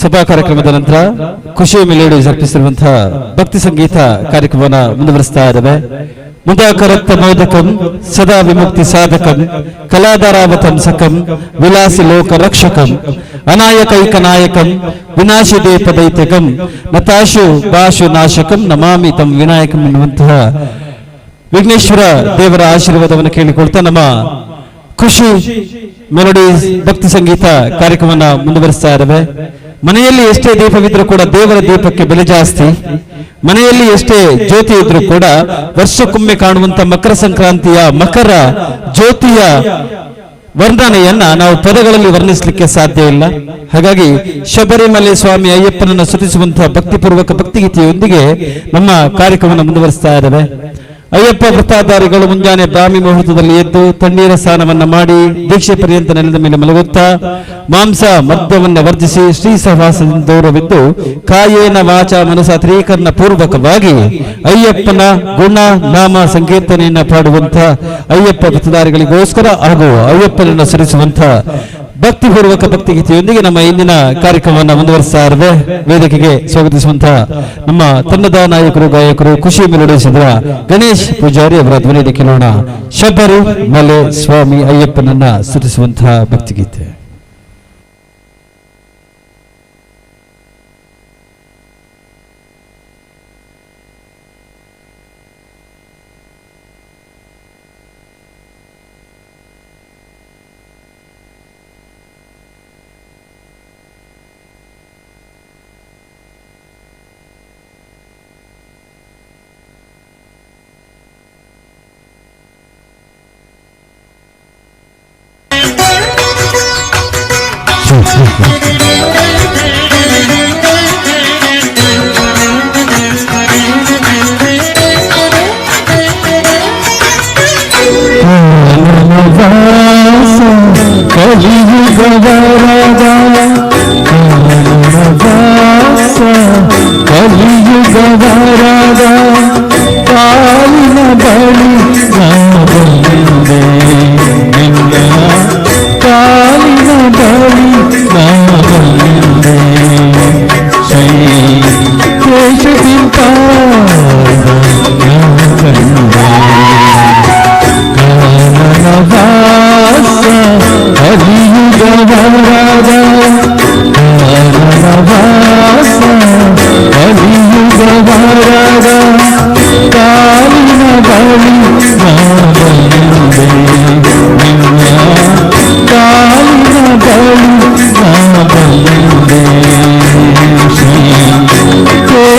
ಸಭಾ ಕಾರ್ಯಕ್ರಮದ ನಂತರ ಖುಷಿ ಮೆಲೋಡಿ ಅರ್ಪಿಸಿರುವಂತಹ ಭಕ್ತಿ ಸಂಗೀತ ಕಾರ್ಯಕ್ರಮವನ್ನು ಮುಂದುವರಿಸ್ತಾ ಇದ್ದೇವೆ. ಮುದಾಕರತ್ತ ಮೋದಕಂ ಸದಾ ವಿಮುಕ್ತಿ ಸಾಧಕಂ ಕಲಾಧಾರಾವತಂ ಸಖಂ ವಿಲಾಸಿ ಲೋಕ ರಕ್ಷಕಂ ಅನಾಯಕೈಕ ನಾಯಕಂ ವಿನಾಶಿ ದೇಪದೈತ್ಯಕಂ ನತಾಶು ಭಾಷು ನಾಶಕಂ ನಮಾಮಿ ತಂ ವಿನಾಯಕಂ ಎನ್ನುವಂತಹ ವಿಘ್ನೇಶ್ವರ ದೇವರ ಆಶೀರ್ವಾದವನ್ನು ಕೇಳಿಕೊಳ್ತಾ ನಮ್ಮ ಖುಷಿ ಮೆಲೋಡಿ ಭಕ್ತಿ ಸಂಗೀತ ಕಾರ್ಯಕ್ರಮವನ್ನು ಮುಂದುವರಿಸ್ತಾ ಇದ್ದೇವೆ. ಮನೆಯಲ್ಲಿ ಎಷ್ಟೇ ದೀಪವಿದ್ರೂ ಕೂಡ ದೇವರ ದೀಪಕ್ಕೆ ಬೆಲೆ ಜಾಸ್ತಿ. ಮನೆಯಲ್ಲಿ ಎಷ್ಟೇ ಜ್ಯೋತಿ ಇದ್ರೂ ಕೂಡ ವರ್ಷಕ್ಕೊಮ್ಮೆ ಕಾಣುವಂತ ಮಕರ ಸಂಕ್ರಾಂತಿಯ ಮಕರ ಜ್ಯೋತಿಯ ವರ್ಣನೆಯನ್ನ ನಾವು ಪದಗಳಲ್ಲಿ ವರ್ಣಿಸಲಿಕ್ಕೆ ಸಾಧ್ಯ ಇಲ್ಲ. ಹಾಗಾಗಿ ಶಬರಿಮಲೆ ಸ್ವಾಮಿ ಅಯ್ಯಪ್ಪನನ್ನು ಸ್ತುತಿಸುವಂತಹ ಭಕ್ತಿಪೂರ್ವಕ ಭಕ್ತಿಗೀತೆಯೊಂದಿಗೆ ನಮ್ಮ ಕಾರ್ಯಕ್ರಮವನ್ನು ಮುಂದುವರಿಸ್ತಾ ಇದ್ದೇವೆ. ಅಯ್ಯಪ್ಪ ವ್ರತಾಧಾರಿಗಳು ಮುಂಜಾನೆ ಬ್ರಾಹ್ಮಿ ಮುಹೂರ್ತದಲ್ಲಿ ಎದ್ದು ತಣ್ಣೀರ ಸ್ನಾನವನ್ನ ಮಾಡಿ ದೀಕ್ಷೆ ಪರ್ಯಂತ ನೆಲದ ಮೇಲೆ ಮಲಗುತ್ತಾ ಮಾಂಸ ಮದ್ಯವನ್ನು ವರ್ಜಿಸಿ ಶ್ರೀ ಸಹವಾಸದಿಂದ ದೂರವಿದ್ದು ಕಾಯೇನ ವಾಚ ಮನಸ ತ್ರೀಕರಣ ಪೂರ್ವಕವಾಗಿ ಅಯ್ಯಪ್ಪನ ಗುಣ ನಾಮ ಸಂಕೀರ್ತನೆಯನ್ನ ಪಾಡುವಂತಹ ಅಯ್ಯಪ್ಪ ವ್ರತಧಾರಿಗಳಿಗೋಸ್ಕರ ಹಾಗೂ ಅಯ್ಯಪ್ಪನನ್ನು ಸ್ಮರಿಸುವಂತಹ ಭಕ್ತಿಪೂರ್ವಕ ಭಕ್ತಿಗೀತೆಯೊಂದಿಗೆ ನಮ್ಮ ಇಂದಿನ ಕಾರ್ಯಕ್ರಮವನ್ನು ಮುಂದುವರಿಸ್ತಾ ಇರುವೆ. ವೇದಿಕೆಗೆ ಸ್ವಾಗತಿಸುವಂತಹ ನಮ್ಮ ತಂಡದ ನಾಯಕರು ಗಾಯಕರು ಖುಷಿ ಮೆಲೋಡಿಸಿದ ಗಣೇಶ್ ಪೂಜಾರಿ ಅವರ ಧ್ವನಿಯಲ್ಲಿ ಕೇಳೋಣ ಶಬರಿ ಮಲೆ ಸ್ವಾಮಿ ಅಯ್ಯಪ್ಪನನ್ನ ಸ್ತುತಿಸುವಂತಹ ಭಕ್ತಿಗೀತೆ.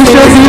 Shri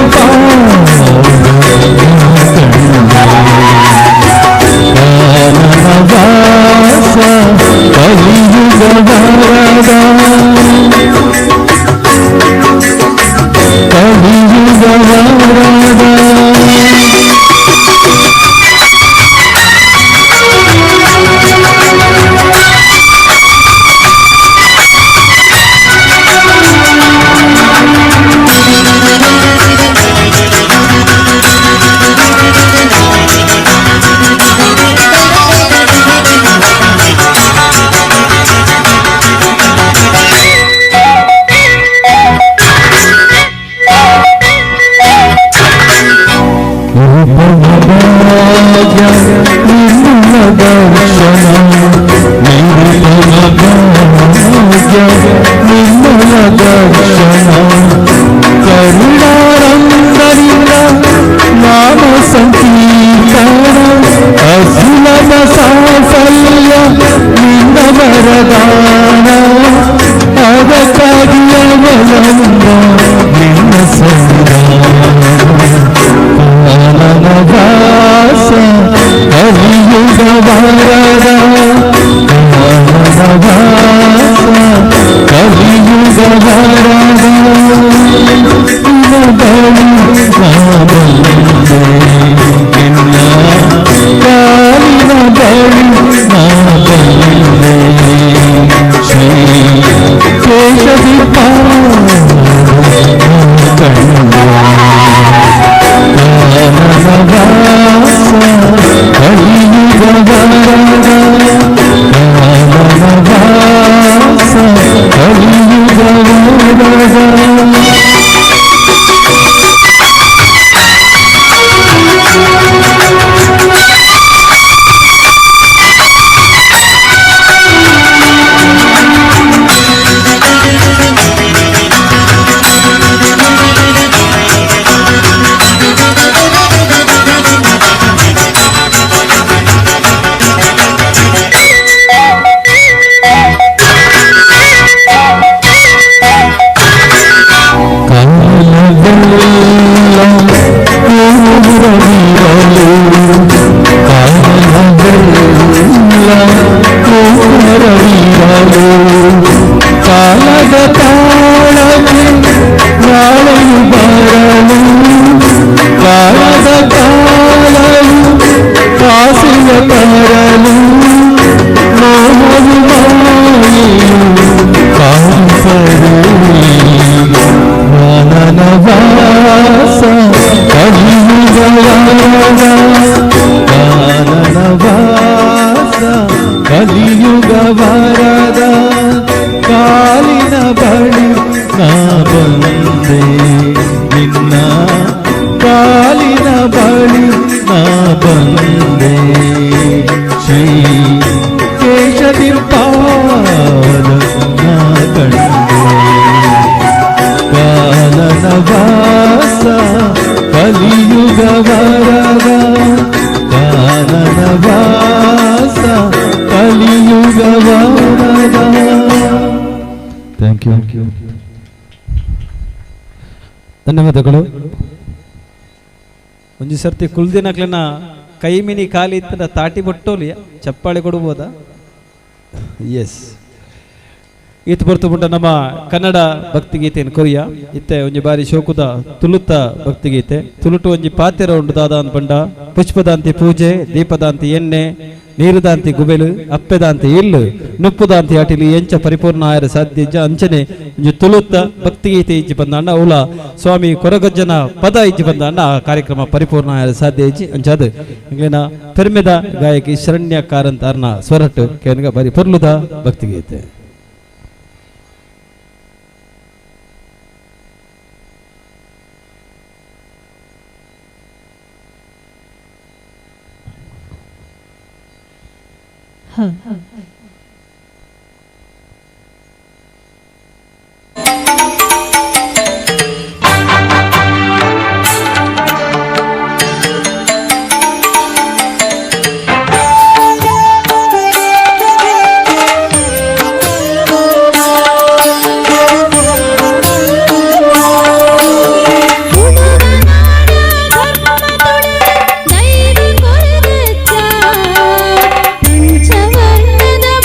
Keshav. ಧನ್ಯವಾದಗಳು. ಒಂಜಿ ಸರ್ತಿ ಕುಲ್ದಿನಕ್ಲೆನ ಕೈ ಮಿನಿ ಖಾಲಿ ಇತ್ತದ ತಾಟಿ ಬೊಟ್ಟೋಲಿಯ ಚಪ್ಪಾಳೆ ಕೊಡ್ಬೋದಾ? ಎಸ್. ಈತ ಬರ್ತುಂಟ ನಮ್ಮ ಕನ್ನಡ ಭಕ್ತಿಗೀತೆಯನ್ನು ಕೊರಿಯ ಇತ್ತೆ ಒಂಜಿ ಬಾರಿ ಶೋಕುದ ತುಳುತ್ತ ಭಕ್ತಿಗೀತೆ. ತುಳುಟು ಒಂಜಿ ಪಾತೆರ ಉಂಡು ದಾದ ಪಂಡ ಪುಷ್ಪದಾಂತಿ ಪೂಜೆ, ದೀಪದಾಂತಿ ಎಣ್ಣೆ, ನೀರುದಾಂತಿ ಗುಬೆಲು, ಅಪ್ಪೆದಾಂತಿ ಇಲ್ಲು, ನುಪ್ಪುದಾಂತಿ ಅಟಿಲು ಎಂಚ ಪರಿಪೂರ್ಣ ಆಯರ ಸಾಧ್ಯ ಅಂಚನೆ ಒಂಜಿ ತುಳುತ್ತ ಭಕ್ತಿಗೀತೆ ಇಜ್ಜಿ ಬಂದಾಂಡ ಉಲ ಸ್ವಾಮಿ ಕೊರಗಜ್ಜನ ಪದ ಇಜ್ಜಿ ಬಂದಾಂಡ ಆ ಕಾರ್ಯಕ್ರಮ ಪರಿಪೂರ್ಣ ಆಯರ ಸಾಧ್ಯ ಇಜ್ಜಿ ಅಂಚಾದ ಇಂಗ್ಲಿನ ಪೆರ್ಮೆದ ಗಾಯಕಿ ಶರಣ್ಯ ಕಾರಂತ ಅರ್ನ ಸ್ವರಟ್ಟು ಕೇನ್ಗ ಬಾರಿ ಪೊರ್ಲುದ ಭಕ್ತಿಗೀತೆ. ಪಂಚವರ್ಣದ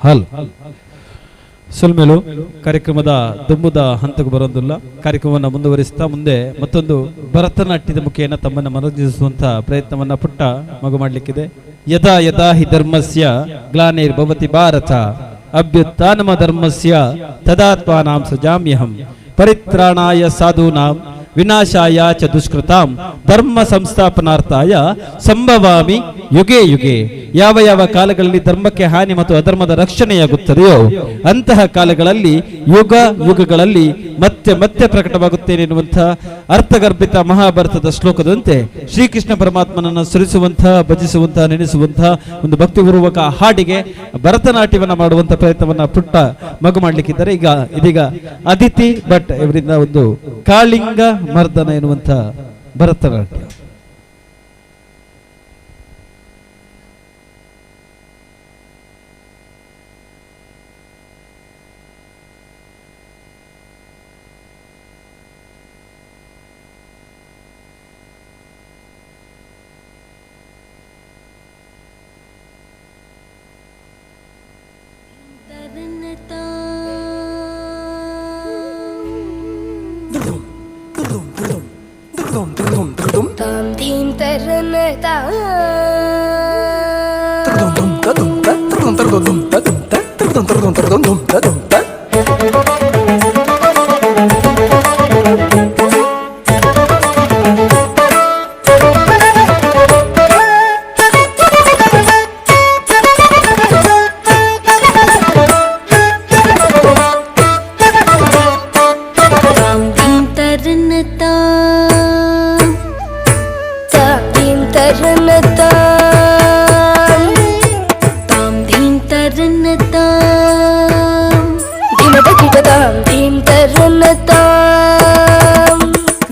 ಹಲ್ ಸೊಲ್ಮೇಲು ಕಾರ್ಯಕ್ರಮದ ದುಂಬುದ ಹಂತಕ್ಕೆ ಬರೋದಿಲ್ಲ. ಕಾರ್ಯಕ್ರಮವನ್ನು ಮುಂದುವರಿಸ್ತಾ ಮುಂದೆ ಮತ್ತೊಂದು ಭರತನಾಟ್ಯದ ಮುಖೇನ ತಮ್ಮನ್ನು ಮನರಂಜಿಸುವಂತಹ ಪ್ರಯತ್ನವನ್ನ ಪುಟ್ಟ ಮಗು ಮಾಡಲಿಕ್ಕಿದೆ. ಯದಾ ಯದಾ ಹಿ ಧರ್ಮಸ್ಯ ಗ್ಲಾನಿರ್ಭವತಿ ಭಾರತ ಅಭ್ಯುತ್ಥಾನಮ ಧರ್ಮಸ್ಯ ತದಾತ್ಮಾನಾಂ ಸಜಾಮ್ಯಹಂ ಪರಿತ್ರಾಣಾಯ ಸಾಧೂನಾಂ ವಿನಾಶಾಯ ಚ ದುಷ್ಕೃತಾಂ ಧರ್ಮ ಸಂಸ್ಥಾಪನಾರ್ಥಾಯ ಸಂಭವಾಮಿ ಯುಗೆ ಯುಗೆ. ಯಾವ ಯಾವ ಕಾಲಗಳಲ್ಲಿ ಧರ್ಮಕ್ಕೆ ಹಾನಿ ಮತ್ತು ಅಧರ್ಮದ ರಕ್ಷಣೆಯಾಗುತ್ತದೆಯೋ ಅಂತಹ ಕಾಲಗಳಲ್ಲಿ ಯುಗ ಯುಗಗಳಲ್ಲಿ ಮತ್ತೆ ಮತ್ತೆ ಪ್ರಕಟವಾಗುತ್ತೇನೆ ಎನ್ನುವಂತಹ ಅರ್ಥಗರ್ಭಿತ ಮಹಾಭಾರತದ ಶ್ಲೋಕದಂತೆ ಶ್ರೀಕೃಷ್ಣ ಪರಮಾತ್ಮನನ್ನು ಸ್ಮರಿಸುವಂತಹ, ಭಜಿಸುವಂತಹ, ನೆನೆಸುವಂತಹ ಒಂದು ಭಕ್ತಿಪೂರ್ವಕ ಹಾಡಿಗೆ ಭರತನಾಟ್ಯವನ್ನು ಮಾಡುವಂತಹ ಪ್ರಯತ್ನವನ್ನ ಪುಟ್ಟ ಮಗು ಮಾಡಲಿಕ್ಕಿದ್ದಾರೆ. ಈಗ ಇದೀಗ ಅದಿತಿ ಭಟ್ ಇವರಿಂದ ಒಂದು ಕಾಳಿಂಗ ಮರ್ದನ ಎನ್ನುವಂತಹ ಭರತನಾಟ್ಯ. तां धीं तरनता तां धीं तरनता तां धीं तरनता धिनतकिटतां धीं तरनता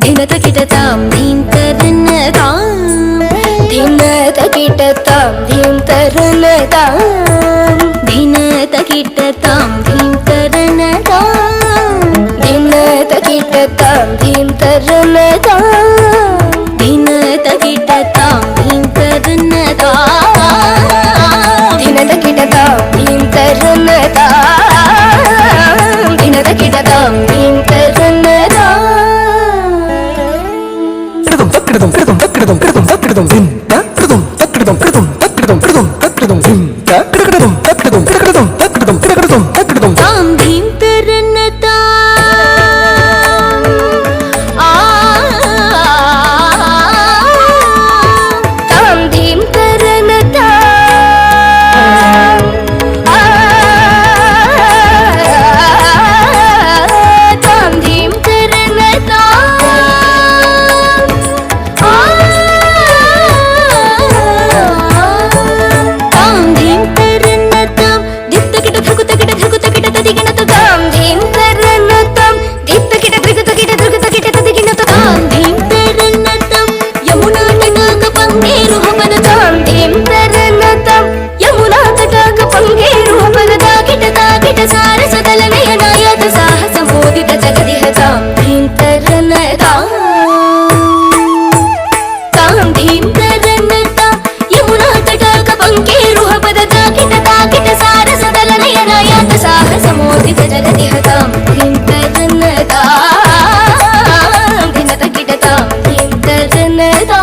धिनतकिटतां धीं तरनता धिनतकिटतां धीं तरनता धिनतकिटतां धीं तरनता धिनतकिटतां धीं तरनता धिनतकिटतां धीं तरनता धिनतकिटतां धीं तरनता धिनतकिटतां धीं तरनता तां धीं तरनता आ तां धीं तरनता आ तां धीं तरनता आ तां धीं तरनता धित्तकिट धृकुतकिट धृकुतकिट तदिगिणत तां धीं तरनता धित्तकिट धृकुतकिट धृकुतकिट तदिगिणत तां धीं तरनता यमुना तटाक पङ्केरुहपद तां धीं तरनता यमुना तटाक पङ्केरुहपद ताकिट ताकिट सारसदल नयनायत साहस मोदित जगदिह तां धीं तरनता तां धीं तरनता यमुना तटाक पङ्केरुहपद ताकिट ताकिट सारसदल नयनायत साहस मोदित जगदिह तां धीं तरनता धिनतकिट तां धीं तरनता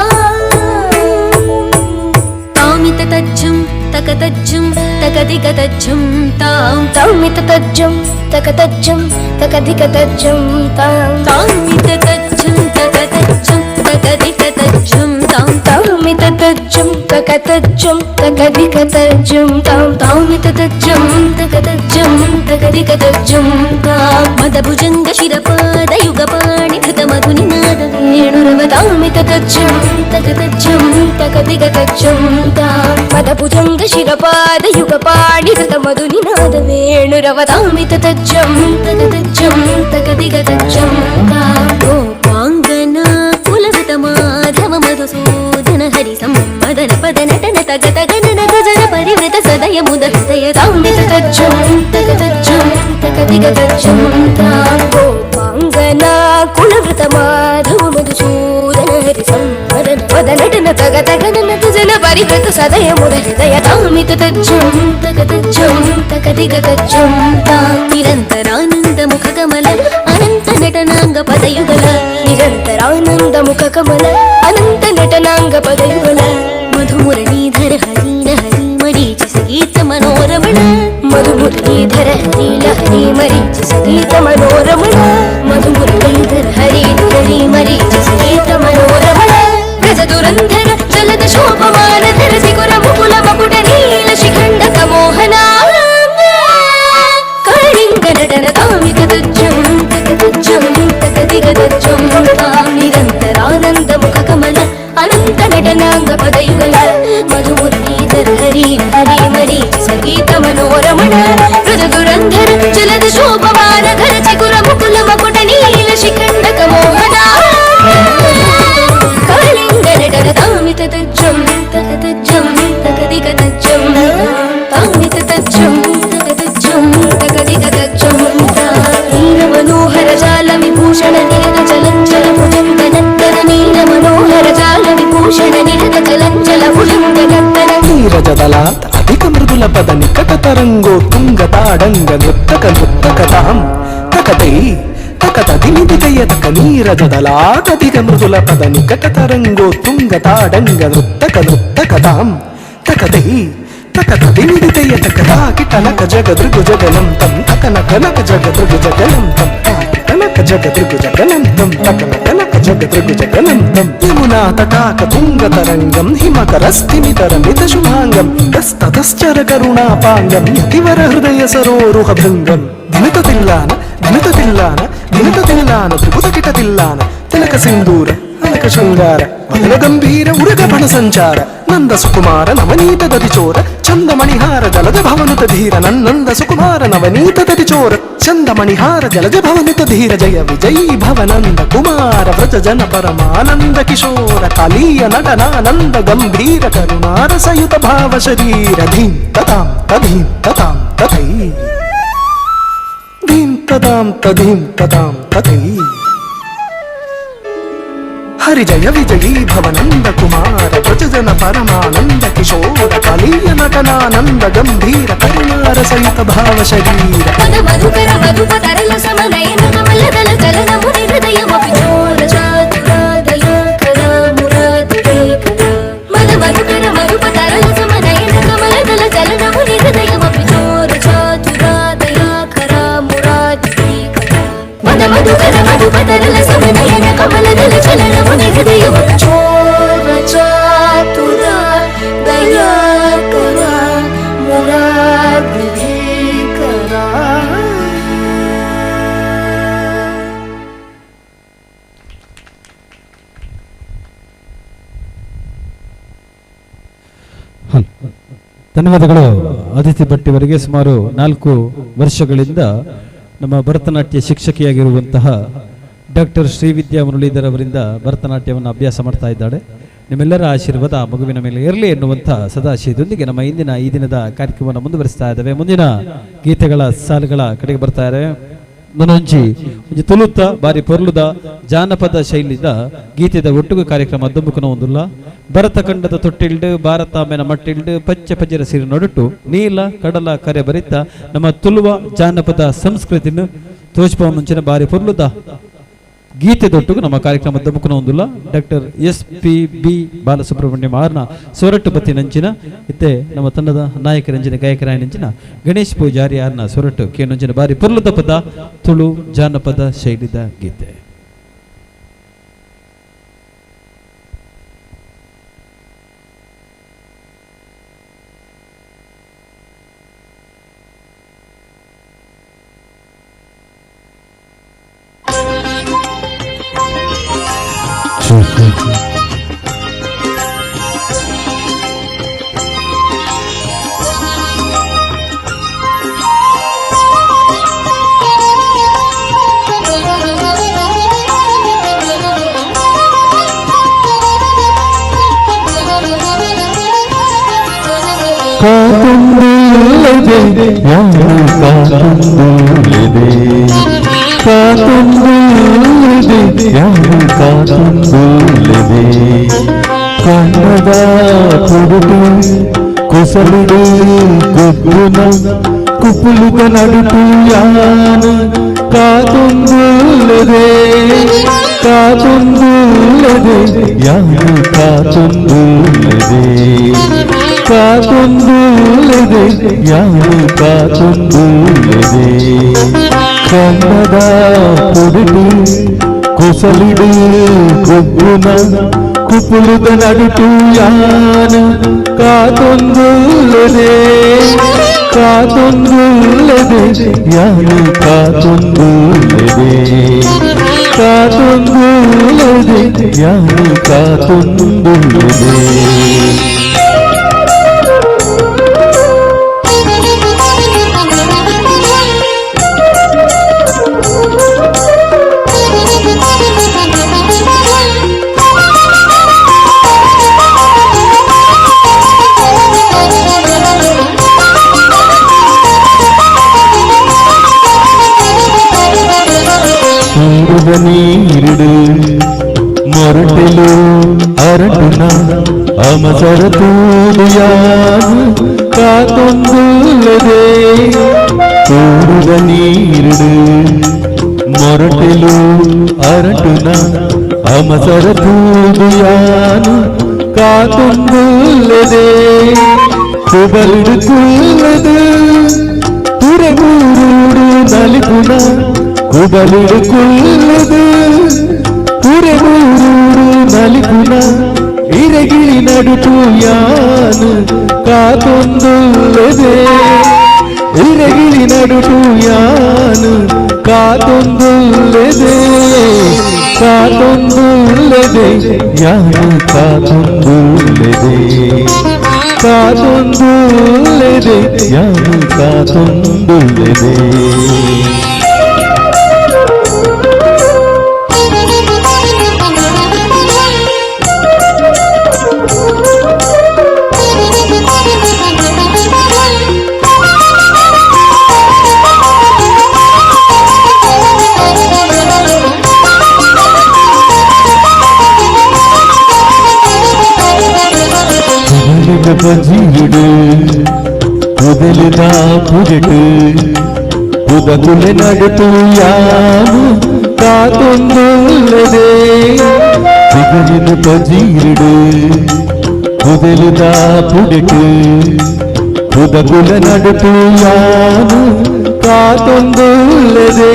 तामित तज्जुं तकतज्जुं तकधिकतज्जुं तां तामित तज्जुं तकतज्जुं तकधिकतज्जुं तां तामित तज्जुं तकतज्जुं तकधिकतज्जुं तां तामित तज्जुं तकतज्जुं तकधिकतज्जुं तां तामित तज्जुं तकतज्जुं तकधिकतज्जुं तां मदभुजङ्ग शिरपादयुगपाणिधृतमधुनिनाद वेणुरव तामित तज्जुं तकतज्जुं तकधिकतज्जुं तां मदभुजङ्ग शिरपादयुगपाणिधृतमधुनिनाद वेणुरव तामित तज्जुं तकतज्जुं तकधिकतज्जुं तां गोपाङ्गना कुलवृत माधव मधुसूदन हरि सम्मदन पद नटन तगत गणन गजन परिवृत सदय मुद हृदय तामित तज्जुं तकतज्जुं तकधिकतज्जुं तां गोपाङ्गना कुलवृत माधव मधुसूदन हरि सम्मदन पद नटन ತಗನ ತಗ ತಗನ ಜನ ಪರಿವೃತ ಸದಯ ಮುದ ಹೃದಯ ತಾಮಿತ ತಜ್ಜಂ ತಗ ತಜ್ಜಂ ತಗ ದಿಗ ತಜ್ಜಂ ತಾ ನಿರಂತರಾನಂದ ಮುಖ ಕಮಲ ಅನಂತ ನಟನಾಂಗ ಪದಯುಗಲ ನಿರಂತರಾನಂದ ಮುಖ ಕಮಲ ಅನಂತ ನಟನಾಂಗ ಪದಯುಗಲ ಮಧುಮುರಳೀಧರ ಹರಿನ ಹರಿ ಮರೀಚಿ ಸಂಗೀತ ಮನೋರಮಣ ಮಧುಮುರಳೀಧರ ಹರಿ ಲಹರಿ ಮರೀಚಿ ಸಂಗೀತ ಮನೋರಮಣ ಮಧುಮುರಳೀಧರ ಹರಿ ಹರಿ ಮರೀಚಿ ಸಂಗೀತ ಮನೋರಮಣ ಗಜ ದುರಂಧರ ಜಲದ ಶೋಭಮಾನ ಧರ ಸಿಗುರ ಮುಕುಲ ಮಕುಟ ನೀಲ ಶಿಖಂಡ ಕಮೋಹನ ಕಳಿಂಗ ನಟನ ಕಾಮಿತ ತಜ್ಜಂ ತಕ ತಜ್ಜಂ ತಕ ದಿಗ ತಜ್ಜಂ ನಿರಂತರಾನಂದ ಮುಖ ಕಮಲ ಅನಂತ ನಟನಾಂಗ ಪದಯುಗಲ ಮಧುಮುರಳೀಧರ ಹರಿ ಹರಿ ಮರೀಚಿ ಸಂಗೀತ ಮನೋರಮಣ ಮೃದ ದುರಂಧರ ಜಲದ ಶೋಭಮಾನ ಧರ ಚಿಗುರ ಮುಕುಲ ಮಕುಟ ನೀಲ ಶಿಖಂಡ ಕಮೋಹನ ಕಳಿಂಗ ನಟನ ತಾಮಿತ ತಜ್ಜಂ ತಕ ತಜ್ಜಂ ತಕ ದಿಗ ತಜ್ಜಂ ತಾಮಿತ ತಜ್ಜಂ ತಕ ತಜ್ಜಂ ತಕ ದಿಗ ತಜ್ಜಂ ನೀಲ ಮನೋಹರ ಜಾಲ ವಿಭೂಷಣ ನಿರತ ಚಲಂಚಲ ಭುಜಂಗ ನರ್ತನ ನೀಲ ಮನೋಹರ ಜಾಲ ವಿಭೂಷಣ ನಿರತ ಚಲಂಚಲ ಭುಜಂಗ ನರ್ತನ ನೀರಜದಲಾತ್ ಅಧಿಕ ಮೃದುಲ ಪದ ನಿಕಟ ತರಂಗೋ ತುಂಗ ತಾಡಂಗ ನೃತ್ತಕ ನೃತ್ತಕ ತಾಂ ತಕತೈ ತಕತ ದಿನಿದಿತಯ ತಕ ನೀರಜದಲಾತ್ ಅಧಿಕ ಮೃದುಲ ಪದ ನಿಕಟ ತರಂಗೋ ತುಂಗ ತಾಡಂಗ ನೃತ್ತಕ ನೃತ್ತಕ ತಾಂ ತಕತೈ ತಕತ ದಿನಿದಿತಯ ತಕ ತಾಕಿಟ ನಕ ಜಗ ದೃಗು ಜಗಲಂ ತಂ ತಕ ನಕ ನಕ ಜಗ ದೃಗು ಜಗಲಂ ತಂ ತಾಕಿಟ ನಕ ಜಗ ದೃಗು ಜಗಲಂ ತಂ ತಕ ನಕ ನಕ ಜಗ ದೃಗು ಜಗಲಂ ತಂ ಯಮುನಾ ತಟಾಕ ತುಂಗ ತರಂಗಂ ಹಿಮಕರಸ್ತಿಮಿತರಮಿತ ಶುಭಾಂಗಂ ತಸ್ತತಶ್ಚರ ಕರುಣಾಪಾಂಗಂ ಯತಿವರ ಹೃದಯ ಸರೋರುಹ ಭೃಂಗಂ ದಿನತ ತಿಲ್ಲಾನ ದಿನತ ತಿಲ್ಲಾನ ದಿನತ ತಿಲ್ಲಾನ ತ್ರಿಪುತ ಕಿಟ ತಿಲ್ಲಾನ ತಿಲಕ ಸಿಂಧೂರ ಅಲಕ ಶೃಂಗಾರ ವದನ ಗಂಭೀರ ಉರಗ ಫಣ ಸಂಚಾರ ನಂದ ಸುಕುಮಾರ ನವನೀತ ದಧಿಚೋರ ಚಂದಮಣಿಹಾರ ಜಲಜ ಭವನುತ ಧೀರ ನನ್ನಂದ ಸುಕುಮಾರ ನವನೀತ ದಧಿಚೋರ ಚಂದಮಣಿಹಾರ ಜಲಜ ಭವನುತ ಧೀರ ಜಯ ವಿಜಯೀ ಭವನಂದ ಕುಮಾರ ವ್ರಜ ಜನ ಪರಮಾನಂದ ಕಿಶೋರ ಕಾಲೀಯ ನಟನಾನಂದ ಗಂಭೀರ ಕರುಣಾರಸಯುತ ಭಾವ ಶರೀರ ಧೀಂ ತತಾಂ ತಧೀಂ ತತಾಂ ತಥೈ ಧೀಂ ತದಾಂ ತಧೀಂ ತತಾಂ ತಥೈ ಹರಿಜಯ ವಿಜಯೀ ಭವನಂದ ಕುಮಾರ ವ್ರಜಜನ ಪರಮಾನಂದ ಕಿಶೋರ ಕಾಲೀಯ ನಟನಾನಂದ ಗಂಭೀರ ಕರುಣಾರಸಯುತ ಭಾವ ಶರೀರ ಮದ ಮಧುಕರ ಮಧುಪ ತರಲ ಸಮನಯನ ಕಮಲದಲ ಚಲನ ಮುನಿ ಹೃದಯ ಮಪಿಚೋರ ಚಾತುರಾದಯ ಕರ ಮುರಾದುರೇ ಕರ ಮದ ಮಧುಕರ ಮಧುಪ ತರಲ ಸಮನಯನ ಕಮಲದಲ ಚಲನ ಮುನಿ ಹೃದಯ ಮಪಿಚೋರ ಚಾತುರಾದಯ ಕರ ಮುರಾದುರೇ ಕರ ಮದ ಮಧುಕರ ಮಧುಪ ತರಲ ಸಮನಯನ ಕಮಲದಲ ಚಲನ ಮುನಿ ಹೃದಯ ಮಪಿಚೋರ ಚಾತುರಾದಯ ಕರ ಮುರಾದುರೇ ಕರ. ಧನ್ಯವಾದಗಳು ಅದಿತಿ ಭಟ್ಟಿಯವರಿಗೆ. ಸುಮಾರು 4 ವರ್ಷಗಳಿಂದ ನಮ್ಮ ಭರತನಾಟ್ಯ ಶಿಕ್ಷಕಿಯಾಗಿರುವಂತಹ ಡಾಕ್ಟರ್ ಶ್ರೀವಿದ್ಯಾ ಮುರಳೀಧರ್ ಅವರಿಂದ ಭರತನಾಟ್ಯವನ್ನು ಅಭ್ಯಾಸ ಮಾಡ್ತಾ ಇದ್ದಾಳೆ. ನಿಮ್ಮೆಲ್ಲರ ಆಶೀರ್ವಾದ ಆ ಮಗುವಿನ ಮೇಲೆ ಇರಲಿ ಎನ್ನುವಂಥ ಸದಾಶಯದೊಂದಿಗೆ ನಮ್ಮ ಇಂದಿನ ಈ ದಿನದ ಕಾರ್ಯಕ್ರಮವನ್ನು ಮುಂದುವರಿಸ್ತಾ ಇದ್ದೇವೆ. ಮುಂದಿನ ಗೀತೆಗಳ ಸಾಲುಗಳ ಕಡೆಗೆ ಬರ್ತಾ ಇದ್ದಾವೆ. ನನೊಂಜಿ ಒಂಜಿ ತುಳುತ ಬಾರಿ ಪೊರ್ಲುದ ಜಾನಪದ ಶೈಲಿದ ಗೀತೆದ ಒಟ್ಟುಗು ಕಾರ್ಯಕ್ರಮ ದುಂಬುಕುನ ಒಂದುಲ್ಲ. ಭರತ ಖಂಡದ ತೊಟ್ಟಿಲ್ಡು ಭಾರತಾಂಬೆನ ಮಟ್ಟಿಲ್ಡು ಪಚ್ಚೆ ಪಜ್ಜರ ಸಿರಿ ನಡುಟು ನೀಲ ಕಡಲ ಕರೆ ಬರಿತ ನಮ್ಮ ತುಳುವ ಜಾನಪದ ಸಂಸ್ಕೃತಿನ ತೋಚ್ಪವನಂಚಿನ ಬಾರಿ ಪೊರ್ಲುದ ಗೀತೆ ದೊಟ್ಟುಗು ನಮ್ಮ ಕಾರ್ಯಕ್ರಮ ದುಂಬುಕುನ ಒಂದುಲ್ಲ. ಡಾಕ್ಟರ್ SPB Balasubrahmanyam ಆರ್ನ ಸೊರಟು ಬತ್ತಿ ನಂಚಿನ ಇತ್ತೆ ನಮ್ಮ ತಂಡದ ನಾಯಕರಂಜಿನ ಗಾಯಕರಾಯನಂಚಿನ ಗಣೇಶ್ ಪೂಜಾರಿ ಆರ್ನ ಸೊರಟು ಕೇನಂಚಿನ ಬಾರಿ ಪೊರ್ಲುದ ಪದ ತುಳು ಜಾನಪದ ಶೈಲಿದ ಗೀತೆ. ಕಾತೊಂದುಲ್ಲದೆ ಯಾರು ಕಾತೊಂದುಲ್ಲದೆ ಕಾತೊಂದುಲ್ಲದೆ ಯಾರು ಕಾತೊಂದುಲ್ಲದೆ ಕಣ್ಣದ ಕೊಡುಟು ಕುಸಲಿಡು ಗೊಬ್ಬುನ ಕುಪ್ಪುಲುದ ನಡುಟು ಯಾನು ಕಾತೊಂದುಲ್ಲದೆ ಕಾತೊಂದುಲ್ಲದೆ ಯಾನು ಕಾತೊಂದುಲ್ಲದೆ ಕಾತೊಂದುಲ್ಲದೆ ಯಾನು ಕಾತೊಂದುಲ್ಲದೆ ಕಣ್ಣದ ಕೊಡುಟು ಕುಸಲಿಡು ಗೊಬ್ಬುನ ಕುಪ್ಪುಲುದ ನಡುಟು ಯಾನು ಕಾತೊಂದುಲ್ಲದೆ ಕಾತೊಂದುಲ್ಲದೆ ಯಾನು ಕಾತೊಂದುಲ್ಲದೆ ಕಾತೊಂದುಲ್ಲದೆ ಯಾನು ಕಾತೊಂದುಲ್ಲದೆ. ನೀರುಡು ಮೊರಟೆಲು ಅರಟುನ ಅಮಸರ ತೂದು ಯಾನು ಕಾತೊಂದುಲ್ಲದೆ ತೂಡುದ ನೀರುಡು ಮೊರಟೆಲು ಅರಟುನ ಅಮಸರ ತೂದು ಯಾನು ಕಾತೊಂದುಲ್ಲದೆ ಕುಬಲಿಡು ಕುಲ್ಲದು ತುರೆಗೂರುಡು ನಲಿಪುನ ಕುಬಲಿಡು ಕುಲ್ಲದು ತುರೆಗೂರುಡು ನಲಿಪುನ ಇರಗಿಳಿ ನಡುಟು ಯಾನು ಕಾತೊಂದುಲ್ಲದೆ ಇರಗಿಳಿ ನಡುಟು ಯಾನು ಕಾತೊಂದುಲ್ಲದೆ ಕಾತೊಂದುಲ್ಲದೆ ಯಾನು ಕಾತೊಂದುಲ್ಲದೆ ಕಾತೊಂದುಲ್ಲದೆ ಯಾನು ಕಾತೊಂದುಲ್ಲದೆ. ಬಜಿಯುಡು ಕುದಲಿದ ಪುಜಟು ಪುದಕುಲೆ ನಡುಟು ಯಾನು ಕಾತೊಂದುಲ್ಲದೆ ಸಿಗಲಿನ ಪಜೀರುಡು ಕುದಲಿದ ಪುಜಟು ಪುದಕುಲೆ ನಡುಟು ಯಾನು ಕಾತೊಂದುಲ್ಲದೆ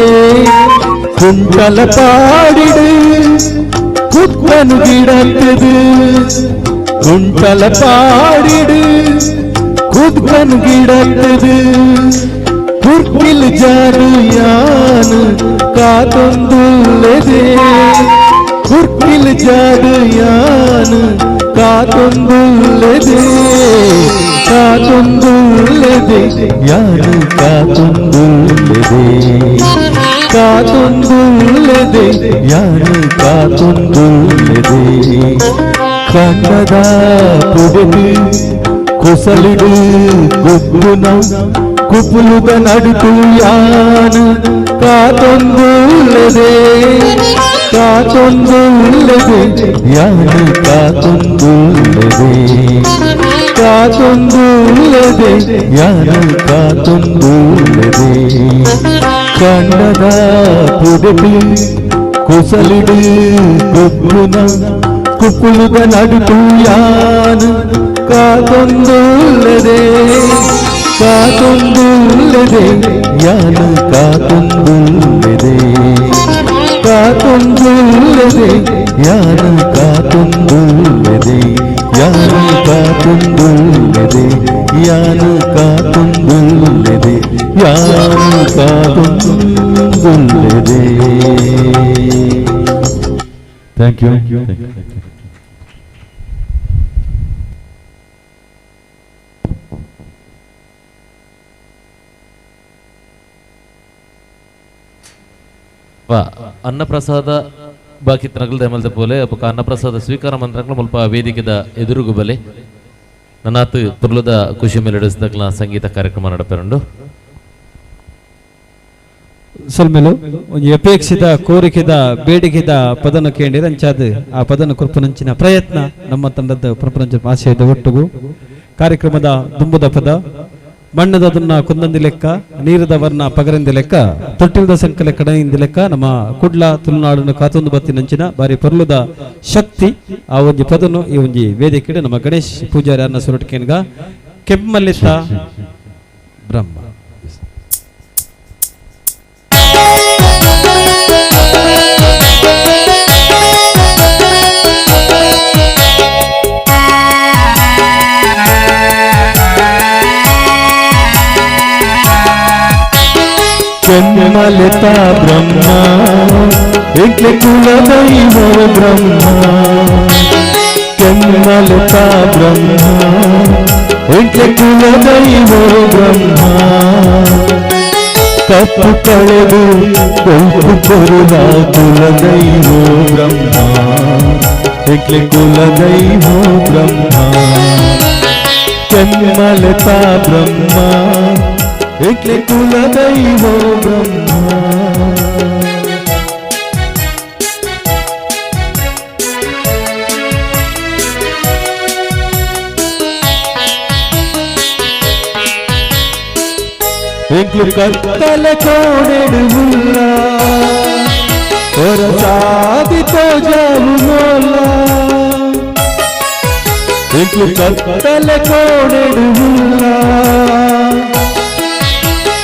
ಕುಂಟಲ ಪಾಡಿಡು ಕುತ್ತನು ಗಿಡತ್ತದು ಕುಂಟಲ ಪಾಡಿಡು ಕುದ್ಕನ್ ಗಿಡತ್ತದು ಕುರ್ಕಿಲ್ ಜಾರು ಯಾನು ಕಾತೊಂದುಲ್ಲದೆ ಕುರ್ಕಿಲ್ ಜಾರು ಯಾನು ಕಾತೊಂದುಲ್ಲದೆ ಕಾತೊಂದುಲ್ಲದೆ ಯಾನು ಕಾತೊಂದುಲ್ಲದೆ ಕಾತೊಂದುಲ್ಲದೆ ಯಾನು ಕಾತೊಂದುಲ್ಲದೆ. ಕಣ್ಣದ ಪುಡುಟು ಕುಸಲಿಡು ಗೊಬ್ಬುನ ಕುಪ್ಪುಲುದ ನಡುಟು ಯಾನು ಕಾತೊಂದುಲ್ಲದೆ ಕಾತೊಂದುಲ್ಲದೆ ಯಾನು ಕಾತೊಂದುಲ್ಲದೆ ಕಾತೊಂದುಲ್ಲದೆ ಯಾನು ಕಾತೊಂದುಲ್ಲದೆ. ಕಣ್ಣದ ಪುಡುಟು ಕುಸಲಿಡು ಗೊಬ್ಬುನ ಕುಪ್ಪುಲುದ ನಡುಟು ಯಾನು ಕಾತೊಂದುಲ್ಲದೆ ಕಾತೊಂದುಲ್ಲದೆ ಯಾನು ಕಾತೊಂದುಲ್ಲದೆ ಕಾತೊಂದುಲ್ಲದೆ ಯಾನು ಕಾತೊಂದುಲ್ಲದೆ ಯಾನು ಕಾತೊಂದುಲ್ಲದೆ ಯಾನು ಕಾತೊಂದುಲ್ಲದೆ ಯಾನು ಕಾತೊಂದುಲ್ಲದೆ. Thank you. Thank you. ಅನ್ನಪ್ರಸಾದ ಬಾಕಿ ತನಗಲ್ದ ಎಮಲ್ದ ಪೋಲೆ ಅಪಕ ಅನ್ನಪ್ರಸಾದ ಸ್ವೀಕಾರ ಮಂತ್ರಗಳು ಮುಲ್ಪ ವೇದಿಕೆದ ಎದುರುಗು ಬಲೆ ನನಾತ್ ಪುರ್ಲದ ಖುಷಿ ಮೇಲೆಡಿಸಿದಕ್ಲ ಸಂಗೀತ ಕಾರ್ಯಕ್ರಮ ನಡಪೆರುಂಡು. ಸೊಲ್ಮೆಲು ಒಂಜಿ ಅಪೇಕ್ಷಿತ ಕೋರಿಕೆದ ಬೇಡಿಕೆದ ಪದನ ಕೇಂದ್ರ ಅಂಚಾದ ಆ ಪದನ ಕೊರ್ಪುನಂಚಿನ ಪ್ರಯತ್ನ ನಮ್ಮ ತಂಡದ ಪ್ರಪಂಚ ಆಶಯದ ಒಟ್ಟುಗು ಕಾರ್ಯಕ್ರಮದ ದುಂಬುದ ಪದ ಮಣ್ಣದ ಅದನ್ನ ಕುಂದಂದಿ ಲೆಕ್ಕ ನೀರದ ವರ್ಣ ಪಗರಂದಿ ಲೆಕ್ಕ ತೊಟ್ಟಿಲ್ದ ಸಂಕಲೆ ಕಡನಿಂದ ಲೆಕ್ಕ ನಮ್ಮ ಕುಡ್ಲ ತುಳುನಾಡನ್ನು ಕಾತೊಂದು ಬತ್ತಿನಂಚಿನ ಬಾರಿ ಪೊರ್ಲುದ ಶಕ್ತಿ ಆ ಒಂಜಿ ಪದನು ಈ ಒಂಜಿ ವೇದಿಕೆ ನಮ್ಮ ಗಣೇಶ್ ಪೂಜಾರಿ ಅನ್ನ ಸುರಟ್ಕೇನ್ಗ ಕೆಮ್ಮಲ್ಲಿತ ಬ್ರಹ್ಮ. ಕೆಮ್ಮಲಿತ ಬ್ರಹ್ಮ ಎಂಕ್ಲೆ ಕುಲದೈವ ಬ್ರಹ್ಮ ಕೆಮ್ಮಲಿತ ಬ್ರಹ್ಮ ಎಂಕ್ಲೆ ಕುಲದೈವ ಬ್ರಹ್ಮ ತಪ್ಪು ಕಳೆದು ಕೊಲ್ಪು ಕೊರುಲ ಕುಲದೈವ ಬ್ರಹ್ಮ ಎಂಕ್ಲೆ ಕುಲದೈವ ಬ್ರಹ್ಮ ಕೆಮ್ಮಲಿತ ಬ್ರಹ್ಮ ಎಂಕ್ಲೆ ಕುಲದೈವ ಬ್ರಹ್ಮ. ಎಂಕ್ಲು ಕತ್ತಲ ಕೋಡೆಡು ಉಲ್ಲ ಹೊರಸಾದಿ ತೋಜಾವು ಮೋಲ ಎಂಕ್ಲು ಕತ್ತಲ ಕೋಡೆಡು ಉಲ್ಲ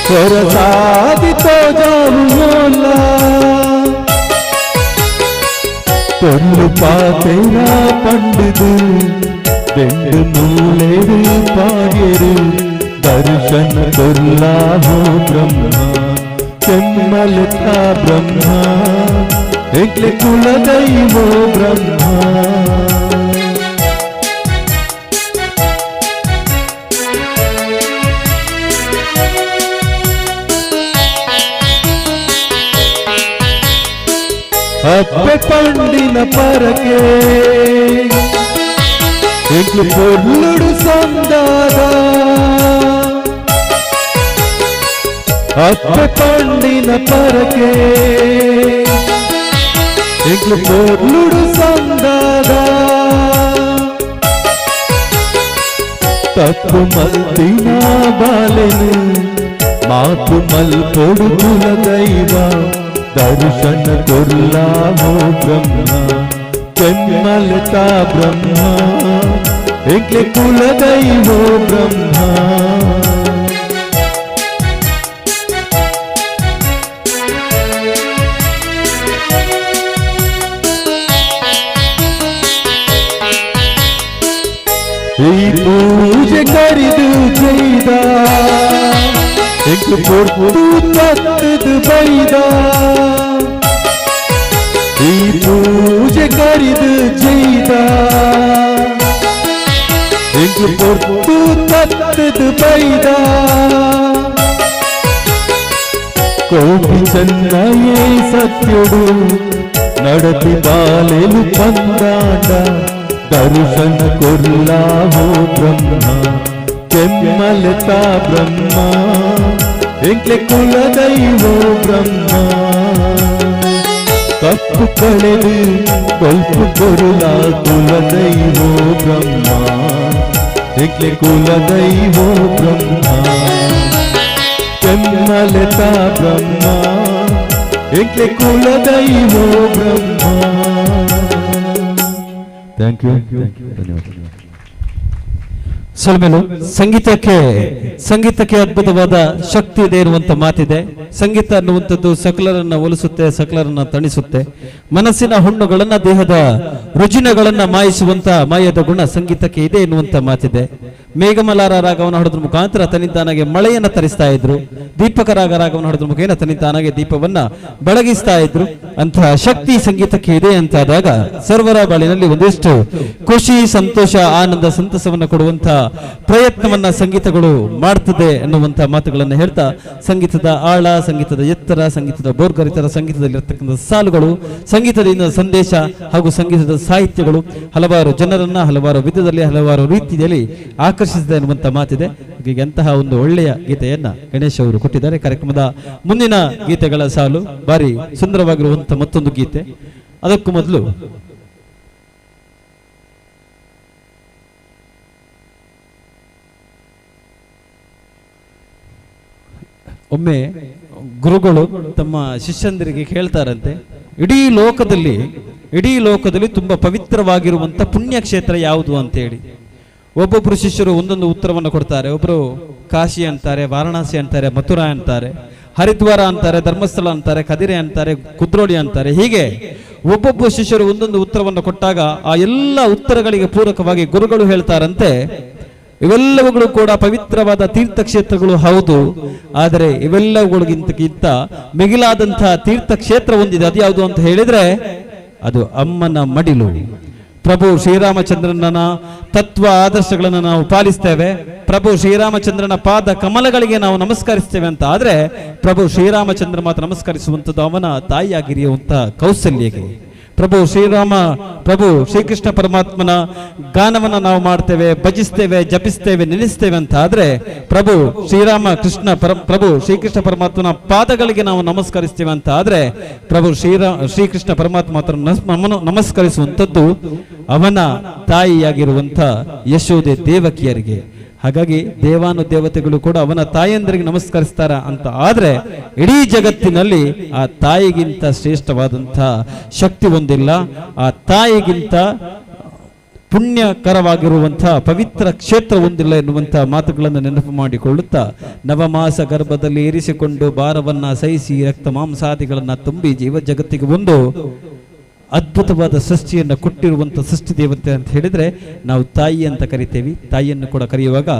ಹೊರಸಾದಿ ತೋಜಾವು ಮೋಲ ಕೊಲ್ಲು ಪಾತೆರ ಪಂಡಿದು ಬೆಂಡು ಮೂಲೆರು ಪಾಡ್ಯರು ದರ್ಶನ ಕೊರ್ಲಾಹೋ ಬ್ರಹ್ಮ ಕೆಮ್ಮಲಿತ ಬ್ರಹ್ಮ ಎಂಕ್ಲೆ ಕುಲದೈವೋ ಬ್ರಹ್ಮ. ಅಪ್ಪೆ ಪಂಡಿನ ಪರಕೆ ಎಂಕ್ಲು ಪೊರ್ಲುಡು ಸಂದಾದ ಅಪ್ಪೆ ಪಂಡಿನ ಪರಕೆ ಎಂಕ್ಲು ಪೊರ್ಲುಡು ಸಂದಾದ ತಪ್ಪು ಮಲ್ತಿನ ಬಾಲೆನು ಮಾಪು ಮಲ್ಪೊಡು ಕುಲದೈವ ದರ್ಶನ ಕೊರ್ಲಾಹೋ ಬ್ರಹ್ಮ ಕೆಮ್ಮಲಿತ ಬ್ರಹ್ಮ ಎಂಕ್ಲೆ ಕುಲದೈವೋ ಬ್ರಹ್ಮ. ಈ ಪೂಜೆ ಕರಿದು ಜೈದ ಎಂಕ್ಲು ಪೊರ್ತು ತತ್ತದು ಬೈದ ಈ ಪೂಜೆ ಕರಿದು ಜೈದ ಎಂಕ್ಲು ಪೊರ್ತು ತತ್ತದು ಬೈದ ಕೋಪಿ ಚೆನ್ನಯೇ ಸತ್ಯುಡು ನಡತಿ ಬಾಲೆಲು ಪಂದಾಂಡ ದರ್ಶನ ಕೊರ್ಲಾಹೋ ಬ್ರಹ್ಮ ಕೆಮ್ಮಲಿತ ಬ್ರಹ್ಮ ಎಂಕ್ಲೆ ಕುಲದೈವೋ ಬ್ರಹ್ಮ. ತಪ್ಪು ಕಳೆದು ಕೊಲ್ಪು ಕೊರುಲ ಕುಲದೈವೋ ಬ್ರಹ್ಮ ಎಂಕ್ಲೆ ಕುಲದೈವೋ ಬ್ರಹ್ಮ ಕೆಮ್ಮಲಿತ ಬ್ರಹ್ಮ ಎಂಕ್ಲೆ ಕುಲದೈವೋ ಬ್ರಹ್ಮ. Thank you, ಧನ್ಯವಾದ. ಸೊಲ್ಮೆಲು ಸಂಗೀತಕ್ಕೆ ಅದ್ಭುತವಾದ ಶಕ್ತಿ ಇದೆ ಇರುವಂತ ಮಾತಿದೆ. ಸಂಗೀತ ಅನ್ನುವಂಥದ್ದು ಸಕಲರನ್ನ ಒಲಿಸುತ್ತೆ, ಸಕಲರನ್ನ ತಣಿಸುತ್ತೆ, ಮನಸ್ಸಿನ ಹುಣ್ಣುಗಳನ್ನ ದೇಹದ ರುಜಿನಗಳನ್ನ ಮಾಯಿಸುವಂತ ಮಾಯದ ಗುಣ ಸಂಗೀತಕ್ಕೆ ಇದೆ ಎನ್ನುವಂತ ಮಾತಿದೆ. ಮೇಘಮಲಾರ ರಾಗವನ್ನು ಹೊಡೆದ್ರ ಮುಖಾಂತರ ತನ್ನಿಂತಾನಾಗೆ ಮಳೆಯನ್ನ ತರಿಸ್ತಾ ಇದ್ರು. ದೀಪಕ ರಾಗ ರಾಗವನ್ನು ಹೊಡೆದ್ರ ಮುಖೇನ ತನ್ನಿಂತಾನಾಗೆ ದೀಪವನ್ನ ಬೆಳಗಿಸ್ತಾ ಇದ್ರು. ಅಂತಹ ಶಕ್ತಿ ಸಂಗೀತಕ್ಕೆ ಇದೆ ಅಂತಾದಾಗ ಸರ್ವರ ಬಾಳಿನಲ್ಲಿ ಒಂದಿಷ್ಟು ಖುಷಿ, ಸಂತೋಷ, ಆನಂದ, ಸಂತಸವನ್ನು ಕೊಡುವಂತಹ ಪ್ರಯತ್ನವನ್ನ ಸಂಗೀತಗಳು ಮಾಡ್ತದೆ ಅನ್ನುವಂತಹ ಮಾತುಗಳನ್ನು ಹೇಳ್ತಾ ಸಂಗೀತದ ಆಳ, ಸಂಗೀತದ ಎತ್ತರ, ಸಂಗೀತದ ಬೋರ್ಗರಿತರ, ಸಂಗೀತದಲ್ಲಿರ್ತಕ್ಕಂಥ ಸಾಲುಗಳು, ಸಂಗೀತದಿಂದ ಸಂದೇಶ ಹಾಗೂ ಸಂಗೀತದ ಸಾಹಿತ್ಯಗಳು ಹಲವಾರು ಜನರನ್ನ ಹಲವಾರು ವಿಧದಲ್ಲಿ ಹಲವಾರು ರೀತಿಯಲ್ಲಿ ಆಕರ್ಷಿಸಿದೆ ಅನ್ನುವಂಥ ಮಾತಿದೆ. ಹೀಗೆ ಅಂತಹ ಒಂದು ಒಳ್ಳೆಯ ಗೀತೆಯನ್ನ ಗಣೇಶ್ ಅವರು ಕೊಟ್ಟಿದ್ದಾರೆ. ಕಾರ್ಯಕ್ರಮದ ಮುಂದಿನ ಗೀತೆಗಳ ಸಾಲು ಬಾರಿ ಸುಂದರವಾಗಿರುವಂತಹ ಮತ್ತೊಂದು ಗೀತೆ. ಅದಕ್ಕೂ ಮೊದಲು ಒಮ್ಮೆ ಗುರುಗಳು ತಮ್ಮ ಶಿಷ್ಯಂದರಿಗೆ ಕೇಳ್ತಾರಂತೆ, ಇಡೀ ಲೋಕದಲ್ಲಿ ತುಂಬಾ ಪವಿತ್ರವಾಗಿರುವಂಥ ಪುಣ್ಯಕ್ಷೇತ್ರ ಯಾವುದು ಅಂತೇಳಿ. ಒಬ್ಬೊಬ್ಬರು ಶಿಷ್ಯರು ಒಂದೊಂದು ಉತ್ತರವನ್ನು ಕೊಡ್ತಾರೆ. ಒಬ್ಬರು ಕಾಶಿ ಅಂತಾರೆ, ವಾರಣಾಸಿ ಅಂತಾರೆ, ಮಥುರಾ ಅಂತಾರೆ, ಹರಿದ್ವಾರ ಅಂತಾರೆ, ಧರ್ಮಸ್ಥಳ ಅಂತಾರೆ, ಕದಿರೆ ಅಂತಾರೆ, ಕುದ್ರೋಳಿ ಅಂತಾರೆ. ಹೀಗೆ ಒಬ್ಬೊಬ್ಬ ಶಿಷ್ಯರು ಒಂದೊಂದು ಉತ್ತರವನ್ನು ಕೊಟ್ಟಾಗ ಆ ಎಲ್ಲ ಉತ್ತರಗಳಿಗೆ ಪೂರಕವಾಗಿ ಗುರುಗಳು ಹೇಳ್ತಾರಂತೆ, ಇವೆಲ್ಲವುಗಳು ಕೂಡ ಪವಿತ್ರವಾದ ತೀರ್ಥಕ್ಷೇತ್ರಗಳು ಹೌದು, ಆದರೆ ಇವೆಲ್ಲವುಗಳಿಗಿಂತ ಮಿಗಿಲಾದಂತಹ ತೀರ್ಥಕ್ಷೇತ್ರ ಒಂದಿದೆ. ಅದು ಯಾವುದು ಅಂತ ಹೇಳಿದ್ರೆ ಅದು ಅಮ್ಮನ ಮಡಿಲು. ಪ್ರಭು ಶ್ರೀರಾಮಚಂದ್ರನ ತತ್ವ ಆದರ್ಶಗಳನ್ನು ನಾವು ಪಾಲಿಸ್ತೇವೆ, ಪ್ರಭು ಶ್ರೀರಾಮಚಂದ್ರನ ಪಾದ ಕಮಲಗಳಿಗೆ ನಾವು ನಮಸ್ಕರಿಸ್ತೇವೆ ಅಂತ. ಆದರೆ ಪ್ರಭು ಶ್ರೀರಾಮಚಂದ್ರ ಮಾತ್ರ ನಮಸ್ಕರಿಸುವಂಥದ್ದು ಅವನ ತಾಯಿಯಾಗಿರುವಂತಹ ಕೌಸಲ್ಯಗೆ. ಪ್ರಭು ಶ್ರೀರಾಮ, ಪ್ರಭು ಶ್ರೀಕೃಷ್ಣ ಪರಮಾತ್ಮನ ಗಾನವನ್ನು ನಾವು ಮಾಡ್ತೇವೆ, ಭಜಿಸ್ತೇವೆ, ಜಪಿಸ್ತೇವೆ, ನೆನೆಸ್ತೇವೆ ಅಂತ. ಆದರೆ ಪ್ರಭು ಶ್ರೀರಾಮ ಕೃಷ್ಣ ಪ್ರಭು ಶ್ರೀಕೃಷ್ಣ ಪರಮಾತ್ಮನ ಪಾದಗಳಿಗೆ ನಾವು ನಮಸ್ಕರಿಸ್ತೇವೆ ಅಂತ. ಆದರೆ ಪ್ರಭು ಶ್ರೀಕೃಷ್ಣ ಪರಮಾತ್ಮ ಮಾತ್ರ ನಮಸ್ಕರಿಸುವಂಥದ್ದು ಅವನ ತಾಯಿಯಾಗಿರುವಂಥ ಯಶೋದೆ ದೇವಕಿಯರಿಗೆ. ಹಾಗಾಗಿ ದೇವಾನು ದೇವತೆಗಳು ಕೂಡ ಅವನ ತಾಯಂದರಿಗೆ ನಮಸ್ಕರಿಸ್ತಾರ ಅಂತ. ಆದರೆ ಇಡೀ ಜಗತ್ತಿನಲ್ಲಿ ಆ ತಾಯಿಗಿಂತ ಶ್ರೇಷ್ಠವಾದಂಥ ಶಕ್ತಿ ಒಂದಿಲ್ಲ, ಆ ತಾಯಿಗಿಂತ ಪುಣ್ಯಕರವಾಗಿರುವಂಥ ಪವಿತ್ರ ಕ್ಷೇತ್ರ ಒಂದಿಲ್ಲ ಎನ್ನುವಂಥ ಮಾತುಗಳನ್ನು ನೆನಪು ಮಾಡಿಕೊಳ್ಳುತ್ತಾ, ನವಮಾಸ ಗರ್ಭದಲ್ಲಿ ಇರಿಸಿಕೊಂಡು ಭಾರವನ್ನು ಸಹಿಸಿ ರಕ್ತ ಮಾಂಸಾದಿಗಳನ್ನು ತುಂಬಿ ಜೀವ ಜಗತ್ತಿಗೆ ಒಂದು ಅದ್ಭುತವಾದ ಸೃಷ್ಟಿಯನ್ನು ಕೊಟ್ಟಿರುವಂಥ ಸೃಷ್ಟಿ ದೇವತೆ ಅಂತ ಹೇಳಿದರೆ ನಾವು ತಾಯಿ ಅಂತ ಕರಿತೇವೆ. ತಾಯಿಯನ್ನು ಕೂಡ ಕರೆಯುವಾಗ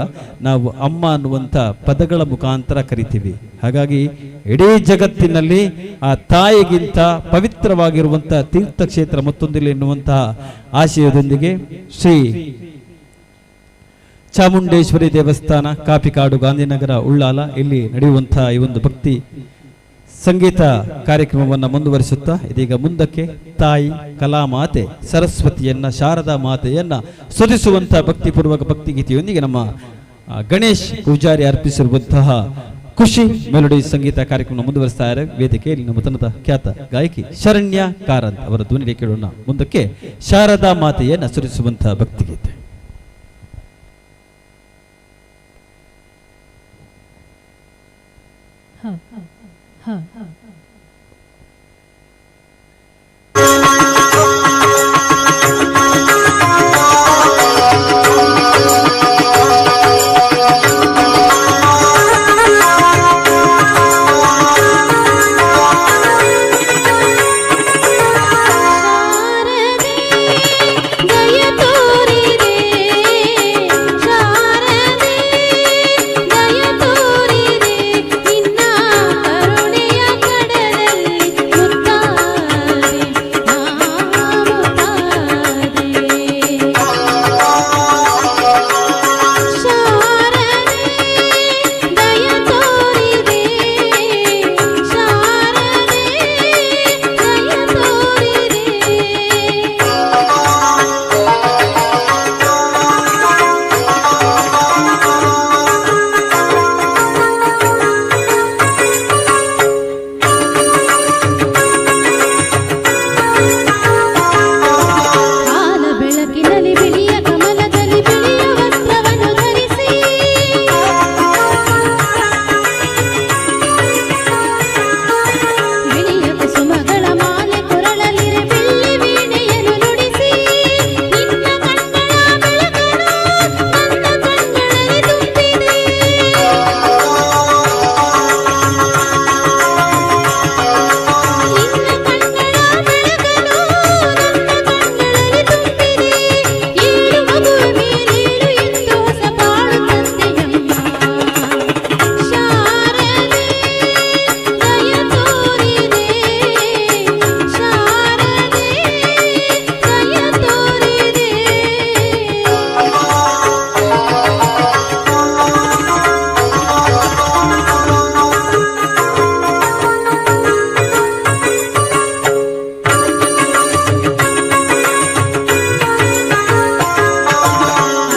ನಾವು ಅಮ್ಮ ಅನ್ನುವಂಥ ಪದಗಳ ಮುಖಾಂತರ ಕರಿತೀವಿ. ಹಾಗಾಗಿ ಇಡೀ ಜಗತ್ತಿನಲ್ಲಿ ಆ ತಾಯಿಗಿಂತ ಪವಿತ್ರವಾಗಿರುವಂಥ ತೀರ್ಥಕ್ಷೇತ್ರ ಮತ್ತೊಂದಿಲ್ಲ ಎನ್ನುವಂತಹ ಆಶಯದೊಂದಿಗೆ ಶ್ರೀ ಚಾಮುಂಡೇಶ್ವರಿ ದೇವಸ್ಥಾನ, ಕಾಪಿಕಾಡು, ಗಾಂಧಿನಗರ, ಉಳ್ಳಾಲ ಇಲ್ಲಿ ನಡೆಯುವಂತಹ ಈ ಒಂದು ಭಕ್ತಿ ಸಂಗೀತ ಕಾರ್ಯಕ್ರಮವನ್ನು ಮುಂದುವರಿಸುತ್ತಾ ಇದೀಗ ಮುಂದಕ್ಕೆ ತಾಯಿ ಕಲಾಮಾತೆ ಸರಸ್ವತಿಯನ್ನ, ಶಾರದಾ ಮಾತೆಯನ್ನ ಸ್ತುತಿಸುವಂತಹ ಭಕ್ತಿಪೂರ್ವಕ ಭಕ್ತಿಗೀತೆಯೊಂದಿಗೆ ನಮ್ಮ ಗಣೇಶ್ ಪೂಜಾರಿ ಅರ್ಪಿಸಿರುವಂತಹ ಖುಷಿ ಮೆಲೋಡಿ ಸಂಗೀತ ಕಾರ್ಯಕ್ರಮ ಮುಂದುವರಿಸ್ತಾ ಇದ್ದಾರೆ. ವೇದಿಕೆಯಲ್ಲಿ ನಮ್ಮ ತಂಡದ ಖ್ಯಾತ ಗಾಯಕಿ ಶರಣ್ಯ ಕಾರಂತ್ ಅವರ ಧ್ವನಿಗೆ ಕೇಳೋಣ ಮುಂದಕ್ಕೆ ಶಾರದಾ ಮಾತೆಯನ್ನ ಸ್ತುತಿಸುವಂತಹ ಭಕ್ತಿಗೀತೆ.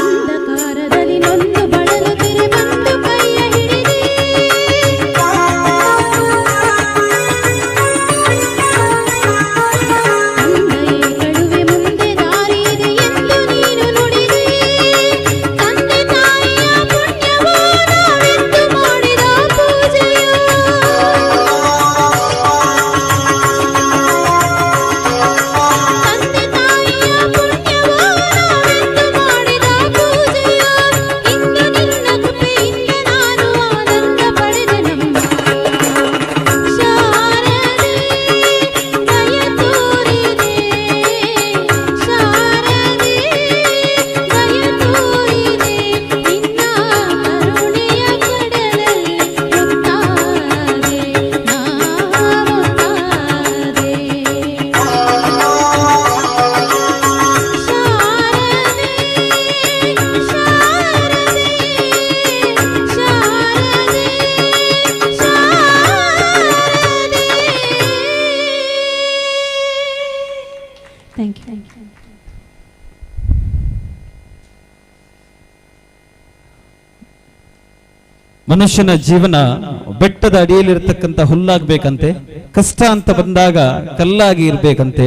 ಅಂಧಕಾರದಲ್ಲಿ ನೊಂದು ಬಳಲುತ್ತಿರೆ. ಮನುಷ್ಯನ ಜೀವನ ಬೆಟ್ಟದ ಅಡಿಯಲ್ಲಿರ್ತಕ್ಕಂಥ ಹುಲ್ಲಾಗಬೇಕಂತೆ, ಕಷ್ಟ ಅಂತ ಬಂದಾಗ ಕಲ್ಲಾಗಿ ಇರಬೇಕಂತೆ,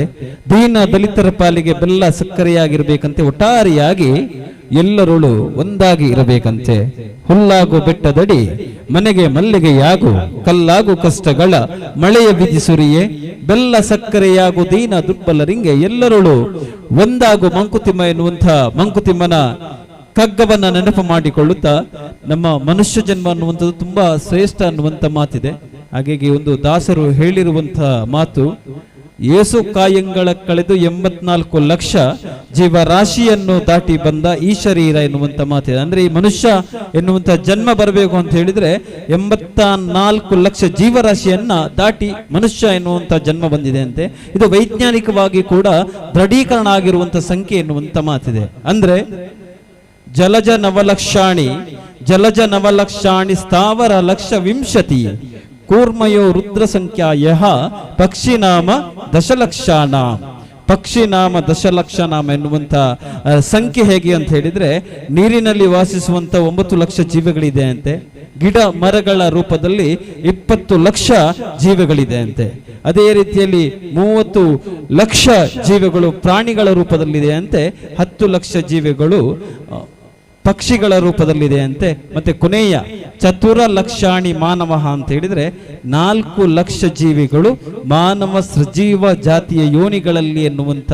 ದೀನ ದಲಿತರ ಪಾಲಿಗೆ ಬೆಲ್ಲ ಸಕ್ಕರೆಯಾಗಿರ್ಬೇಕಂತೆ, ಒಟ್ಟಾರೆಯಾಗಿ ಎಲ್ಲರೊಳು ಒಂದಾಗಿ ಇರಬೇಕಂತೆ. ಹುಲ್ಲಾಗು ಬೆಟ್ಟದಡಿ ಮನೆಗೆ ಮಲ್ಲಿಗೆಯಾಗು, ಕಲ್ಲಾಗು ಕಷ್ಟಗಳ ಮಳೆಯ ವಿಧಿ ಸುರಿಯೇ, ಬೆಲ್ಲ ಸಕ್ಕರೆಯಾಗು ದೀನ ದುರ್ಬಲರಿಂಗೆ ಎಲ್ಲರೊಳು ಒಂದಾಗು ಮಂಕುತಿಮ್ಮ ಎನ್ನುವಂಥ ಮಂಕುತಿಮ್ಮನ ಕಗ್ಗವನ್ನ ನೆನಪು ಮಾಡಿಕೊಳ್ಳುತ್ತಾ ನಮ್ಮ ಮನುಷ್ಯ ಜನ್ಮ ಅನ್ನುವಂಥದ್ದು ತುಂಬಾ ಶ್ರೇಷ್ಠ ಅನ್ನುವಂಥ ಮಾತಿದೆ. ಹಾಗಾಗಿ ಒಂದು ದಾಸರು ಹೇಳಿರುವಂತಹ ಮಾತು, ಏಸು ಕಾಯಂಗಳ ಕಳೆದು 84 ಲಕ್ಷ ಜೀವರಾಶಿಯನ್ನು ದಾಟಿ ಬಂದ ಈ ಶರೀರ ಎನ್ನುವಂಥ ಮಾತಿದೆ. ಅಂದ್ರೆ ಈ ಮನುಷ್ಯ ಎನ್ನುವಂಥ ಜನ್ಮ ಬರಬೇಕು ಅಂತ ಹೇಳಿದ್ರೆ 84 ಲಕ್ಷ ಜೀವರಾಶಿಯನ್ನ ದಾಟಿ ಮನುಷ್ಯ ಎನ್ನುವಂಥ ಜನ್ಮ ಬಂದಿದೆ ಅಂತೆ. ಇದು ವೈಜ್ಞಾನಿಕವಾಗಿ ಕೂಡ ದೃಢೀಕರಣ ಆಗಿರುವಂಥ ಸಂಖ್ಯೆ ಎನ್ನುವಂಥ ಮಾತಿದೆ. ಅಂದ್ರೆ ಜಲಜ ನವಲಕ್ಷಾಣಿ ಜಲಜ ನವಲಕ್ಷಾಣಿ ಸ್ಥಾವರ ಲಕ್ಷ ವಿಂಶತಿ ಕೂರ್ಮಯೋ ರುದ್ರ ಸಂಖ್ಯಾ ಯಹ ಪಕ್ಷಿನಾಮ ದಶಲಕ್ಷಾನಾಮ ಪಕ್ಷಿನಾಮ ದಶಲಕ್ಷನಾಮ ಎನ್ನುವಂಥ ಸಂಖ್ಯೆ ಹೇಗೆ ಅಂತ ಹೇಳಿದ್ರೆ, ನೀರಿನಲ್ಲಿ ವಾಸಿಸುವಂತ 9 ಲಕ್ಷ ಜೀವಿಗಳಿದೆ ಅಂತೆ, ಗಿಡ ಮರಗಳ ರೂಪದಲ್ಲಿ 20 ಲಕ್ಷ ಜೀವಿಗಳಿದೆ ಅಂತೆ, ಅದೇ ರೀತಿಯಲ್ಲಿ 30 ಲಕ್ಷ ಜೀವಿಗಳು ಪ್ರಾಣಿಗಳ ರೂಪದಲ್ಲಿದೆ ಅಂತೆ, 10 ಲಕ್ಷ ಜೀವಿಗಳು ಪಕ್ಷಿಗಳ ರೂಪದಲ್ಲಿದೆ ಅಂತೆ, ಮತ್ತೆ ಕೊನೆಯ ಚತುರ ಲಕ್ಷಾಣಿ ಮಾನವ ಅಂತ ಹೇಳಿದ್ರೆ 4 ಲಕ್ಷ ಜೀವಿಗಳು ಮಾನವ ಸಜೀವ ಜಾತಿಯ ಯೋನಿಗಳಲ್ಲಿ ಎನ್ನುವಂಥ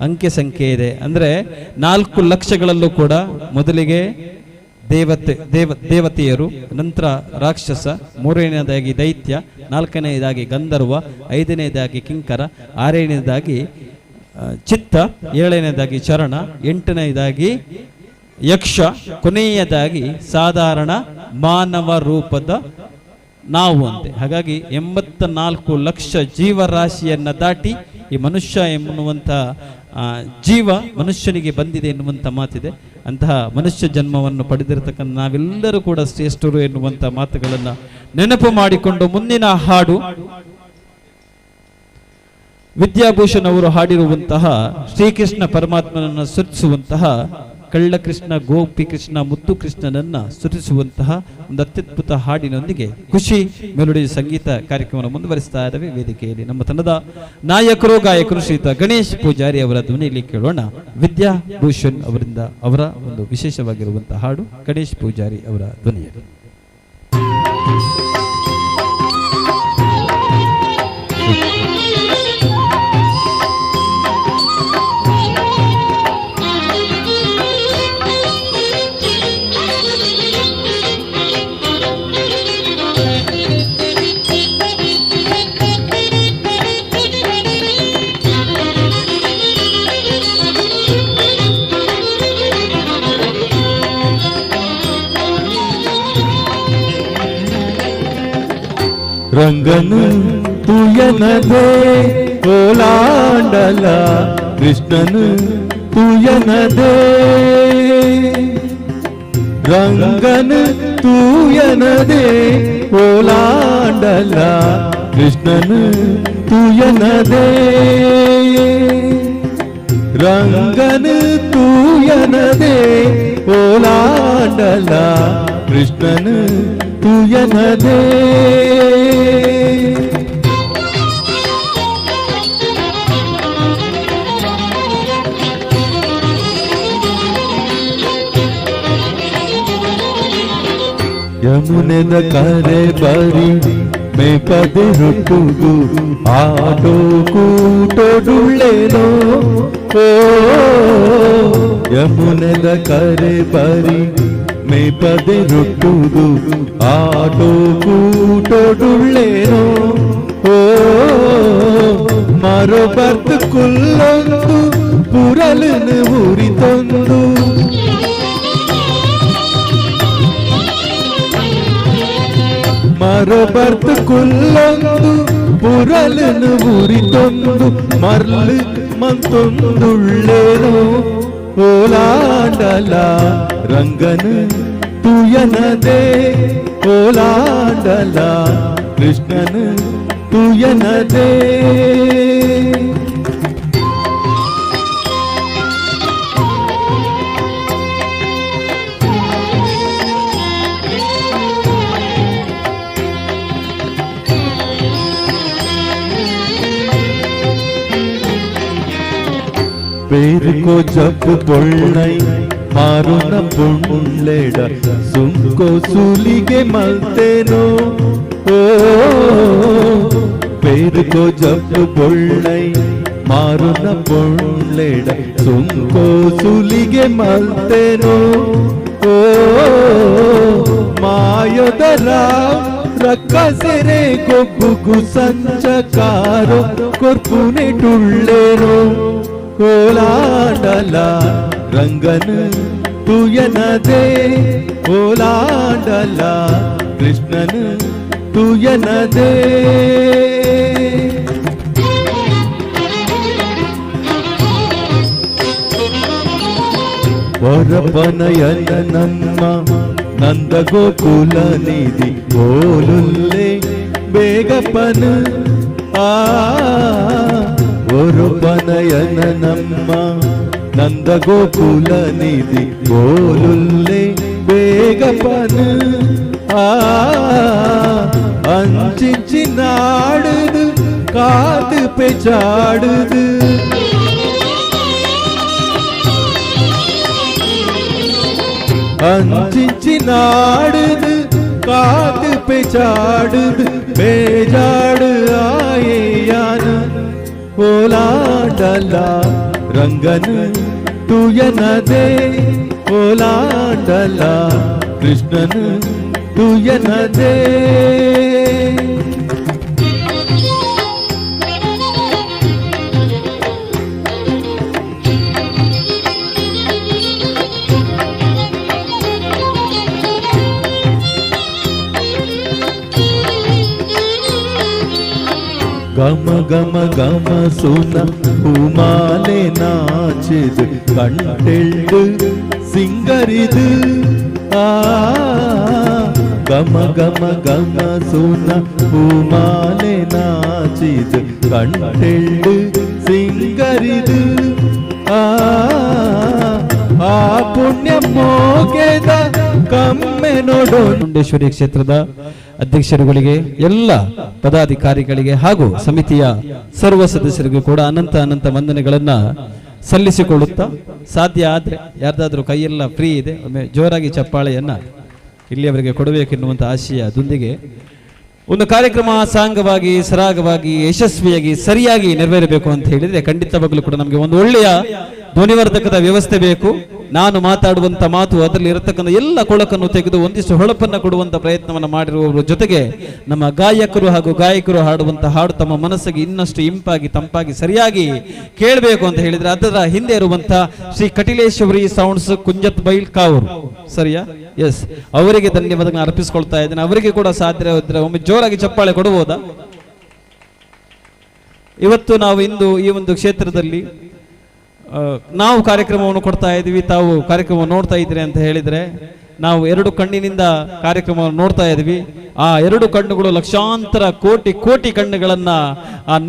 ಅಂಕೆ ಸಂಖ್ಯೆ ಇದೆ. ಅಂದ್ರೆ 4 ಲಕ್ಷಗಳಲ್ಲೂ ಕೂಡ ಮೊದಲಿಗೆ ದೇವತೆಯರು, ನಂತರ ರಾಕ್ಷಸ, ಮೂರನೇದಾಗಿ ದೈತ್ಯ, ನಾಲ್ಕನೆಯದಾಗಿ ಗಂಧರ್ವ, ಐದನೆಯದಾಗಿ ಕಿಂಕರ, ಆರನೇದಾಗಿ ಚಿತ್ತ, ಏಳನೇದಾಗಿ ಚರಣ, ಎಂಟನೆಯದಾಗಿ ಯಕ್ಷ, ಕೊನೆಯದಾಗಿ ಸಾಧಾರಣ ಮಾನವ ರೂಪದ ನಾವು ಅಂತೆ. ಹಾಗಾಗಿ 84 ಲಕ್ಷ ಜೀವರಾಶಿಯನ್ನ ದಾಟಿ ಈ ಮನುಷ್ಯ ಎನ್ನುವಂಥ ಜೀವ ಮನುಷ್ಯನಿಗೆ ಬಂದಿದೆ ಎನ್ನುವಂಥ ಮಾತಿದೆ. ಅಂತಹ ಮನುಷ್ಯ ಜನ್ಮವನ್ನು ಪಡೆದಿರತಕ್ಕಂಥ ನಾವೆಲ್ಲರೂ ಕೂಡ ಶ್ರೇಷ್ಠರು ಎನ್ನುವಂಥ ಮಾತುಗಳನ್ನು ನೆನಪು ಮಾಡಿಕೊಂಡು ಮುಂದಿನ ಹಾಡು ವಿದ್ಯಾಭೂಷಣ್ ಅವರು ಹಾಡಿರುವಂತಹ ಶ್ರೀಕೃಷ್ಣ ಪರಮಾತ್ಮನನ್ನು ಸ್ತುತಿಸುವಂತಹ ಕಳ್ಳಕೃಷ್ಣ ಗೋಪಿಕೃಷ್ಣ ಮುದ್ದು ಕೃಷ್ಣನನ್ನ ಸ್ತುತಿಸುವಂತಹ ಒಂದು ಅತ್ಯದ್ಭುತ ಹಾಡಿನೊಂದಿಗೆ ಖುಷಿ ಮೆಲೋಡಿ ಸಂಗೀತ ಕಾರ್ಯಕ್ರಮವನ್ನು ಮುಂದುವರಿಸ್ತಾ ಇದ್ದಾವೆ. ವೇದಿಕೆಯಲ್ಲಿ ನಮ್ಮ ತಂಡದ ನಾಯಕರು ಗಾಯಕರು ಶ್ರೀಯುತ ಗಣೇಶ್ ಪೂಜಾರಿ ಅವರ ಧ್ವನಿಯಲ್ಲಿ ಕೇಳೋಣ ವಿದ್ಯಾಭೂಷಣ್ ಅವರಿಂದ ಅವರ ಒಂದು ವಿಶೇಷವಾಗಿರುವಂತಹ ಹಾಡು ಗಣೇಶ್ ಪೂಜಾರಿ ಅವರ ಧ್ವನಿಯಲ್ಲಿ. ರಂಗನು ತುಯನದೇ ಕೋಲಾಂಡಲ ಕೃಷ್ಣನು ತುಯನದೇ ರಂಗನು ತೂಯನದೇ ಕೋಲಾಂಡಲ ಕೃಷ್ಣನು ತುಯನದೇ ರಂಗನು ತೂಯನದೇ ಕೋಲಾಂಡಲ ಕೃಷ್ಣನು ತುಯನದೇ. ಯಮುನೆದ ಕರೆ ಬರಿ ಮೇಪದೆ ರುಟ್ಟುಗು ಆಟೋ ಕೂಟೋಡುಳ್ಳೇನೋ ಓ ಯಮುನೆದ ಕರೆ ಬರಿ ಮೇಪದೆ ರುಟ್ಟುಗು ಆಟೋ ಕೂಟೋಡುಳ್ಳೇನೋ ಓ ಮರೋ ಬರ್ತು ಕುಲ್ಲೊಂದು ಪುರಲನು ಉರಿತೊಂದು ಮರೋ ಬರ್ತು ಕುಲ್ಲೊಂದು ಪುರಲನು ಉರಿತೊಂದು ಮರ್ಲು ಮಂತೊಂದುಳ್ಳೇನೋ ಓಲಾಂಡಲ ರಂಗನು ತುಯನದೇ ಓಲಾಂಡಲ ಕೃಷ್ಣನು ತುಯನದೇ. ಪೇರುಕೋ ಜಪ್ಪು ಪೊಳ್ಳೈ ಮಾರುನ ಪುಳ್ಳೆಡ ಸುಂಕೋ ಸುಲಿಗೆ ಮಲ್ತೇನೋ ಓ ಪೇರುಕೋ ಜಪ್ಪು ಪೊಳ್ಳೈ ಮಾರುನ ಪೊಳ್ಳೆಡ ಸುಂಕೋ ಸುಲಿಗೆ ಮಲ್ತೇನೋ ಓ ಮಾಯದರ ರಕ್ಕಸೆರೆ ಗೊಬ್ಬುಗು ಸಂಚಕಾರೋ ಕೊರ್ಪುನೆ ಟುಳ್ಳೇರೋ ಕೋಲಾಡಲ ರಂಗನ ತುಯನದೇ ಕೋಲಾಡಲ ಕೃಷ್ಣನ ತುಯನದೇ. ವರಪನಯನ ನಮ್ಮ ನಂದ ಗೋಕುಲ ನಿಧಿ ಓಲುಲ್ಲೆ ಬೇಗಪ್ಪನ ಆ ಒರುಪನಯನ ನಮ್ಮ ನಂದ ಗೋಕುಲ ನಿಧಿ ಓಲುಲ್ಲೆ ಬೇಗಪ್ಪನ ಆ ಅಂಚಿಂಚಿ ನಾಡುದು ಕಾದು ಪೆಚಾಡುದು ಅಂಚಿಂಚಿ ನಾಡುದು ಕಾದು ಪೆಚಾಡುದು ಬೇಜಾಡು ಆಯೇಯಾನ ಓಲಾಡಲ ರಂಗನ ತುಯನದೇ ಓಲಾಡಲ ಕೃಷ್ಣನ ತುಯನದೇ. ಗಮ ಗಮ ಗಮ ಸುನ ಹೂಮಾಲೆ ನಾಚಿದು ಕಂಟೆಳ್ಳು ಸಿಂಗರಿದು ಆ ಗಮ ಗಮ ಗಮ ಸುನ ಹೂಮಾಲೆ ನಾಚಿದು ಕಂಟೆಳ್ಳು ಸಿಂಗರಿದು ಆ ಆ ಪುಣ್ಯ ಮೋಗೆದ ಕಮ್ಮೆ ನೋಡೋ. ಮುಂಡೇಶ್ವರಿ ಕ್ಷೇತ್ರದ ಅಧ್ಯಕ್ಷರುಗಳಿಗೆ, ಎಲ್ಲ ಪದಾಧಿಕಾರಿಗಳಿಗೆ ಹಾಗೂ ಸಮಿತಿಯ ಸರ್ವ ಸದಸ್ಯರಿಗೂ ಕೂಡ ಅನಂತ ಅನಂತ ವಂದನೆಗಳನ್ನ ಸಲ್ಲಿಸಿಕೊಳ್ಳುತ್ತಾ, ಸಾಧ್ಯ ಆದರೆ ಯಾರ್ದಾದ್ರೂ ಕೈಯೆಲ್ಲ ಫ್ರೀ ಇದೆ ಒಮ್ಮೆ ಜೋರಾಗಿ ಚಪ್ಪಾಳೆಯನ್ನ ಇಲ್ಲಿಯವರೆಗೆ ಕೊಡಬೇಕೆನ್ನುವಂಥ ಆಶಯದೊಂದಿಗೆ ಒಂದು ಕಾರ್ಯಕ್ರಮ ಸಾಂಗವಾಗಿ, ಸರಾಗವಾಗಿ, ಯಶಸ್ವಿಯಾಗಿ, ಸರಿಯಾಗಿ ನೆರವೇರಬೇಕು ಅಂತ ಹೇಳಿದ್ರೆ ಖಂಡಿತವಾಗಲೂ ಕೂಡ ನಮಗೆ ಒಂದು ಒಳ್ಳೆಯ ಧ್ವನಿವರ್ಧಕದ ವ್ಯವಸ್ಥೆ ಬೇಕು. ನಾನು ಮಾತಾಡುವಂಥ ಮಾತು ಅದರಲ್ಲಿ ಇರತಕ್ಕಂಥ ಎಲ್ಲ ಕೊಳಕನ್ನು ತೆಗೆದು ಒಂದಿಷ್ಟು ಹೊಳಪನ್ನು ಕೊಡುವಂಥ ಪ್ರಯತ್ನವನ್ನು ಮಾಡಿರುವವರ ಜೊತೆಗೆ ನಮ್ಮ ಗಾಯಕರು ಹಾಗೂ ಗಾಯಕರು ಹಾಡುವಂಥ ಹಾಡು ತಮ್ಮ ಮನಸ್ಸಿಗೆ ಇನ್ನಷ್ಟು ಇಂಪಾಗಿ, ತಂಪಾಗಿ, ಸರಿಯಾಗಿ ಕೇಳಬೇಕು ಅಂತ ಹೇಳಿದ್ರೆ ಅದರ ಹಿಂದೆ ಇರುವಂಥ ಶ್ರೀ ಕಟಿಲೇಶ್ವರಿ ಸೌಂಡ್ಸ್, ಕುಂಜತ್ ಬೈಲ್, ಕಾವೂರು, ಸರಿಯಾ? ಎಸ್, ಅವರಿಗೆ ಧನ್ಯವಾದಗಳನ್ನು ಅರ್ಪಿಸಿಕೊಳ್ತಾ ಇದ್ದೇನೆ. ಅವರಿಗೆ ಕೂಡ ಸಾಧ್ಯ ಇದ್ರೆ ಒಮ್ಮೆ ಜೋರಾಗಿ ಚಪ್ಪಾಳೆ ಕೊಡಬಹುದಾ? ಇವತ್ತು ನಾವು ಇಂದು ಈ ಒಂದು ಕ್ಷೇತ್ರದಲ್ಲಿ ನಾವು ಕಾರ್ಯಕ್ರಮವನ್ನು ಕೊಡ್ತಾ ಇದ್ದೀವಿ, ತಾವು ಕಾರ್ಯಕ್ರಮವನ್ನು ನೋಡ್ತಾ ಇದ್ದೀರಿ ಅಂತ ಹೇಳಿದರೆ ನಾವು ಎರಡು ಕಣ್ಣಿನಿಂದ ಕಾರ್ಯಕ್ರಮವನ್ನು ನೋಡ್ತಾ ಇದ್ವಿ. ಆ ಎರಡು ಕಣ್ಣುಗಳು ಲಕ್ಷಾಂತರ ಕೋಟಿ ಕೋಟಿ ಕಣ್ಣುಗಳನ್ನು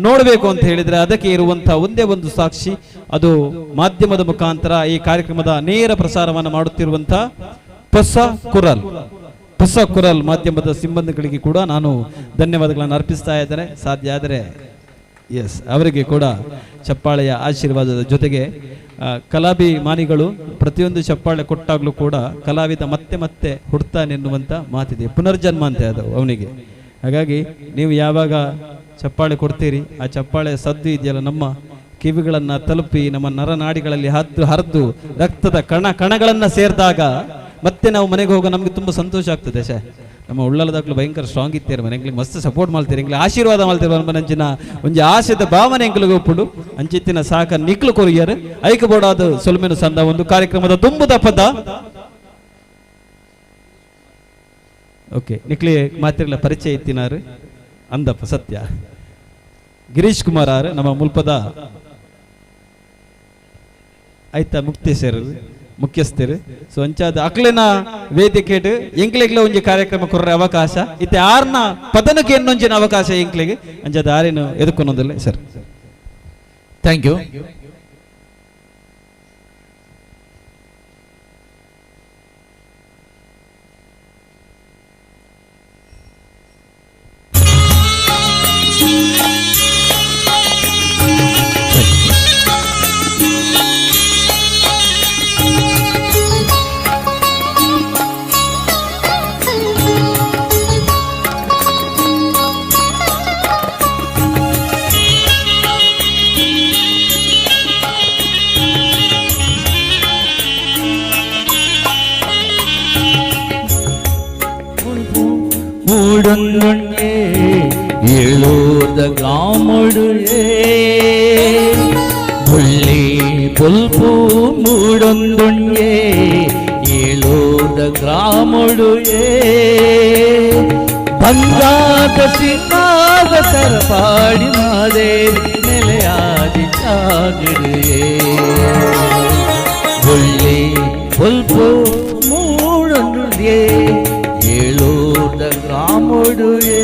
ನೋಡಬೇಕು ಅಂತ ಹೇಳಿದರೆ ಅದಕ್ಕೆ ಇರುವಂಥ ಒಂದೇ ಒಂದು ಸಾಕ್ಷಿ ಅದು ಮಾಧ್ಯಮದ ಮುಖಾಂತರ ಈ ಕಾರ್ಯಕ್ರಮದ ನೇರ ಪ್ರಸಾರವನ್ನು ಮಾಡುತ್ತಿರುವಂಥ ಹೊಸ ಕುರಲ್ ಮಾಧ್ಯಮದ ಸಿಬ್ಬಂದಿಗಳಿಗೆ ಕೂಡ ನಾನು ಧನ್ಯವಾದಗಳನ್ನು ಅರ್ಪಿಸ್ತಾ ಇದ್ದೇನೆ. ಸಾಧ್ಯ ಆದರೆ ಎಸ್ ಅವರಿಗೆ ಕೂಡ ಚಪ್ಪಾಳೆಯ ಆಶೀರ್ವಾದದ ಜೊತೆಗೆ ಕಲಾಭಿಮಾನಿಗಳು ಪ್ರತಿಯೊಂದು ಚಪ್ಪಾಳೆ ಕೊಟ್ಟಾಗಲೂ ಕೂಡ ಕಲಾವಿದ ಮತ್ತೆ ಮತ್ತೆ ಹುಡ್ತಾನೆನ್ನುವಂಥ ಮಾತಿದೆ, ಪುನರ್ಜನ್ಮ ಅಂತ ಅದು ಅವನಿಗೆ. ಹಾಗಾಗಿ ನೀವು ಯಾವಾಗ ಚಪ್ಪಾಳೆ ಕೊಡ್ತೀರಿ ಆ ಚಪ್ಪಾಳೆ ಸದ್ದು ಇದೆಯಲ್ಲ ನಮ್ಮ ಕಿವಿಗಳನ್ನು ತಲುಪಿ ನಮ್ಮ ನರನಾಡಿಗಳಲ್ಲಿ ಹರಿದು ರಕ್ತದ ಕಣ ಕಣಗಳನ್ನು ಸೇರಿದಾಗ ಮತ್ತೆ ನಾವು ಮನೆಗೆ ಹೋಗೋ ನಮಗೆ ತುಂಬ ಸಂತೋಷ ಆಗ್ತದೆ. ಶೇ ನಮ್ಮ ಉಳ್ಳಲದಾಗ್ಲು ಭಯಂಕರ ಸ್ಟ್ರಾಂಗ್ ಇತ್ತೀರ ಮನೆ ಮಸ್ತ್ ಸಪೋರ್ಟ್ ಮಾಡ್ತೀರಿ, ಎಂಗ್ಲಿ ಆಶೀರ್ವಾದ ಮಾಡ್ತೀರ ನಂಚಿನ ಒಂಜಿ ಆಶೆದ ಭಾವನೆ ಎಂಕ್ಲಿಗೆ ಒಪ್ಪುಡು ಅಂಚಿತ್ತಿನ ಸಾಕ ನಿಕ್ಲು ಕೊರಿಯರ್ ಐಕ ಬೋಡಾದ ಸೊಲ್ಮೆನು ಸಂದ ಒಂದು ಕಾರ್ಯಕ್ರಮದ ತುಂಬುದ ಪದ. ಓಕೆ, ನಿಕ್ಲಿ ಮಾತಿರ್ಲ ಪರಿಚಯ ಇತ್ತಿನಾರು ಅಂದಪ್ಪ ಸತ್ಯ ಗಿರೀಶ್ ಕುಮಾರ್ ಆರ್ ನಮ್ಮ ಮುಲ್ಪದ ಆಯ್ತಾ ಮುಕ್ತೇಶ್ವರರು ಮುಖ್ಯಸ್ಥರು. ಸೊ ಅಂಚಾದ ಅಕ್ಲೆನ ವೇದಿಕೆಟ್ ಎಂಕ್ಲೆಗ್ಲ ಒಂಜಿ ಕಾರ್ಯಕ್ರಮ ಕೊರ್ರೆ ಅವಕಾಶ ಇತ್ತೆ ಆರ್ನ ಪದನಕ್ಕೆ ಎನ್ನೊಂಜಿನ ಅವಕಾಶ ಎಂಕ್ಲೆಗೆ ಅಂಚಾದ ಆರೇನು ಎದುಕೊನೊಂದಿಲ್ಲ ಸರ್. Thank you. ಮೂಡೊಂದುಂಡೆ ಏಳೂರ್ದ ಗ್ರಾಮಡು ಬುಳ್ಳಿ ಬೊಲ್ಪು ಮೂಡೊಂದುಂಡೆ ಏಳೂರ್ದ ಗ್ರಾಮಡು ಬಂಗಾದ ಸಿಂಗಾದ ಸರಪಾಡಿ ಮಾದೇವಿ ನೆಲೆಯಾದಿ ಜಾಗಡುಯೇ ಬುಳ್ಳಿ ಬೊಲ್ಪು ಮೂಡೊಂದುಂಡೆ ಏಳೂರ್ದ ಗ್ರಾಮಡುಯೇ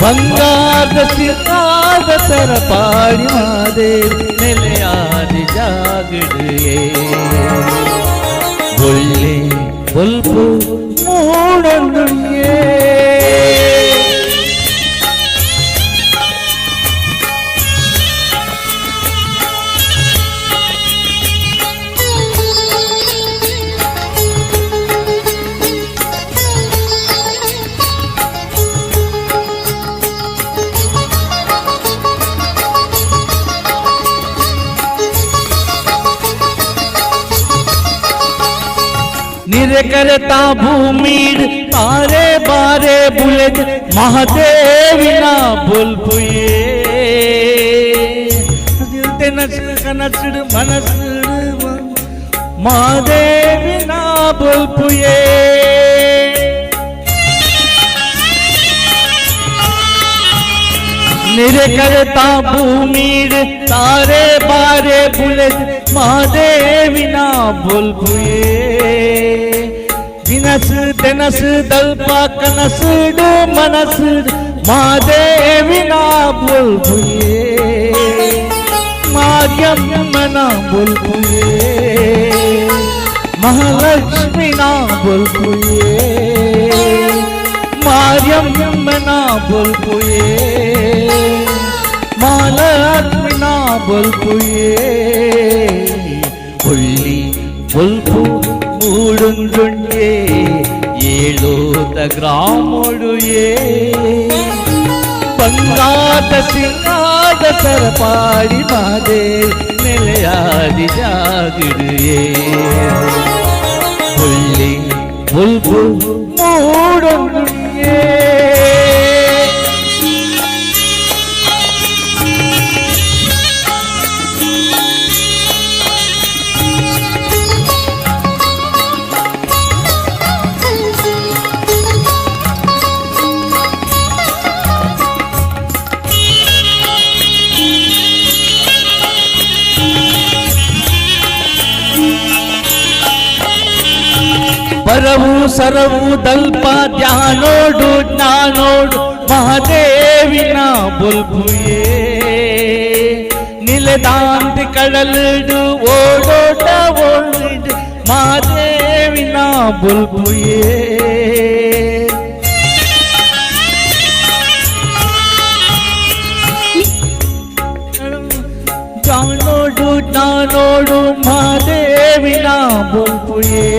ಬಂಗಾರದ ಸಿಂಗಾದ ಸರಪಾಡಿ ಮಾದೇವಿ ನೆಲೆಯಾದಿ ಜಾಗಡುಯೇ ಬೊಳ್ಳಿ ಬೊಲ್ಪು ಮೂಡೊಂದುಂಡೆ. निरकरता भूमिर तारे बारे बुलेद महादेविना बुलपुये कनसड़ मनसड़ महादेविना बुलपुये निरकरता भूमिर तारे बारे बुलेद महादेविना बुलपुये ದಿನಸ ತೆನಸ ದಲ್ಪ ಕನಸುಡು ಮನಸ್ಸು ಮಾದೇವಿನ ಬುಲ್ಬುಯೇ ಮಾರ್ಯಮ್ಮನ ಬುಲ್ಬುಯೇ ಮಹಾಲಕ್ಷ್ಮಿನ ಬುಲ್ಬುಯೇ ಮಾರ್ಯಮ್ಮನ ಬುಲ್ಬುಯೇ ಮಹಾಲಕ್ಷ್ಮಿನ ಬುಲ್ಬುಯೇ ಬುಳ್ಳಿ ಬುಲ್ಬು ಮೂಡುಂಡುಂಡೆ ಏಳೂತ ಗ್ರಾಮೊಡುಯೇ ಬಂಗಾದ ಸಿಂಗಾದ ಸರಪಾಡಿ ಮಾದೇ ನೆಲೆಯಾದಿ ಜಾಗಿಡುಯೇ ಬುಳ್ಳಿ ಬುಲ್ಬು ಮೂಡುಂಡುಂಡೆ. ಬರವು ಸರವು ದಲ್ಪ ಧ್ಯಾನೋಡು ಜ್ಞಾನೋಡು ಮಹಾದೇವಿನ ಬುಲ್ಬುಯೇ ನಿಲದಾಂತಿ ಕಡಲಿಡು ಓಡೋಟ ಓಡಿಡು ಮಹಾದೇವಿನ ಬುಲ್ಬುಯೇ ಜ್ಞಾನೋಡು ಜ್ಞಾನೋಡು ಮಹಾದೇವಿನ ಬುಲ್ಬುಯೇ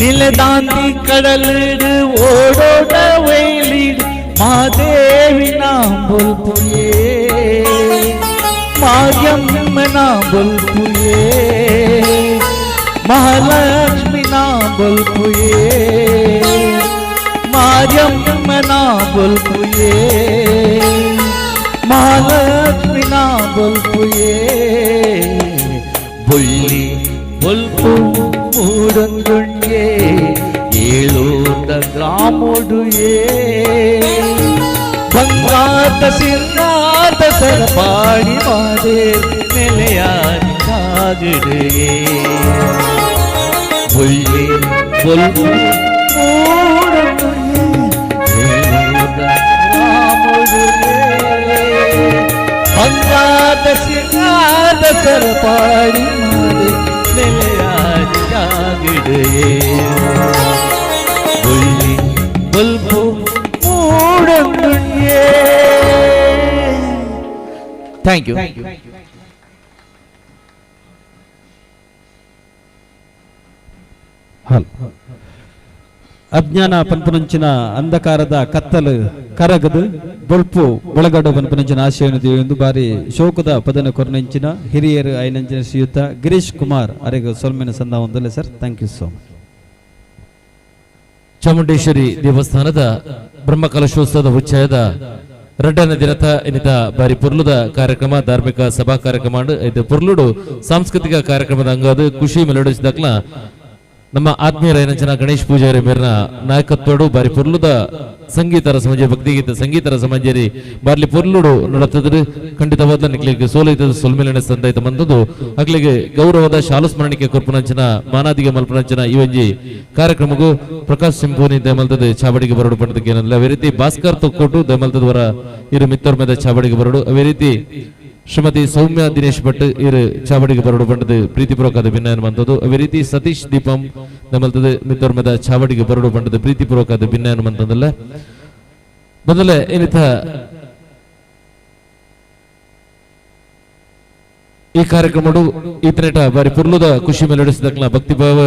ನಿಲದಾಂತಿ ಕಡಲಿಡು ಓಡೋಟ ವೈಲಿಡು ಮಾದೇವಿನ ಬುಲ್ಬುಯೇ ಮಾರ್ಯಮ್ಮನ ಬುಲ್ಬುಯೇ ಮಹಾಲಕ್ಷ್ಮಿನ ಬುಲ್ಬುಯೇ ಮಾರ್ಯಮ್ಮನ ಬುಲ್ಬುಯೇ ಮಹಾಲಕ್ಷ್ಮಿನ ಬುಲ್ಬುಯೇ ಬುಳ್ಳಿ bulb ಮೂಡೊಂದುಂಡೆ ಏಳೂತ ಗ್ರಾಮೊಡುಯೇ ಬಂಗಾತ ಸಿಂಗಾತ Sarapadi ಮಾದೇ ನೆಲೆಯಾದಿ ಕಾಗಿಡುಯೇ ಬುಳ್ಳಿ bulb ಮೂಡೊಂದುಂಡೆ ಏಳೂತ ಗ್ರಾಮೊಡುಯೇ ಬಂಗಾತ ಸಿಂಗಾತ Sarapadi ಮಾದೇ ನೆಲೆಯಾದಿ ಜಾಗಿಡುಯೇ ಬುಳ್ಳಿ bulb ಮೂಡೊಂದುಂಡೆ. Thank you. Hello. ಅಜ್ಞಾನ ಪನ್ಪುನಂಚಿನ ಅಂಧಕಾರದ ಕತ್ತಲು ಕರಗದು ಬೊಳ್ಪು ಒಳಗಡು ಪನ್ಪುನಂಚಿನ ಆಶಯವನ್ನು ಎಂದು ಬಾರಿ ಶೋಕದ ಪದನ ಕೊರನಂಚಿನ ಹಿರಿಯರು ಐನಂಚಿನ ಶ್ರೀಯುತ ಗಿರೀಶ್ ಕುಮಾರ್ ಅರೆಗೆ ಸೊಲ್ಮೆನ ಸಂದ ಒಂದಲ್ಲ sir. Thank you so much. Chamundeshwari ದೇವಸ್ಥಾನದ ಬ್ರಹ್ಮಕಲಶೋತ್ಸವದ ಉಚ್ಚಯದ ರಡ್ಡನ ದಿನತ ಇನ್ನಿತ ಬಾರಿ ಪೊರ್ಲುದ ಕಾರ್ಯಕ್ರಮ ಧಾರ್ಮಿಕ ಸಭಾ ಕಾರ್ಯಕ್ರಮ ಇದು ಪೊರ್ಲುಡು ಸಾಂಸ್ಕೃತಿಕ ಕಾರ್ಯಕ್ರಮದ ಅಂಗಾದ ಖುಷಿ ಮೆಲೋಡಿಸಿದಕ್ಲ ನಮ್ಮ ಆತ್ಮೀಯರ ಗಣೇಶ್ ಪೂಜಾರಿ ಮೇರಿನ ನಾಯಕತ್ವಡು ಬಾರಿ ಪೊರ್ಲುದ ಸಂಗೀತ ರಸಮಂಜರಿ ಭಕ್ತಿಗೀತೆ ಸಂಗೀತ ರಸಮಂಜರಿ ಬಾರ್ಲಿ ಪೊರ್ಲುಡು ನಡತದ್ರು ಖಂಡಿತವಾದ ನಿಕ್ಲಿಗೆ ಸೋಲೈತದ ಸೊಲ್ಮೇಲಿನ ಸಂದೈತ ಬಂದದ್ದು ಅಗ್ಲಿಗೆ ಗೌರವದ ಶಾಲು ಸ್ಮರಣಿಕೆ ಕೊರ್ಪುನಂಚಿನ ಮಾನಾದಿಗೆ ಮಲ್ಪನಂಚಿನ ಈ ಒಂಜಿ ಕಾರ್ಯಕ್ರಮಕ್ಕೂ ಪ್ರಕಾಶ್ ಸಿಂಪೋನಿ ದಯಮಲ್ತದ ಚಾವಡಿಗೆ ಬರಡು ಪಂಡದಕ್ಕೆ ಏನಲ್ಲ ಅದೇ ರೀತಿ ಭಾಸ್ಕರ್ ತೊಕ್ಕೋಟು ದಯಮಲ್ತದವರ ಇರು ಮಿತ್ತೋರ್ಮೆದ ಚಾವಡಿಗೆ ಬರಡು ಅದೇ ರೀತಿ ಶ್ರೀಮತಿ ಸೌಮ್ಯ ದಿನೇಶ್ ಭಟ್ ಇರು ಚಾವಡಿಗೆ ಬರಡು ಬಂಡದ ಪ್ರೀತಿಪೂರ್ವಕದ ಭಿನ್ನ ಅದೇ ರೀತಿ ಸತೀಶ್ ದೀಪಂ ನಮ್ಮಲ್ತದ ಮಿತ್ತೋರ್ಮದ ಚಾವಡಿಗೆ ಬರಡು ಬಂಡದ ಪ್ರೀತಿಪೂರ್ವಕದ ಭಿನ್ನ ಅನ್ನುವಂಥದ್ದಲ್ಲ ಮೊದಲೇ ಏನಿತ ಈ ಕಾರ್ಯಕ್ರಮಡು ಈತನೇಟ ಬಾರಿ ಪುರ್ಲುದ ಖುಷಿ ಮೇಲೆಡಿಸಿದಕ್ಲ ಭಕ್ತಿ ಭಾವ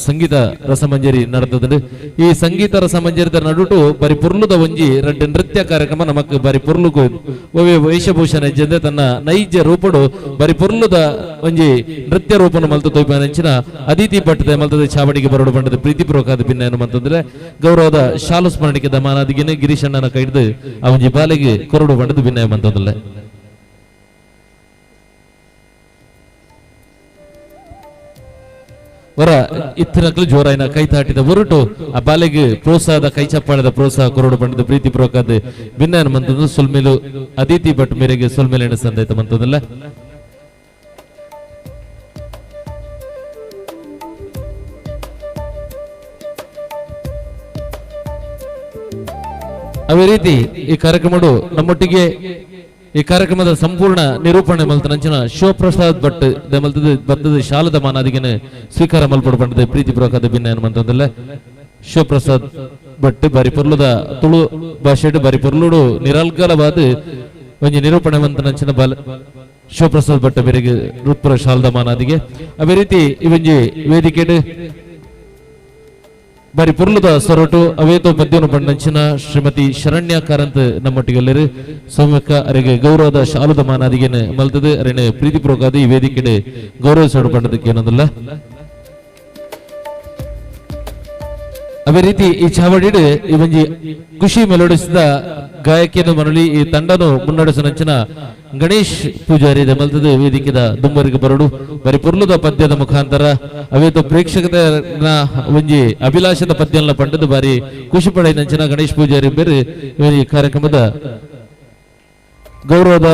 ಸಂಗೀತ ರಸಮಂಜರಿ ನಡೆದದ್ದು. ಈ ಸಂಗೀತ ರಸಮಂಜರಿದ ನಡುಟು ಬಾರಿ ಪುರ್ಲುದ ಒಂಜಿ ರಡ್ಡು ನೃತ್ಯ ಕಾರ್ಯಕ್ರಮ ನಮಕ್ ಬಾರಿ ಪುರ್ಲುಗು ಒವೆ ವೇಷಭೂಷಣ ಹೆಜ್ಜೆಂದೆ ತನ್ನ ನೈಜ ರೂಪಡು ಬಾರಿ ಪುರ್ಲುದ ಒಂಜಿ ನೃತ್ಯ ರೂಪನು ಮಲ್ತು ತೊಯ್ಪನಂಚಿನ ಅದಿತಿ ಭಟ್ಟದ ಮಲ್ತದ ಚಾವಡಿಗೆ ಬರಡು ಬಂಡದ ಪ್ರೀತಿಪೂರ್ವಕ ಭಿನ್ನ ಅಂತಂದ್ರೆ ಗೌರವದ ಶಾಲು ಸ್ಮರಣಿಕೆ ದಮಾನಾದಿಗಿನ ಗಿರೀಶಣ್ಣನ ಕೈಡ್ದು ಆ ಒಂಜಿ ಬಾಲೆಗೆ ಕೊರಡು ಬಂಡದ ಭಿನ್ನ ಅಂತಂದ್ರೆ ವರ ಇತ್ತಿನಕ್ಲು ಜೋರಾಯಿನ ಕೈ ತಾಟಿದ ಹೊರಟು ಆ ಬಾಲೆಗೆ ಪ್ರೋತ್ಸಾಹದ ಕೈ ಚಪ್ಪಾಳದ ಪ್ರೋತ್ಸಾಹ ಕೊರಡು ಬಂಡದ ಪ್ರೀತಿ ಪ್ರೋಕಾದ ಭಿನ್ನ ಮಂತದ್ದು ಸೊಲ್ಮೇಲು ಅದಿತಿ ಭಟ್ ಮೇರೆಗೆ ಸೊಲ್ಮೇಲೆ ಸಂದೈತ ಮಂತದಲ್ಲ. ಅದೇ ರೀತಿ ಈ ಕಾರ್ಯಕ್ರಮಡು ನಮ್ಮೊಟ್ಟಿಗೆ ಈ ಕಾರ್ಯಕ್ರಮದ ಸಂಪೂರ್ಣ ನಿರೂಪಣೆ ಮಲ್ತನಂಚಿನ ಶಿವಪ್ರಸಾದ್ ಭಟ್ ಮಲ್ತದ ಬತ್ತದ ಶಾಲದ ಮಾನಾದಿಗೆನೆ ಸ್ವೀಕಾರ ಮಲ್ಪಡು ಪಂಡದ ಪ್ರೀತಿ ಪೂರ್ವಕದ ಭಿನ್ನ ಅಂತಂದಲ್ಲ. ಶಿವಪ್ರಸಾದ್ ಭಟ್ ಬಾರಿ ಪೊರ್ಲುದ ತುಳು ಭಾಷೆಡು ಬಾರಿ ಪೊರ್ಲುಡು ನಿರಲ್ಗಲವಾದ ಒಂಜಿ ನಿರೂಪಣೆ ಮಂತನಂಚಿನ ಬಾಲ ಶಿವಪ್ರಸಾದ್ ಭಟ್ ಬೇರೆಗೆ ರುತ್ಪುರ ಶಾಲದ ಮಾನಾದಿಗೆ. ಅದೇ ರೀತಿ ಇವಂಜಿ ವೇದಿಕೆಡು ಬಾರಿ ಪುರ್ಲುದ ಸೊರಟು ಅವೇತೋ ಪದ್ಯನು ಬಣ್ಣಂಚಿನ ಶ್ರೀಮತಿ ಶರಣ್ಯ ಕಾರಂತ್ ನಮ್ಮೊಟ್ಟಿಗೆಲ್ಲರು ಸೌಮ್ಯಕ್ಕ ಅರೆಗೆ ಗೌರವದ ಶಾಲುದ ಮಾನಾದಿಗೆನೆ ಮಲ್ತದೆ ಅರೆನೆ ಪ್ರೀತಿಪೂರ್ವಕ ಈ ವೇದಿಕೆಡೆ ಗೌರವ ಸೊಡು ಬಣ್ಣದಕ್ಕೆ ಏನೊಂದಲ್ಲ. ಅದೇ ರೀತಿ ಈ ಚಾವಡಿಡು ಈ ಒಂಜಿ ಖುಷಿ ಮೆಲೋಡಿಸಿದ ಗಾಯಕಿಯನ್ನು ಮನಳಿ ಈ ತಂಡನು ಮುನ್ನಡೆಸನಂಚಿನ ಗಣೇಶ್ ಪೂಜಾರಿ ಮಲ್ತದ ವೇದಿಕೆದ ದುಂಬರಿಗೆ ಬರಡು ಬರಿ ಪುರ್ಲುದ ಪದ್ಯದ ಮುಖಾಂತರ ಅವೇತೋ ಪ್ರೇಕ್ಷಕರ ಒಂಜಿ ಅಭಿಲಾಷದ ಪದ್ಯನ ಪಂಡದ ಬಾರಿ ಖುಷಿ ಪಡೆದಂಚಿನ ಗಣೇಶ್ ಪೂಜಾರಿ ಬೇರೆ ಈ ಕಾರ್ಯಕ್ರಮದ ಗೌರವದ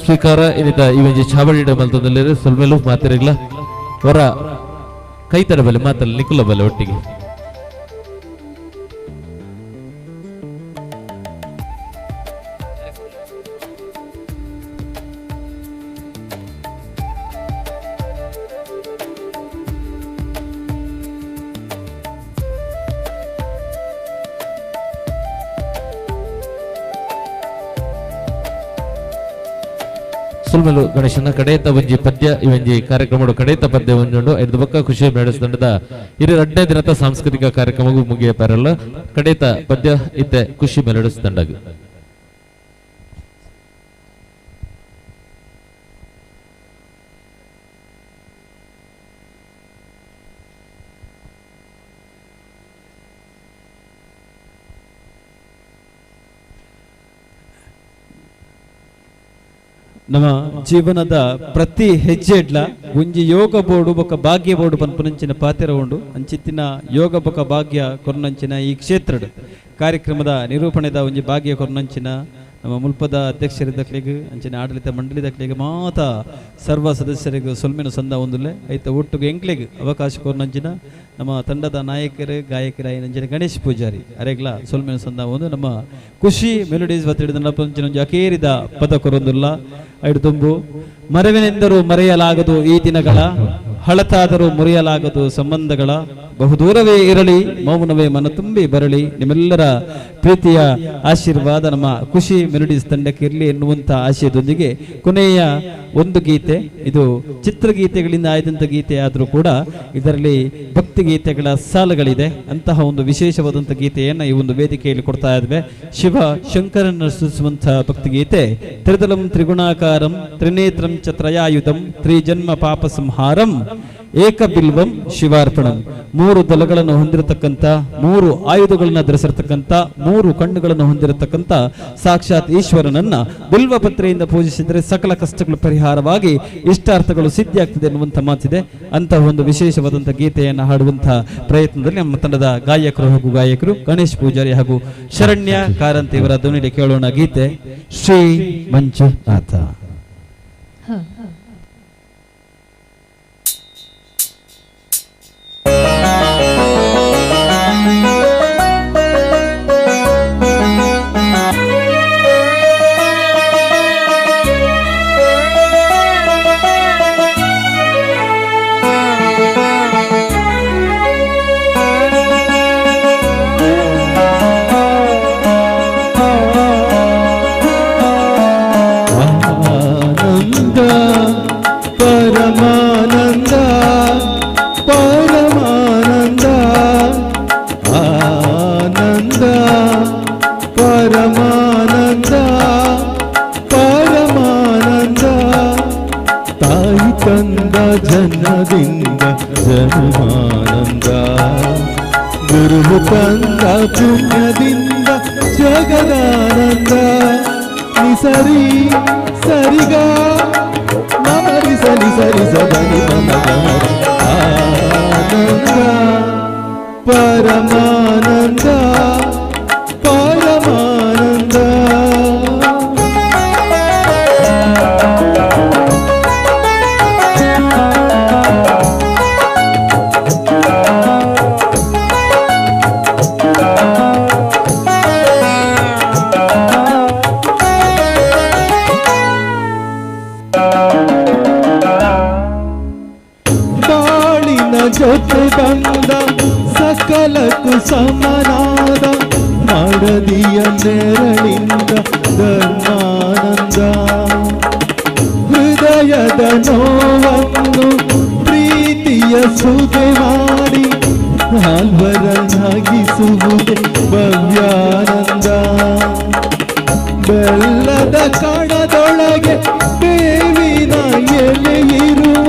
ಸ್ವೀಕಾರ ಏನಿತ ಈ ಒಂಜಿ ಚಾವಡಿ ಮಲ್ತದಲ್ಲಿ ಸೊಲ್ಮೇಲು ಮಾತಿರಗ್ಲ ಹೊರ ಕೈತರ ಬಲೆ ಮಾತಲ್ಲ ನಿಕುಲ ಬಲೆ ಒಟ್ಟಿಗೆ. ಸುಲ್ಮೇಲು ಗಣೇಶನ ಕಡೇತ ಒಂಜಿ ಪದ್ಯ ಈ ಒಂಜಿ ಕಾರ್ಯಕ್ರಮ ಕಡೇತ ಪದ್ಯ ಒಂಜುಂಡು ಐದು ಬೊಕ್ಕ ಖುಷಿ ನಡೆಸಿದಂಡದ ಇರು ಎರಡನೇ ದಿನದ ಸಾಂಸ್ಕೃತಿಕ ಕಾರ್ಯಕ್ರಮಕ್ಕೂ ಮುಗಿಯ ಪರಲ್ಲ ಕಡೇತ ಪದ್ಯ ಇತ್ತೆ ಖುಷಿ ಮೇಲೆಡಿಸಿದಂಡಾಗ. ನಮ್ಮ ಜೀವನದ ಪ್ರತಿ ಹೆಜ್ಜೆಡ್ಲ ಒಂಜಿ ಯೋಗ ಬೋರ್ಡು ಬೊಕ ಭಾಗ್ಯ ಬೋರ್ಡು ಪನ್ಪುನಂಚಿನ ಪಾತೆರ ಉಂಡು ಅಂಚಿತ್ತಿನ ಯೋಗ ಬೊಕ ಭಾಗ್ಯ ಕೊರ್ನಂಚಿನ ಈ ಕ್ಷೇತ್ರಡ್ ಕಾರ್ಯಕ್ರಮದ ನಿರೂಪಣೆದ ಒಂಜಿ ಭಾಗ್ಯ ಕೊರ್ನಂಚಿನ ನಮ್ಮ ಮುಲ್ಪದ ಅಧ್ಯಕ್ಷರಿದ್ದಕ್ಲಿಗೆ ಅಂಚಿನ ಆಡಳಿತ ಮಂಡಳಿದಕ್ಲಿಗೆ ಮಾತ ಸರ್ವ ಸದಸ್ಯರಿಗೂ ಸೊಲ್ಮೆನು ಸಂದ ಒಂದುಲ್ಲೆ ಐತ ಒಟ್ಟುಗು ಎಂಕ್ಲೆಗ್ ಅವಕಾಶ ಕೊರ್ನಂಚಿನ ನಮ್ಮ ತಂಡದ ನಾಯಕರು ಗಾಯಕರಾಯಿನಂಚಿನ ಗಣೇಶ್ ಪೂಜಾರಿ ಅರೆಗ್ಲ ಸೊಲ್ಮೆನು ಸಂದ ಒಂದು ನಮ್ಮ ಖುಷಿ ಮೆಲೋಡೀಸ್ ವತಿಡಿದ ನಪಂಚಿನ ಒಂಜಿ ಅಕೇರಿದ ಪದ ಕೊರೊಂದುಲ್ಲ ಐಡು ತುಂಬು ಮರೆವಿನೆಂದರೂ ಮರೆಯಲಾಗದು ಈ ದಿನಗಳ ಹಳತಾದರೂ ಮುರಿಯಲಾಗದು ಸಂಬಂಧಗಳ ಬಹುದೂರವೇ ಇರಲಿ ಮೌನವೇ ಮನ ತುಂಬಿ ಬರಲಿ ನಿಮ್ಮೆಲ್ಲರ ಪ್ರೀತಿಯ ಆಶೀರ್ವಾದ ನಮ್ಮ ಖುಷಿ ಮೆಲೋಡೀಸ್ ತಂಡಕ್ಕೆ ಇರಲಿ ಎನ್ನುವಂಥ ಆಶಯದೊಂದಿಗೆ ಕೊನೆಯ ಒಂದು ಗೀತೆ, ಇದು ಚಿತ್ರಗೀತೆಗಳಿಂದ ಆಯ್ದಂಥ ಗೀತೆ ಆದರೂ ಕೂಡ ಇದರಲ್ಲಿ ಭಕ್ತಿಗೀತೆಗಳ ಸಾಲುಗಳಿದೆ. ಅಂತಹ ಒಂದು ವಿಶೇಷವಾದಂಥ ಗೀತೆಯನ್ನು ಈ ಒಂದು ವೇದಿಕೆಯಲ್ಲಿ ಕೊಡ್ತಾ ಇದ್ವಿ. ಶಿವ ಶಂಕರನ್ನು ಸ್ತುತಿಸುವಂಥ ಭಕ್ತಿಗೀತೆ. ತ್ರಿದಲಂ ತ್ರಿಗುಣಾಕಾರಂ ತ್ರಿನೇತ್ರಂ ಚ ತ್ರಯಾಯುಧಂ ತ್ರಿಜನ್ಮ ಪಾಪ ಸಂಹಾರಂ ಏಕಬಿಲ್ವಂ ಶಿವಾರ್ಪಣಂ. ಮೂರು ದಲಗಳನ್ನು ಹೊಂದಿರತಕ್ಕಂಥ, ಮೂರು ಆಯುಧಗಳನ್ನು ಧರಿಸಿರತಕ್ಕಂಥ, ಮೂರು ಕಣ್ಣುಗಳನ್ನು ಹೊಂದಿರತಕ್ಕಂಥ ಸಾಕ್ಷಾತ್ ಈಶ್ವರನನ್ನ ಬಿಲ್ವಪತ್ರೆಯಿಂದ ಪೂಜಿಸಿದರೆ ಸಕಲ ಕಷ್ಟಗಳು ಪರಿಹಾರವಾಗಿ ಇಷ್ಟಾರ್ಥಗಳು ಸಿದ್ಧಿಯಾಗ್ತದೆ ಎನ್ನುವಂಥ ಮಾತಿದೆ. ಅಂತಹ ಒಂದು ವಿಶೇಷವಾದಂಥ ಗೀತೆಯನ್ನು ಹಾಡುವಂತಹ ಪ್ರಯತ್ನದಲ್ಲಿ ನಮ್ಮ ತಂಡದ ಗಾಯಕರು ಹಾಗೂ ಗಾಯಕರು ಗಣೇಶ್ ಪೂಜಾರಿ ಹಾಗೂ ಶರಣ್ಯ ಕಾರಂತ್ ಇವರ ಧ್ವನಿಯಲ್ಲಿ ಕೇಳೋಣ ಗೀತೆ ಶ್ರೀ ಮಂಜುನಾಥ. ಪರಮಾನಂದ ಪರಮಾನಂದ ಆನಂದ ಪರಮಾನಂದ ಪರಮಾನಂದ ತಾಯಿ ತಂದ ಜನ್ಮದಿಂದ ಜನ್ಮಾನಂದ ಗುರು ತಂದ ಪುಣ್ಯದಿಂದ ಜಗದಾನಂದ ನಿಸರಿ ಸರಿಗ ಮಮರಿ ಸರಿ ಸರಿ ಸದನಿ ಮಮ ಗಮರಿ ಆನಂದ ಪರಮಾನಂದ ಪರಮಾನಂದ. ಬಾಳಿನ ಜೊತೆ ಬಂದ ಸಕಲಕ್ಕೂ ಸಮನಾದ ಮಡದಿಯ ನೆರಳಿಂದ ಧರ್ಮಾನಂದ ಹೃದಯದ ನೋವನ್ನು ಪ್ರೀತಿಯ ಸುದೆ ಮಾಡಿ ನಾಲ್ವರನ್ನಾಗಿಸುವುದೇ ಭವ್ಯಾನಂದ. ಬೆಲ್ಲದ ಕಣದೊಳಗೆ ಬೇವಿನ ಎಲೆಯಿರುವ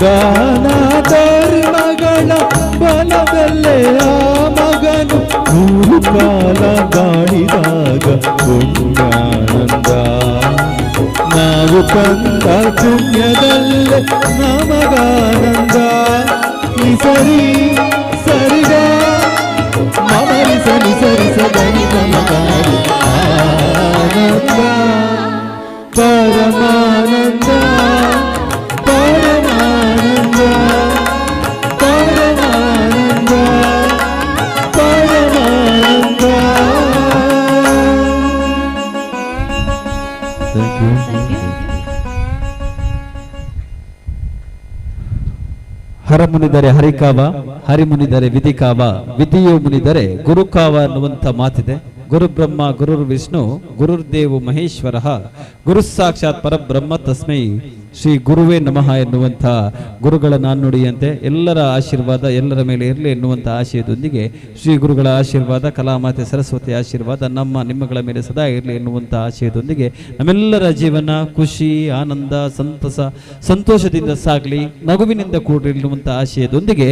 ದಾನ ಧರ್ಮಗಳ ಬಲದಲ್ಲೇ ಆ ಮಗನು ನೂರು ಕಾಲ ಬಾಳಿದಾಗ ಪುಣ್ಯಾನಂದ. ನಾವು ತಂದ ಪುಣ್ಯದಲ್ಲೇ ನಮಗಾನಂದ. ನಿಸರಿ ಸರಿಗ ಮಮರಿ ಸರಿ ಸರಿ ಸದನಿ ಮಮಗಾರಿ ಆನಂದ ಪರಮಾನಂದ ಪರಮಾನಂದ ಪರಮಾನಂದ ಪರಮಾನಂದ. Thank you. ಹರಮುನಿದರೆ ಹರಿಕಾವ, ಹರಿಮುನಿದರೆ ವಿಧಿಕಾವ, ವಿಧಿಯು ಮುನಿದರೆ ಗುರುಕಾವ ಅನ್ನುವಂಥ ಮಾತಿದೆ. ಗುರು ಬ್ರಹ್ಮ ಗುರುರ್ ವಿಷ್ಣು ಗುರುರ್ದೇವು ಮಹೇಶ್ವರ ಗುರು ಸಾಕ್ಷಾತ್ ಪರಬ್ರಹ್ಮ ತಸ್ಮೈ ಶ್ರೀ ಗುರುವೇ ನಮಃ ಎನ್ನುವಂಥ ಗುರುಗಳ ನಾಣ್ಣುಡಿಯಂತೆ ಎಲ್ಲರ ಆಶೀರ್ವಾದ ಎಲ್ಲರ ಮೇಲೆ ಇರಲಿ ಎನ್ನುವಂಥ ಆಶಯದೊಂದಿಗೆ ಶ್ರೀ ಗುರುಗಳ ಆಶೀರ್ವಾದ, ಕಲಾಮಾತೆ ಸರಸ್ವತಿ ಆಶೀರ್ವಾದ ನಮ್ಮ ನಿಮ್ಮಗಳ ಮೇಲೆ ಸದಾ ಇರಲಿ ಎನ್ನುವಂಥ ಆಶಯದೊಂದಿಗೆ ನಮ್ಮೆಲ್ಲರ ಜೀವನ ಖುಷಿ, ಆನಂದ, ಸಂತಸ, ಸಂತೋಷದಿಂದ ಸಾಗಲಿ, ನಗುವಿನಿಂದ ಕೂಡಿರಲಿ ಎನ್ನುವಂಥ ಆಶಯದೊಂದಿಗೆ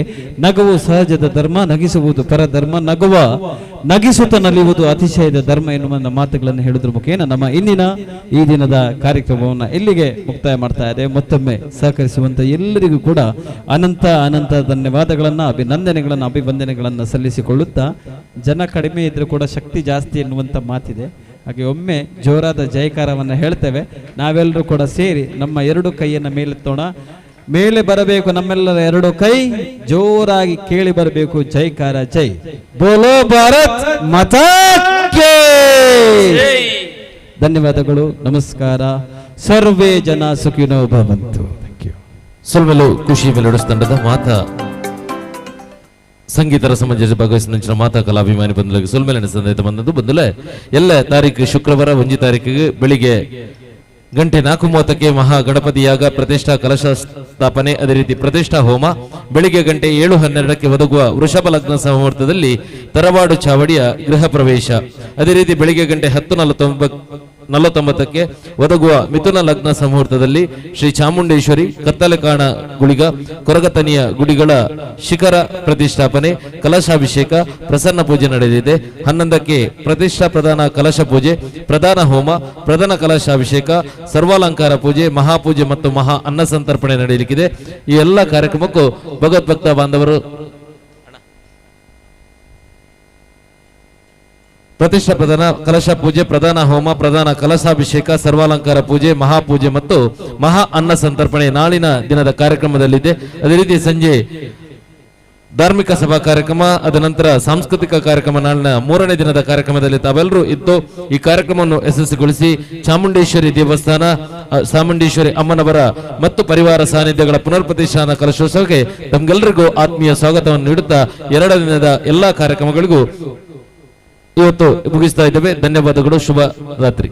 ನಗುವು ಸಹಜದ ಧರ್ಮ, ನಗಿಸುವುದು ಪರಧರ್ಮ, ನಗುವ ನಗಿಸುತ್ತ ನಲಿಯುವುದು ಅತಿಶಯದ ಧರ್ಮ ಎನ್ನುವ ಮಾತುಗಳನ್ನು ಹೇಳುವುದರ ಮುಖೇನ ನಮ್ಮ ಇಂದಿನ ಈ ದಿನದ ಕಾರ್ಯಕ್ರಮವನ್ನು ಇಲ್ಲಿಗೆ ಮುಕ್ತಾಯ ಮಾಡ್ತಾ ಇದೆ. ಮತ್ತೊಮ್ಮೆ ಸಹಕರಿಸುವಂತ ಎಲ್ಲರಿಗೂ ಕೂಡ ಅನಂತ ಅನಂತ ಧನ್ಯವಾದಗಳನ್ನು, ಅಭಿನಂದನೆಗಳನ್ನು, ಅಭಿವಂದನೆಗಳನ್ನು ಸಲ್ಲಿಸಿಕೊಳ್ಳುತ್ತಾ, ಜನ ಕಡಿಮೆ ಇದ್ರೂ ಕೂಡ ಶಕ್ತಿ ಜಾಸ್ತಿ ಎನ್ನುವಂಥ ಮಾತಿದೆ. ಹಾಗೆ ಒಮ್ಮೆ ಜೋರಾದ ಜಯಕಾರವನ್ನು ಹೇಳ್ತೇವೆ. ನಾವೆಲ್ಲರೂ ಕೂಡ ಸೇರಿ ನಮ್ಮ ಎರಡು ಕೈಯನ್ನು ಮೇಲೆತ್ತೋಣ. ಮೇಲೆ ಬರಬೇಕು ನಮ್ಮೆಲ್ಲರ ಎರಡು ಕೈ, ಜೋರಾಗಿ ಕೇಳಿ ಬರಬೇಕು ಜೈಕಾರ. ಜೈ ಬೋಲೋ ಭಾರತ್ ಮಾತಾ ಕೇ. ಧನ್ಯವಾದಗಳು, ನಮಸ್ಕಾರ. ಸರ್ವೇ ಜನ ಸುಖಿನೋ ಭವಂತು. ಸೊಲ್ಮೆಲು ಖುಷಿ ಮೆಲೋಡಿಸ್ ತಂಡದ ಮಾತಾ ಸಂಗೀತರ ಸಮಾಜ ಭಾಗವಹಿಸಿದ ಮಾತಾ ಕಲಾಭಿಮಾನಿ ಬಂಧುಗಳಿಗೆ ಸೊಲ್ಮೆಲಿನ ಸಂದೇಶ ಬಂದದ್ದು ಬಂದಲೆ ಎಲ್ಲ ತಾರೀಕು ಶುಕ್ರವಾರ 1 ತಾರೀಕಿಗೆ ಬೆಳಿಗ್ಗೆ ಗಂಟೆ 4:30ಕ್ಕೆ ಮಹಾ ಗಣಪತಿ ಯಾಗ, ಪ್ರತಿಷ್ಠಾ ಕಲಶ ಸ್ಥಾಪನೆ, ಅದೇ ರೀತಿ ಪ್ರತಿಷ್ಠಾ ಹೋಮ. ಬೆಳಿಗ್ಗೆ ಗಂಟೆ 7:12ಕ್ಕೆ ಒದಗುವ ವೃಷಭ ಲಗ್ನ ಮುಹೂರ್ತದಲ್ಲಿ ತರವಾಡು ಚಾವಡಿಯ ಗೃಹ ಪ್ರವೇಶ. ಅದೇ ರೀತಿ ಬೆಳಿಗ್ಗೆ ಗಂಟೆ 10:49ಕ್ಕೆ ಒದಗುವ ಮಿಥುನ ಲಗ್ನ ಮುಹೂರ್ತದಲ್ಲಿ ಶ್ರೀ ಚಾಮುಂಡೇಶ್ವರಿ ಕತ್ತಲೆಕಾಣ ಗುಳಿಗ ಕೊರಗತನಿಯ ಗುಡಿಗಳ ಶಿಖರ ಪ್ರತಿಷ್ಠಾಪನೆ, ಕಲಶಾಭಿಷೇಕ, ಪ್ರಸನ್ನ ಪೂಜೆ ನಡೆಯಲಿದೆ. 11ಕ್ಕೆ ಪ್ರತಿಷ್ಠಾ ಪ್ರಧಾನ ಕಲಶ ಪೂಜೆ, ಪ್ರಧಾನ ಹೋಮ, ಪ್ರಧಾನ ಕಲಶಾಭಿಷೇಕ, ಸರ್ವಾಲಂಕಾರ ಪೂಜೆ, ಮಹಾಪೂಜೆ ಮತ್ತು ಮಹಾ ಅನ್ನ ಸಂತರ್ಪಣೆ ನಡೆಯಲಿಕ್ಕಿದೆ. ಈ ಎಲ್ಲ ಕಾರ್ಯಕ್ರಮಕ್ಕೂ ಭಗವದ್ಭಕ್ತ ಬಾಂಧವರು ಪ್ರತಿಷ್ಠಾ ಪ್ರಧಾನ ಕಲಶ ಪೂಜೆ, ಪ್ರಧಾನ ಹೋಮ, ಪ್ರಧಾನ ಕಲಶಾಭಿಷೇಕ, ಸರ್ವಾಲಂಕಾರ ಪೂಜೆ, ಮಹಾಪೂಜೆ ಮತ್ತು ಮಹಾ ಅನ್ನ ಸಂತರ್ಪಣೆ ನಾಳಿನ ದಿನದ ಕಾರ್ಯಕ್ರಮದಲ್ಲಿದೆ. ಅದೇ ರೀತಿ ಸಂಜೆ ಧಾರ್ಮಿಕ ಸಭಾ ಕಾರ್ಯಕ್ರಮ, ಅದ ನಂತರ ಸಾಂಸ್ಕೃತಿಕ ಕಾರ್ಯಕ್ರಮ ನಾಳಿನ 3ನೇ ದಿನದ ಕಾರ್ಯಕ್ರಮದಲ್ಲಿ ತಾವೆಲ್ಲರೂ ಇದ್ದು ಈ ಕಾರ್ಯಕ್ರಮವನ್ನು ಯಶಸ್ವಿಗೊಳಿಸಿ ಚಾಮುಂಡೇಶ್ವರಿ ದೇವಸ್ಥಾನ, ಚಾಮುಂಡೇಶ್ವರಿ ಅಮ್ಮನವರ ಮತ್ತು ಪರಿವಾರ ಸಾನ್ನಿಧ್ಯಗಳ ಪುನರ್ ಪ್ರತಿಷ್ಠಾನ ಕಲಶೋತ್ಸವಕ್ಕೆ ತಮ್ಗೆಲ್ಲರಿಗೂ ಆತ್ಮೀಯ ಸ್ವಾಗತವನ್ನು ನೀಡುತ್ತಾ 2 ದಿನದ ಎಲ್ಲಾ ಕಾರ್ಯಕ್ರಮಗಳಿಗೂ ಇವತ್ತು ಮುಗಿಸ್ತಾ ಇದ್ದೇವೆ. ಧನ್ಯವಾದಗಳು. ಶುಭ ರಾತ್ರಿ.